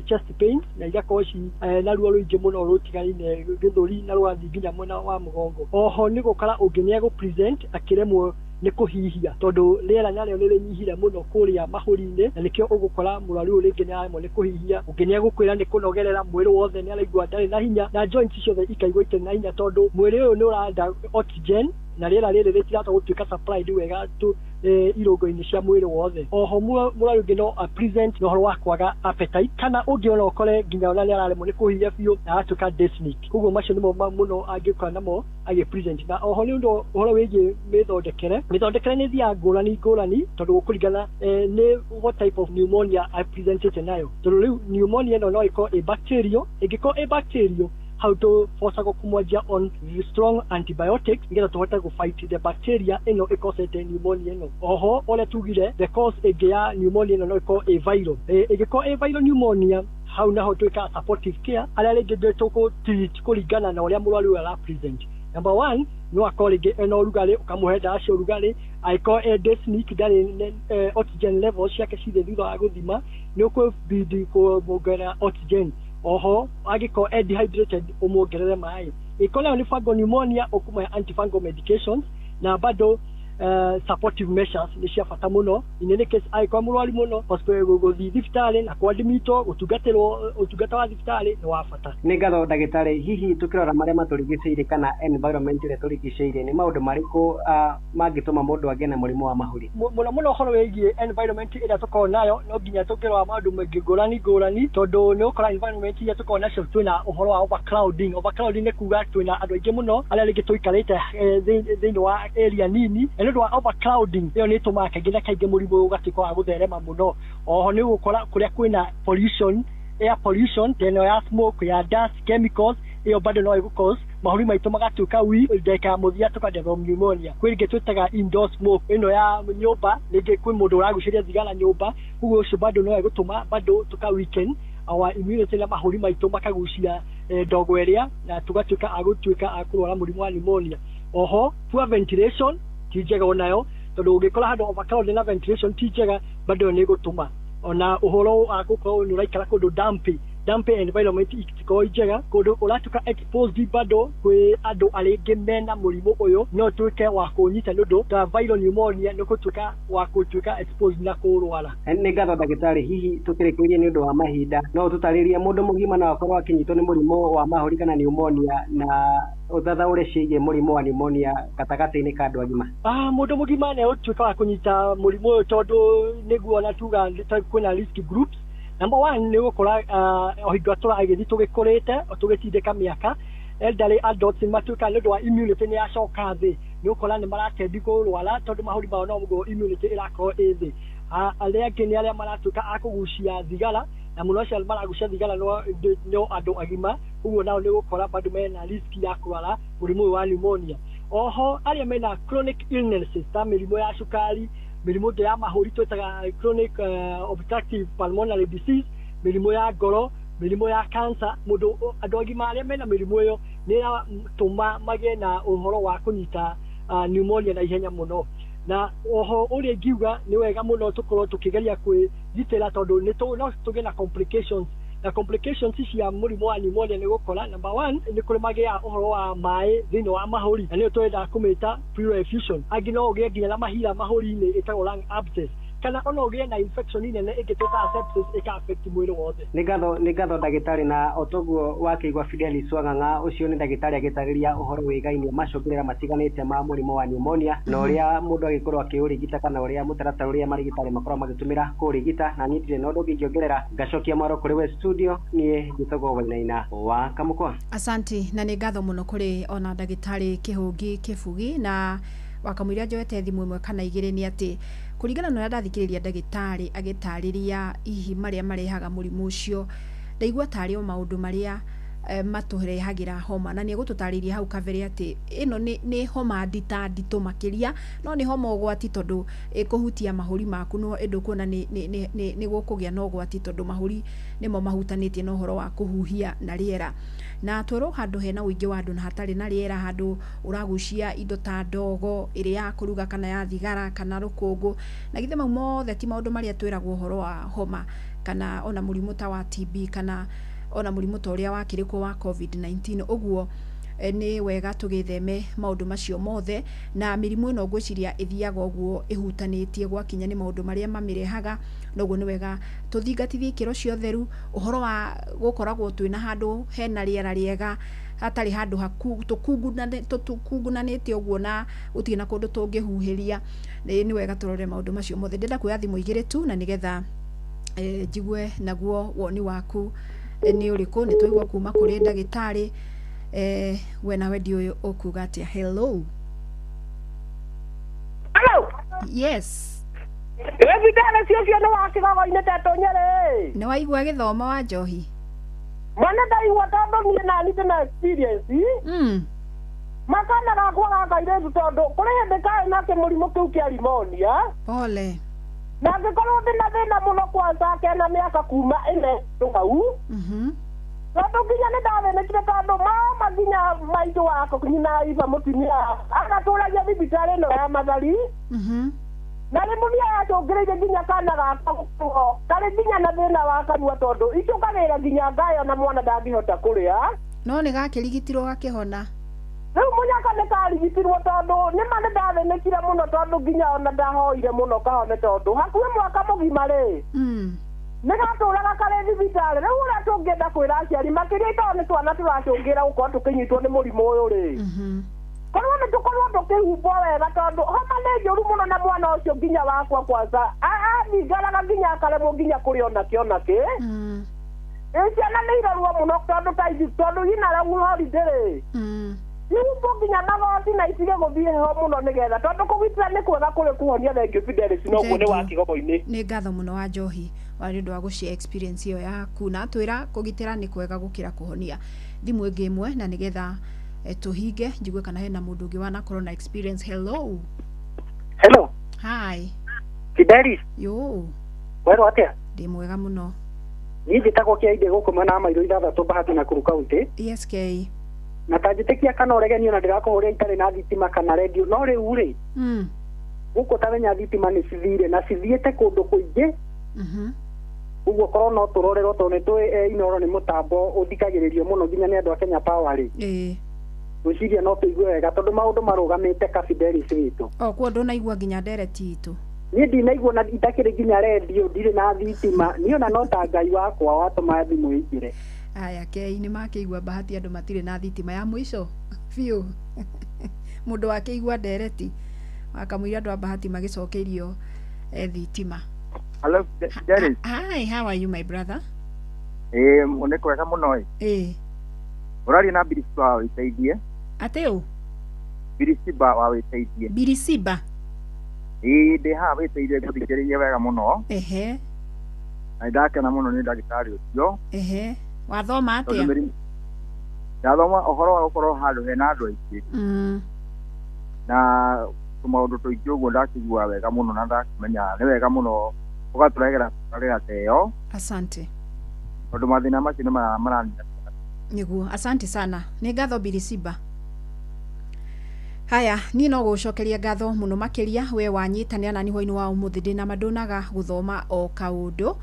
chest pains, na igakorwo ci na ruo rũingĩ mũno rũtigaine gĩthũri na rũgathiĩ nginya mwena wa mũgongo. Oho nĩ gũkora ũngĩ nĩ egũ present akĩremwo nĩ kũhihia, tondũ rĩera narĩo nĩ rĩnyihire mũno kũrĩa mahũri-inĩ, na nĩkĩo ũgũkora mũrwaru ũyũ rĩngĩ nĩ araremwo nĩ kũhihia. Ũngĩ nĩ egũkwĩra nĩ kũnogerera mwĩrĩ wothe, nĩ araigua ndarĩ na hinya, na joints ciothe ikaigua itarĩ na hinya, tondũ mwĩrĩ ũyũ nĩ ũrenda oxygen na rĩera rĩrĩ rĩtirahota gũtuĩka supplied wega tu irũngo-inĩ cia mwĩrĩ wothe. Oho mũrwaru ũngĩ no a present na ũhoro wa kwaga appetite, kana ũngĩ ona ũkore nginya ona nĩ araremwo nĩ kũhihia biũ na aratuĩka dyspneic. Koguo macio nĩmo mũno angĩũka namo agĩ present. Na oho nĩ ũndũ ũhoro wĩgiĩ mĩthondekere, mĩthondekere nĩ ĩthiaga ngũrani ngũrani, tondũ gũkũringana nĩ what type of pneumonia apresentĩte nayo, tondũ rĩu pneumonia ĩno no ĩkorwo ĩ bacterial. Ĩngĩkorwo ĩ bacterial, hau tũbocagwo kũmwanjia on strong antibiotics nĩgetha tũhote gũ fight the bacteria ĩno ĩkosete pneumonia ĩno. Oho ũrĩa tugire, the cause ĩngĩ ya pneumonia ĩno no ĩkorwo ĩ viral. Ĩngĩkorwo ĩ viral pneumonia, hau naho twĩkaga supportive care, arĩa rĩngĩ tũkũ treat kũringana na ũrĩa mũrwaru ũyũ ara present. Number one, no akorwo rĩngĩ ena ũrugarĩ, ũkamũhe ndawa cia ũrugarĩ. Angĩkorwo e dyspneic, ndarĩ oxygen levels ciake cirĩ thutha wa gũthima, nĩ ũkũbidi kũmuongerera oxygen. Oho angĩkorwo e dehydrated, ũmuongerere maĩ. Ĩkorwo nayo nĩ fungal pneumonia, ũkũmũhe antifungal medications, na bado supportive measures nĩ cia bata mũno. In any case, angĩkorwo mũrwaru mũno, gũthiĩ thibitarĩ na kwadmitwo, gũtungatĩrwo ũtungata wa thibitarĩ nĩ wa bata. Nĩ ngatho ndagĩtarĩ. Hihi tũkĩrora marĩa matũrigicĩirie kana environment ĩrĩa tũrigicĩirie, nĩ maũndũ marĩkũ mangĩtũma mũndũ agĩe na mũrimũ wa mahũri? Mũno mũno ũhoro wĩgiĩ environment ĩrĩa tũkoragwo nayo, no nginya tũngĩrora maũndũ maingĩ ngũrani ngũrani, tondũ nĩ ũgũkora environment iria tũkoragwo nacio twĩna ũhoro wa overcrowding. Overcrowding nĩ kuga twĩna andũ aingĩ mũno arĩa rĩngĩ tũikarĩte thĩinĩ wa area nini, na nĩ ũndũ wa overcrowding ĩyo nĩ ĩtũmaga kaingĩ na kaingĩ mũrimũ ũyũ ũgatuĩka wa gũtherema mũno. Oho nĩ ũgũkora kũrĩa kwĩna pollution, air pollution ta ĩno ya smoke, ya dust, chemicals, ĩyo bado no ĩgũ cause mahũri maitũ magatuĩka weak, ndagĩka ya mũthia tũka develop pneumonia. Kwĩ rĩngĩ twĩtaga indoor smoke, ĩno ya nyũmba, rĩngĩ kwĩ mũndũ ũragucĩria thigara nyũmba, koguo ũcio bado no ĩgũtũma bado tũka weaken our immunity na mahũri maitũ makagucia ndogo ĩrĩa, na tũgatuĩka a gũtuĩka a kũrwara mũrimũ wa pneumonia. Oho poor ventilation ti njega onayo, tondũ ũngĩkora handũ overcrowded na ventilation ti njega, bado nĩ ĩgũtũma ona ũhoro wa gũkorwo nĩ ũraikara kũndũ dumpy, dumpy environment itikorwo njega, kũndũ ũratuĩka exposed bado kwĩ andũ arĩa mena mũrimũ ũyũ, no ũtuĩke wa kũũnyita nĩ ũndũ ta viral pneumonia, nĩ ũgũtuĩka wa gũtuĩka exposed na kũrwara. Nĩ ngatho ndagĩtarĩ. Hihi tũkĩrĩkĩrĩria nĩ ũndũ wa mahinda, no ũtũtarĩrie mũndũ mũgima no akorwo akĩnyitwo nĩ mũrimũ wa mahũri kana pneumonia, na ũthathaũre ciĩgiĩ mũrimũ wa pneumonia gatagatĩ-inĩ ka andũ agima? Mũndũ mũgima nĩ ũtuĩka wa kũnyita mũrimũ ũyũ, tondũ nĩguo ona tuga kwĩna risk groups. Number one, nĩ ũgũkora o hingo tũragĩthiĩ tũgĩkũrĩte, tũgĩtindĩka mĩaka, elderly adults nĩ matuĩkaga nĩ ũndũ wa immunity nĩ yacoka thĩ, nĩ ũkora nĩ maratendi kũrwara, tondũ mahũri mao no ũguo immunity ĩrakorwo ĩ thĩ. Arĩa angĩ nĩ arĩa maratuĩka a kũgucia thigara, na mũno acio maragucia thigara no andũ agima, ũguo nao nĩ ũgũkora bado mena risk ya kũrwara mũrimũ ũyũ wa pneumonia. Oho arĩa mena chronic illnesses ta mĩrimũ ya cukari, mĩrimũ ĩngĩ ya mahũri twĩtaga chronic obstructive pulmonary disease, mĩrimũ ya ngoro, mĩrimũ ya cancer, mũndũ andũ agima arĩa mena mĩrimũ ĩyo nĩ ĩratũma magĩe na ũhoro wa kũnyita pneumonia na ihenya mũno. Na oho ũrĩa ingiuga nĩ wega mũno tũkorwo tũkĩgeria kwĩgitĩra, tondũ nĩ no tũgĩe na complications, na complications cia mũrimũ wa pneumonia nĩ gũkora number one, nĩ kũrĩ magĩaga ũhoro wa maĩ thĩinĩ wa mahũri, na nĩyo tũrenda kũmĩta pleural effusion. Angĩ no ũgĩe nginya na mahira mahũri-inĩ, ĩtagwo lung abscess. Kana ona ũgĩe na infection nene ĩngĩtuĩka sepsis ĩka affect mwĩrĩ wothe. Nĩ ngatho ndagĩtarĩ, na o toguo wakĩigua Fidelis Wang'ang'a, ũcio nĩ ndagĩtarĩ agĩtarĩria ũhoro wĩgainie macũngĩrĩra matiganĩte ma mũrimũ wa pneumonia na ũrĩa mũndũ agĩkorwo akĩũrigita kana ũrĩa mũtaratara ũrĩa marigitari makoragwo magĩtũmĩra kũũrigita. Na niĩ ndirĩ na ũndũ ũngĩ ingĩongerera, ngacokia mwaro kũrĩ we studio. Niĩ njĩtagwo Wainaina wa Kamũkwa. Asanti, na nĩ ngatho mũno kũrĩ ona ndagĩtarĩ Kĩhũngi Kĩbugi. Na wakamũira njoete thimũ ĩmwe kana igĩrĩ, nĩ atĩ kũringana na ũrĩa ndathikĩrĩria ndagĩtarĩ agĩtarĩria hihi marĩa marehaga mũrimũ ũcio, ndaigua tarĩ o maũndũ marĩa matũrehagĩra homa, na nĩ egũtũtarĩria hau kabere atĩ ĩno nĩ homa ndita nditũ makĩria, no nĩ homa ũgwati tondũ ĩkũhutia mahũri maku, no ĩndũ kuona nĩ gũkũgĩa na ũgwati tondũ mahũri nĩmo mahutanĩtie na ũhoro wa kũhuhia na rĩera, na twerwo handũ hena ũingĩ wa andũ na hatarĩ na rĩera, handũ ũragucia indo ta ndogo ĩrĩ ya kũruga kana ya thigara kana rũkũngũ, na githĩ mau mothe ti maũndũ marĩa twĩragwo ũhoro wa homa kana ona mũrimũ ta wa TB kana ona mũrimũ ta ũrĩa wakĩrĩ kuo wa COVID-19. Ũguo nĩ wega tũgĩtheme maũndũ macio mothe, na mĩrimũ ĩno ngwĩciria ĩthiaga ũguo ĩhutanĩtie gwakinya nĩ maũndũ marĩa mamĩrehaga. Noguo nĩ wega tũthingatithie ikĩro cia ũtheru, ũhoro wa gũkoragwo twĩna handũ hena rĩera rĩega, hatarĩ handũ tũkungunanĩte ũguo na gũtirĩ na kũndũ tũngĩhuhĩria. Nĩ wega tũrore maũndũ macio mothe. Ndĩrenda kuoya thimũ igĩrĩ tu na nĩgetha njigue naguo woni waku nĩ ũrĩkũ. Nĩ twaigua kuma kũrĩ ndagĩtarĩ. We nawe ndiũĩ ũkuga atĩa. Hello. Hello. Yes. Wĩ cio nĩ wa kĩgogo-inĩ tetũ Nyerĩ. Nĩ waigua gĩthomo wa njohi? Mwana ndaigua tondũ niĩ nani ndĩna experience. Makana gakwa ga kairĩtu tondũ kũrĩ hĩndĩ karĩ na kĩmũrimũ kĩu kĩa pneumonia. Pole. Na angĩkorwo ndĩna thĩna mũno kwanza kena mĩaka kuma ĩna hau. Tondũ nginya nĩ ndathĩnĩkire tondũ mama nginya maitũ wako nyina Iva mũtumia agatũragia thibitarĩ ĩno ya Mathari. Na pneumonia yacũngĩrĩirie nginya kana gakwa gũkorwo karĩ nginya na thĩna wa kanua tondũ icũkagĩra nginya ngayo na mwana ndangĩhota kũrĩa. No nĩ gakĩrigitirwo gakĩhona? Rĩu mũnyaka nĩ karigitirwo tondũ nĩma nĩ ndathĩnĩkire mũno tondũ nginya ona ndahoire mũno kahone tondũ hakuhĩ mwaka mũgima rĩ nĩ gatũraga karĩ thibitarĩ. Rĩu ũrĩa tũngĩenda kwĩra aciari makĩria tondũ nĩ twana tũracũngĩra gũkorwo tũkĩnyitwo nĩ mũrimũ ũyũ rĩ, korwo nĩ tũkorwo tũkĩhumbwo wega tondũ homa nĩ njũru mũno na mwana ũcio nginya wakwa kwanza athingaraga nginya akaremwo nginya kũrĩa onakĩ onakĩ. Ciana nĩ irorwo mũno tondũ ta ici tondũ ina rĩu holiday rĩ ihumbwo nginya magoti na itige gũthiĩ heho mũno nĩgetha tondũ kũgitĩra nĩ kwega kũrĩ kũhonia. Thengiũ Fidelis, noguo nĩ wa kĩgogo-inĩ. Nĩ ngatho mũno wa njohi wa nĩ ũndũ wa gũshare experience ĩyo yaku, na atwĩra kũgitĩra nĩ kwega gũkĩra kũhonia. Thimũ ĩngĩ ĩmwe na nĩgetha tũhinge, njigue kana hena mũndũ ũngĩ wanakorwo na experience. Hello. Hello. Hi. Fidelis. Yo. Werwo atĩa? Ndĩ mwega mũno. Niĩ njĩtagwo Kĩainde gũkũ mwena wa Mairũ 6 Bahati Nakuru County. Yes, K. Na ta njĩtĩkia kana ũregenio na ndĩrakũhũrĩra itarĩ na thitima kana redio, no rĩu rĩ gũkũ tamenya thitima nĩ cithire na cithiĩte kũndũ kũingĩ. Ũguo korwo no tũrorerwo tondũ nĩ tũĩ Inooro nĩ mũtambo ũthikagĩrĩrio mũno nginya nĩ andũ a Kenya Power rĩ, gwĩciria no tũigue wega tondũ maũndũ marũgamĩte ka Fidelis witũ. O kuo ndũnaigua nginya ndereti itũ? Niĩ ndinaigua na itakĩrĩ nginya redio, ndirĩ na thitima niĩ ona no ta Ngai wakwa watũma thimũ ĩingĩre. Aya kei nĩ makĩigua Bahati andũ matirĩ na thitima ya mũico biũ. Mũndũ wakĩigua ndereti wakamũira andũ a Bahati magĩcokeirio thitima. Hello, Fidelis. Hi, how are you my brother? Nĩ kwega mũno. Ũraria na Birisiba wa Wĩteithie. Atĩ ũ? Birisiba wa Wĩteithie. Birisiba? Ĩĩ, ndĩ haha Wĩteithie ngũthikĩrĩirie wega mũno. Ehe. Na nĩndakena mũno nĩ ndagĩtarĩ ũcio. Ehe. Wathoma atĩa? Ndathoma ũhoro wa gũkorwo handũ hena andũ aingĩ. Na tũmaũndũ tũingĩ ũguo ndakĩigua wega mũno na ndakĩmenya nĩ wega mũno ũgatũrehera tabarĩra ta ĩyo. Asante. Tondũ mathĩna macio nĩ maranina. Nĩguo, asante sana. Nĩ ngatho Birisiba. Haya, niĩ no gũcokeria ngatho mũno makĩria we wanyitanĩra nani hwainĩ wa ũmũthĩ. Ndĩna ma ndũnaga gũthoma o kaũndũ.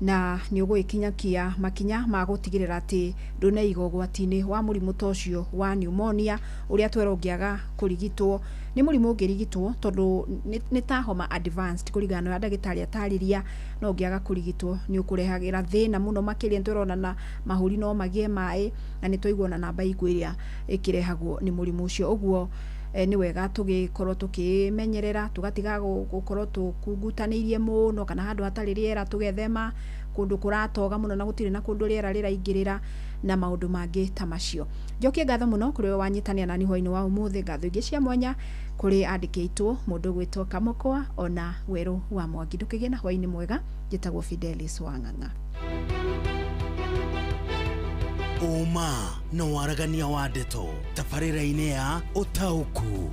Na nĩ ũgũgĩkinyakia makinya ma gũtigĩrĩra atĩ ndũneiga ũgwati-inĩ wa mũrimũ ta ũcio wa pneumonia ũrĩa twera ũngĩaga kũrigitwo. Nĩ mũrimũ ũngĩrigitwo tondũ nĩ ta homa advanced kũringana na ũrĩa ndagĩtarĩ atarĩria, no ũngĩaga kũrigitwo nĩ ũkũrehagĩra thĩna mũno makĩria. Nĩ tũrona na mahũri no magĩe maĩ, na nĩ twaigua ona namba ikuũ ĩrĩa ĩkĩrehagwo nĩ mũrimũ ũcio. Ũguo nĩ wega tũgĩkorwo tũkĩmenyerera, tũgatiga gũkorwo tũkungutanĩirie mũno kana handũ hatarĩ rĩera, tũgethema kũndũ kũratoga mũno na gũtirĩ na kũndũ rĩera rĩraingĩrĩra na maũndũ mangĩ ta macio. Njokie ngatho mũno kũrĩ we wanyitanĩra nani hwainĩ wa ũmũthĩ. Ngatho ingĩ cia mwanya kũrĩ andĩkĩtwo mũndũ gwĩtwo Kamũkwa ona Werũ wa Mwangi. Ndũkĩgĩe na hwainĩ mwega. Njĩtagwo Fidelis Wang'ang'a. Ũma na waragania wa ndeto tabarĩra-inĩ ya ũtaũku.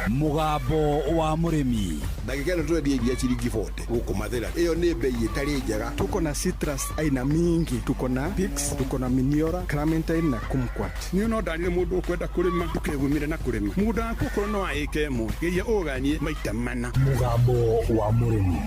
Mũgambo wa mũrĩmi. Ndagĩka ĩno tũrendia iria ciringi 40 gũkũ Mathĩra, ĩyo nĩ bei ĩtarĩ njega. Tuko na citrus aina mingi, tuko na Pix, tuko na Miniora, Clementine na Kumquat. Niĩ no ndarire mũndũ ũkwenda kũrĩma ndũkegumire na kũrĩma mũgũnda waku, okorwo no wa ĩka ĩmwe, geria ũganie maita mana. Mũgambo wa mũrĩmi.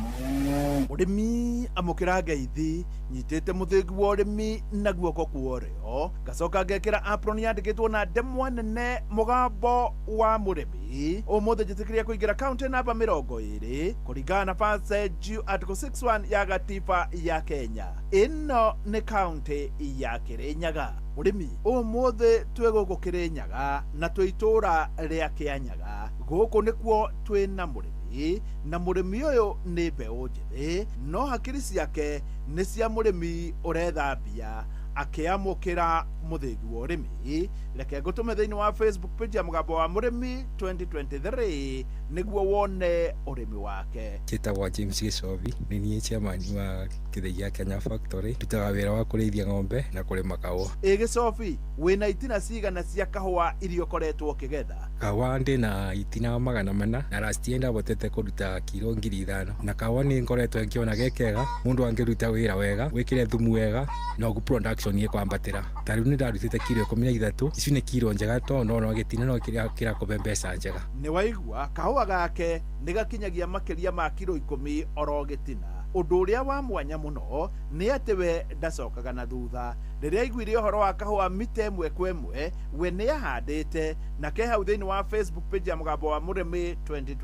Mũrĩmi, amũkĩra ngeithi. Nyitĩte mũthĩgi wa ũrĩmi na guoko kwa ũrĩo, ngacoka ngekĩra apron yandĩkĩtwo na ndemwa nene mũgambo wa mũrĩmi. Ũmũthĩ njĩtĩkĩria kũingĩra kaunti namba 20 kũringana na Passage Article 61 ya gatiba ya Kenya. Ĩno nĩ kaunti ya Kĩrĩnyaga. Mũrĩmi, ũmũthĩ twĩ gũkũ Kĩrĩnyaga na twĩ itũũra rĩa Kĩanyaga. Gũkũ nĩkuo twĩ na mũrĩmi, na mũrĩmi ũyũ nĩ mbeũ njĩthĩ, no hakiri ciake nĩ cia mũrĩmi ũretha mbia akĩamũkĩra mũthĩgi wa ũrĩmi. Reke ngũtũme thĩinĩ wa Facebook page ya mũgambo wa mũrĩmi 2023 nĩguo wone ũrĩmi wake. Njĩtagwo James Gĩcobi, nĩ niĩ chairman wa kĩthĩi gĩa Kenya Factory. Ndutaga wĩra wa kũrĩithia ng'ombe na kũrĩma kahũa. Ĩ Gĩcobi, wĩna itina cigana cia kahũa iria ũkoretwo ũkĩgetha? Kahũa ndĩna itina 400, na last year ndahotete kũruta kiro 5,000, na kahũa nĩ ngoretwo ngĩona ge kega. Mũndũ angĩruta wĩra wega, wĩkĩre thumu wega, noguo production ĩkwambatĩra. Ta rĩu nĩ ndarutĩte kiro 13, ici nĩ kiro njega tondũ no gĩtina no kĩrakũhe mbeca njega. Nĩ waigua, kahũa gake nĩ gakinyagia makĩria ma kiro 10 oro gĩtina. Ũndũ ũrĩa wa mwanya mũno nĩ atĩ we ndacokaga na thutha. Rĩrĩa aiguire ũhoro wa kahũa mita ĩmwe kwa ĩmwe, we nĩ ahandĩte na ke hau thĩinĩ wa Facebook page ya mũgambo wa mũrĩmi 2023.